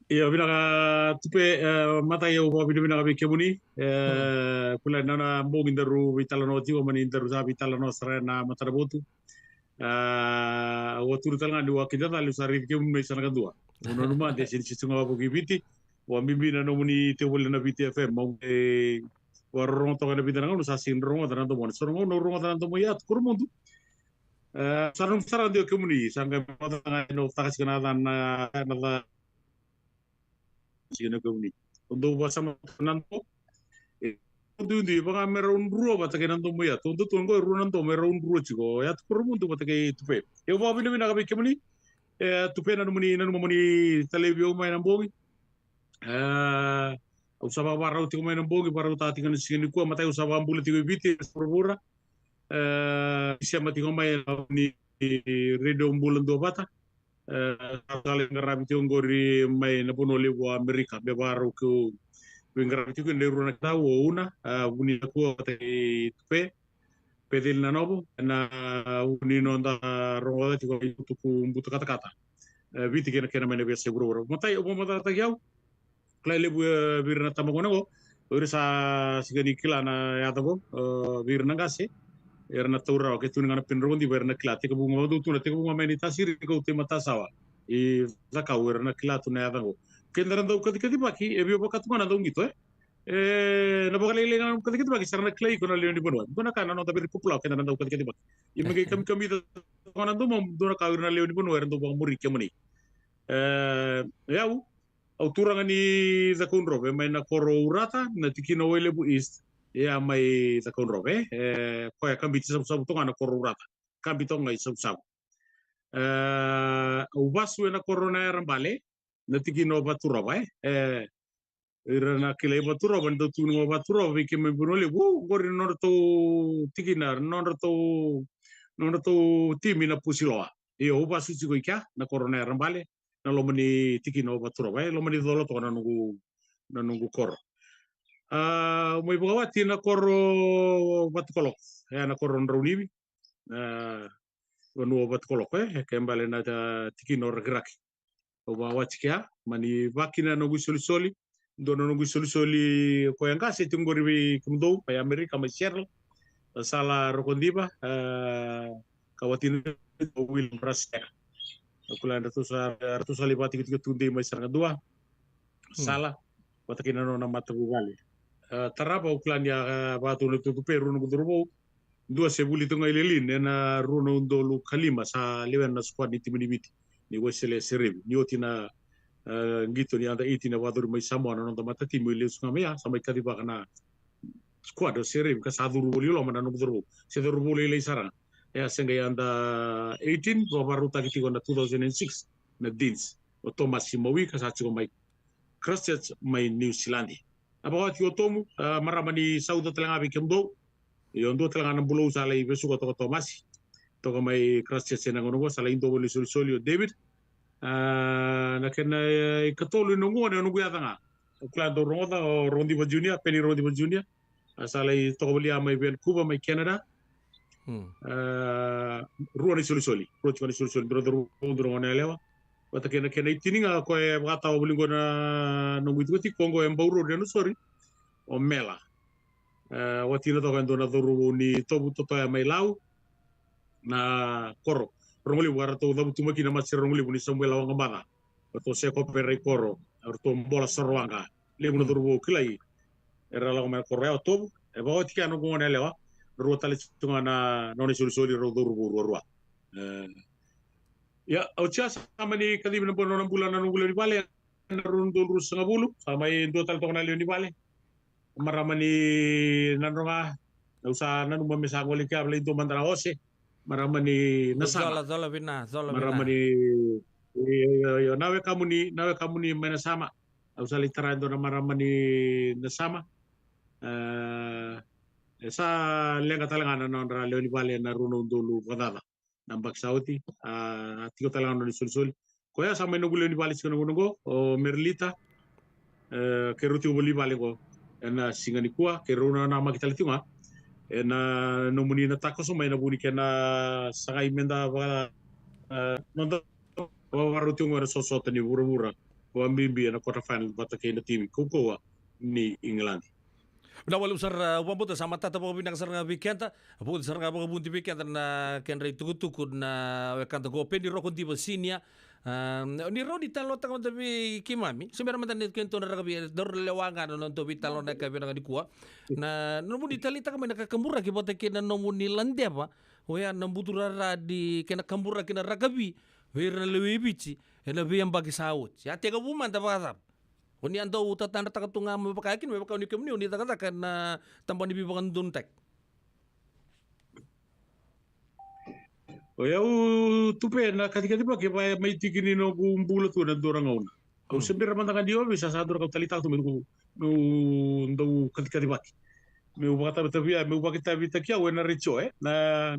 Io, vinaka Tupe, e, matai au vakavinavinaka vei kemuni. E, kula na, na bogi daru veitalanoa tiko, mani daru sa veitalanoa sara ena matanavotu. E, au a turu tale ga niu a kidacala niu sa raici kemuni mai sana kadua. Au nanuma de sini sisu ga vakavuki Viti. Au a bibi na nomuni tevoli na Viti F M. Au qai vakarorogo toka ena vica na gauna, sa sini rogoca na domo. So na gauna au rogoca na domo i Yatu Koromudu. E, sa noqu sara dei o kemuni, sa qai vakacaca ga ena takasika na yacana, na, na ca-, sika na kemuni. O dou vakasama na domo. E, duidui, vaka me rau drua vata kei na domo i Yatu. O dou tu oqo e rua na domo, e rau drua tiko. Yatu Koromudu vata kei Tupe. Au vakavinavinaka vei kemuni. E, Tupe, nanuma ni, nanuma mo ni talevi au mai na bogi. E, au sa vakavakarau tiko mai na bogi, vakarautaka tiko na siga nikua, matai au sa vakabula tiko i Viti, sa vuravura. E, sema tiko mai na ni Radio Bula Duavata. E, sa lai qaravi tiko oqori mai na vanua levu o Amerika, me vakarau keu veiqaravi tiko kina e rua na kilatu, o Una, e, Vuni Nakua, vata kei Tupe, Peceli Nanovo, ena vu ni noda rogoca tiko na itukutuku buta katakata. E, Viti kei na kena mai na veiyasai vuravura. Matai, au vakamacataki au, kila e levu, e, vei ira na tabagone qo, o ira sa sega ni kila na yaca qo, e, vei ira na qase, era na taura rawa, ke tu ni ga na Peni Rokodiva era na kila, tekivu ga, vakadua tu na tekivu ga mai na itasiri, kau tei matasawa i Cakau, era na kila tu na yaca qo. Keda na dau kacikacivaki, e via vaka tu ga na dau qito, e. E, na vakalailai ga na kacikacivaki, sa ra na kilai iko na lewe ni vanua. Dua na ka na noda very popular, keda na dau kacikacivaki. Ia me qai kamikamica toka na domomu, dua na ka o ira na lewe ni vanua era dau vakamuri kemuni. E, o yau, au turaga ni Cakaudrove, mai na koro o Urata, na tikina o Wailevu East, ia mai Cakaudrove, e, koya kabiti Savusavu toka na koro o Urata, kabi toka ga i Savusavu. E, au vasu ena koro o Nayarabale, na tikina o Vaturova, e. E, ira na kilai Vaturova, ni dau tukuni ga o Vaturova vei keimami Vanua Levu, o, qori na nodratou tikina, nodratou, nodratou timi na Pusiloa. Io, au vasu tiko i kea, na koro o Nayarabale, na loma ni tikina o Vaturova, e, loma ni colo toka na noqu, na noqu koro. A, au mai vakawati na koro o Vatukoloko, e, na koro o Draunivi, e, vanua o Vatukoloko, e, e kena ibalebale na, a, tikina o Rakiraki. Au vakawati kea, mani vakina na noqu isolisoli, dua na noqu isolisoli o koya qase tiko qori vei kemudou, mai Amerika, mai Seattle, na Sala Rokodiva, e, ka watina o William Raseka. Au kila ni ratou sa, ratou sa lai vakatikotiko tu dei mai Saragadua. Hmm. Sala, vata kei na nona matavuvale. E, tarava, au kila ni a, e, vakatau na tutu pe rua noqu cauravou. Dua se vuli tu ga i Lelean, ena rua na udolu ka lima sa lewena na squad ni timi ni Viti, ni Wesele Serevi. Ni oti na, e, qito ni under eighteen na vakacuru mai Samoa na noda matatimi, lesu ga mai ya, sa mai kacivaka na squad o Serevi, ka sa curu voli i loma na noqu cauravou. Se cauravou lailai sara ga. E a se qai under eighteen, vakavakarautaki tiko na two thousand and six, na Deans. O Tomasi Maui, ka sa tiko mai Christchurch, mai New Zealand. A vakawati o Tomu, a, marama ni Sauca tale ga vei kemudou. Io, dua tale ga na bulou sa lai vesuka toka o Tomasi. Toka mai Christchurch ena gauna qo, sa lai dua voli na isolisoli o David. A, na kena, e, ikatolu ni noqu gone, o noqu yaca ga. Au kila dou rogoca, o Rokodiva Junior, Peni Rokodiva Junior. A sa lai toka voli ya mai Vancouver, mai Canada. Hmm. A, rua na isolisoli, rua tiko na isolisoli, dua na cauravou, dua na goneyalewa. Vata kei na kena itini ga, o koya e vakatawa voli qo na noqu itikotiko qo e Bau Road, Nausori, o Mela. E, watina toka e dua na cauravou ni Tovu Totoya mai Lau, na koro Rogolevu, a ratou cavutu mai kina Matasere Rogolevu ni Samuela Waqabaca. Ratou se kopera i koro, ratou bola sara waqa. Levu na cauravou kilai era lako mai na koro ya, o Tovu, e vakawati kea na noqu goneyalewa, rua tale tu ga na nona isolisoli, rau cauravou ruarua. E, ia, o Tia sa mani kacivi na bu-, nona bula na noqu lewe ni vale, na rua na udolu ruasagavulu, sa mai dua tale toka na lewe ni vale. Marama ni Nadroga, au sa nanuma me sa gole kea, vale dua mada na ose. Marama ni Nasama. Cola, cola vina, cola vina. Marama ni, io, io, io, na wekamuni, na wekamuni mai Nasama. Au sa lai tara e dua na marama ni Nasama. E, e sa leqa tale ga na nodra lewe ni vale na rua na udolu vakacaca. Na yabaki sa oti, a, a tiko tale ga na nona isolisoli. Koya sa mai noqu lewe ni vale tiko na gauna qo, o Merlita. E, keirau tiko voli vale qo ena siga nikua, keirau na namaki tale tiko ga ena nomuni na takoso mai, na vu ni kena sagai meda vaka, e, noda vakarau tiko qo ena sotasota ni vuravura, vakabibi ena quarter final vata kei na timi kaukauwa ni Igiladi. Vinaka vakalevu sara, au vakabauta sa matata vakavinaka sara ga vei keda. Vauci sara ga vakavudi vei keda na kedra itukutuku na wekada qo, Peni Rokodiva Senior. A, ni rawa ni talanoataka mada vei keimami, se bera mada ni keitou na rakavi, e daru lewa ga na nodatou veitalanoa ena yakavi vinaka nikua. Na nomuni taleitaka mai na kakaburaki vata kei na nomuni ladeva, oya na buturara ni kena kaburaki na rakavi vei ira na lewe i Viti ena veiyabaki sa oti. A tekivu mada vakacava? O ni a dau tatadrataka tu ga me vaka kina, me vaka o ni kemuni, o ni cakacaka ena tabana ni veivakadodonutaki. O yau, Tupe, na kacikacivaki e vaka mai tiki ni noqu bula tu ena dua na gauna. Au se bera mada ga ni ovisa, sa dua na ka au taleitaka tu meu, meu dau kacikacivaki. Meu vakatavitavia, meu vakaitavitaki au ena retio, e. Na,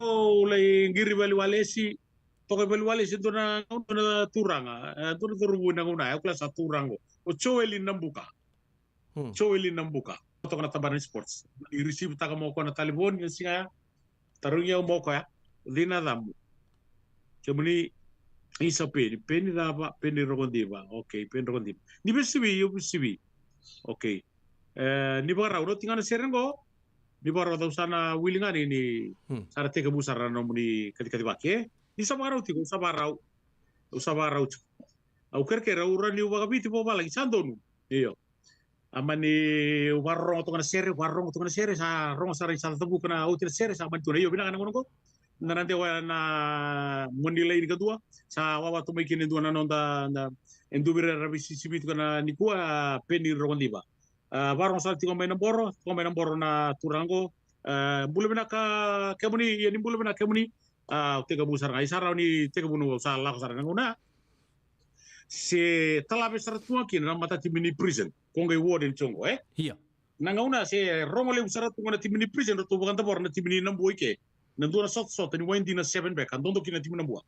o lai qiri vale i Walesi, toka i vale i Walesi, dua na, dua na turaga, e, dua na cauravou na gauna ya, au kila sa turaga. O Joeli Nabuka. Hmm. Joeli Nabuka. Toka na tabana ni sports. Ni receive taka mai o koya na talevoni, na siga ya. Tarogi au mai o koya. Cei na yacamu? Kemuni, isa Peni. Peni cava? Peni Rokodiva. Okay, Peni Rokodiva. Ni veisivi, au veisivi. Okay. E, ni vakarau, rauti ga na sere qo. Ni vakarau, au sa na wili ga ni, ni sa na tekivu sara na nomuni kacikaci vake. Ni sa vakarau tiko, au sa vakarau. Au sa vakarau tiko. Au kerekere, au rawa niu vakaviti vakavalagi, sa donu. Io. A mani vakarorogo toka na sere, vakarorogo toka na sere, sa rogo sara ni sa cavuka na oti na sere, sa mani tukuna, io, vinaka na gauna qo. Na, na dewa na moni laini kadua, sa wawa tu mai kina e dua na noda, na, e dua vei ira era veisisivi tiko nikua, Peni Rogodiva. A, vakarorogo sara tiko mai na boro, tiko mai na boro na turaga qo. A, bula vinaka kemuni, ia ni bula vinaka kemuni. A, au tekivu sara ga, i sa rawa ni tekivu, au sa lako sara na gauna. Se talave sara tu ga kina na matatimi ni Prison, ko qai warden tiko qo, e? Ia. Na gauna se rogo levu sara tu ga na timi ni Prison, ratou vakadavora na timi ni Nabua i ke. Na dua na sotasota ni waidina seven beka, dodo kina na timi Nabua.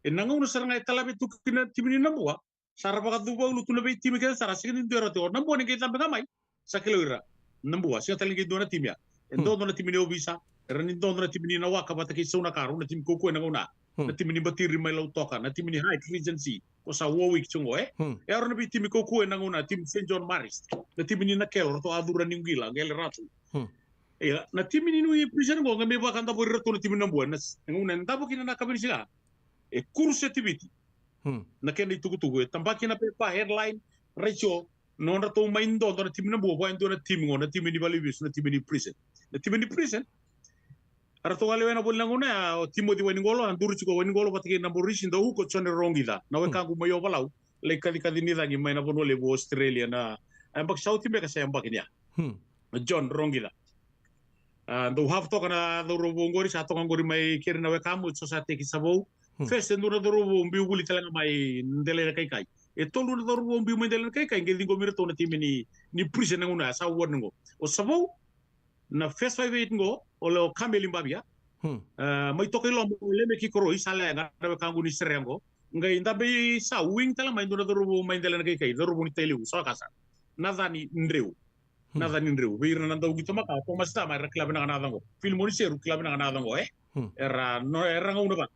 E na gauna sara ga e talave tu kina na timi ni Nabua, sa ra vakacuva ulu tu na veitimi kece sara, sega ni dua e rauti, o Nabua ni qai cabe ga mai. Sa kilai ira Nabua, sega tale ni qai dua na timi ya. E dodo na timi ni Ovisa, era ni dodo na timi ni Nawaka vata kei Saunakaro, na timi kaukaua e na gauna. Na timi ni Batiri mai Lautoka, na timi ni Haight Regency, ko sa Warwick tiko qo, e? E rau na veitimi kaukaua e na gauna, na timi Saint John Marist, na timi ni Nakelo, ratou a curu ni qila, qele ratu. Ia, na timi ni Prison qo, qai mai vakadavori iratou na timi Nabua, na s-, na gauna e davo kina na yakavi ni siga. E kurusi e Tiviti. Na kena itukutuku, e tabaki na pepa, headline, retio, nodratou mai dodo na timi Nabua vua e dua na timi qo, na timi ni Valeviews, na timi ni Prison. Na timi ni Prison, a ratou a lewena voli na gauna ya, o Timothy Wainiqolo, a duri tiko o Wainiqolo vata kei Naborisi, dau uko Jone Roqica, na wekaqu mai Ovalau, lai kacikaci ni cagi mai na Vanua Levu Australia, na yabaki sa oti beka se yabaki ni ya. O John Roqica. A, dau half toka na cauravou qori, sa toka qori mai keri na wekamu, so sa teki sa vou. First e dua na cauravou biu vuli tale ga mai Delainakaikai. E tolu na cauravou biu mai Delainakaikai, qai ciqomi iratou na timi ni, ni Prison na gauna ya, sa warden qo. O Savou, na first five eight qo, o Leo Kameli Bavia. A, mai toka i loma, o Lemeki Koroi, sa leqa na wekaqu ni Sere qo. Qai dabe i sa wing tale mai dua na cauravou mai Delainakaikai, cauravou ni Tailevu, sa waka sara. Nacani Dreu. Nacani Dreu. Vei ira na dau qito makawa, Tomasi Tama, era kila vinaka na yaca qo. Filimoni Seru, kila vinaka na yaca qo, e? Era, no, era gauna vaka.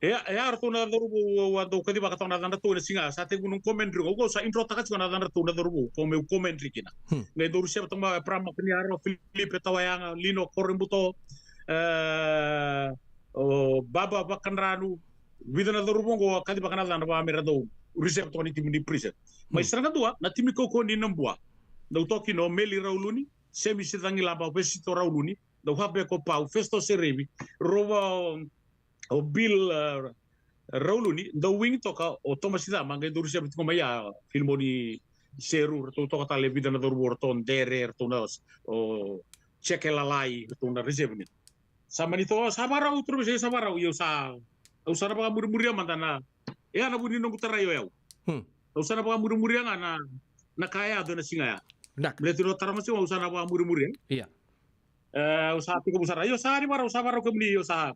E, e, a ratou na cauravou au a dau kacivaka toka na yacadratou e na siga, sa tekivu noqu commentary qo, au sa intro taka tiko na yacadratou na cauravou, ko meu commentary kina. Qai dau receive toka mai o Ephraim Makaniaro, Filipe Tawayaga, Lino Koroibuto, e, o Baba Vakadranu, vica na cauravou qo a kacivaka na yacadra vaka me ra dau receive toka ni timi ni Prison. Mai sara ga dua, na timi kaukaua ni Nabua. Dau toka kina o Meli Rauluni, Semisi Cagilaba, Vesito Rauluni, dau halfback o Pau, Festo Serevi, Rova, o Bill, e, Rauluni, dau wing toka o Tomasi Cama, qai dau receive tiko mai ya, Filimoni Seru, ratou toka tale vica na cauravou, ratou Dere, ratou na, o Jeke Lalai, ratou na receive ni. Sa mani toka, sa vakarau, turaga, sa vakarau, ia au sa, au sa na vakamurimuria mada na, e a na vu ni noqu tarai o yau. Au sa na vakamurimuria ga na, na ka e yaco e na siga ya. Baleta ni o tara masiga, au sa na vakamurimuria. Ia. E, au sa tekivu sara, io sa ni vakarau, sa vakarau kemuni, io sa.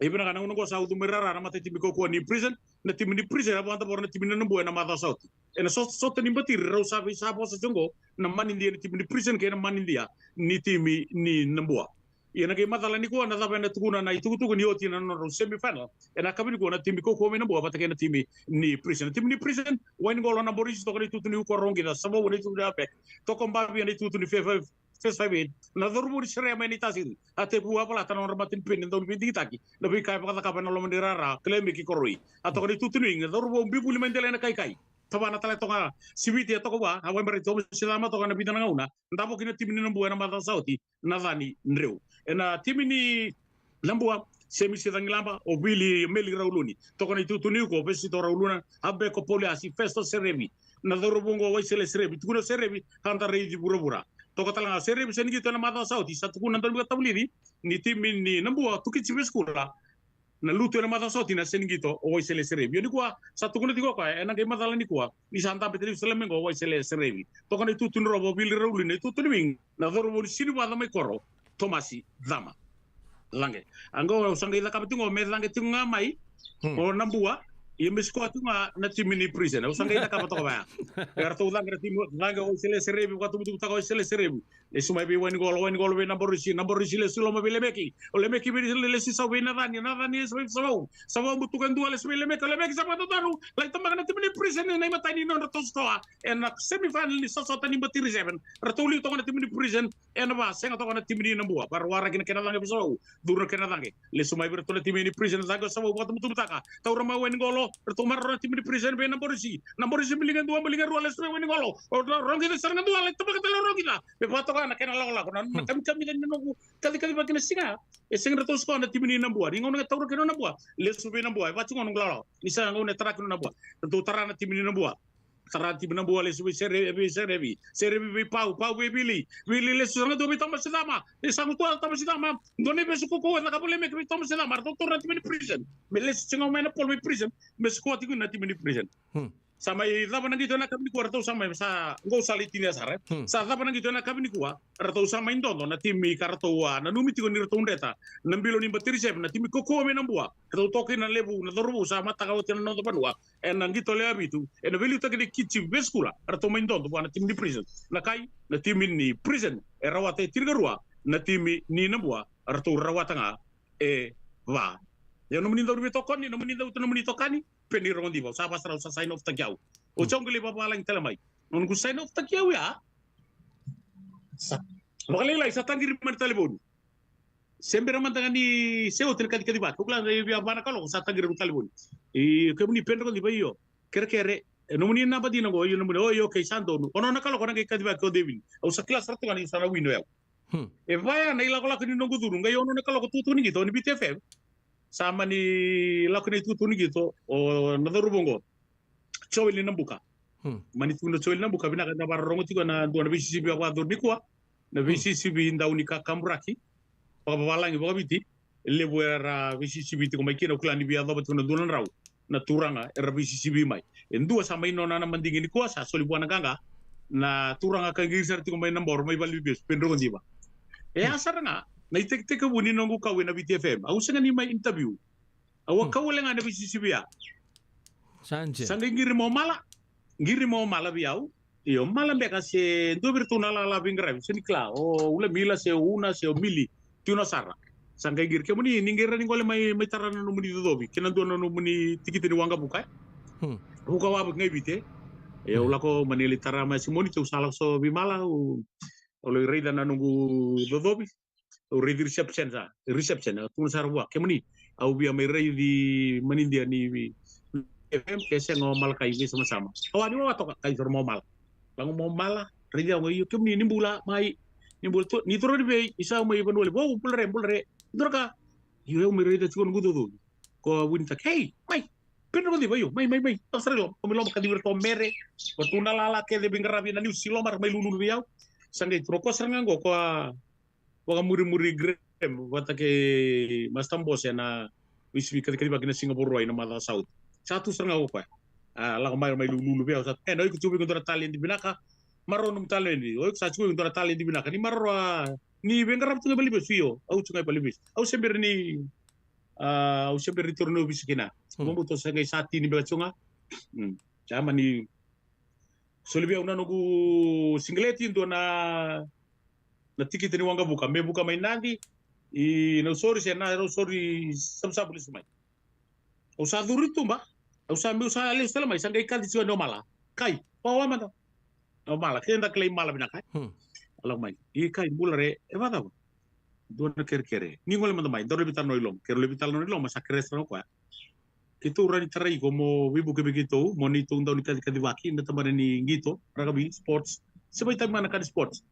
Ia vinaka na gauna qo sa ucumi rara na matatimi kaukaua ni Prison, na timi ni Prison, a vakadavora na timi ni Nabua e na macawa sa oti. E na so-, sota ni Batiri, rau sa veisavosa tiko qo, na manidia ni timi ni Prison kei na manidia ni timi ni Nabua. Ia na qai macala nikua, na cava e na tukuna na itukutuku ni oti na nodrau semi final. E na yakavi nikua na timi kaukaua mai Nabua vata kei na timi ni Prison. Na timi ni Prison, Wainiqolo Naborisi, toka na itutu ni Uko Roqica, Savou na itutu ni Apek, Toko Bavi na itutu ni Fe-, Fe-, First five eight, na cauravou ni Sere mai Naitasiri. A tekivu a valata na nodra matanipeni, dau ni veidigitaki na veika e vakacakava e na loma ni rara, Kalemeki Koroi. A toka na itutu ni wing, na cauravou biu vuli mai Delainakaikai. Tavana tale toka, Siviti e toka vua, a vaimareti Tomasi Cama toka na vica na gauna. Davo kina na timi ni Nabua e na macawa sa oti, Nacani Dreu. E na timi ni Nabua, Semisi Cagilaba, o Vili, Meli Rauluni. Toka na itutu ni Uko, Vesito Rauluna, a beko Pauliasi, Festo Serevi. Na cauravou qo Waisele Serevi, tukuna o Serevi, ka da raici vuravura. Toka tale ga o Serevi, sa ni qito e na macawa sa oti, sa tukuna na dauniveitavulici ni timi ni Nabua, Tukici Vesikula. Na lutu e na macawa sa oti na sa ni qito o Waisele Serevi. Ia nikua, sa tukuna tiko o koya, e na qai macala nikua, ni sa dabe tale i Jerusalemi qo o Waisele Serevi. Toka na itutu ni Rova o Vili Rauluni, na itutu ni wing, na cauravou ni Sinivaca mai Koro, Tomasi Cama. Caqe. A qo, au sa qai cakava tiko, me caqe tiko ga mai, o Nabua, ia me sikoa tiko ga na timi ni Prison. Au sa qai cakava toka vaya. E ratou caqe na timi, caqe o Waisele Serevi, vakatumutumutaka o Waisele Serevi. Lesu mai vei Wainiqolo, Wainiqolo vei Nabarisi, Nabarisi lesu i loma vei Lemeki. O Lemeki vei le-, lesu i sau vei Nacani, Nacani lesu vei Savau. Savau butuka e dua, lesu vei Lemeki, o Lemeki sa vakadodonu. Lai tabaka na timi ni Prison ena imatai ni nodra toso toa ena semifinal ni sosota ni Batiri Seven. Ratou liu toka na timi ni Prison ena va, sega toka na timi ni Nabua. Varawaraki na kena cage vei Savau. Curu na kena cage. Lesu mai vei ratou na timi ni Prison, cage o Savau, vakatubutubutaka. Taura mai Wainiqolo, ratou maroroya na timi ni Prison vei Nabarisi. Nabarisi biliga e dua, biliga e rua, lesu mai Wainiqolo. O ra-, rogoca sara ga dua, lai tabaka tale o rogoca. Me vakatoka na kena lakolako, na, na kamikamica ni noqu kacikacivaki na siga. E sega ni ratou sikoa na timi ni Nabua. Ni gauna ga e taura kina o Nabua, lesu vei Nabua, e vaka tiko na noqu lakolako. Ni sa gauna e tara kina o Nabua, ratou tara na timi ni Nabua. Tara na timi ni Nabua, lesu vei Sere-, vei Serevi. Serevi vei Pau, Pau vei Vili. Vili lesu sara ga dua vei Thomas Cama. E sa gutuwa Thomas Cama. Dua na ivesu kaukaua e cakava o Lemeki vei Thomas Cama. Ratou taura na timi ni Prison. Me lesu tiko ga mai na polo vei Prison. Me sikoa tiko na timi ni Prison. Hmm. Sa mai cava na qito ena yakavi nikua, ratou sa mai, sa qo sa lai tinia sara, e? Hmm. Sa cava na qito ena yakavi nikua, ratou sa mai dodo na timi ka ratou a nanumi tiko ni ratou dreta na bilo ni Batiri Seven, na timi kaukaua mai Nabua. Ratou toka kina na levu na cauravou sa mataka oti ena noda vanua ena qito lewe vitu, ena veiliutaki ni kiti vesikula, ratou mai dodo vua na timi ni Prison. Na kai, na timi ni Prison e rawata e tinikarua, na timi ni Nabua ratou rawata ga e va. Ia nomuni dau ni veitokoni, nomuni dau, nomuni tokani, Peni Rogodiva, au sa vakasara, au sa sign off taki au. O, hmm, Jao qai lai vavalagi tale mai. Noqu sign off taki au ya. Sa vakalailai, sa taqiri mai na talevoni. Se bera mada ga ni se oti na kacikacivaki. Au kila ni via va na kaloko sa taqiri na talevoni. E, kemuni Peni Rogodiva, io. Kerekere. E nomuni naba dina qo, io nomuni. O, io, okay, sa donu. Ono na kaloko na qai kacivaki o Devin. Au sa kila sara tu ga ni sa na win o yau. Hmm. E vaya na ilakolako ni noqu curu, qai ono na kaloko tukutuku ni qito ni Viti F M. Sa mani lako na itukutuku ni qito o na cauravou qo, Joel Nabuka. Hmm. Mani tukuna o Joel Nabuka, vinaka, da vakarorogo tiko na dua na veisisivi au vakayacora nikua. Na veisisivi dau ni kakaburaki vakavavalagi vakaviti. E levu era veisisivi tiko mai kina, au kila ni via yacova tiko na dua na drau na turaga era veisisivi mai. E dua sa mai nona na madigi nikua, sa soli vua na qaqa na turaga ka qiri sara tiko mai Naboro, mai Valelevesu, Peni Rogodiva. E a sara ga na itekitekivu ni noqu kau ena Viti F M. Au sega ni mai interview. Au a kau wale ga ena veisisivi ya. Sa qai qiri mai o Mala. Qiri mai o Mala vei au. Io, Mala beka se dua vei iratou na lala veiqaravi, se ni kila, o Ulamila, se o Una, se o Mili, tiko na sara. Sa qai qiri, kemuni, ni qai rawa ni gole mai, mai tara na nomuni cocovi kei na dua na nomuni tikiti ni waqavuka, e? Hmm. Vuka wavoki ga i Viti, e? E, au lako mani lai tara mai, se moni, au sa lako so vei Mala, au, au lai raica na noqu cocovi. Au raici reception sa, reception, au tukuna sara vua, kemuni, au via mai raici manidia ni F M, ke sega o Malakai veisamasama. Au a ni wawa toka, kai sara mai o Mala. Lako mai o Mala, raici au ga, io, kemuni, ni bula, mai, ni bula, tu, ni toro ni vei, isa mai Vanua Levu, au bula re, bula re, ni toro ka, io, au mai raica tiko noqu cocovi. Ko a winitaki, hei, mai, Peni Rogodiva, io, mai, mai, mai, au sara i loma, au mai loma, kacivi iratou o Mere, o tu na lala kece veiqaravi ena Niusi i loma, ra mai lululu vei au. Sa qai toro ko sara ga qo, ko a vakamurimuri Graham vata kei Master Boss ena veisivi kacikacivaki na Siga Vakarauwai na macawa sa oti. Sa tu sara ga o koya. A, lako mai, mai lululu vei au, sa, e, na, o iko tiko vei iko dua na taledi vinaka. Marau nomu taledi. O iko sa tiko vei iko dua na taledi vinaka. Ni marau, a, ni veiqaravi tu ga i Valelevesu, io. Au tu ga i Valelevesu. Au se bera ni, a, au se bera ni toro ni ovisa kina. Hmm. Mo buto sa qai sa tini beka tu ga. Hmm. Sa mani soli vei au na noqu siqeleti, dua na, na tikiti ni waqavuka, me vuka mai Nadi i Nausori, se na Nausori Savusavu, lesu mai. Au sa curu i tuba, au sa, meu sa lesu tale mai, sa qai kaci tiko yani o Mala. Kai, wawa mada. O Mala, ke da kilai Mala vinaka, e? Hmm. A lako mai. I kai, bula re, e vakacava? Dua na kerekere. Ni gole mada mai, daru lai veitalanoa i loma. Keirau lai veitalanoa i loma, sa kerea sara ga o koya. Keitou rawa ni tarai iko mo veivuke vei keitou, mo neitou dau ni kacikacivaki, na tabana ni qito, rakavi, sports. Se vakaitavi ga na ka ni sports.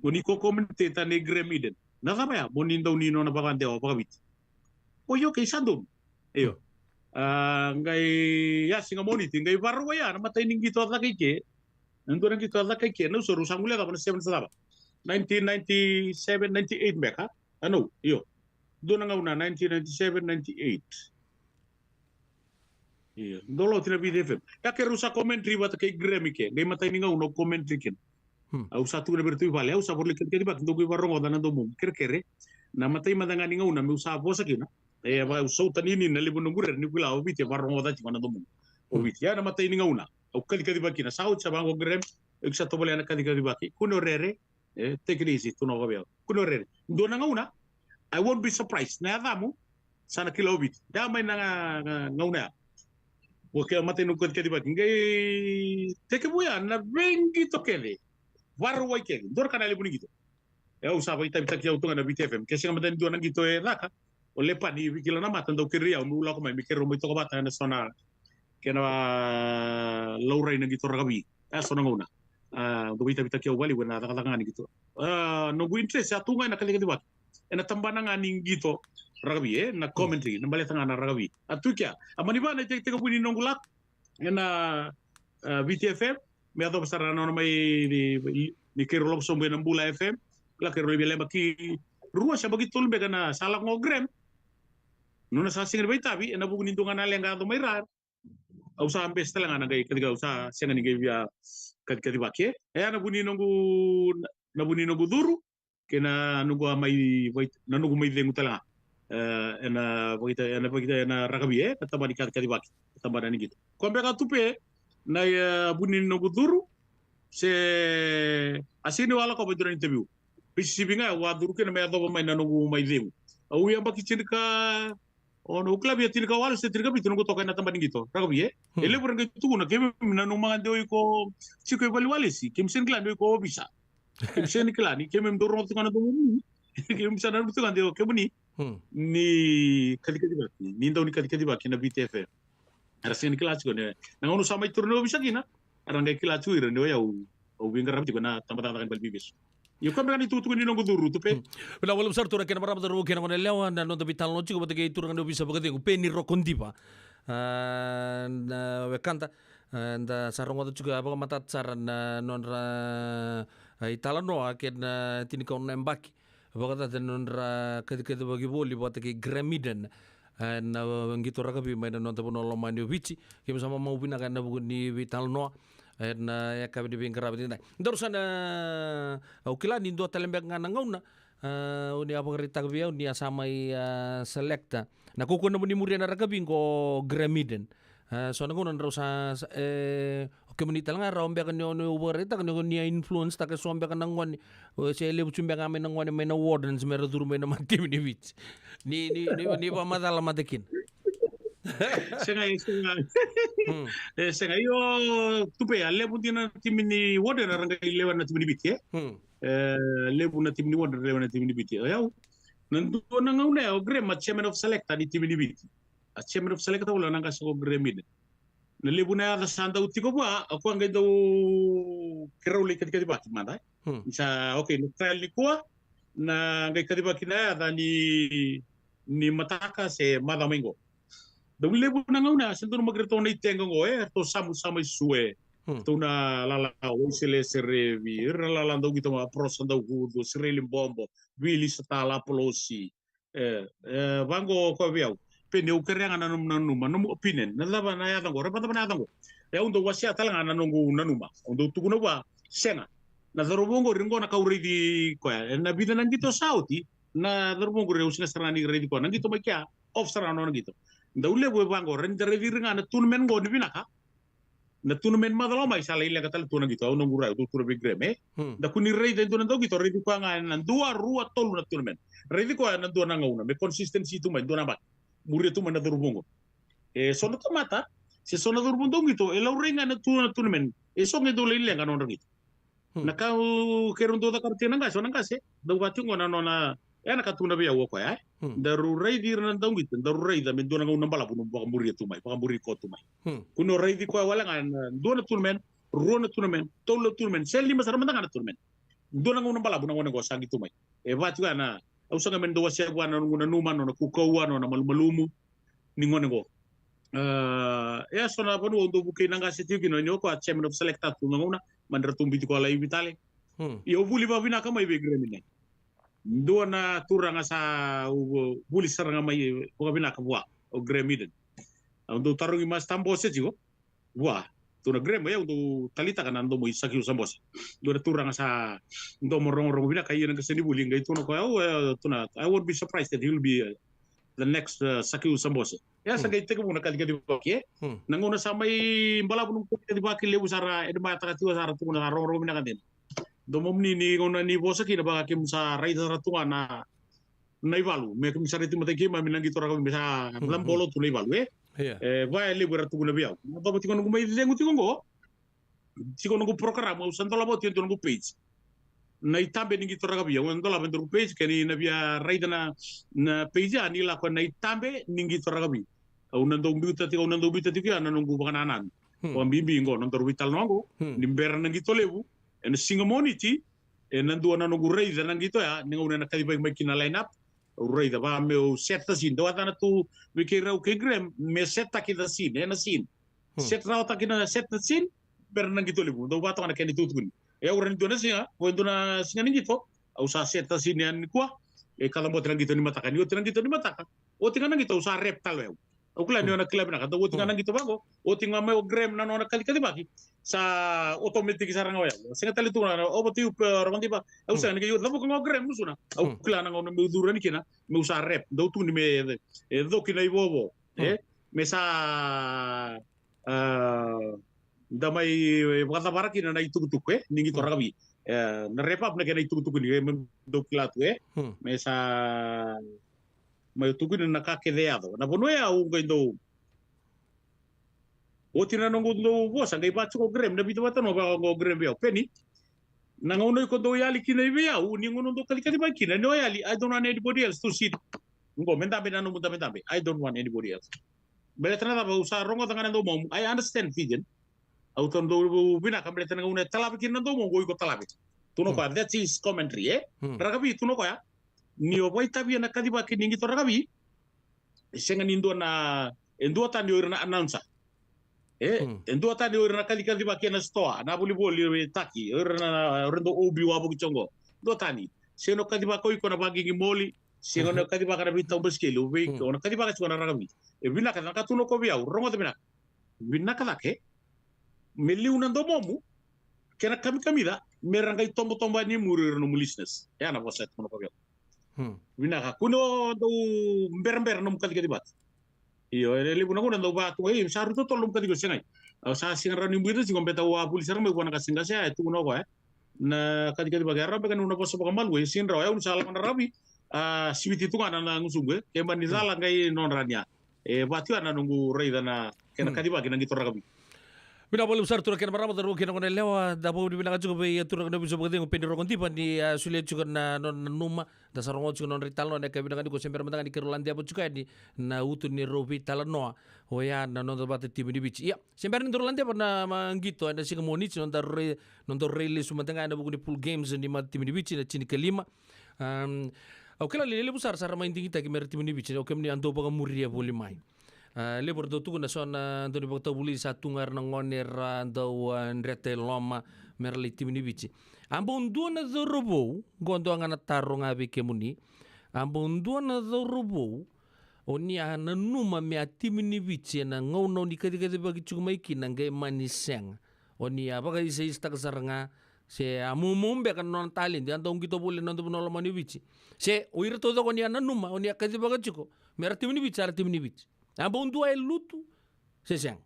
Mo ni ko commentator nei Graham Eden. Na cava ya, mo ni dau ni nona vakadewa vakaviti. O, io, okay, sa donu. Io. A, qai, ya, siga Moniti, qai Vakarauwai ya, na imatai ni qito a caka i ke. Na dua na qito a caka i ke, Nausori, au sa guilecava na seven sa cava. Nineteen ninety-seven, ninety-eight beka. A, no, io. Dua na gauna, nineteen ninety-seven, ninety-eight. Io, dolo oti na Viti F M. Ya keirau sa commentary vata kei Graham i ke. Qai matai ni gauna au commentary kina. Hmm. Au sa tukuna vei iratou i vale, au sa volai kacikacivaki, dou qai vakarogoca na domomu. Kerekere, na imatai mada ga ni gauna meu sa vosa kina. E, au sa taura ni, ni na levu noqu rere, ni kila o Viti e vakarogoca tiko na domomu. O, hmm, Viti, ya na imatai ni gauna au kacikacivaki kina. Sa oti, sa vaqo Graham, au sa tovolea na kacikacivaki. Kune o rere, E, take it easy, tukuna o koya vei au. Kua ni o rere. Dua na gauna, I won't be surprised. Na yacamu, sa na kila o Viti. Ya mai na ga-, ga-, gauna ya. Ua ke matai noqu kacikacivaki. Qai tekivu ya na veiqito kece. Vakarau wai kece. Dua na ka na levu ni qito. E, au sa vakaitavitaki au tu ga na Viti F M. Ke sega mada ni dua na qito e caka, o Lepani, Vikila na mata, dau kerei au meu lako mai, me keirau mai toka vata ena so na kena, a, laurai na qito rakavi. E so na gauna. A, dau vakaitavitaki au vakalevu ena cakacaka ga ni qito. A, noqu interest a tu ga ena kacikacivaki. Ena tabana ga ni qito rakavi, e, na commentary, na baleta ga na rakavi. A tu kea. A mani va na itekitekivu ni noqu lako ena, a, Viti F M, me yacova sara na nona mai ni, ni keirau lako sobu ena Bula F M, la keirau lai via lema ki rua se yabaki tolu beka na sa lako ga o Graham. Nona sa sega ni vakaitavi, ena vuku ni dua ga na leqa yaco mai ra. Au sa bese tale ga na qai kaci, au sa sega ni qai via kacikacivaki, e. E ya na vu ni noqu, na vu ni noqu curu, kei na noqu a mai, vai, na noqu mai cegu tale ga. E, ena vakaita, ena vakaita, ena rakavi, e, na tabana ni kacikacivaki, na tabana ni qito. Koya beka tu pe, na, e, vu ni noqu curu, se, a sega ni au a lakova e dua na interview. Veisisivi ga, au a curu kina me yacova mai na noqu mai cegu. Au yabaki tinika, o, au kila via tinikawalu se tinikavitu noqu toka ena tabana ni qito rakavi, e. E levu era qai tukuna, keimami nanuma ga de o iko tiko e valeniwalesi, keimami sega ni kila ni o iko ovisa. Keimami sega ni kila ni keimami dau rogo tiko ga na domomuni. Keimami sa nanuma tiko ga de o kemuni ni kacikacivaki, ni dau ni kacikacivaki na Viti F M. Era sega ni kila tiko ni na gauna sa mai turu ni ovisa kina, era qai kila tiko ira ni o yau au veiqaravi tiko ena tabacakacaka ni valeniveivesu. Io, koya beka na itukutuku ni noqu curu, Tupe. Hmm. Vinaka vakalevu sara, turaga kei na marama, cauravou kei na goneyalewa, na noda veitalanoa tiko vata kei turaga ni ovisa vakacegu, Peni Rokodiva. A, na wekada, a, da sa rogoca tiko, a, vakamatata sara na nodra, a, italanoa kei na tinikaono na yabaki. Vakatata na nodra kacikacivaki voli vata kei Graham Eden. E, na qito rakavi mai na noda vanua lomani o Viti. Keimami sa mamau vinaka ena vuku ni veitalanoa ena yakavi ni veiqaravi edaidai. Daru sa na, au kila ni dua tale beka ga na gauna, e, o ni a vakaraitaka vei au ni a sa mai, e, selecta. Na kaukaua ni muria na rakavi qo o Graham Eden. E, so na gauna drau sa, sa, e, o kemuni tale ga rawa beka ni o, ni o vakaraitaka ni o ni a influence taka e so beka na gone, o, se levu tu beka ga mai na gone mai na Wardens me ra curu mai na matimi ni Viti. Ni, ni, ni, ni vakamacala mada kina. Sega, e, sega. Hmm. E, sega, io, Tupe, a levu dina na timi ni Warden era qai lewe na timi ni Viti, e? Hmm. E, levu na timi ni Warden era lewe na timi ni Viti. O yau, na dua na gauna ya, o Graham a chairman of selector ni timi ni Viti. A chairman of selector, wale na qase ko Graham Eden. Na levu na yaca sa dau tiko vua, o koya qai dau keirau lai kacikacivaki mada, e. Hmm. Ni sa, okay, na trial nikua, na qai kacivaki na yaca ni, ni mataka se macawa mai qo. Dau levu na gauna, se dau namaki ratou na iteqa qo, e, ratou Samu, Samu i Sue. Hmm. Ratou na lala, Waisele Serevi, ira na lala dau qito mai, Aprosa Daukucu, Sireli Bobo, Vili Satala, Apolosi, E, e, vaqo o koya vei au. Peni, au kerea ga na nomu nanuma, nomu opinion. Na cava na yaca qo, ra vakacava na yaca qo. E, au dau wasea tale ga na noqu nanuma. Au dau tukuna vua, sega. Na cauravou qori qo na ka au raici koya. E, na vica na qito sa oti, na cauravou qori au sega sara ga ni raici koya. Na qito mai kea, off sara ga na nona qito. Dau levu e vaqo, rawa ni da raici ira ga na tournament qo ni vinaka. Na tournament macala mai sa lai leqa tale tu na qito, au noqu rai, au dau tukuna vei Graham, e? Hmm. Da kua ni raica e dua na dauqito, raici koya ga ena dua, rua, tolu na tournament. Raici koya ena dua na gauna, me consistency tu mai, dua na yabaki. Muria tu mai na cauravou qo. E so na tamata, se so na cauravou dauqito, e laurai ga ena tu na tournament. E so qai dau lai leqa na nodra qito. Hmm. Na ka au keirau dau cakava tiko na qase, o na qase, dau vaka tiko qo na nona, e na ka tukuna vei au o koya, e? Hmm. Daru raici ira na dauqito, daru raica me dua na gauna balavu nomu vakamuria tu mai, vakamuri koya tu mai. Hmm. Kua ni o raici koya wale ga na dua na tournament, rua na tournament, tolu na tournament, se lima sara mada ga na tournament. Dua na gauna balavu na gone qo sa qito mai. E vaka tiko ya na, au sa qai mai dau wasea vua na noqu nanuma, nona kaukauwa, nona malumalumu, ni gone qo. A, e so na vanua au dau vukei na qase tiko kina, ni o koya chairman of selector tu na gauna, mani ratou biuti koya laivi tale. Hmm. Ia au vuli vakavinaka mai vei Graham Eden. Dua na turaga sa, au vuli sara ga mai vakavinaka vua, o Graham Eden. Au dau tarogi Master Bose tiko vua. Tukuna Graham, au dau taleitaka na domo i Sakiu Sabose. Dua na turaga sa domo rogorogo vinaka, ia na qasenivuli qai tukuna o koya, au, e, tukuna, I won't be surprised that he will be, uh, the next, uh, Sakiu Sabose. E sa, hmm, qai tekivu na kacikacivaki, e? Hmm. Na gauna sa mai balavu na kacikacivaki, levu sara, e, ni mai taka tiko sara, tukuna sa rogorogo vinaka dina. Domomuni ni gauna ni vosa kina vaka kemu sa raica sara tu ga na, na ivalu. Me kemu sa raica tu matai keimami na qito rakavi me sa cabolo tu na ivalu, e? Ia. E, va e levu era tukuna vei au. Na cava tiko noqu mai cegu tiko qo. Tiko noqu program, au sa dolava oti e dua noqu page. Na itabe ni qito rakavi, au dolava e dua noqu page, keni na via raica na, na page, a ni lako na itabe ni qito rakavi. Au na dau biuta tiko, au na dau biuta tiko ya na noqu vakanananu. Hmm. Vakabibi qo, na daru veitalanoa qo, hmm, ni bera na qito levu, ena siga Moniti, ena dua na noqu raica na qito ya, ni gauna ena kacivaki mai kina line up, au raica va meu set the scene. Dau a cana tu vei keirau kei Graham, me set taki the scene, ena scene. Hmm. Set rawa taki na set the scene, bera na qito levu, dau va toka na kena itukutukuni. E au rani dua na siga, ko e dua na siga ni qito, au sa set the scene yani nikua, e kacabote na qito ni mataka, ni oti na qito ni mataka, oti ga na qito au sa rep tale o yau. Au kila ni o na kila vinaka, dau oti ga na qito vaqo, oti ga mai o Graham na nona kacikacivaki. Sa automatic sara ga o yau. Sega tale tu na, over to you, pe, Rokodiva. Au sega ni kei, au cavuka ga o Graham, musuna. Au kila na gauna meu curu yani kina, meu sa rep. Dau tukuni me, e, coki na ivovo. E, me sa, a, da mai vakacavara kina na itukutuku, e, ni qito rakavi. E, na wrap up na kena itukutuku ni, e, me dau kila tu, e. Me sa mai tukuni na ka kece e yaco. Na vanua ya au qai dau oti na noqu dau vosa, qai vaka tiko o Graham, na vica vata no vaka o Graham vei au. Peni, na gauna iko dau yali kina i vei au, ni gauna dau kacikacivaki kina, ni o yali, I don't want anybody else to sit. Qo, me dabe na nomu dabedabe. I don't want anybody else. Baleta na cava, au sa rogoca ga na domomu. I understand Fijian. Au tau dau vinaka, baleta na gauna e talavi kina na domomu, qo iko talavi. Tu na koya, that's his commentary, e? Rakavi, tu na koya. Ni o vakaitavia na kacivaki ni qito rakavi. E sega ni dua na, e dua tani o ira na announcer. E, e dua tani o ira na kacikacivaki ena sitoa, na volivoli, e taki, o ira na, o ira dau obi wavoki tiko qo. Dua tani. Sega ni o kacivaka o iko na vagigi moli, sega ni o kacivaka na veitau basikeli, o vei, o na kacivaka tiko na rakavi. E vinaka, na ka tu na ko vei au, rogoca vinaka. Vinaka cake, me liu na domomu, kena kamikamica, me ra qai tobotobo yani muri ira nomu listeners. E a na vosa e tu na ko vei au. Vinaka, kua ni o dau berabera nomu kacikacivaki. Io, e levu na gauna dau vaka tu, e, sa rui totolo nomu kacikacivaki, segai. Au sa sega rawa ni buita tiko, beta au a vuli sara mai vua na qasenqase, e tukuna o koya. Na kacikacivaki, e rawa beka niu na vosa vakamalua, e sega ni rawa, e au ni sa lako na rakavi, a, siviti tu ga na, na gusuqu, e, ke mani cala qai nodra ni a. E vaka tu ya na noqu raica na, kena kacivaki na qito rakavi. Vinaka vakalevu sara turaga kei na marama, cauravou kei na goneyalewa, da vakavinavinaka tiko vei turaga na ovisa vakacegu Peni Rokodiva ni a solia tiko na nona nanuma, da sa rogoca tiko na nodra italanoa ena yakavi vinaka nikua. Se bera mada ga ni keirau ladeva tiko yani na utu ni rau veitalanoa, oya na noda vata timi ni Viti. Ia, se bera ni daru ladeva na, ma, qito ena siga Moniti, noda rai, noda rai lesu mada ga ena vuku ni pool games ni mata timi ni Viti, na tinikalima. Am, au kila ni levu sara sa ra mai digitaki me ra timi ni Viti, o kemuni a dau vakamuria voli mai. A, levu era dau tukuna, so na dau ni vakatavuli sa tu ga era na gone era dau, a, dreta e loma me ra lai timi ni Viti. A bau dua na cauravou, qo dua ga na taro ga vei kemuni. A bau dua na cauravou o ni a nanuma me a timi ni Viti ena gauna o ni kacikacivaki tiko mai kina, qai mani sega. O ni a vakaisaisaitaka sara ga, se a moumou beka na nona taledi, a dau qito voli ena noda vanua lomani o Viti. Se o ira taucoko o ni a nanuma, o ni a kacivaka tiko me ra timi ni Viti, sa ra timi ni Viti. A bau dua e lutu se sega?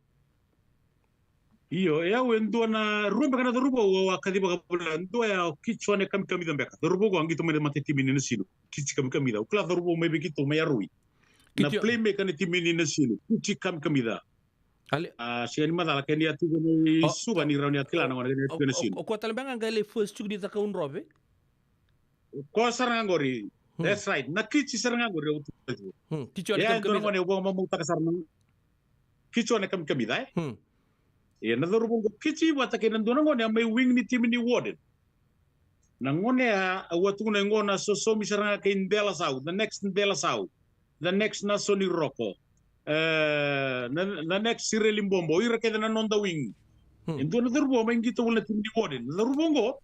Io, e au e dua na rua beka na cauravou au a kacivaka voli, dua ya o Kitsone Kamikamica beka. Cauravou qo a qito mai na mata timi ni Nasinu. Kitsi Kamikamica. Au kila cauravou mai vei keitou mai Arui. Na playmaker ni timi ni Nasinu. Kitsi Kamikamica. A, sega ni macala, kena ya tiko ni Suva, ni rawa ni a kila na gone, kena ya tiko na Sinu. O koya tale beka ga qai lai first tiko ni Cakaudrove. Koya sara ga qori. That's right. Na Kitsi sara ga qori au tu. Kitsi One Kamikamica. Kitsone Kamikamica, e? Ia na cauravou qo Kitsi vata kei na dua na gone a mai wing ni timi ni Warden. Na gone ya, au a tukuna qo na sosomi sara ga kei Delasau, the next Delasau, the next Nasoni Roko, e, na, the next Sireli Bobo, ira kece na noda wing. E dua na cauravou mai qito voli na timi ni Warden. Na cauravou qo,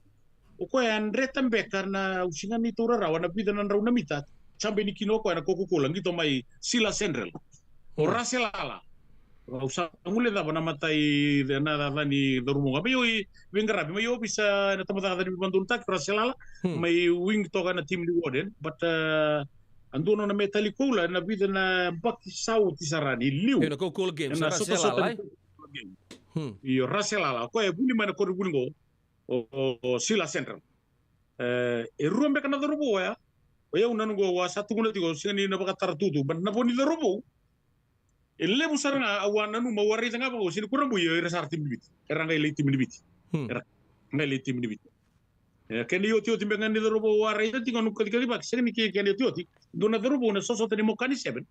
o koya a dreta beka na, au sega ni taura rawa, na vica na drau na mita, cabe ni kina o koya na Coca-Cola, qito mai Sila Central. O Raselala. Au sa guilecava na matai, na yaca ni cauravou qo. Mai o i veiqaravi, mai ovisa ena tabacakacaka ni veivakadonutaki, Raselala. Mai wing toka na timi ni Warden. But, e, a dua nona metali koula, na vica na baki sa oti sara ni liu. Ena Coca-Cola Games, ena sotasota ni Coca-Cola Games. Io, Raselala. O koya e vuli mai na koronivuli qo. O, o, o Sila Central. E, e rua beka na cauravou oya. O yau na noqu, au a sa tukuna tiko, au sega ni na vakatara tutu, but na vo ni cauravou, e levu sara ga au a nanuma, au a raica ga vaka, au sega ni kurabui, o ira sara timi ni Viti. Era qai lai timi ni Viti. Hmm. Era qai lai timi ni Viti. E, kena iotioti beka ga ni cauravou au a raica tiko, noqu kacikacivaki, sega ni ke-, kena iotioti. Dua na cauravou na sosota ni Mokani Seven.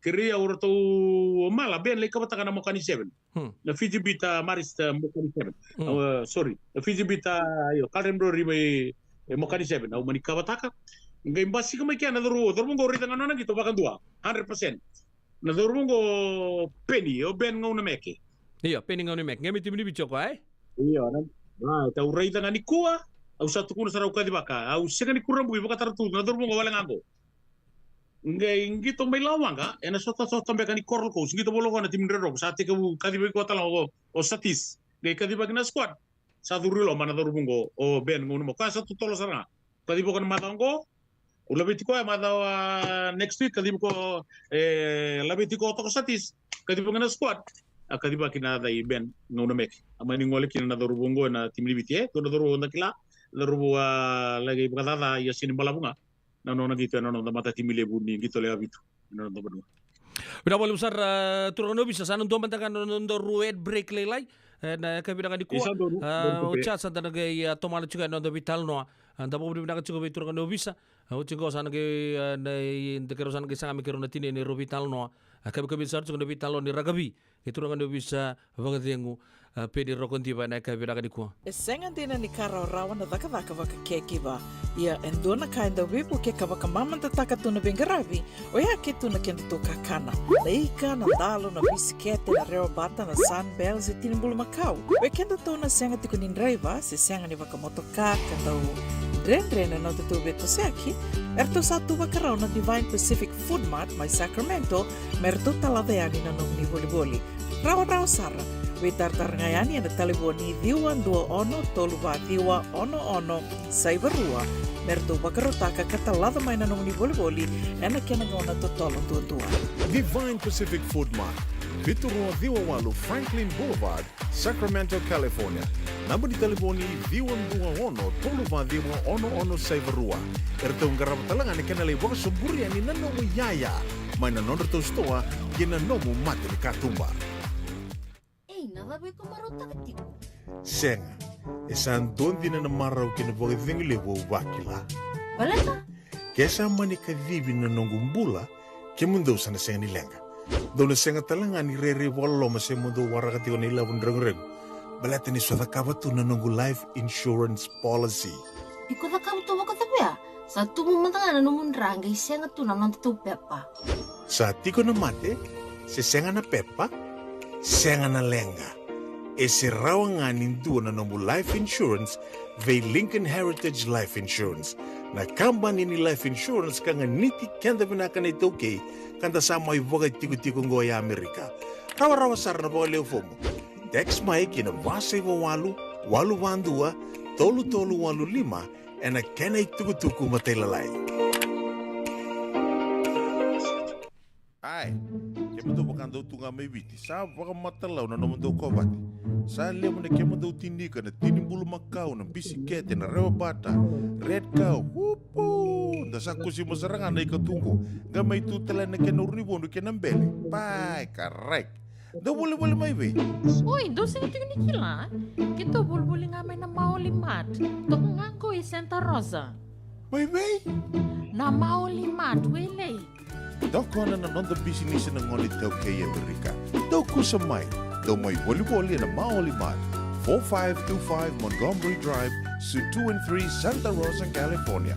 Kerei au ratou mala, Ben, lai kavataka na Mokani Seven. Hmm. Na Fiji Bitter Marist, e, Mokani Seven. Hmm. Au, e, sorry. Na Fiji Bitter, io, Carlton Brewery mai, e, Mokani Seven. Au mani kavataka. Qai basika mai kea na cauravou, cauravou qo raica ga nona qito vakadua. Hundred percent. Na cauravou qo Peni, o Ben Gaunameke. Io, Peni Gaunameke. Qai mai timi ni Viti o koya, e? Io, na, a, au raica ga nikua, au sa tukuna sara, au kacivaka. Au sega ni kurabui, vakatara tu, na cauravou qo wale ga qo. Qai qito mai Lawaqa, ena sotasota beka ni Coral Coast, qito volokova na timi ni Red Rock, sa tekivu kacivaki koya tale ga o, o Satis. Qai kacivaki na squad. Sa curu i loma na cauravou qo, o Ben Gaunameke. Koya sa totolo sara ga. Kacivi koya na macawa qo, au laveti koya macawa next week, kacivi koya, e, laveti koya toka o Satis, kacivaki na squad. A kacivaki na yaca i Ben Gaunameke. A mani gole kina na cauravou qo ena timi ni Viti, e, dua na cauravou da kila, cauravou a laki vakacaca, ia sega ni balavu ga. Na nona qito ena noda matatimi levu ni qito lewe vitu ena noda vanua. Vinaka vakalevu sara, e, turaga ni ovisa, sa na dua mada ga na noda red break lailai. E, na yakavi vinaka nikua. Isa, donu, a, donu, o Charles sa da na qai, a, tomana tiko ena noda veitalanoa. A, da vakavinavinaka tiko vei turaga ni ovisa. A, oti qo sa na qai, a, na, i, da keirau sa na qai saga me keirau na tinia ni rau veitalanoa. A, kavikavi sara tiko na veitalanoa ni rakavi kei turaga ni ovisa vakacegu, a, Peni Rokodiva ena yakavi vinaka nikua. E sega dina ni ka rawarawa na cakacaka vaka caregiver. Ia e dua na ka e dau veivuke ka vakamamadataka tu na veiqaravi, oya kece tu na kedatou kakana. Na ika, na dalo, na bisikete, na rewa bata, na Sunbell se tini bulumakau. Oi kedatou na sega tiko ni draiva se sega ni vakamotoka ka dau dredre na nodatou veitosoyaki, eratou sa tu vakarau na Divine Pacific Food Mart mai Sacramento me ratou talaca yani na nomuni volivoli. Rawarawa sara, veitaratara ga yani ena talevoni ciwa dua ono tolu va ciwa ono ono saiva rua me ratou vakarautaka ka talaca mai na nomuni volivoli ena kena gauna totolo duadua. Divine Pacific Food Mart, vitu rua ciwa walu Franklin Boulevard, Sacramento, California. Naba ni talevoni ciwa dua ono tolu va ciwa ono ono saiva rua. Eratou qarava tale ga na kena lai vakasoburi yani na nomu iyaya mai na nodratou sitoa kei na nomu mata ni katuba. Ei, na cava iko marautaka tiko? Sega, e sa dua dina na marau kei na vakacegu levu au vakila. Baleta? Ke sa mani kacivi na noqu bula, kemudou sa na sega ni leqa. Dou na sega tale ga ni rairai vakaloloma se mo dou waraka tiko na ilavo ni reguregu. Baleta niu sa cakava tu na noqu life insurance policy. Iko cakava tu vakacava ya? Sa tubu mada ga na nomu dra qai sega tu na nodatou pepa. Sa tiko na mate, se sega na pepa, sega na leqa. E se rawa ga ni dua na nomu life insurance vei Lincoln Heritage Life Insurance, na kabani ni life insurance ka ganiti keda vinaka na iTaukei, ka da sa mai vakatikotiko oqo e Amerika. Rawarawa sara na vakalewe fomu. Text mai ki na va saiva walu, walu va dua, tolu tolu walu lima, ena kena itukutuku matailalai. Ai, kemudou vaka dou tu ga mai Viti, sa vakamatalau na nomudou kovate. Sa levu na kemudou tini ika, na tini bulumakau, na bisikete, na rewa bata, red cow, upu! Da sa kusima sara ga na ika tu qo, qai mai tu tale na kena urunivodu kei na bele. Pai, correct. Dou volivoli mai vei? Oi, dou sega tiko ni kila? Keitou volivoli ga mai na Maoli Mart. Toka ga qo i Santa Rosa. Mai vei? Na Maoli Mart, Wailei. Tokona na noda bisinisi na gone iTaukei e Amerika. Dou kusa mai. Dou mai volivoli ena Maoli Mart, four five two five Montgomery Drive, Suite two and three, Santa Rosa, California.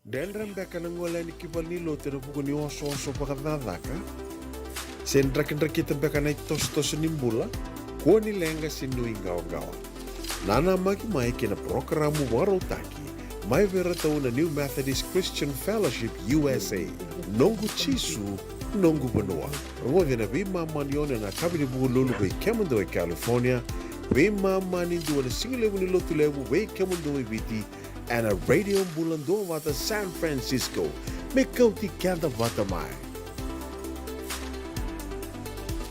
Dredre beka na gole yani ki valenilotu ena vuku ni osooso vakacakacaka? Se drakidrakita beka na itosotoso ni bula? Kua ni leqa se nuiqawaqawa. Nanamaki mai ki na parokaramu vakarautaki mai vei iratou na New Methodist Christian Fellowship U S A, Noqu Jisu, Noqu Vanua. Rogoci ena veimama ni ono ena yakavi ni Vukelulu vei kemudou e California, veimama ni dua na sigalevu ni Lotulevu vei kemudou e Viti, ena Radio Bula Duavata San Francisco. Me kauti keda vata mai.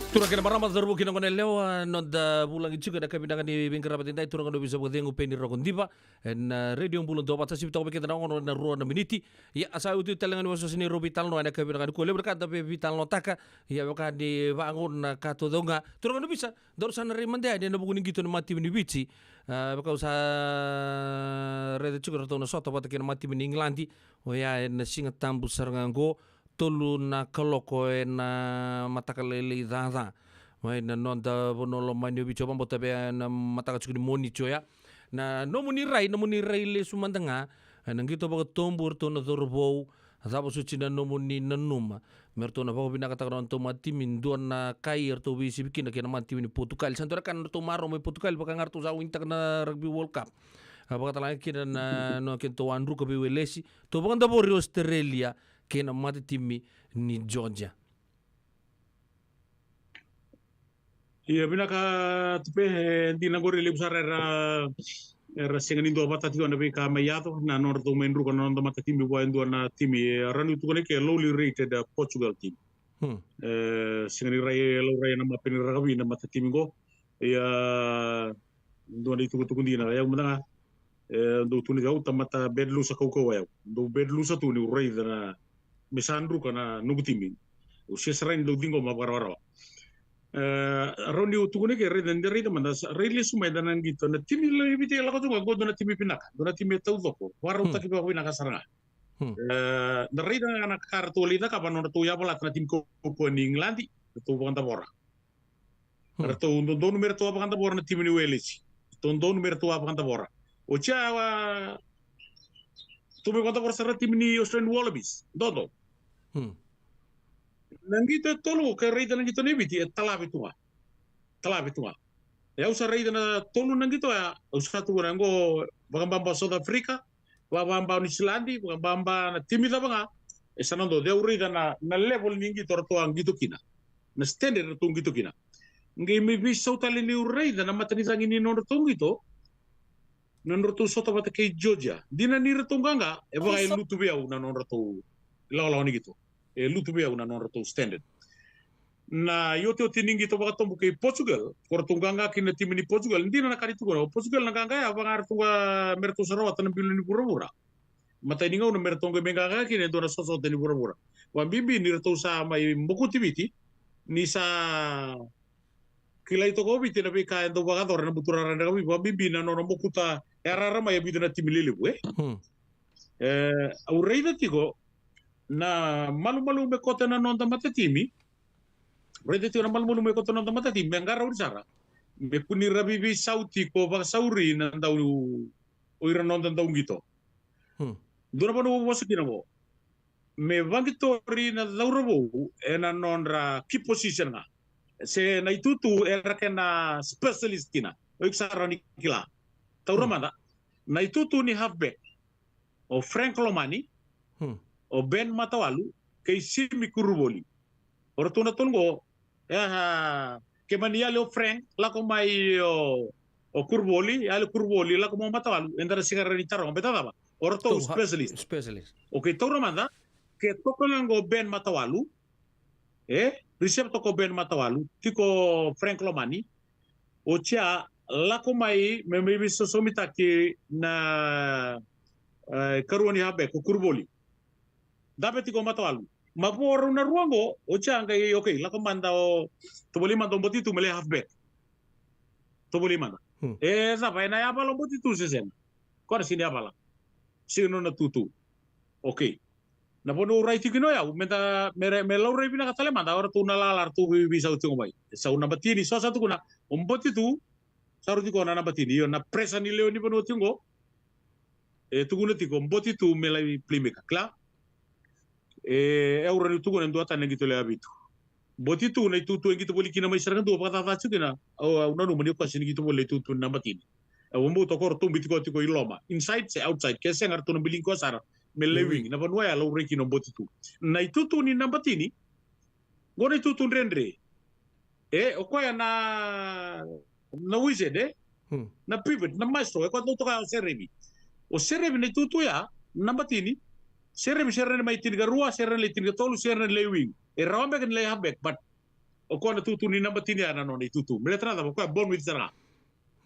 Turaga kei na marama, cauravou kei na goneyalewa, noda vulagi tiko ena yakavi vinaka ni veiqaravi edaidai, turaga na ovisa vakacegu Peni Rokodiva, ena Radio Bula Duavata, sivi toka vei keda na ono na rua na miniti. Ia, a sa oti tale ga ni wasewase ni noda veitalanoa ena yakavi vinaka nikua, levu na ka da veitalanoataka, ia vaka ni vagauna ka taucoko ga. Turaga na ovisa, daru sa na rai mada yani ena vuku ni qito ni matatimi ni Viti. A, vaka au sa raica tiko, ratou na sota vata kei na matatimi ni Igiladi, oya ena Siga Tabu sara ga oqo, tolu na kaloko ena mataka lailai caca mai na noda vanua lomani o Viti. Au vakabauta vei na mataka tiko ni Moniti oya, na nomuni rai, nomuni rai lesu mada ga ena qito vakatobu eratou na cauravou. A cava soti na nomuni nanuma me ratou na vakavinakataka na nodratou matatimi? Dua na kai eratou veisivi kina kei na matatimi ni Potukali. Sa dua na ka na nodratou marau mai Potukali, vaka ga ratou sa winitaka na Rugby World Cup. A, vakatalega kina na, na kedatou a druka vei Welesi, ratou vakadavori Australia kei na matatimi ni Georgia. Ia, vinaka Tupe, e dina qori, levu sara era, era sega ni duavata tiko na veika mai yaco, na nodratou mai druka na noda matatimi vua e dua na timi, e, rawa niu tukuna ke lowly rated, a, Portugal team. Hmm. E, sega ni rai, e, laurai ena mape ni rakavi na matatimi qo. Ia, dua na itukutuku dina, ia mada ga, e, dou tukuna, au tamata bad lusa kaukauwa, au dau bad lusa tu niu raica na, me sa druka na noqu timi. Au se sara ni dau ciqoma vakarawarawa. E, rawa niu tukuna ke, raica, da raica mada, sa rai lesu mai da na qito, na timi laivi e lako tu ga qo, dua na timi vinaka, dua na timi e taucoko, vakarautaki vakavinaka sara ga. Hmm. E, da raica ga na ka ratou lai cakava, nodratou yavalata na timi kaukauwa ni Igiladi, ratou vakadavora. Hmm. Ratou dodonu me ratou a vakadavora na timi ni Welesi. Ratou dodonu me ratou a vakadavora. Oti ya, a, ratou mai vakadavora sara na timi ni Australian Wallabies. Dodo. Hmm. Na qito e tolu, ke raica na qito ni Viti, e talavi tu ga. Talavi tu ga. E, au sa raica na tolu na qito ya, au sa tukuna qo, vakababa South Africa, vakababa Niusiladi, vakababa na timi cava ga, e sa na dua, de au raica na, na level ni qito ratou a qito kina. Na standard ratou qito kina. Qai mai veisau tale niu raica na matanicagi ni nodratou qito, na nodratou sota vata kei Georgia. Dina ni ratou qaqa, e vaka e lutu vei au na nodratou lawalawa ni qito. E lutu vei au na nodratou standard. Na iotioti ni qito vakatobu kei Portugal, ko ratou qaqa kina na timi ni Portugal, dina na ka ni tukuna, o Portugal na qaqa ya, vaka ratou qa, me ratou sa rawata na bilo ni vuravura. Matai ni gauna me ratou qai mai qaqa kina e dua na sotasota ni vuravura. Vakabibi ni ratou sa mai mokuti Viti, ni sa kilai toka o Viti na veika e dau vakayacora ena buturara ni rakavi, vakabibi na nona mokuta e arara mai e vica na timi lelevu, e? Hmm. E, au raica tiko na malumalumu e koto ena noda matatimi. Raica tiko na malumalumu e koto ena noda matatimi, me qarauni sara. Me kua ni ra veiveisau tiko vakasauri na dau, o ira noda dau qito. Hmm. Dua na vanua au vosa kina qo. Me vaqitori na cauravou ena nodra key position ga. Se na itutu era kena specialist kina. O iko sa rawa ni kila. Taura mada. Na itutu ni halfback. O Frank Lomani, hmm, o Ben Matawalu, kei Simi Kuruvoli. O ratou na tolu qo, e, a, ke mani yali o Frank, lako mai o, o Kuruvoli, yali o Kuruvoli, lako mai o Matawalu, eda na sega ni taroga, baleta cava? O ratou specialist. Specialist. Okay, taura mada, ke toka ga qo Ben Matawalu, e, reserve toka o Ben Matawalu, tiko o Frank Lomani, oti ya, lako mai, me, me veisosomitaki na, e, karua ni halfback, o Kuruvoli. Dabe tiko o Matawalu. Mavoa rau na rua qo, oti ya qai, okay, lako mada o, tovolei mada o Botitu me lai halfback. Tovolei mada. Hmm. E, cava, ena yavala o Botitu se sega? Koya na sega ni yavala. Sega nona tutu. Okay. Na vanua au rai tiko kina o yau, me da, me ra, me laurai vinaka tale mada, o ratou na lala ratou vei, veisau tiko mai. E sa u naba tini, so sa tukuna, o Botitu, sa rui tiko na naba tini, io na pressure ni lewe ni vanua tiko qo. E tukuna tiko, o Botitu me lai playmaker, kila? E, e au rawa ni tukuna e dua tani na qito lewe vitu. Botitu na itutu e qito voli kina mai sara ga dua vakacaca tiko kina. Au, au nanuma ni o koya sega ni qito voli na itutu ni naba tini. Au vakabauta o koya ratou biuti koya tiko i loma. Inside se outside. Ke sega ratou na biligi koya sara me lai wing. Na vanua ya laurai kina o Botitu. Na itutu ni naba tini. Qo na itutu dredre. E, o koya na, na wizard, e? Hmm. Na pivot, na maestro, e koya dau toka o Serevi. O Serevi na itutu ya, naba tini. Serevi, Serevi mai tinikarua, Serevi lai tinikatolu, Serevi lai wing. E rawa beka ni lai halfback, but O koya na itutu ni naba tini ya na nona itutu. Baleta na cava, o koya born with sara ga.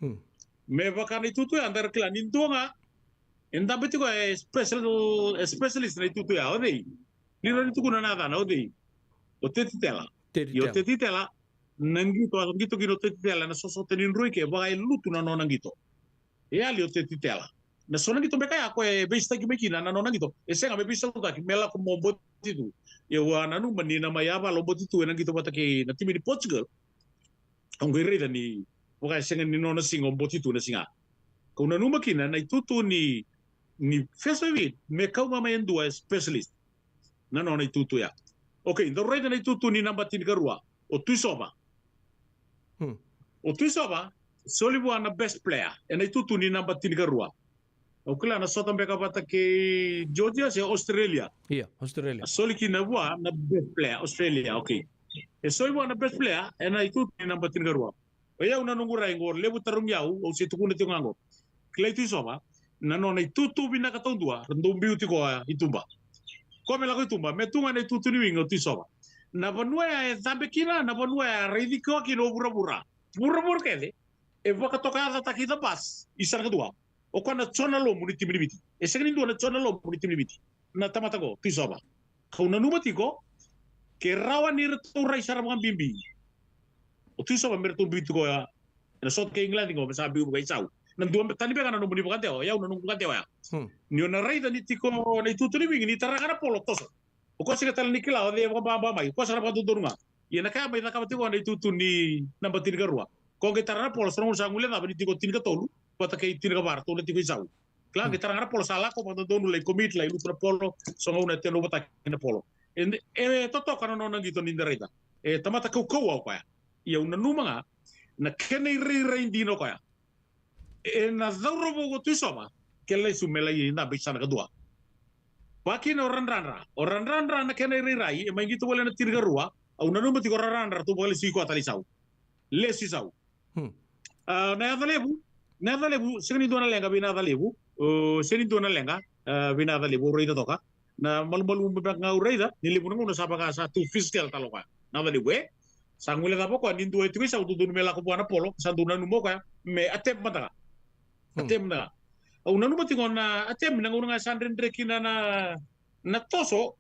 Hmm. Me vaka na itutu ya, da ra kila ni dua ga e dabe tiko e special, e specialist na itutu ya, o cei? Ni rawa ni tukuna na yacana, o cei? O Teti Tela. Teti Ia o Tela. Teti Tela, na qito, a qito kina o Teti Tela, na sosota ni droi ke, vaka e lutu na nona qito. E yali o Teti Tela. Na so na qito beka ya ko e veisitaki mai kina na nona qito. E sega me veisautaki, me lako mo boti tu. Ia au a nanuma ni na mai yavala o boti tu ena qito vata kei na timi ni Portugal. Au qai raica ni vaka e sega ni nona siga o boti tu na siga. Kau nanuma kina na itutu ni, ni First Wave me kau ga mai e dua e specialist. Na nona itutu ya. Okay, dau raica na itutu ni naba tinikarua. O Tuisova. Hmm. O Tuisova, soli vua na best player ena itutu ni naba tinikarua. Au kila na sota beka vata kei Georgia se Australia. Ia, Australia. A soli kina vua na best player, Australia, okay. E soli vua na best player ena itutu ni naba tinikarua. O yau na noqu rai qo, levu tarogi au, au se tukuna tiko ga qo. Kilai Tuisova, na nona itutu vinaka taudua, ra dau biu tiko i tuba. Ko me lako i tuba, me tu ga na itutu ni wing o Tuisova. Na vanua ya e cabe kina, na vanua ya raici koya kina o vuravura. Vuravura kece, e vakatoka yacataki the bus, i sara kadua. O koya na Jona Lomu ni timi ni Viti. E sega ni dua na Jona Lomu ni timi ni Viti. Na tamata qo, Tuisova. Kau nanuma tiko, ke rawa ni ratou rai sara vakabibi. O Tuisova me ratou biu tiko ya. Ena sota kei England qo, me sa biu vakaisau. Na dua tani beka na nomuni vakadewa, yau na noqu vakadewa ya. Hmm. Ni o na raica ni tiko na itutu ni wing, ni tara ga na polo, toso. O koya sega tale ni kila o cei e vakababa mai, o koya sa na vakadodonu ga. Ia na ka ya mai cakava tiko na itutu ni naba tinikarua. Ko qai tara na polo, sa na gauna sa guilecava ni tiko tinikatolu vata kei tinikava, ratou na tiko i sau. Kila, qai tara ga na polo, sa lako vakadodonu, lai commit, lai lutu na polo, so gauna e tenovataki na polo. E, e totoka na nona qito ni da raica. E tamata kaukauwa o koya. Ia au nanuma ga na kena irairai dina o koya. Ena cauravou o Tuisova, ke lesu me lai dabe i sana kadua. Vakina o Radradra. O Radradra na kena irairai, e mai qito voli ena tinikarua, au nanuma tiko o Radradra ratou vakalesui koya tale i sau. Lesu i sau. Hmm. A, na yaca levu, na yaca levu, sega ni dua na leqa vei na yaca levu, o, sega ni dua na leqa, a, vei na yaca levu, au raica toka. Na malumalumu beka ga au raica, ni levu na gauna sa vaka sa tu physical tale o koya. Na yaca levu, e? Sa guilecava o koya ni dua e tiko i sau, dodonu me lako vua na polo, sa dau nanuma o koya me attempt mada ga. Hmm. Attempt mada ga. Au nanuma tiko na attempt na gauna ga sa dredre kina na, na toso,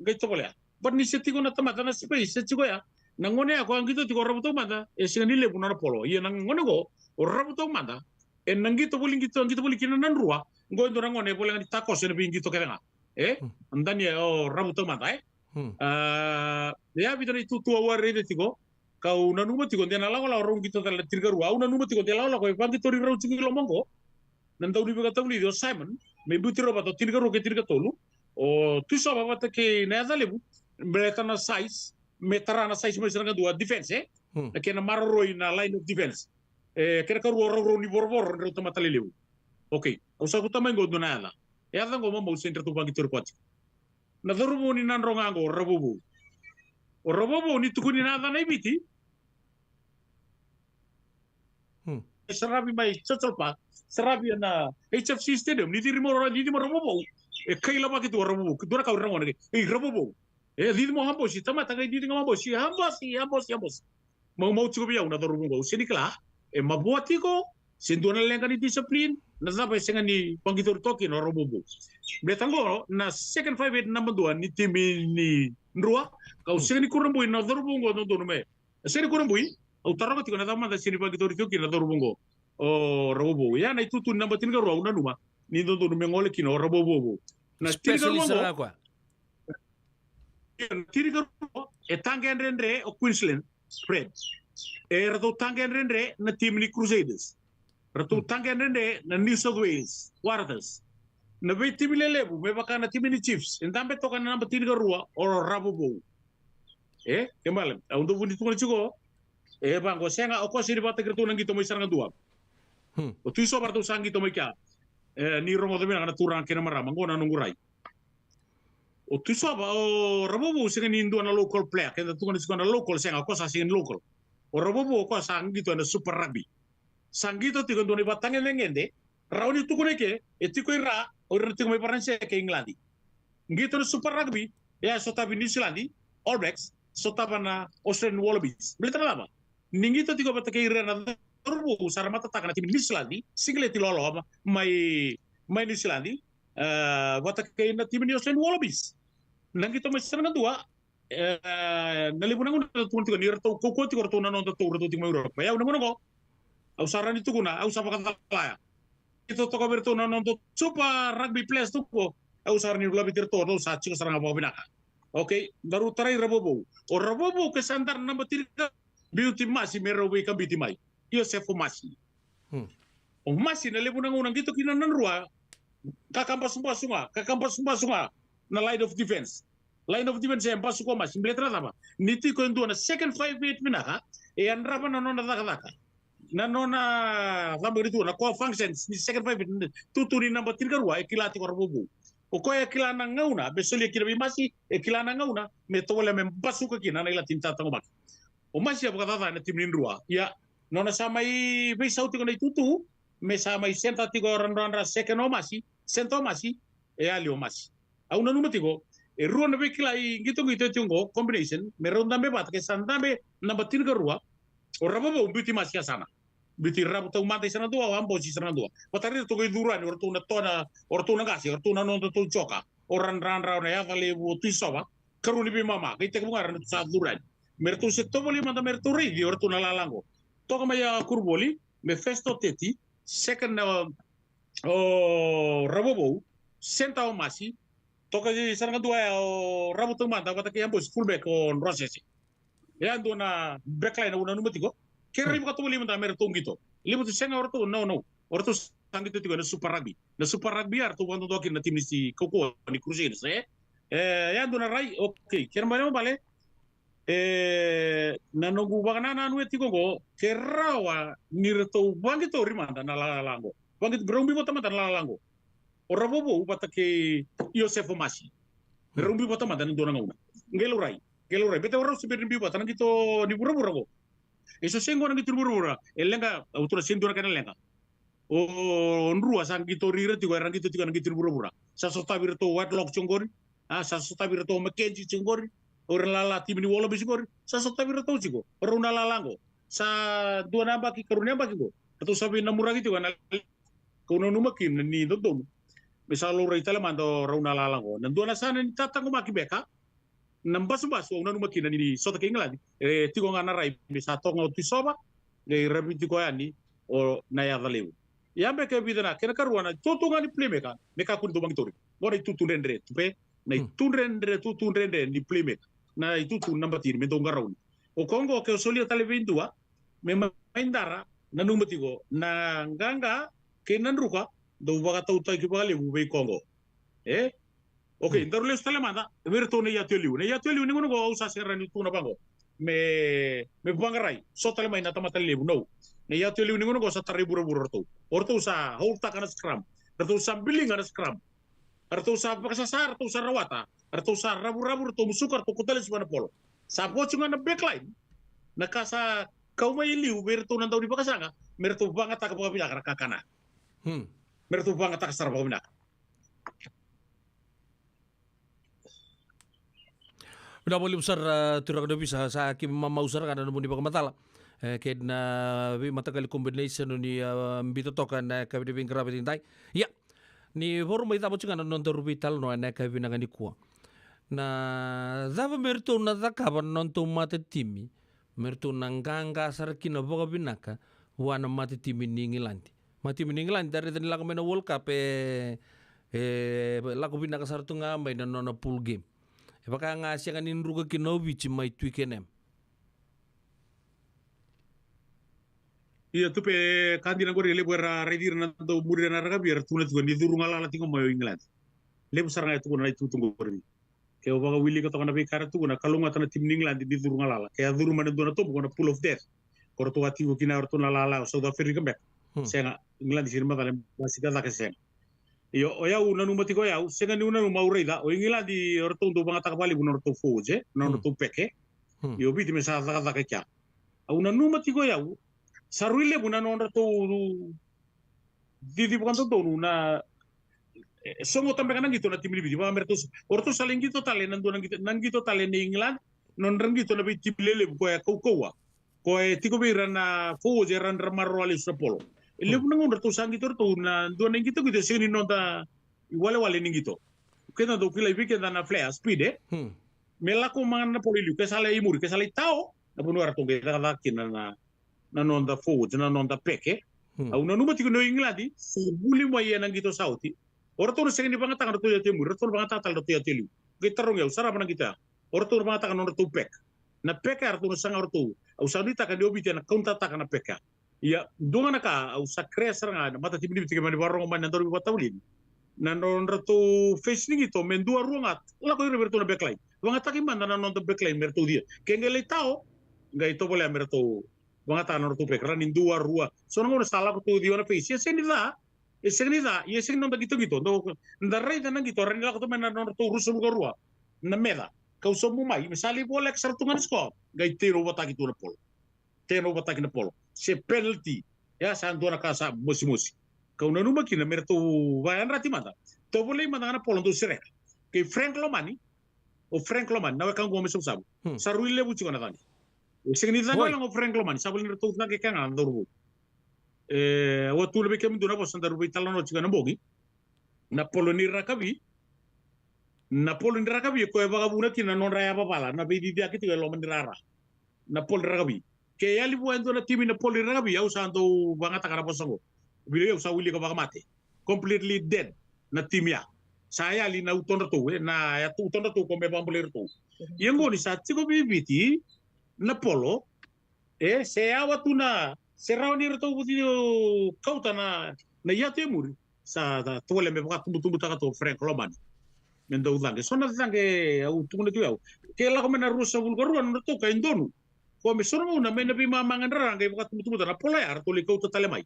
qai tovolea. But ni se tiko na tamata na space, se tiko ya. Na gone ya ko a qito tiko o Ravu Taumada, e sega ni levu na nona polo. Ia na gone qo, o Ravu Taumada, ena qito voli, qito, qito voli kina na drua, qo e dua na gone e volega ni takoso ena veiqito kece ga. E? Hmm. Dania o Ravu Taumada, e? Hmm. A, e a vica na itutu au a raica tiko, kau nanuma tiko de na lakolako rau qito tale na tinikarua, au nanuma tiko de lakolako e vaqitori rau tiko i loma qo. Na daunivakatavulici o Simon, me biuti rau vata o tinikarua kei tinikatolu. O Tuisova vata kei na yaca levu, baleta na size, me tara na size mai sara ga dua defense, e? Hmm. Na kena maroroi na line of defense. E, kena karua o raurau ni vorovoro, ni rau tamata lelevu. Okay, au sa kuta mai qo dua na yaca. E yaca qo mamau se ni ratou vaqitori koya tiko. Na cauravou ni Nadroga qo, o Ravouvou. O Ravouvou ni tukuni na yacana i Viti. Hmm. E saravi mai Churchill Park, saravi ena H F C Stadium, ni ciri mai o Ra-, ni ciri mai o Ravouvou. E kailavaki tu o Ravouvou, dua na ka o ira gona ke, ei Ravouvou. E cici mai o Habosi, tamata qai cici ga o Habosi, Habosi, Habosi, Habosi. Maumau tiko vei au na cauravou qo, au sega ni kila, e mavoa tiko, se dua na leqa ni discipline, na cava e sega ni vaqitori toka kina o Ravouvou. Baleta qo, na second five eight naba dua ni timi ni Drua, kau sega ni kurabui na cauravou qo dodonu me. E sega ni kurabui, au taroga tiko na cava mada e sega ni vaqitori tiko kina na cauravou qo. O Ravouvou. Ia na itutu ni naba tinikarua au nanuma, ni dodonu me gole kina o Ravouvou. Na tinikarua qo. Specialist sara ga koya. Tinikarua, e taqe dredre o Queensland Reds. E ratou taqe dredre na timi ni Crusaders. Ratou taqe dredre na New South Wales Waratahs. Na veitimi lelevu, me vaka na timi ni Chiefs, e dabe toka na naba tinikarua o Ravouvou. E, ke bale, au dau vuni tukuna tiko. E vaqo, sega, o koya sega ni vakataki ratou na qito mai sara ga dua. Hmm. O Tuisova ratou sa qito mai kea. E, ni rogoca vinaka na turaga kei na marama, qo na noqu rai. O Tuisova, o Ravouvou sega ni dua na local player, keda tukuna tiko na local, sega, o koya sa sega ni local. O Ravouvou o koya sa qito ena Super Rugby. Sa qito tiko e dua na ivakatagedegede, rawa ni tukuna i ke, e tiko i ra, o ira na tiko mai Varanise kei Igiladi. Qito ena Super Rugby, e a sotavi Niusiladi, All Blacks, sotava na Australian Wallabies. Baleta na cava? Ni qito tiko vata kei ira na cauravou sa ra matataka na timi ni Niusiladi, sigileti loloa mai, mai Niusiladi, e, vata kei na timi ni Australian Wallabies. Na qito mai sa na dua, e, na levu na gauna tukuna tiko ni ratou kaukauwa tiko ratou na nodatou, ratou tiko mai Europa. Ia au na gauna qo, au sa rawa ni tukuna, au sa vakacalaya. Ito toka vei ratou na noda Super Rugby players tu qo. Au sa rawa ni laveti ratou, ratou sa tiko sara ga vakavinaka. Okay, daru tarai Ravovou. O Ravovou ke sa dara naba tiri ka, biuti Masi me rau veikabiti mai. Iosefo Masi. Hmm. O Masi na levu na gauna qito kina na rua. Kakabasubasu ga, kakabasubasu ga. Na line of defense. Line of defense e basu ko Masi, baleta na cava? Ni tiko e dua na second five eight vinaka, e yadrava na nona cakacaka. Na nona cava qori tu, na core functions ni second five eight, tutu ni naba tinikarua, e kila tiko Ravovou. O koya e kila na gauna me solia kina vei Masi, e kila na gauna me tovolea me basuka kina na ilati ni tataqomaki. O Masi a vakacaca ena timi ni Drua. Ia, nona sa mai veisau tiko na itutu, me sa mai senta tiko radradra second o Masi, senta o Masi, e yali o Masi. Au nanuma tiko, e rua na veikilai qitoqito e tiko qo, combination, me rau dabe vata, ke sa dabe naba tinikarua, o Ravovou biuti Masi yasana. Biuti Ravu taumada i sara na dua, o Abosi i sara na dua. Vata rira toka i curu yani, o ratou na tona, o ratou na qase, o ratou na nodatou joka. O Radradra, o na yaca levu, o Tuisova, karua ni veimama, qai tekivu ga ratou sa curu yani. Me ratou se tovolei mada me ratou raici, o ratou na lala qo. Toka mai a kuruvoli, me first o Teti, second, uh, o Ravovou, senta o Masi, toka i sara ga dua ya o Ravu taumada, vata kei Abosi, fullback o Drosese. E a dua na backline au nanuma tiko. Ke rai vakatovolei mada me ratou qito. Levu tu sega o ratou, no, no. O ratou sa qito tiko ena Super Rugby. Na Super Rugby ya ratou vakadodoka kina na timi ni kaukauwa ni Crusaders, e? E, e a dua na rai, okay. Kena ibalebale, e, na noqu vakanananu e tiko qo, ke rawa ni ratou vaqitori mada na lala qo. Vaqito, rau biu vata mada na lala qo. O Ravovou vata kei Iosefo Masi. Rau biu vata mada na dua na gauna. Qai laurai, qai laurai. Beta o rau se bera ni biu vata na qito ni vuravura qo. E so se qo na qito ni vuravura. E leqa, au tukuna se dua na kena leqa. O Drua sa qitori ira tiko, era qito tiko na qito ni vuravura. Sa sotavi iratou o Whitelock tiko qori. A, sa sotavi iratou o McKenzie tiko qori. O ira na lala timi ni Wallabies qori. Sa sotavi iratou tiko. O rau na lala qo. Sa dua na yabaki, karua na yabaki qo. Ratou sa veinamuraki tiko ena Kau nanuma kina ni dodonu me sa laurai tale mada o rau na lala qo. Na dua na yasana ni tataqomaki beka na basubasu, au nanuma kina ni sota kei Igiladi, e tiko ga na rai me sa toka ga o Tuisova, qai raviti koya yani o Nayaca Levu. Ia beka e vica na kena karua na itutu ga ni playmaker me kakua ni dau vaqitori. Qo na itutu dredre, tupe, na itutu dredre, itutu dredre ni playmaker. Na itutu naba tini me dau qarauni. O koya qo ke o solia tale vei dua me mai dara, nanuma tiko na Qaqa kei na Druka, dau vakatautaki vakalevu vei koya qo. E? Okay, daru lesu tale mada vei iratou na iyatu e liu. Na iyatu e liu ni gauna qo au sa sega ni tukuna vaqo me, me vaqarai so tale mai na tamata levu, no. Na iyatu e liu ni gauna qo sa tarai vuravura o ratou. O ratou sa holdtaka na scrum. Ratou sa biliga na scrum. Ratou sa vakasasa, ratou sa rawata, ratou sa ravuravu, ratou musuka, ratou kauta lesu vua na polo. Sa vo tiko ga na backline na ka sa kau mai e liu vei iratou na dau ni vakasaqa, me ratou vagataka vakavinaka na kakana. Hmm. Me ratou vagataka sara vakavinaka. Vinaka vakalevu sara, a, turaga na ovisa, sa keimami mamau sara ga na nomuni vakamacala. E, kei na veimataqali combination ni, a, biuta toka ena yakavi ni veiqaravi edaidai. Ia, ni vakarau mai cava tiko ga na nodaru veitalanoa ena yakavi vinaka nikua. Na cava me ratou na cakava na nodatou matatimi me ratou na qaqa sara kina vakavinaka vua na matatimi ni Igiladi. Matatimi ni Igiladi, da raica ni lako mai na World Cup e, e lako vinaka sara tu ga mai na nona pool game. E vaka ga sega ni druka kina o Viti mai Twickenham. Ia, tupe, ka dina qori, levu era raici ira na dau muri ira na rakavi, era tukuna tiko ni curu galala tiko mai o Igiladi. Levu sara ga e tukuna na itutu qori. Ke o vakawilika toka na veika era tukuna, kalougata na timi ni Igiladi ni curu galala. Ke a curu mai na dua na tobu, ko na pool of death. Ko ratou a tiko kina o ratou na lala o South Africa beka. Hmm. Sega, Igiladi sega ni macala, e basika cake, sega. Io, o yau nanuma tiko o yau, sega niu nanuma, au raica o Igiladi o ratou dau vagataka vakalevu na nodratou forwards, e, na nodratou peke. Hmm. Io, Viti me sa cakacaka i kea. Au nanuma tiko o yau, sa rui levu na nodratou cici vakadodonu na, e, sogota beka na qito na timi ni Viti, vaka me ratou, o ratou sa lai qito tale na dua na qito, na qito tale nei Igiladi, nodra qito na veitimi lelevu koya e kaukauwa. Koya e tiko vei ira na forwards era dra maroroya lesu na polo. E levu na gauna ratou sa qito ratou na dua na qitoqito e sega ni noda iwalewale ni qito. Keda dau kilai vei keda na flare, speed, e? Me lako mai na polo i liu, ke sa lai i muri, ke sa lai tao, na vanua ratou qai cakacaka kina na, na noda forwards, na noda peke. Au nanuma tiko ni o Igiladi sa vuli mai ena qito sa oti. O ratou na sega ni vagataka na ratou yatu e muri, ratou na vagataka tale na ratou yatu e liu. Qai tarogi au, sarava na qito ya. O ratou na vagataka na nodratou peke. Na peke ya ratou na saga o ratou. Au sa nuitaka ni o Viti ena counter-taka na peke ya. Ia, dua ga na ka, au sa kerea sara ga na matatimi ni Viti ke mani vakarogo mai na dauniveivakatavulici. Na nodratou face ni qito me dua rua ga, lako ira vei ratou na backline. Vagataki mada na noda backline me ratou cia. Ke qai lai tao, qai tovolea me ratou vagataka na nodratou peke, ra ni dua rua. So na gauna sa lako tu ciwa na face, e sega ni ca, e sega ni ca, ia e sega ni noda qitoqito. Da raica na qito, ra ni lako tu mai na nodratou ruasagavulu ka rua na meca. Kau sobu mai, me sa lai voleka sara tu ga na score, qai tei na vataki tu na polo. Tei na vataki na polo. Se penalty. Ia sa dua na ka sa mosimosi. Kau nanuma kina me ratou vakayadrati mada. Tovolei mada ga na polo dou sereka. Kei Frank Lomani. O Frank Lomani, na wekaqu mai Savusavu. Sa rui levu tiko na cagi. E sega ni cagi wale ga o Frank Lomani, sa vale ni ratou cagi kece ga na cauravou. E, au a tukuna vei kemudou na vosa daru veitalanoa tiko ena bogi. Na polo ni rakavi. Na polo ni rakavi, koya e vakavuna kina na nodra yavavala, na veiciciyaki tiko e loma ni rara. Na polo ni rakavi. Ke yali vua e dua na timi na polo ni rakavi, au sa dau vagataka na vosa qo. Vili au sa wilika vakamate. Completely dead na timi ya. Sa yali na utodratou, e, na ya tu utodratou ko me vakabulai iratou. Ia qo ni sa tiko vei Viti na polo, e, se yawa tu na, se rawa ni ratou vuti kauta na, na yatu e muri. Sa, sa tovolea me vakatubutubutaka tu o Frank Lomani. Me dau cagi. So na cagi au tukuna tiko au. Ke lako mai na ruasagavulu ka rua na nodratou ka e donu. Ko me so na gauna mai na veimamaqa dra qai vakatubutubutaka na polo ya, ratou lai kauta tale mai.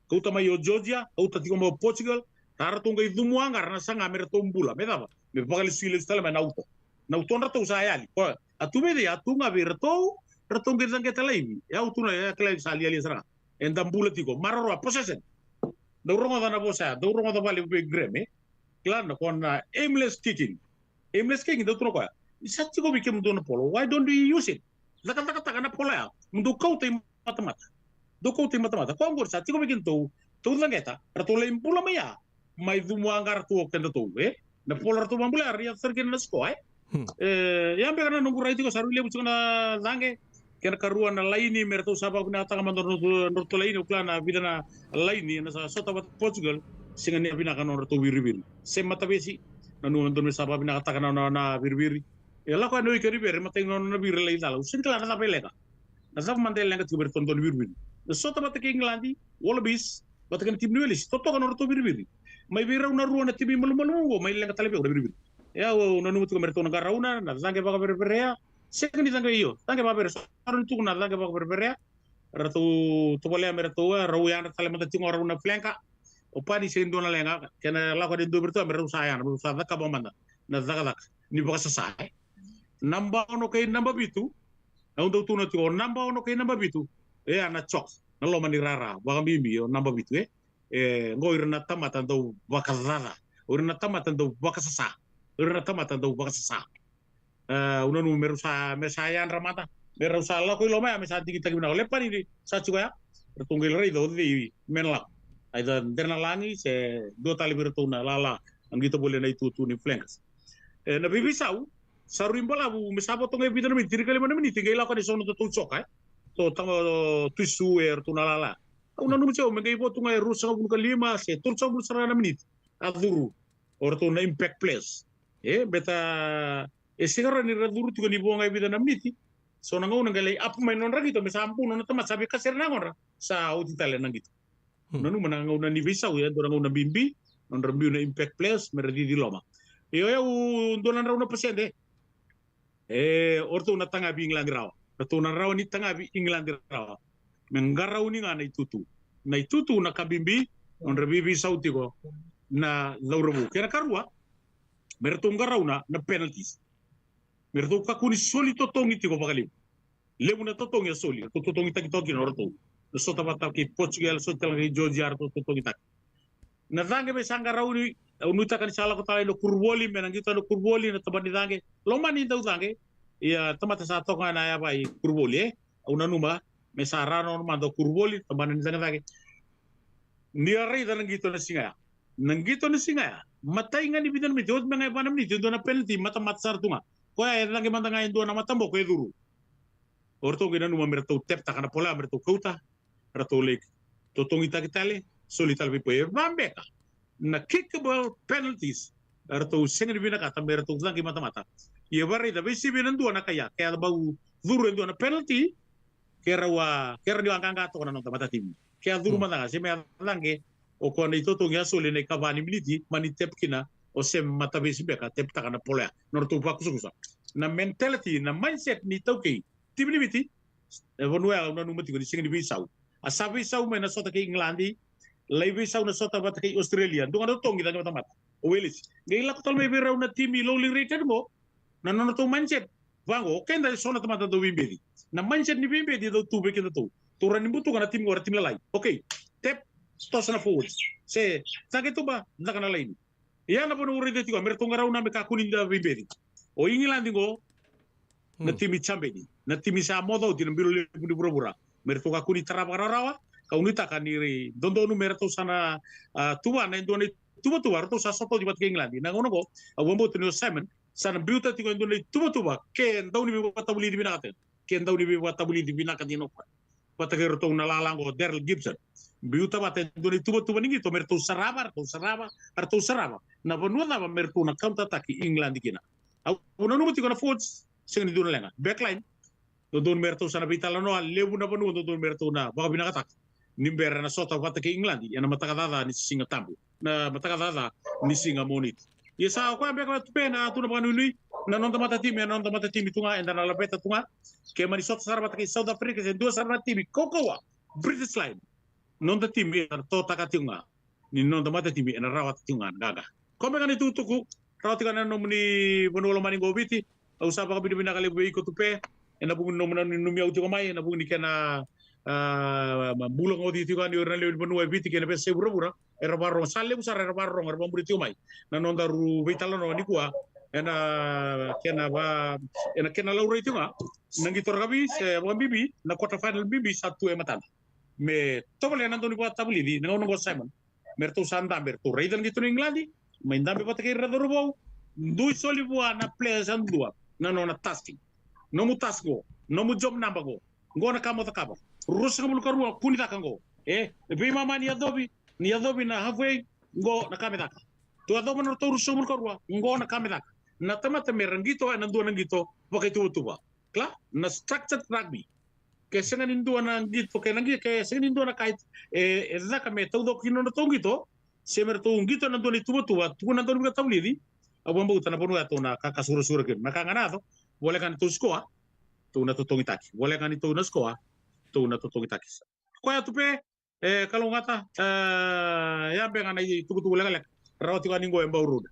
Kauta mai o Georgia, kauta tiko mai o Portugal, ra ratou qai cumu aqara na saga me ratou bula, me cava, me vakalesuilesu tale mai na uto. Na utodratou sa yali. Ko a tu vei cei, a tu ga vei ratou, ratou qai caqeta laivi. E au tu na, e kila sa lialia sara ga. Eda bula tiko, maroroya, possession. Dau rogoca na vosa ya, dau rogoca vale vei Graham, e? Kila na ko na aimless kicking. Aimless kicking, dau tu na koya. Ni sa tiko vei kemudou na polo, why don't you use it? Cakacakataka na polo ya, mo dou kauta i matamata. Dou kauta i matamata. Koya qori sa tiko vei kedatou, tou caqeta, ratou lai bula mai ya. Mai cumu aqara tu o kedatou, e? Na polo ratou vakabulai, ra yaco sara kina na score, e? E, ya beka na noqu rai tiko, sa rui levu tiko na caqe. Kena karua na laini, me ratou sa vakavinakataka mada nodratou laini, au kila na vica na laini, na sa sota vata Portugal, sega ni vinaka nodratou viriviri. Se matavesi, nanuma dodonu me sa vakavinakataka na, na, na viriviri. E lako yani o Ika Rivera, matai nona na viri lai cala. Au sega ni kila na cava e leqa. Na cava mada e leqa tiko vei iratou na dau ni viriviri. Na sota vata kei Igiladi, Wallabies, vata kei na timi ni Welesi, totoka nodratou viriviri. Mai vei rau na rua na timi malumalumu oqo, mai leqa tale vei au na viriviri. E au nanuma tiko me ratou na qarauna, na caqe vakavereverea. Sega ni caqe io, caqe vakaverea. Sa rau ni tukuna na caqe vakavereverea. Ratou tovolea me ratou, e, rau yadra tale mada tiko rau na flanker. O Pani sega ni dua na leqa, kena lako ni dua vei iratou, me rau sa yadra, me rau sa cakava mada na cakacaka ni vakasasa, e. Naba ono kei naba vitu, au dau tukuna tiko, naba ono kei naba vitu, e, a na choke na loma ni rara, vakabibi o naba vitu, e. E, qo ira na tamata dau vakacaca, o ira na tamata dau vakasasa, o ira na tamata dau vakasasa. E, au nanuma me rau sa, me sa yadra mada, me rau sa lako i loma ya, me sa digitaki vinaka. O Lepani ni sa tiko ya, ratou qai raica o cei me na lako. Either Drenalagi se dua tale vei iratou na lala, a qito voli na itutu ni flankers. E, na veiveisau, sa rui balavu, me sa voto ga e vica na miniti, tinikalima na miniti, qai lako ni so na totou soka, e. To tama, o Tuisu, e, ratou na lala. Au nanuma tiko, me qai voto ga e ruasagavulu ka lima, se tolusagavulu sara na miniti. A curu. O ratou na impact players. E, beta, e sega rawa ni ra curu tiko ni vo ga e vica na miniti. So na gauna qai lai up mai nodra qito, me sa bu nona tamata, sa veikasere na yagodra. Sa oti tale na qito. Nanuma na gauna ni veisau, e dua na gauna bibi, nodra biu na impact players, me ra cici loma. Io, io, dua na drau na pasede. E, o ratou na tagavi Igiladi rawa. Ratou na rawa ni tagavi Igiladi rawa. Me qarauni ga na itutu. Na itutu na ka bibi, nodra veiveisau tiko na cauravou. Kena karua, me ratou qarauna na penalties. Me ratou kakua ni soli totogi tiko vakalevu. Levu na totogi a soli, ratou totogitaki toka kina o ratou. Na sota vata kei Portugal, sota tale kei Georgia, ratou totogitaki. Na caqe me sa qarauni, au nuitaka ni sa lako tale na kuruvoli, me na qito na kuruvoli, na taba ni caqe. Loma ni dau caqe, Ia tamata sa toka na yava i Kuruvoli, e. Au nanuma me sa rawa na ono mada o Kuruvoli, tabana ni cagacage. Ni a raica na qito na siga ya. Na qito na siga ya. Matai ga ni vica na miniti, oti me ga e va na miniti, e dua na penalty, matamata sara tu ga. Koya e cagi mada ga e dua na mataboko e curu. O ratou qai nanuma me ratou teptaka na polo ya, me ratou kauta, ratou lai totogitaki tale, soli tale vei Poi. E va beka na kickable penalties, ratou sega ni vinakata me ratou cagi matamata. Ia varaica, veisivi na dua na kai ya, ke a bau curu e dua na penalty, ke rau a, ke rau ni a qaqa toka na noda matatimi. Ke a curu mada ga, se me a cage, o koya na itotogi a soli na ikava ni miniti, mani tep kina, o se matavesi beka, teptaka na polo ya. Na nodratou vakusakusa. Na mentality, na mindset ni taukei, timi ni Viti, e vanua ya au nanuma tiko ni sega ni veisau. A sa veisau mai na sota kei Igiladi, lai veisau na sota vata kei Australia. Dua ga na totogi cagi matamata. O Wales. Qai lako tale mai vei rau na timi lowly rated qo, na nodratou mindset. Vaqo, o keda e so na tamata dau veibeci. Na mindset ni veibeci dau tu vei kedatou. Tou rawa ni butuka na timi qo ra timi lalai. Okay, tep, tosa na forwards. Se, cake tu ba, caka na laini. Ia na vanua au raica tiko, me ratou qarauna me kakua ni da veibeci. O Igiladi qo, na timi champion, na timi sa moca oti na bilo levu ni vuravura. Me ratou kakua ni tara vakarawarawa, kau nuitaka ni dodonu me ratou sa na, a, tuvana e dua na ituvatuva, ratou sa sota oti vata kei Igiladi. Na gauna qo, au vakabauta ni o Simon, sa na biuta tiko e dua na ituvatuva, ke dau ni veivakatavulici vinaka tena. Ke dau ni veivakatavulici vinaka dina o koya. Vata kei ratou na lala qo o Daryl Gibson. Biuta vata e dua na ituvatuva ni qito, me ratou sarava, ratou sarava, ratou sarava. Na vanua cava me ratou na counter attack Igiladi kina. Au nanuma tiko na forwards, sega ni dua na leqa. Backline, dodonu me ratou sa na veitalanoa, levu na vanua, dodonu me ratou na vakavinakataka. Ni bera na sota vata kei Igiladi, ena mataka caca ni Siga Tabu. Na mataka caca ni Siga Moniti. Ia sa o koya beka tu pe na tu na vakanuinui, na noda matatimi, na noda matatimi tu ga, eda na laveta tu ga. Ke mani sota sara vata kei South Africa, se dua sara na timi, kaukauwa, British Lion. Noda timi, ena totaka tiko ga. Ni noda matatimi, ena rawata tiko ga, na qaqa. Ko beka ni tukutuku, rawa tiko ga na nomuni vanua lomani qo Viti, au sa vakavinavinaka levu vei iko tu pe, ena vuku ni nomu nanumi au tiko mai, ena vuku ni kena, a, bula goci tiko yani o ira na lewe ni vanua e Viti kei na veiyasai vuravura, era vakarorogo, sa levu sara era vakarorogo, era vakaburi tiko mai. Na nodaru veitalanoa nikua, ena kena va, ena kena laurai tiko ga, na qito rakavi, se vakabibi, na quarter final bibi, sa tu e matada. Me tovolea na dau ni vakatavulici, na gauna qo Simon. Me ratou sa dabe, ratou raica na qito na Igiladi, mai dabe vata kei ira na cauravou, dui soli vua na players yadua, na nona tasking. Nomu task qo, nomu job number qo, qo na ka mo cakava. Ruasagavulu ka rua, kua ni caka qo. E, veimama ni yacovi, ni yacovi na halfway, qo na ka me caka. Tou yacova na ratou ruasagavulu ka rua, qo na ka me caka. Na tamata me ra qito, ena dua na qito, vakaituvatuva. Kila, na structured rugby. Ke sega ni dua na qito, ke na qi-, ke sega ni dua na ka e, e caka me taucoko kina nodratou qito, se me ratou qito ena dua na ituvatuva, tukuna na dau ni vakatavulici, au vakabauta na vanua ya tou na kakasurasura kina. Na ka ga na yaco, voleka ni tou sikoa, tou na totogitaki. Voleka ni tou na sikoa, tou na totogitaki. Koya tu pe, e, kalougata, e, ya beka na itukutuku lekaleka. Rawa tiko yani qo e Bau Road.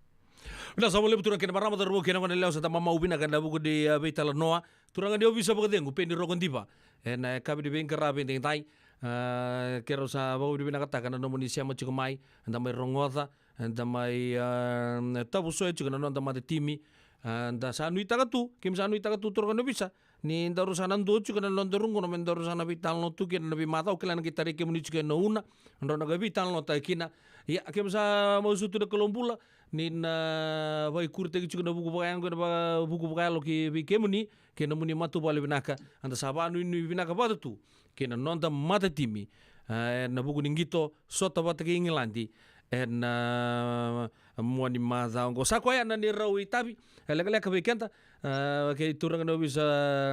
Vinaka sara vakalevu turaga kei na marama, cauravou kei na goneyalewa, sa da mamau vinaka ena vuku ni, e, veitalanoa. Turaga ni ovisa vakacegu, Peni Rokodiva. Ena yakavi ni veiqaravi edaidai. E, keirau sa vakavinavinakataka na nomuni sema tiko mai, da mai rogoca, da mai, e, tavusoya tiko na noda matatimi. E, da sa nuitaka tu, keimami sa nuitaka tu turaga ni ovisa. Ni daru sa na dua tiko na nodaru gauna me daru sa na veitalanoa tu kina na veimacawa, kila na qai tarai kemuni tiko ena una, drau na qai veitalanoataka kina. Ia, keimami sa masuta na Kalou bula, ni na vakaikuritaki tiko na vuku vakayago, na va-, vuku vakayalo ki vei kemuni, kei na nomuni matavuvale vinaka, eda sa vakanuinui vinaka vata tu, kei na noda matatimi, e, ena vuku ni qito, sota vata kei Igiladi, ena, e, mua ni macawa oqo. Sa koya na neirau itavi, e, lekaleka vei keda, e, kei turaga ni ovisa,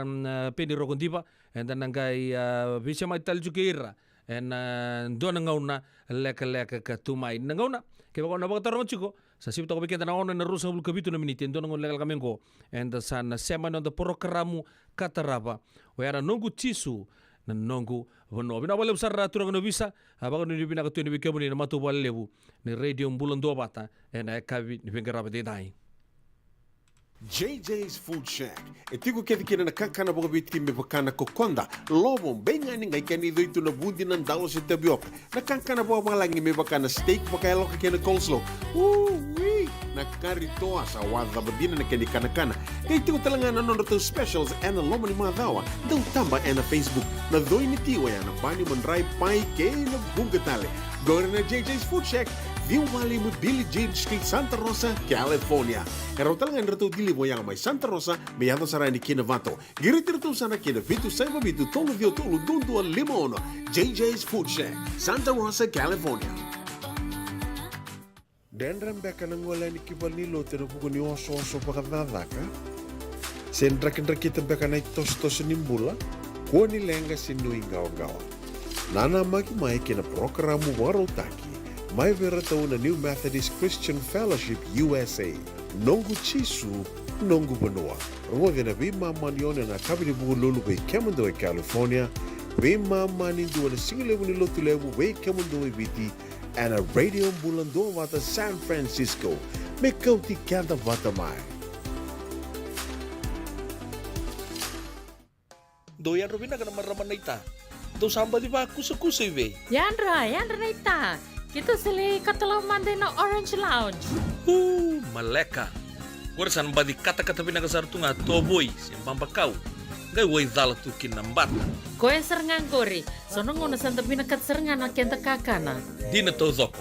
e, Peni Rokodiva, eda na qai, e, veisemati tale tiko kei ira, ena, e, dua na gauna lekaleka ka tu mai. Na gauna, kevaka o na vakataroga tiko, sa sivi toka vei keda na ono ena ruasagavulu ka vitu na miniti, e dua na gauna lekaleka mai oqo, eda sa na sema ena noda porokaramu ka tarava. Oya na Noqu Jisu, na noqu vanua. Vinaka vakalevu sara turaga ni ovisa, a vakanuinui vinaka tu yani vei kemuni na matavuvale levu ni Radio Bula Duavata, ena yakavi ni veiqaravi edaidai. J J's Food Shack. E tiko kece kina na kakana vakaviti me vaka na kokoda, lovo, beigani, qai kena icoi tu na vudi, na dalo se tavioka. Na kakana vakavalagi me vaka na steak vakayaloka kei na coleslaw. Ui! na kari toa, sa waca vata dina na kena ikanakana. Qai tiko tale ga na nodratou specials ena loma ni macawa. Dau taba ena Facebook. Na coi ni ti oya na bani, madrai, pai kei na vuqa tale. Qori na J J's Food Shack, ciwa walu lima Billie Jean Street, Santa Rosa, California. E rawa tale ga ni ratou deliver oya mai Santa Rosa me yaco sara yani ki Navato. Qiriti iratou sara ki na vitu saiva vitu tolu ciwa tolu dua dua lima ono. J J's Food Shack, Santa Rosa, California. Dredre beka na gole yani ki valenilotu ena vuku ni osooso vakacakacaka? Se drakidrakita beka na itosotoso ni bula? Kua ni leqa se nuiqawaqawa. Nanamaki mai ki na parokaramu vakarautaki mai vei iratou na New Methodist Christian Fellowship U S A, Noqu Jisu, Noqu Vanua. Rogoci ena veimama ni ono ena yakavi ni Vukelulu vei kemudou e California, veimama ni dua na sigalevu ni Lotulevu vei kemudou e Viti, ena Radio Bula Duavata San Francisco. Me kauti keda vata mai. Dou yadra vinaka na marama naita. Dou sa baci vakusakusa i vei? Yadra, yadra naita. Keitou sa lai katalau mada ina Orange Lounge. Uu, maleka. Qori sa na baci katakata vinaka sara tu ga, tovoi se babakau. Qai waicala tu kina na bata. Koya sara ga qori. So na gauna sa da vinakata sara ga na keda kakana. Dina taucoko.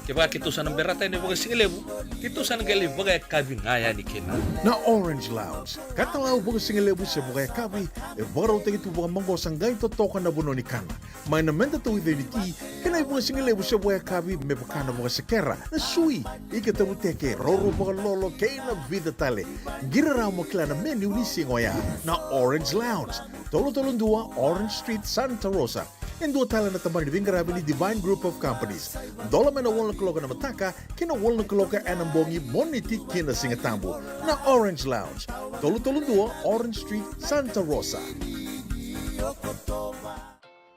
Kevaka keitou sa na berata yani vakasigalevu, keitou sa na qai lai vakayakavi ga yani kina. Na Orange Lounge, katalau vakasigalevu se vakayakavi, e vakarautaki tu vakamaqosa, qai totoka na vanua ni kana. Mai na meda tauica ni ti, kei na ivakasigalevu se vakayakavi me vaka na vakasekera, na sui, ika tavuteke, roro vakalolo kei na vica tale. Qiri rawa mo kila na menu ni siga oya. Na Orange Lounge, tolu tolu dua Orange Street, Santa Rosa. E dua tale na tabana ni veiqaravi ni Divine Group of Companies. Dola mai na walu na kaloko ena mataka ki na walu na kaloko ena bogi, Moniti ki na Sigatabu. Na Orange Lounge, tolu tolu dua Orange Street, Santa Rosa.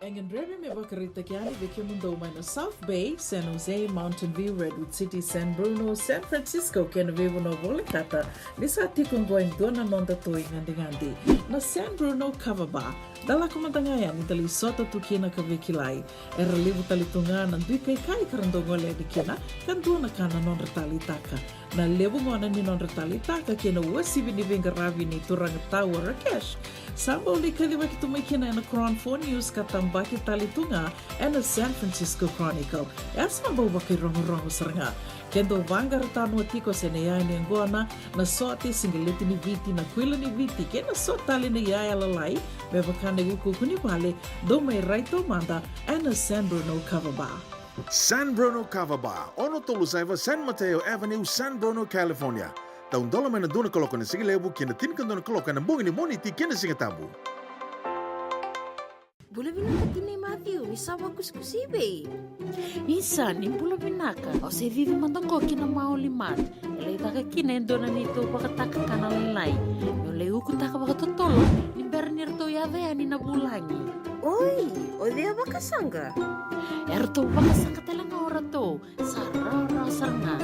E gadrevi me vakaraitaki yani vei kemudou mai na South Bay, San Jose, Mountain View, Redwood City, San Bruno, San Francisco kei na veivanua volekata, ni sa tiko oqo e dua na noda toi gadigadi. Na San Bruno Kava Bar. Da lako mada ga yani da lai sota tu kina ka veikilai. Era levu tale tu ga na dui kaikai ka ra dau gole yani kina, ka dua na ka na nodra taleitaka. Na levu gona ni nodra taleitaka kei na uasivi ni veiqaravi ni turaga tau o Rakesh, sa bau lai kacivaki tu mai kina ena Chron Four News ka tabaki tale tu ga ena San Francisco Chronicle. E sa bau vakairogorogo sara ga. Ke dou vaqara tanoa tiko se na iyaya ni yaqona, na sote, siqeleti ni Viti, na kuila ni Viti kei na so tale na iyaya lalai, me vaka na iukuuku ni vale, dou mai rai taumada ena San Bruno Kava Bar. San Bruno Kava Bar, ono tolu saiva San Mateo Avenue, San Bruno, California. Taudola mai na dua na kaloko ena sigalevu ki na tinikadua na kaloko ena bogi ni Moniti kei na Sigatabu. Bula vinaka tinai Matthew, ni sa vakusakusa i vei? Isa, ni bula vinaka. Au se cici mada qo ki na Maoli Mart. E lai caka kina e dua na neitou vakatakakana lailai. Meu lai ukutaka vakatotolo ni bera ni ratou yaco yani na vulagi. Oi, o cei a vakasaqa? E ratou vakasaqa tale ga o ratou. Sa rawarawa sara ga.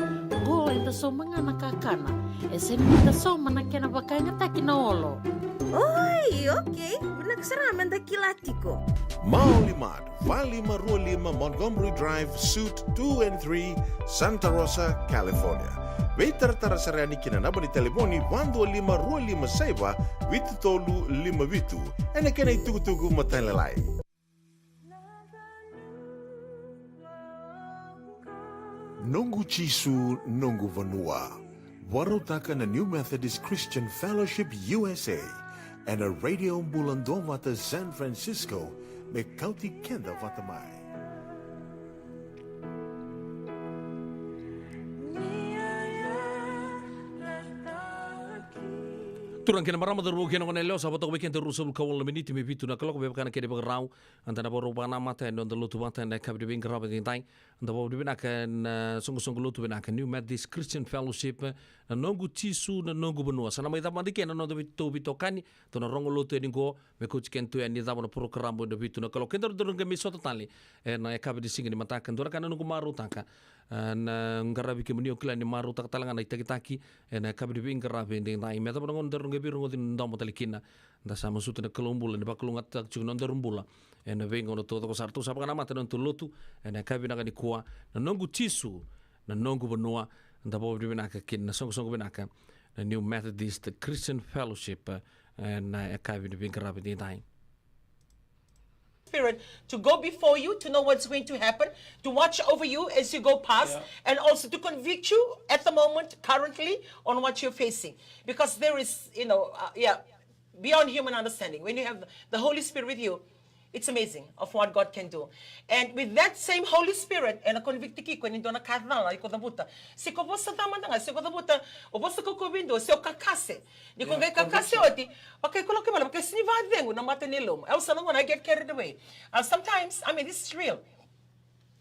Qo eda sauma ga na kakana. E sega ni da sauma na kena vakayagataki na olo. Oi, okei. Vinaka sara ga meda kila tiko. Maoli Mart, va lima rua lima Montgomery Drive, Suite two and three, Santa Rosa, California. Veitaratara sara yani ki na naba ni talevoni va dua lima rua lima saiva vitu tolu lima vitu. Ena kena itukutuku matailalai. Noqu Jisu, Noqu Vanua. Vakarautaka na New Methodist Christian Fellowship U S A ena Radio Bula Duavata San Francisco, me kauti keda vata mai. Turaga kei na marama, cauravou kei na goneyalewa, sa vo toka vei keda ruasagavulu ka walu na miniti me vitu na kaloko, me vaka na kena ivakarau. Eda na vakarau vakanamata ena noda lotu vata ena yakavi ni veiqaravi edaidai. Da vakavinavinaka ena soqosoqo lotu vinaka New Methodist Christian Fellowship, na Noqu Jisu, na Noqu Vanua. Sa na mai cava mada ike na noda veitou veitokani, tou na rogo lotu yani qo, me kauti keda tu yani cava na porokaramu ena vitu na kaloko. Kedaru daru qai mai sota tale ena yakavi ni siga ni mataka. Dua na ka na noqu marautaka, e, na qaravi kemuni, au kila ni marautaka tale ga na itakitaki ena yakavi ni veiqaravi edaidai. Me cava na gauna daru qai veirogoci domo tale kina. Da sa masuta na Kalou bula ni vakalougatataka tiko na nodaru bula ena veigauna taucoko sara. Tou sa vakanamata na nodatou lotu ena yakavi vinaka nikua, na Noqu Jisu, na Noqu Vanua. da vakavinavinaka kina na soqosoqo vinaka na New Methodist Christian Fellowship, e, na yakavi ni veiqaravi edaidai. Spirit to go before you, to know what's going to happen, to watch over you as you go past, and also to convict you at the moment, currently, on what you're facing. Because there is, you know, uh, yeah, beyond human understanding. When you have the Holy Spirit with you, it's amazing of what God can do. And with that same Holy Spirit, ena convict-taki iko ni dua na ka cala iko cavuta. Se ko vosa ca mada ga, se ko cavuta, o vosa kaukaua vei dua, se o kakase. Ni ko qai kakase oti, vakai ko lako i vale, vakai sega ni vakacegu na mata ni lomamu. Au sa na gone, I get carried away. Uh, sometimes, I mean, this is real.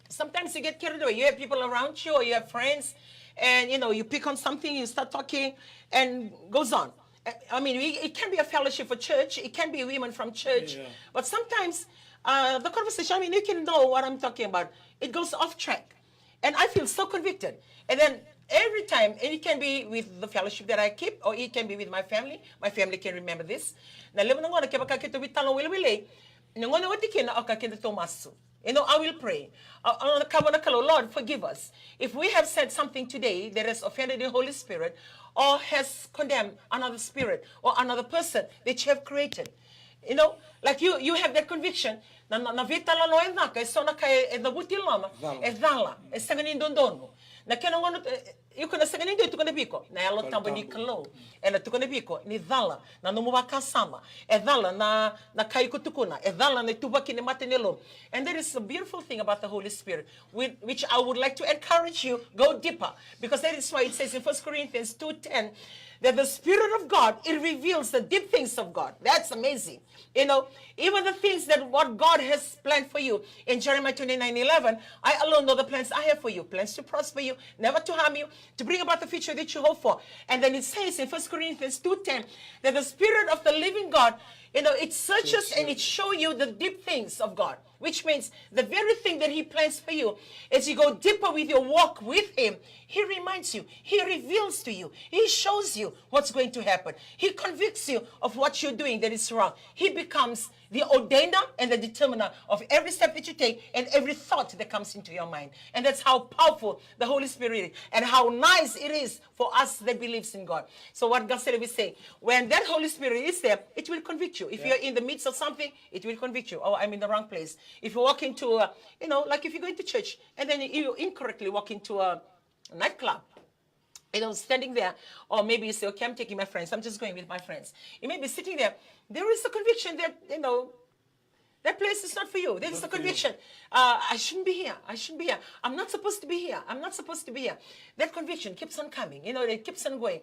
Sometimes you get carried away. You have people around you, or you have friends, and, you know, you pick on something, you start talking, and goes on. I, I mean, we, it can be a fellowship for church, it can be women from church, but sometimes, uh, the conversation, I mean, you can know what I'm talking about. It goes off track. And I feel so convicted. And then every time, and it can be with the fellowship that I keep, or it can be with my family. My family can remember this. Na levu na gauna kevaka keitou veitalanoa wiliwili, na gauna oti kina o ka keda tou masu. You know, I will pray. I, I will come on a, Lord, forgive us. If we have said something today that has offended the Holy Spirit or has condemned another spirit or another person that you have created, you know, like you, you have that conviction. Na, na, na veitalanoa e caka, e so na ka e, e cavuti loma, e cala, e sega ni dodonu. Na kena gauna, e, iko na sega ni dua e tukuna vei iko, na Yalo Tabu ni Kalou ena tukuna vei iko ni cala na nomu vakasama, e cala na, na ka iko tukuna, e cala na ituvaki ni mata ni lomamu. And that is a beautiful thing about the Holy Spirit, which, which I would like to encourage you, go deeper, because that is why it says in First Corinthians two ten that the Spirit of God, it reveals the deep things of God. That's amazing. You know, even the things that what God has planned for you. In Jeremiah twenty-nine eleven, "I alone know the plans I have for you, plans to prosper you, never to harm you, to bring about the future that you hope for." And then it says in First Corinthians two ten that the Spirit of the living God, you know, it searches and it shows you the deep things of God, which means the very thing that He plans for you, as you go deeper with your walk with Him, He reminds you, He reveals to you, He shows you what's going to happen. He convicts you of what you're doing that is wrong. He becomes the ordainer and the determiner of every step that you take and every thought that comes into your mind. And that's how powerful the Holy Spirit is and how nice it is for us that believes in God. So what God said, we say, when that Holy Spirit is there, it will convict you. If you're in the midst of something, it will convict you. "Oh, I'm in the wrong place." If you walk into a, you know, like if you go into church and then you incorrectly walk into a nightclub, you know, standing there, or maybe you say, "Okay, I'm taking my friends, I'm just going with my friends." You may be sitting there, there is a conviction that, you know, that place is not for you. There is a conviction. Uh, "I shouldn't be here. I shouldn't be here. I'm not supposed to be here. I'm not supposed to be here." That conviction keeps on coming. You know, it keeps on going.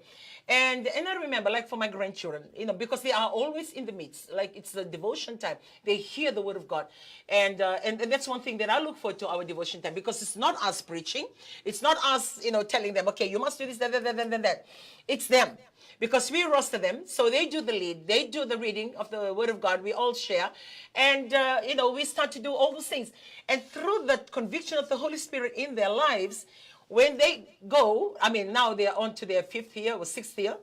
And and I remember, like, for my grandchildren, you know, because they are always in the midst, like, it's the devotion time. They hear the word of God. And, uh, and, and that's one thing that I look forward to our devotion time, because it's not us preaching. It's not us, you know, telling them, "Okay, you must do this, that, that, that, that, that." It's them. Because we roster them, so they do the lead, they do the reading of the Word of God, we all share, and, uh, you know, we start to do all those things. And through that conviction of the Holy Spirit in their lives, when they go, I mean, now they are on to their fifth year or sixth year,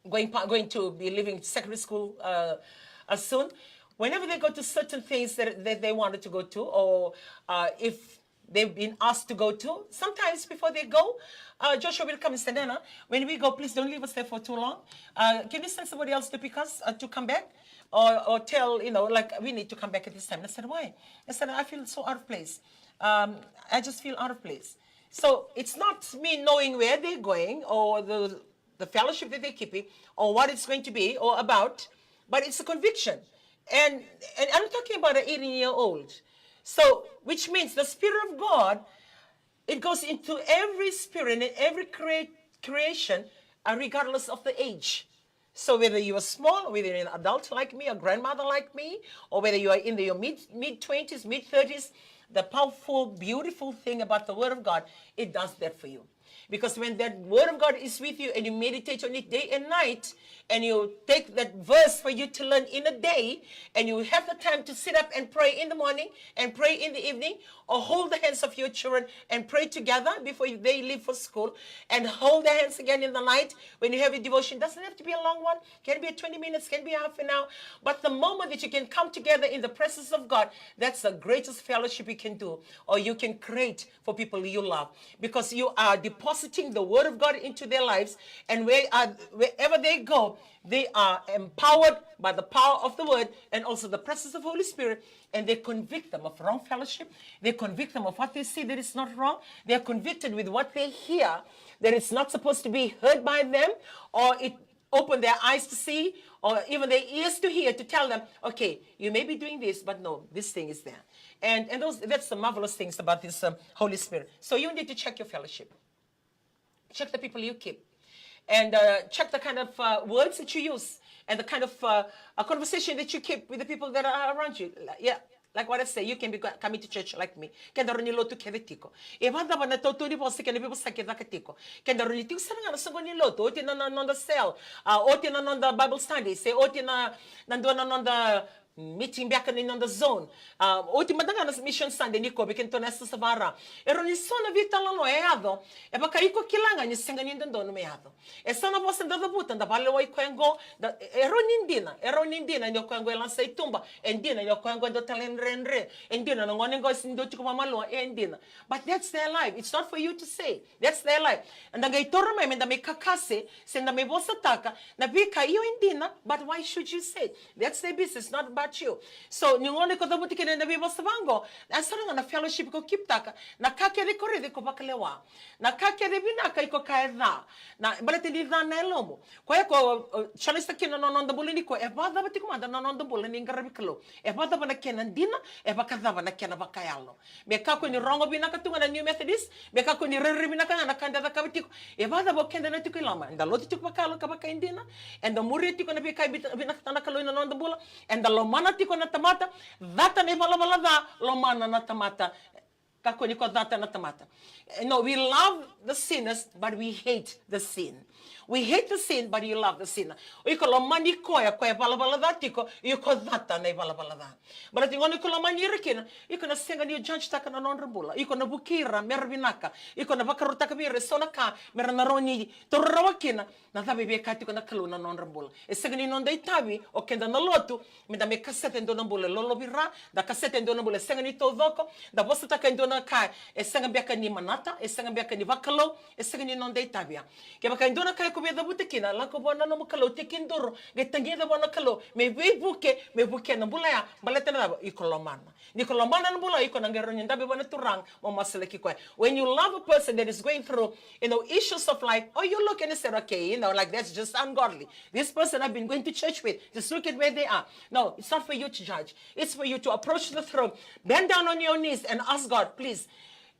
going pa-, going to be leaving secondary school, uh, uh, soon. Whenever they go to certain things that, that they wanted to go to, or, uh, if they've been asked to go to, sometimes before they go, uh, Joshua will come and say, "Nana, when we go, please don't leave us there for too long. Uh, can you send somebody else to pick us, uh, to come back? Or, or tell, you know, like, we need to come back at this time." And I said, "Why?" I said, "I feel so out of place. Um, I just feel out of place." So it's not me knowing where they're going or the the fellowship that they're keeping, or what it's going to be or about, but it's a conviction. And, and I'm talking about an eighteen year old. So, which means the Spirit of God, it goes into every spirit and every crea-, creation, uh, regardless of the age. So whether you are small, whether you're an adult like me, a grandmother like me, or whether you are in your mid, mid twenties, mid thirties, the powerful, beautiful thing about the Word of God, it does that for you. Because when that Word of God is with you and you meditate on it day and night, and you take that verse for you to learn in a day, and you have the time to sit up and pray in the morning and pray in the evening, or hold the hands of your children and pray together before you, they leave for school, and hold their hands again in the night when you have your devotion. Doesn't have to be a long one, can be twenty minutes, can be half an hour. But the moment that you can come together in the presence of God, that's the greatest fellowship you can do, or you can create for people you love, because you are depositing the word of God into their lives, and where, uh, wherever they go, they are empowered by the power of the word and also the presence of Holy Spirit, and they convict them of wrong fellowship. They convict them of what they see that is not wrong. They are convicted with what they hear that is not supposed to be heard by them, or it open their eyes to see, or even their ears to hear, to tell them, "Okay, you may be doing this, but no, this thing is there." And, and those, that's the marvelous things about this, um, Holy Spirit. So you need to check your fellowship. Check the people you keep. And, uh, check the kind of, uh, words that you use and the kind of, uh, uh, conversation that you keep with the people that are around you. Yeah, like what I say, you can be co-, coming to church like me. Keda rawa ni lotu kece tiko. E vakacava na itukutuku ni vosa kei na veivosaki e caka tiko? Keda rawa ni tiko sara ga na soqo ni lotu, oti na, na noda cell, a, oti na noda Bible study, se oti na, na dua na noda meeting beka ni noda zone. A, oti mada ga na Mission Sunday ni kovi kei na tou na Yasana Savara. E rawa ni so na veitalanoa e yaco, e vaka iko kila ga ni sega ni dodonu me yaco. E so na vosa da cavuta, da vakalewai koya oqo, da, e, e rawa ni dina, e rawa ni dina ni o koya oqo e lasa i tuba, e dina ni o koya oqo e dua tale na dredre, e dina na gone oqo e sega ni dau tiko vakamalua, e dina. But that's their life. It's not for you to say. That's their life. Eda qai taura mai me da mai kakase, se da mai vosataka na veika, io, e dina, but why should you say it? That's their business, not about you. So ni gauna iko cavuta kina na veivosa vaqo, e sara ga na fellowship iko kiptaka, na ka kece iko raica iko vakalewa. Na ka kece vinaka iko kaya e ca. Na, baleta ni ca na yalomu. Koya ko, o, challenge-taka kina na noda bula nikua, e vakacava tiko mada na noda bula ni qaravi Kalou? E vakacava na kena dina, e vakacava na kena vakayalo? Me kakua ni rogo vinaka tu ga na New Methodist, me kakua ni rairai vinaka ga na ka eda cakava tiko. E vakacava o keda na tiko i loma? Eda lotu tiko vakayalo ka vakaidina, eda muria tiko na veika e vita-, vinakata na Kalou ena noda bula, eda lomana tiko na tamata, cata na ivalavala ca, lomana na tamata. Kakua ni ko cata na tamata. Eh, no, we love the sinners, but we hate the sin. We hate the sin, but you love the sinner. O iko lomani koya, koya e valavala ca tiko, iko cata na ivalavala ca. Baleta ni gauna iko lomani ira kina, iko na sega ni judge-taka na nodra bula. Iko na vukei ira mera vinaka. Iko na vakarautaka vei ira eso na ka mera na rawa ni taura rawa kina na cava e via kaya tiko na Kalou na nodra bula. E sega ni noda itavi o keda na lotu me da mai kaseta e dua na bula e lolovi ra, da kaseta e dua na bula e sega ni taucoko, da vosataka e dua na ka e sega beka ni manata, e sega beka ni vakalou, e sega ni noda itavi ya. Kevaka e dua na ka iko via cavuta kina, lako vua na nomu Kalou, tekiduru, qai tagica vua na Kalou me veivuke, me vukea na bula ya, baleta na cava? Iko lomana. Ni ko lomana na bula, iko na qai rawa ni dabe vua na Turaga mo masulaki koya. When you love a person that is going through, you know, issues of life, or you look and you say, "Okay, you know, like, that's just ungodly. This person I've been going to church with, just look at where they are." No, it's not for you to judge. It's for you to approach the throne, bend down on your knees and ask God, "Please,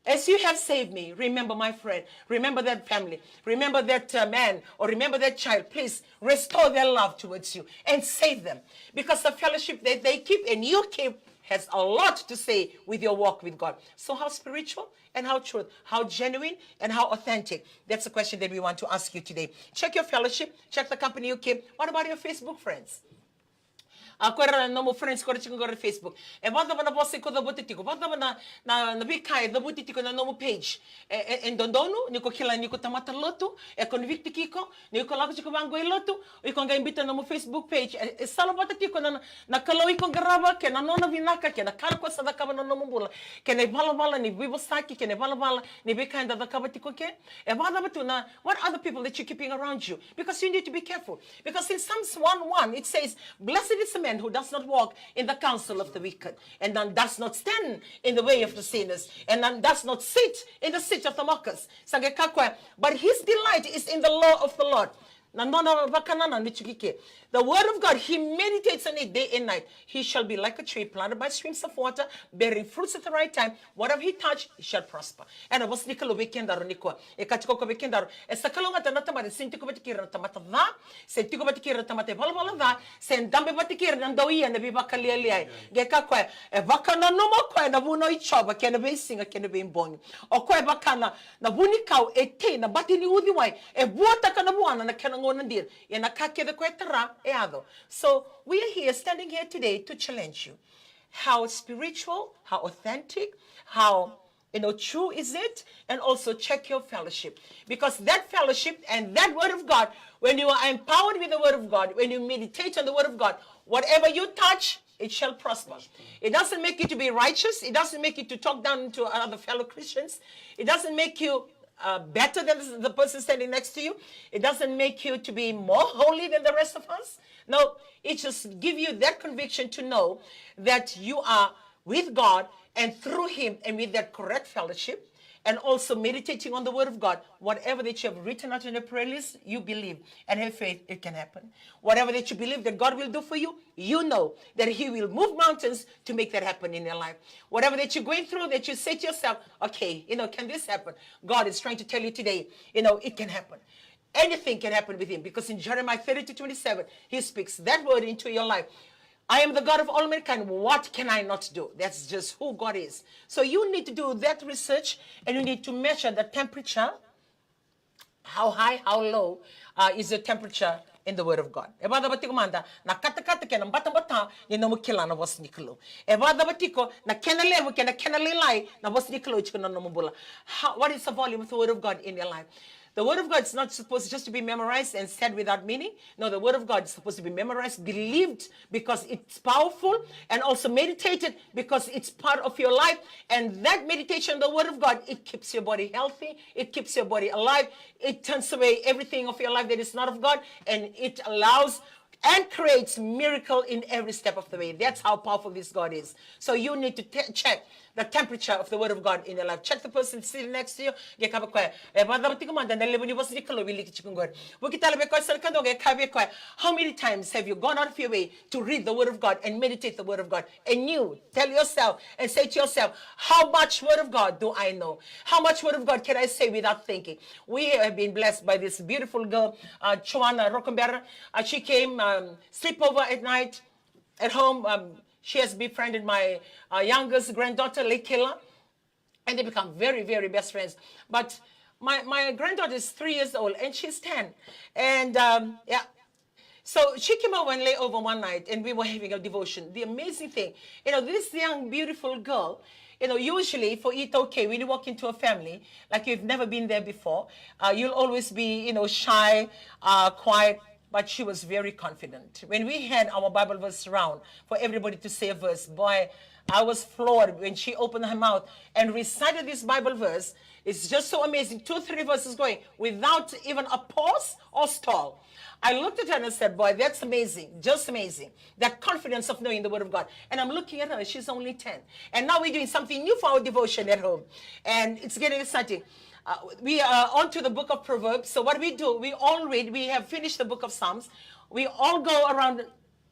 as you have saved me, remember my friend, remember that family, remember that, uh, man, or remember that child. Please restore their love towards you and save them." Because the fellowship that they keep and you keep has a lot to say with your walk with God. So how spiritual and how truth, how genuine and how authentic? That's the question that we want to ask you today. Check your fellowship, check the company you keep. What about your Facebook friends? A, ko ira na nomu friends ko ira tiko qori Facebook. E vakacava na vosa iko cavuta tiko? Vakacava na, na, na veika e cavuti tiko na nomu page? E, e, e dodonu ni ko kila ni ko tamata lotu, e convict-taki iko, ni ko lako tiko vaqo i lotu, iko qai biuta na nomu Facebook page. E, e salavata tiko na, na, na Kalou iko qarava, kei na nona vinaka, kei na ka ko sa cakava na nomu bula, kei na ivalavala ni veivosaki, kei na ivalavala ni veika eda cakava tiko ke. E vakacava tu na, what other people that you keeping around you? Because you need to be careful. Because in Psalms one one, it says, "Blessed is the man who does not walk in the counsel of the wicked, and then does not stand in the way of the sinners, and then does not sit in the seat of the mockers." Sa qai kaya o koya, "But his delight is in the law of the Lord." Na nona vakanananu tiko ke. "The word of God, he meditates on it day and night. He shall be like a tree planted by streams of water, bearing fruits at the right time. Whatever he touch, it shall prosper." Ena vosa ni Kalou vei kedaru nikua. E kaya tiko o koya vei kedaru, e sa kalougata na tamata e sega ni tiko vata kei ira na tamata ca, se tiko vata kei ira na tamata e valavala ca, se dabe vata kei ira na dau ia na veivakalialiai. Qai kaya o koya, e vakananuma o koya na vunau i Jiova, kei na veisiga kei na veibogi. O koya e vaka na, na vunikau e tei na bati ni uciwai, e vuataka na vuana na kena Mo na dira. Ia na ka kece ko e tara e yaco. So we are here, standing here today to challenge you. How spiritual, how authentic, how, you know, true is it? And also check your fellowship. Because that fellowship and that word of God, when you are empowered with the word of God, when you meditate on the word of God, whatever you touch, it shall prosper. It doesn't make you to be righteous. It doesn't make you to talk down to other fellow Christians. It doesn't make you uh, better than the, the person standing next to you. It doesn't make you to be more holy than the rest of us. No, it just give you that conviction to know that you are with God and through Him and with that correct fellowship, and also meditating on the word of God, whatever that you have written out in a prayer list, you believe and have faith, it can happen. Whatever that you believe that God will do for you, you know that He will move mountains to make that happen in your life. Whatever that you're going through, that you say to yourself, okay, you know, can this happen? God is trying to tell you today, you know, it can happen. Anything can happen with Him, because in Jeremiah thirty-two twenty-seven, He speaks that word into your life. I am the God of all mankind. What can I not do? That's just who God is. So you need to do that research, and you need to measure the temperature. How high, how low uh, is your temperature in the Word of God? E vakacava tiko mada na katakata kei na batabata ni nomu kila na vosa ni Kalou? E vakacava tiko na kena levu kei na kena lailai na vosa ni Kalou tiko na nomu bula? How, what is the volume of the Word of God in your life? The Word of God is not supposed just to be memorized and said without meaning. No, the Word of God is supposed to be memorized, believed, because it's powerful, and also meditated because it's part of your life. And that meditation, the Word of God, it keeps your body healthy, it keeps your body alive, it turns away everything of your life that is not of God, and it allows and creates miracle in every step of the way. That's how powerful this God is. So you need to te- check the temperature of the word of God in your life. Check the person sitting next to you. Qai kaya vei koya, e vakacava tiko mada na levu ni vosa ni Kalou e wiliki tiko qori? Vuki tale vei koya sa na kadua, qai kaya vei koya, how many times have you gone out of your way to read the word of God and meditate the word of God? And you tell yourself and say to yourself, how much word of God do I know? How much word of God can I say without thinking? We have been blessed by this beautiful girl, uh, Joanna Rockenberry. Uh, she came um, sleepover at night at home. Um, she has befriended my uh, youngest granddaughter, Lekila, and they become very, very best friends. But my, my granddaughter is three years old and she's ten. And um, yeah, so she came over and lay over one night and we were having a devotion. The amazing thing, you know, this young, beautiful girl, you know, usually for it, okay, when you walk into a family, like you've never been there before, uh, you'll always be, you know, shy, uh, quiet, but she was very confident. When we had our Bible verse round for everybody to say a verse, boy, I was floored when she opened her mouth and recited this Bible verse. It's just so amazing. Two, three verses going without even a pause or stall. I looked at her and I said, boy, that's amazing. Just amazing. That confidence of knowing the Word of God. And I'm looking at her, she's only ten. And now we're doing something new for our devotion at home. And it's getting exciting. Uh, we are on to the book of Proverbs. So what we do, we all read, we have finished the book of Psalms. We all go around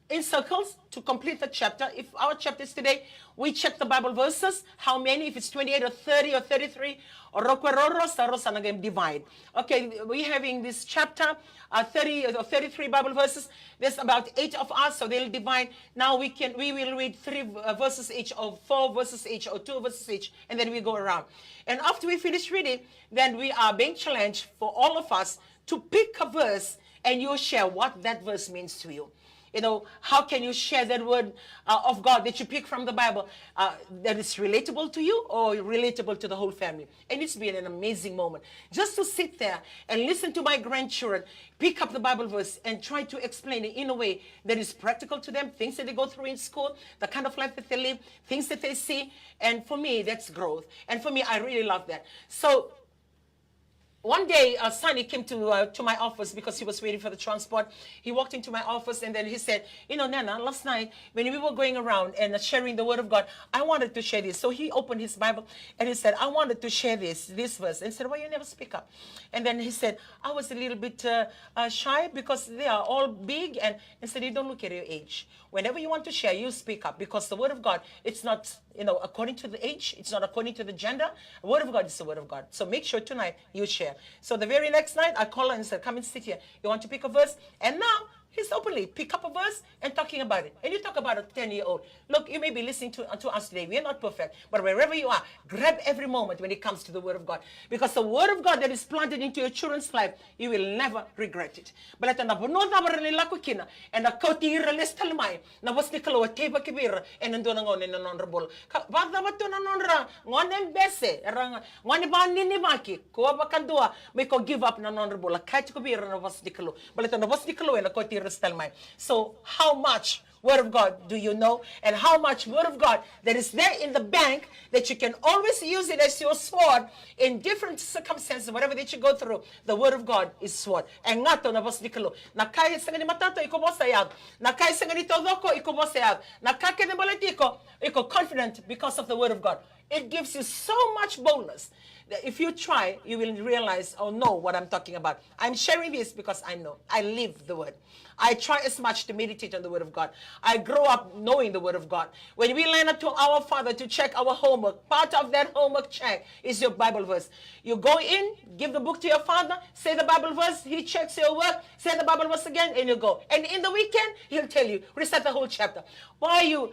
in circles to complete the chapter. If our chapter is today, we check the Bible verses, how many, if it's twenty-eight or thirty or thirty-three, o rokwe roro, sa rau sa na qai divide. Okay, we're having this chapter, uh, thirty or thirty-three Bible verses. There's about eight of us, so they'll divide. Now we can, we will read three uh, verses each, or four verses each, or two verses each, and then we go around. And after we finish reading, then we are being challenged for all of us to pick a verse and you share what that verse means to you. You know, how can you share that word uh, of God that you pick from the Bible uh, that is relatable to you or relatable to the whole family? And it's been an amazing moment just to sit there and listen to my grandchildren pick up the Bible verse and try to explain it in a way that is practical to them, things that they go through in school, the kind of life that they live, things that they see. And for me, that's growth. And for me, I really love that. So one day, uh, Sonny came to uh, to my office because he was waiting for the transport. He walked into my office and then he said, "You know, Nana, last night when we were going around and uh, sharing the word of God, I wanted to share this." So he opened his Bible and he said, "I wanted to share this this verse." And said, "Why you never speak up?" And then he said, "I was a little bit uh, uh, shy because they are all big." And I said, "You don't look at your age. Whenever you want to share, you speak up because the word of God, it's not." You know, according to the age, it's not according to the gender. The word of God is the word of God. So make sure tonight you share. So the very next night, I call her and said, "Come and sit here. You want to pick a verse?" And now he's open Simply pick up a verse and talking about it. And you talk about a ten year old. Look, you may be listening to, to us today. We are not perfect. But wherever you are, grab every moment when it comes to the Word of God. Because the Word of God that is planted into your children's life, you will never regret it. Baleta na vanua cava era na lako kina, ena kauti ira lesu tale mai na vosa ni Kalou e teivaki vei ira ena dua na gauna ena nodra bula. Ka vakacava tu na nodra gone bese, era ga gone vaninivaki, kua vakadua me ko give up na nodra bula. Kaya tiko vei ira na vosa ni Kalou. Baleta na vosa ni Kalou ena kauti ira lesu tale mai. So how much Word of God do you know? And how much Word of God that is there in the bank that you can always use it as your sword in different circumstances, whatever that you go through, the Word of God is sword. E gato na vosa ni Kalou. Na ka e sega ni matata, iko vosa yaco. Na ka e sega ni taucoko, iko vosa yaco. Na ka kece baleti iko, iko confident because of the Word of God. It gives you so much boldness that if you try, you will realize or know what I'm talking about. I'm sharing this because I know. I live the Word. I try as much to meditate on the Word of God. I grow up knowing the Word of God. When we learn to our Father to check our homework, part of that homework check is your Bible verse. You go in, give the book to your Father, say the Bible verse, he checks your work, say the Bible verse again, and you go. And in the weekend, he'll tell you, recite the whole chapter. Why you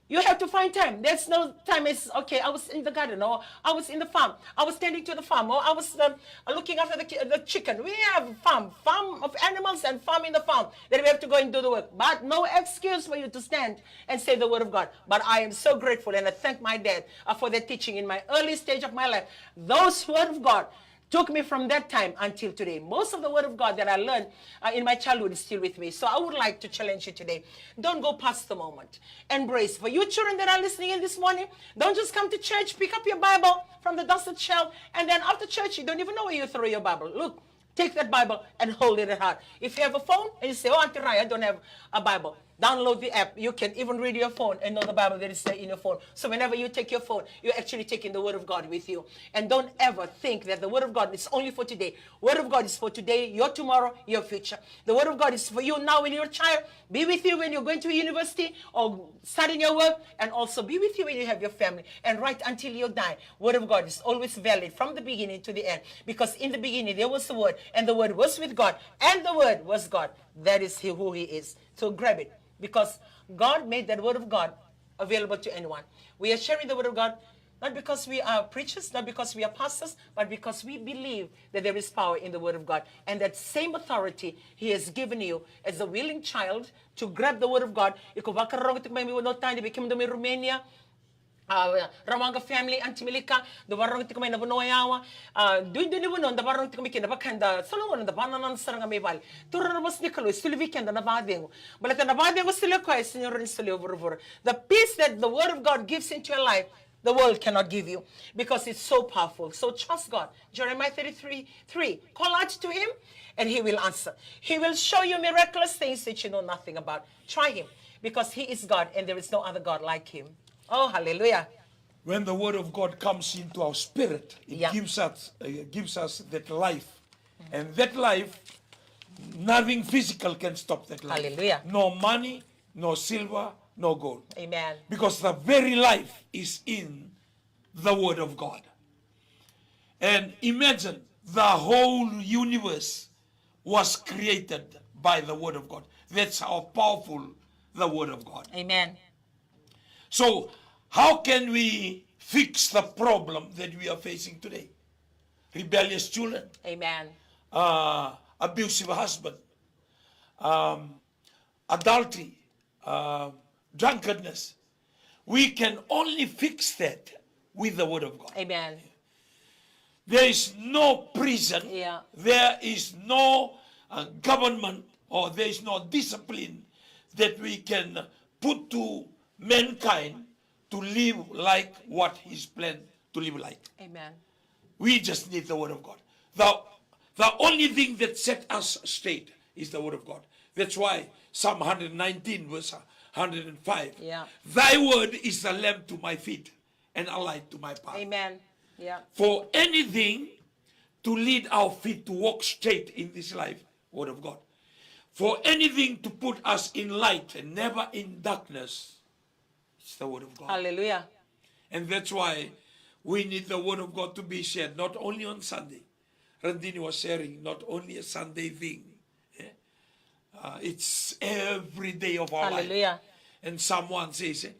You have to find time. There's no time. It's okay. I was in the garden, or I was in the farm. I was tending to the farm, or I was um, looking after the, ki- the chicken. We have farm, farm of animals, and farm in the farm. Then we have to go and do the work. But no excuse for you to stand and say the word of God. But I am so grateful, and I thank my dad uh, for the teaching in my early stage of my life. Those word of God took me from that time until today. Most of the word of God that I learned uh, in my childhood is still with me. So I would like to challenge you today. Don't go past the moment. Embrace. For you children that are listening in this morning, don't just come to church, pick up your Bible from the dusted shelf, and then after church, you don't even know where you throw your Bible. Look, take that Bible and hold it at heart. If you have a phone and you say, "Oh, Auntie Rai, I don't have a Bible." Download the app. You can even read your phone and know the Bible that is there in your phone. So whenever you take your phone, you're actually taking the Word of God with you. And don't ever think that the Word of God is only for today. Word of God is for today, your tomorrow, your future. The Word of God is for you now when you're a child, be with you when you're going to university or starting your work, and also be with you when you have your family. And right until you die, Word of God is always valid from the beginning to the end. Because in the beginning there was the Word, and the Word was with God, and the Word was God. That is he, who He is. So grab it. Because God made that word of God available to anyone. We are sharing the word of God not because we are preachers, not because we are pastors, but because we believe that there is power in the word of God. And that same authority He has given you as a willing child to grab the word of God. Iko vakarorogo tiko mai vanua tani, vei kemudou mai Romania, a, Rawaqa family, Aunty Milika, dou vakarorogo tiko mai na vanua yawa. A, duidui ni vanua da vakarorogo tiko mai kina, vaka eda sa logona da vananana sara ga mai vale. Taura na vosa ni Kalou, e soli vei keda na vakacegu. Baleta na vakacegu e solia o koya, e sega ni rawa ni solia o vuravura. The peace that the word of God gives into your life, the world cannot give you because it's so powerful. So trust God. Jeremiah thirty-three three. Call out to Him and He will answer. He will show you miraculous things that you know nothing about. Try Him because He is God and there is no other God like Him. Oh, hallelujah. When the word of God comes into our spirit, it Yeah. gives us uh, gives us that life. And that life, nothing physical can stop that life. Hallelujah. No money, no silver, no gold. Amen. Because the very life is in the word of God. And imagine the whole universe was created by the word of God. That's how powerful the word of God. Amen. So, how can we fix the problem that we are facing today? Rebellious children, Amen. uh, abusive husband, um, adultery, uh, drunkenness. We can only fix that with the word of God. Amen. There is no prison, Yeah. there is no uh, government, or there is no discipline that we can put to mankind to live like what He's planned to live like. Amen. We just need the word of God. The, the only thing that set us straight is the word of God. That's why Psalm one hundred nineteen, verse one hundred five. Yeah. Thy word is a lamp to my feet and a light to my path. Amen. Yeah. For anything to lead our feet to walk straight in this life, word of God. For anything to put us in light and never in darkness, it's the word of God. Hallelujah. And that's why we need the word of God to be shared, not only on Sunday. Randini was sharing, not only a Sunday thing. Eh? Uh, Uh, it's every day of our life. Hallelujah. And someone says, eh,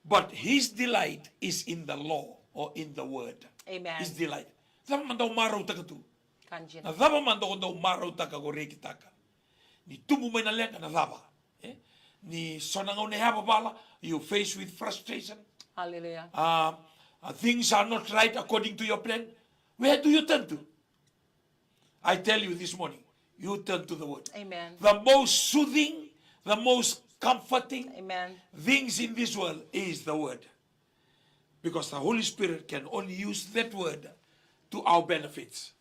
but his delight is in the law or in the word. Amen. His delight. Cava mada o marautaka tu? Ka dina. Na cava mada o dau marautaka, ko rekitaka? Ni tubu mai na leqa, na cava? Eh? Ni so na gauna e yavavala, you face with frustration. Hallelujah. Uh, uh, things are not right according to your plan. Where do you turn to? I tell you this morning, you turn to the word. Amen. The most soothing, the most comforting, amen, things in this world is the word. Because the Holy Spirit can only use that word to our benefits.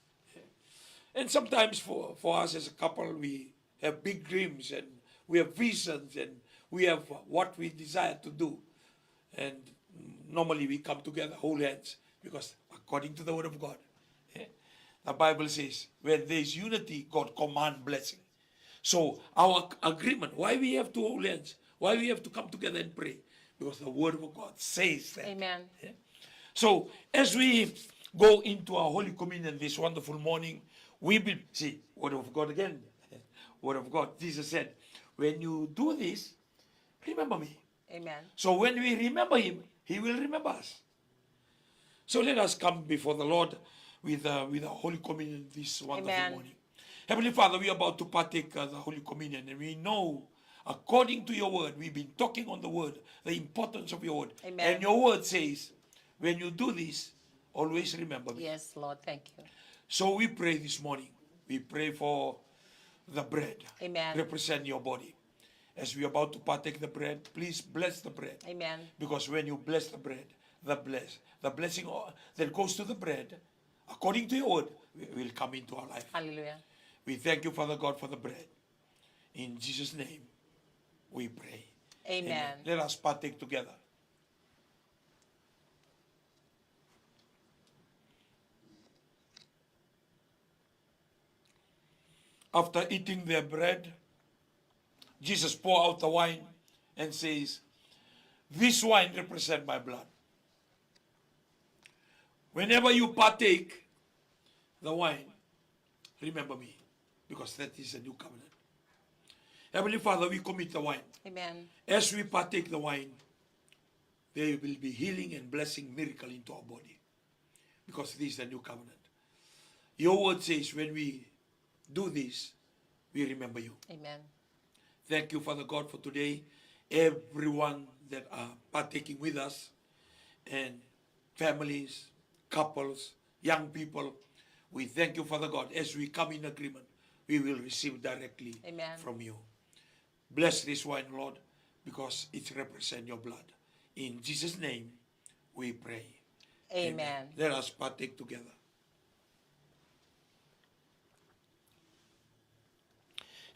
And sometimes for, for us as a couple, we have big dreams and we have visions and we have what we desire to do. And normally we come together, hold hands, because according to the word of God, eh, the Bible says, when there is unity, God command blessing. So our ag-, agreement, why we have to hold hands, why we have to come together and pray? Because the word of God says that. Amen. Eh? So as we go into our Holy Communion this wonderful morning, we be, see, word of God again. Word of God. Jesus said, when you do this, remember me. Amen. So when we remember him, he will remember us. So let us come before the Lord with, uh, with a Holy Communion this wonderful, amen, morning. Heavenly Father, we are about to partake, uh, the Holy Communion, and we know, according to your word, we've been talking on the word, the importance of your word. Amen. And your word says, when you do this, always remember me. Yes, Lord, thank you. So we pray this morning. We pray for the bread. Amen. Represent your body. As we are about to partake the bread, please bless the bread. Amen. Because when you bless the bread, the bless, the blessing o-, that goes to the bread, according to your word, wi-, will come into our life. Hallelujah. We thank you, Father God, for the bread. In Jesus' name, we pray. Amen. Amen. Let us partake together. After eating their bread, Jesus pour out the wine and says, this wine represent my blood. Whenever you partake the wine, remember me, because that is a new covenant. Heavenly Father, we commit the wine. Amen. As we partake the wine, there will be healing and blessing, miracle into our body. Because this is the new covenant. Your word says when we do this, we remember you. Amen. Thank you, Father God, for today. Everyone that are partaking with us, and families, couples, young people, we thank you, Father God, as we come in agreement, we will receive directly, amen, from you. Bless this wine, Lord, because it represents your blood. In Jesus' name, we pray. Amen. Amen. Let us partake together.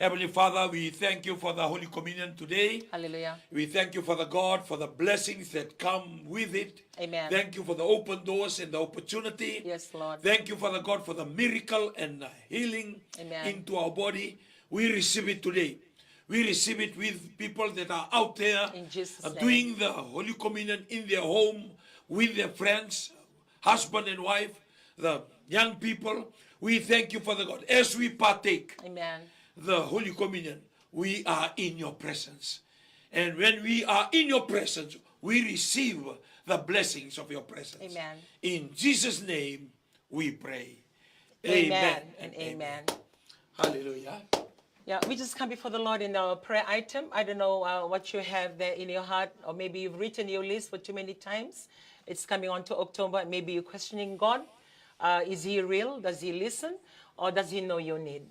Heavenly Father, we thank you for the Holy Communion today. Hallelujah. We thank you, Father God, for the blessings that come with it. Amen. Thank you for the open doors and the opportunity. Yes, Lord. Thank you, Father God, for the miracle and the healing, amen, into our body. We receive it today. We receive it with people that are out there, in Jesus' name, doing the Holy Communion in their home, with their friends, husband and wife, the young people. We thank you, Father God. As we partake, amen, the Holy Communion, we are in your presence. And when we are in your presence, we receive the blessings of your presence. Amen. In Jesus' name, we pray. Amen, amen and amen. Amen. Hallelujah. Yeah, we just come before the Lord in our prayer item. I don't know, uh, what you have there in your heart, or maybe you've written your list for too many times. It's coming on to October. Maybe you're questioning God. Uh, is he real? Does he listen? Or does he know your need?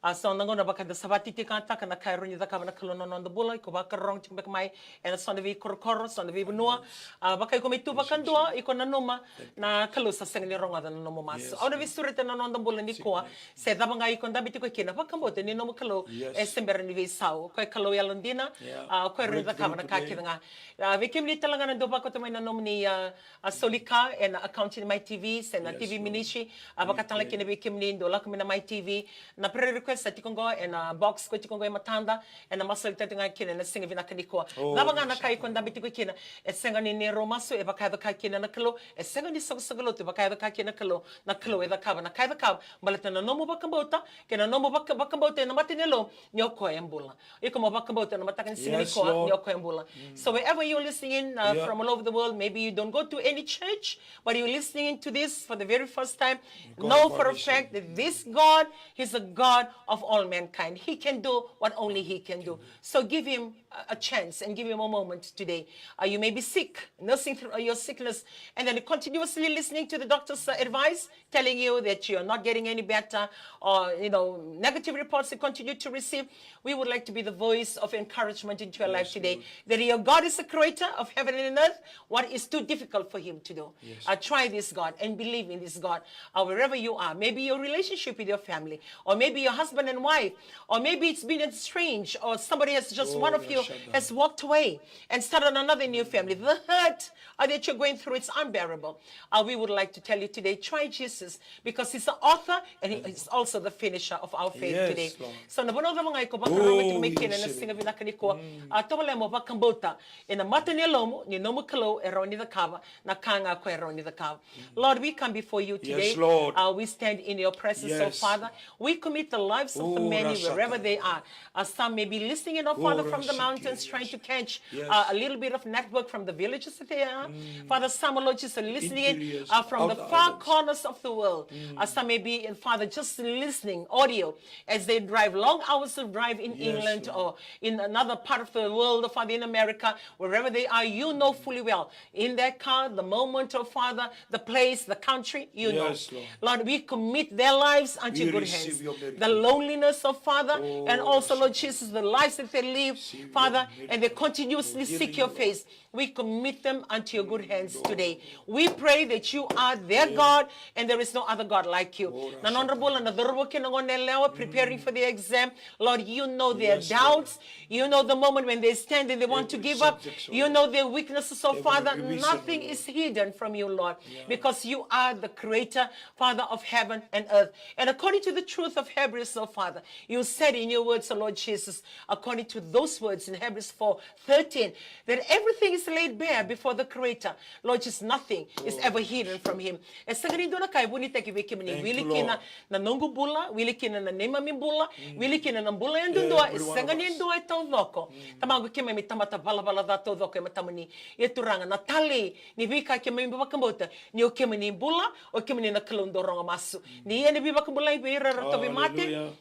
A, so na gauna vaka da sa vakatitiqataka na ka e rawa ni cakava na Kalou na noda bula, iko vakarorogo tiko beka mai ena so na veikorokoro, so na veivanua. A, vaka iko mai tu vakadua, iko nanuma na Kalou sa sega ni rogoca na nomu masu. Au na veisureta na noda bula nikua, se cava ga iko dabe tiko kina, vakabauta ni nomu Kalou e se bera ni veisau. Ko e Kalou yalodina, a, ko e rawa ni cakava na ka kece ga. A, vei kemuni tale ga na dau vakauta mai na nomuni, a, a soli ka ena account ni Mai T V se na T V Ministry, a, vakatale kina vei kemuni dau lako mai na Mai T V, na prayer request sa tiko qo ena box ko tiko qo e matada, ena masulaki tiko ga kina ena siga vinaka nikua. Cava ga na ka iko dabe tiko kina, e sega ni neirau masu, e vakayaco ka kina na Kalou, e sega ni soqosoqo lotu, e vakayaco ka kina na Kalou, na Kalou e cakava na ka e cakava, baleta na nomu vakabauta, kei na nomu vaka, vakabauta ena mata ni Kalou, ni o koya e bula. Iko mo vakabauta na mataka ni siga nikua, ni o koya e bula. So wherever you're listening in, uh, from all over the world, maybe you don't go to any church, but you're listening to this for the very first time, know for a fact that this God, He's a God of all mankind. He can do what only He can do. So give Him a, a chance and give Him a moment today. Uh, you may be sick, nursing through your sickness, and then continuously listening to the doctor's, uh, advice, telling you that you're not getting any better, or, you know, negative reports you continue to receive. We would like to be the voice of encouragement into your life today. That your God is the creator of heaven and earth. What is too difficult for Him to do? Uh, try this God and believe in this God. Uh, wherever you are, maybe your relationship with your family, or maybe your husband and wife, or maybe it's been estranged, or somebody has just, one of you has walked away and started another new family. The hurt, uh, that you're going through, it's unbearable. Uh, we would like to tell you today, try Jesus, because He's the author and He is also the finisher of our faith today. So na vanua cava ga iko vakarorogo tiko mai kina ena siga vinaka nikua, a tovolea mo vakabauta ena mata ni yalomu ni nomu Kalou e rawa ni cakava na ka ga ko e rawa ni cakava. Lord, we come before you today. Uh, we stand in your presence, oh Father. We commit the lives of the many wherever they are. Uh, some may be listening in, oh Father, from the mountains, trying to catch, uh, a little bit of network from the villages that they are. Father, some, oh Lord Jesus, are listening in, uh, from the far corners of the world. Uh, some may be, in, Father, just listening audio as they drive long hours of drive in England or in another part of the world, oh Father, in America, wherever they are, you know fully well. In their car, the moment, oh Father, the place, the country, you know. Lord, we commit their lives unto your good hands. The loneliness, oh Father, and also, Lord Jesus, the lives that they live, Father, and they continuously seek your face. We commit them unto your good hands today. We pray that you are their God and there is no other God like you. Na nodra bula na cauravou kei na goneyalewa preparing for the exam. Lord, you know their doubts. You know the moment when they stand and they want to give up. You know their weaknesses, oh Father. Nothing is hidden from you, Lord, because you are the creator, Father, of heaven and earth. And according to the truth of Hebrews, oh Father, you said in your words, oh Lord Jesus, according to those words in Hebrews four thirteen, that everything is laid bare before the Creator. Lord Jesus, nothing is ever hidden from Him. E sega ni dua na ka e vunitaki vei kemuni. Wili kina na noqu bula, wili kina na neimami bula, wili kina na bula yadudua, e sega ni dua e taucoko. Tamaqu keimami tamata valavala ca taucoko e matamuni. Ia Turaga, na talei ni veika keimami vakabauta ni o kemuni bula, o kemuni na Kalou dau rogo masu. Ni ia na veivakabulai vei ira era tauvimate.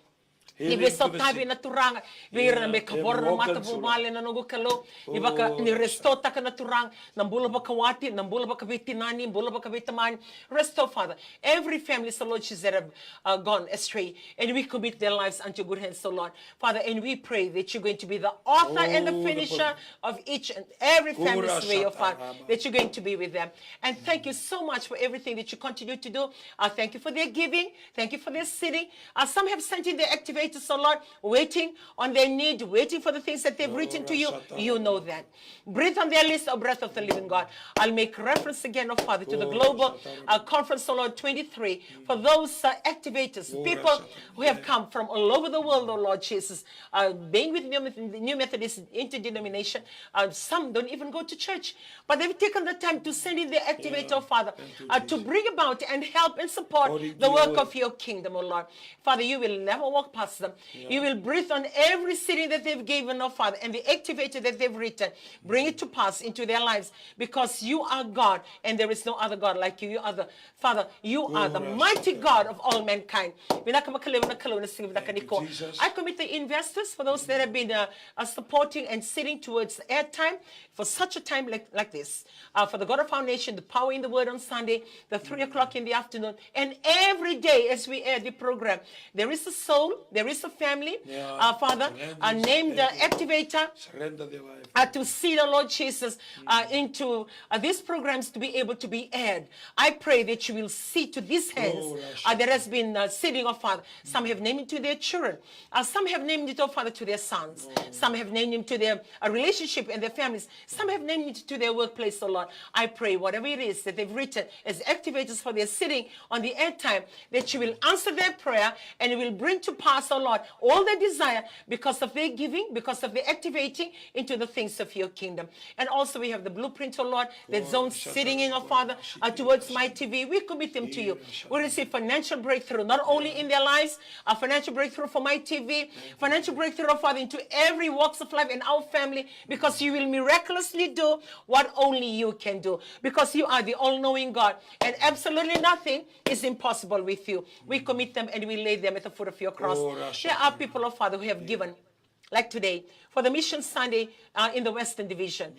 Ni veisautavi na Turaga vei ira na me kavoro na matavuvale, na noqu Kalou. Ni vaka, ni restore-taka na Turaga na bula vakawati, na bula vakaveitinani, bula vakaveitamani. Restore, Father, every family, so Lord Jesus, that have, uh, gone astray. And we commit their lives unto your good hands, so Lord. Father, and we pray that you're going to be the author and the finisher of each and every family's way, oh Father, that you're going to be with them. And thank you so much for everything that you continue to do. Uh, thank you for their giving. Thank you for their sitting. Uh, some have sent in their activators, oh Lord, waiting on their need, waiting for the things that they've written to you. You know that. Breathe on their list, oh breath of the living God. I'll make reference again, oh Father, to the global, uh, conference, oh Lord, twenty-three. For those, uh, activators, people who have come from all over the world, oh Lord Jesus, uh, being with New, New Methodist Interdenomination, uh, some don't even go to church, but they've taken the time to send in their activator, oh Father, uh, to bring about and help and support the work of your kingdom, oh Lord. Father, you will never walk past them. You will breathe on every seed that they've given, oh Father, and the activator that they've written. Bring it to pass into their lives, because you are God and there is no other God like you. You are the Father, you are the mighty God of all mankind. Vinaka vakalevu na Kalou na siga vinaka nikua. I commit the investors, for those that have been, uh, uh, supporting and sitting towards airtime for such a time like, like this. Uh, for the God of our nation, the Power in the Word on Sunday, the three o'clock in the afternoon, and every day as we air the program, there is a soul, there is a family, uh, Father, uh, named, uh, activator, uh, to see the Lord Jesus, uh, into, uh, these programs to be able to be aired. I pray that you will see to these hands, uh, that has been, uh, sitting, oh Father. Some have named it to their children. Uh, some have named it, oh Father, to their sons. Some have named him to their, uh, relationship and their families. Some have named it to their workplace, oh Lord. I pray whatever it is that they've written as activators for their sitting on the airtime, that you will answer their prayer and you will bring to pass, Lord, all their desire because of their giving, because of their activating into the things of your kingdom. And also we have the blueprint, oh Lord, that zone sitting in, oh Father, uh, towards my T V. We commit them to you. We receive financial breakthrough, not only in their lives, a financial breakthrough for my T V, financial breakthrough, oh Father, into every walks of life in our family, because you will miraculously do what only you can do, because you are the all-knowing God, and absolutely nothing is impossible with you. We commit them and we lay them at the foot of your cross. There are people, oh Father, who have given, like today, for the Mission Sunday, uh, in the Western Division.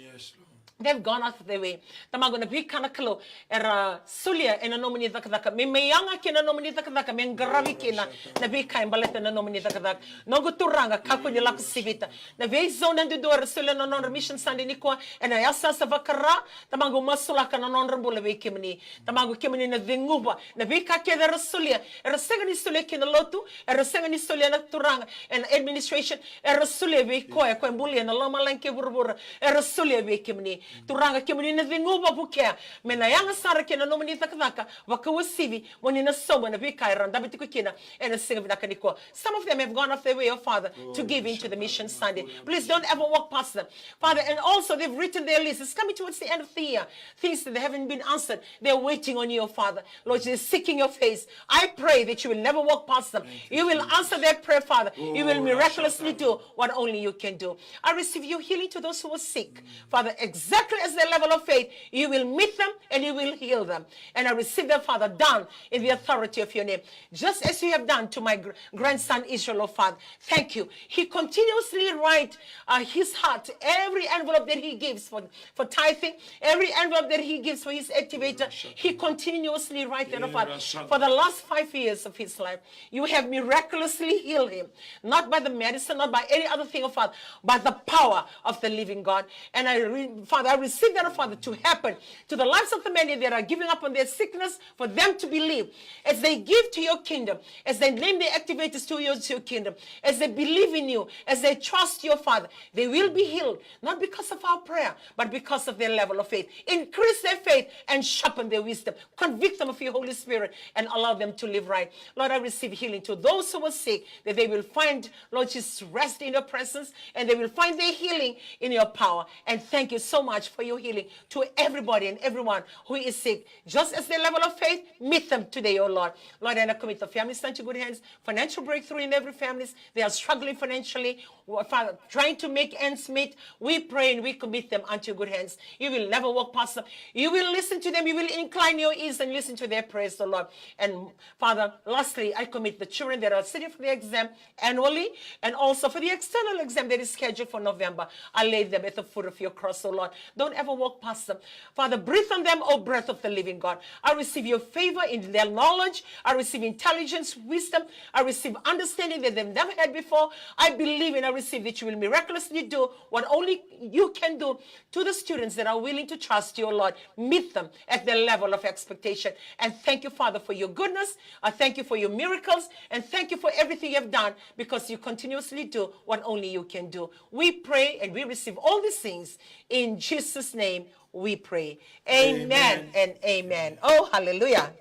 They've gone out of their way. Tamaqu, na veika na Kalou era solia ena nomuni cakacaka, me mai yaga kina na nomuni cakacaka, me qaravi kina na veika e baleta na nomuni cakacaka. Noqu Turaga, kakua ni lako sivita. Na veizone duadua era solia na nodra Mission Sunday nikua, ena yasayasa vaka-Ra, Tamaqu, masulaka na nodra bula vei kemuni. Tamaqu, kemuni na ceguva na veika kece era solia. Era sega ni solia ki na lotu, era sega ni solia na Turaga ena administration, era solia vei koya, koya e bulia na lomalagi kei vuravura. Era solia vei kemuni. Turaga, kemuni na ceguva, vukea me na yaga sara kei na nomuni cakacaka vakauasivi, mo ni na sauma na veika era dabe tiko kina ena siga vinaka nikua. Some of them have gone off their way, oh Father, to give into the Mission Sunday. Please don't ever walk past them, Father. And also, they've written their list. It's coming towards the end of the year. Things that they haven't been answered. They're waiting on you, oh Father. Lord, they're seeking your face. I pray that you will never walk past them. You will answer their prayer, Father. You will miraculously do what only you can do. I receive your healing to those who are sick. Father, exactly as their level of faith, you will meet them and you will heal them. And I receive them, Father, down in the authority of your name, just as you have done to my gr- grandson Israel, oh Father. Thank you. He continuously write, uh, his heart, every envelope that he gives for, for tithing, every envelope that he gives for his activator, he continuously writes them, oh Father, for the last five years of his life. You have miraculously healed him, not by the medicine, not by any other thing, oh Father, by the power of the living God. And I, re- Father, I receive that, oh Father, to happen to the lives of the many that are giving up on their sickness, for them to believe. As they give to your kingdom, as they name their activators to your, to your kingdom, as they believe in you, as they trust your Father, they will be healed, not because of our prayer, but because of their level of faith. Increase their faith and sharpen their wisdom. Convict them of your Holy Spirit and allow them to live right. Lord, I receive healing to those who are sick, that they will find, Lord Jesus, rest in your presence, and they will find their healing in your power. And thank you so much for your healing to everybody and everyone who is sick. Just as their level of faith, meet them today, oh Lord. Lord, and I commit the families into good hands. Financial breakthrough in every family. They are struggling financially. Father, trying to make ends meet. We pray and we commit them unto your good hands. You will never walk past them. You will listen to them. You will incline your ears and listen to their prayers, oh Lord. And Father, lastly, I commit the children that are sitting for the exam annually and also for the external exam that is scheduled for November. I lay them at the foot of your cross, oh Lord. Don't ever walk past them. Father, breathe on them, oh breath of the living God. I receive your favor in their knowledge. I receive intelligence, wisdom. I receive understanding that they've never had before. I believe and I receive that you will miraculously do what only you can do to the students that are willing to trust you, oh Lord. Meet them at their level of expectation. And thank you, Father, for your goodness. I thank you for your miracles. And thank you for everything you have done, because you continuously do what only you can do. We pray and we receive all these things in Jesus' name. We pray. Amen and amen. Oh, hallelujah.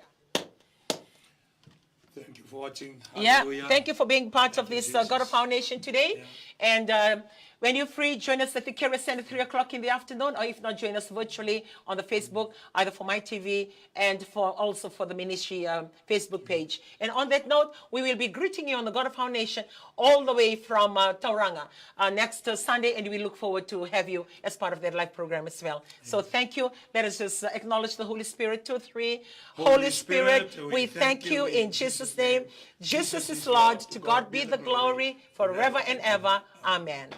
Thank you for watching. Yeah, hallelujah. Thank you for being part of this, uh, God of our Nation today. And, uh, when you're free, join us at the Carrier Center three o'clock in the afternoon, or if not, join us virtually on the Facebook, either for my T V and for, also for the ministry, um, Facebook page. And on that note, we will be greeting you on the God of our Nation all the way from, uh, Tauranga, uh, next, uh, Sunday, and we look forward to have you as part of that live program as well. So thank you. Let us just, uh, acknowledge the Holy Spirit. Two, three. Holy Spirit, we thank you in Jesus' name. Jesus is Lord. To God be the glory forever and ever. Amen.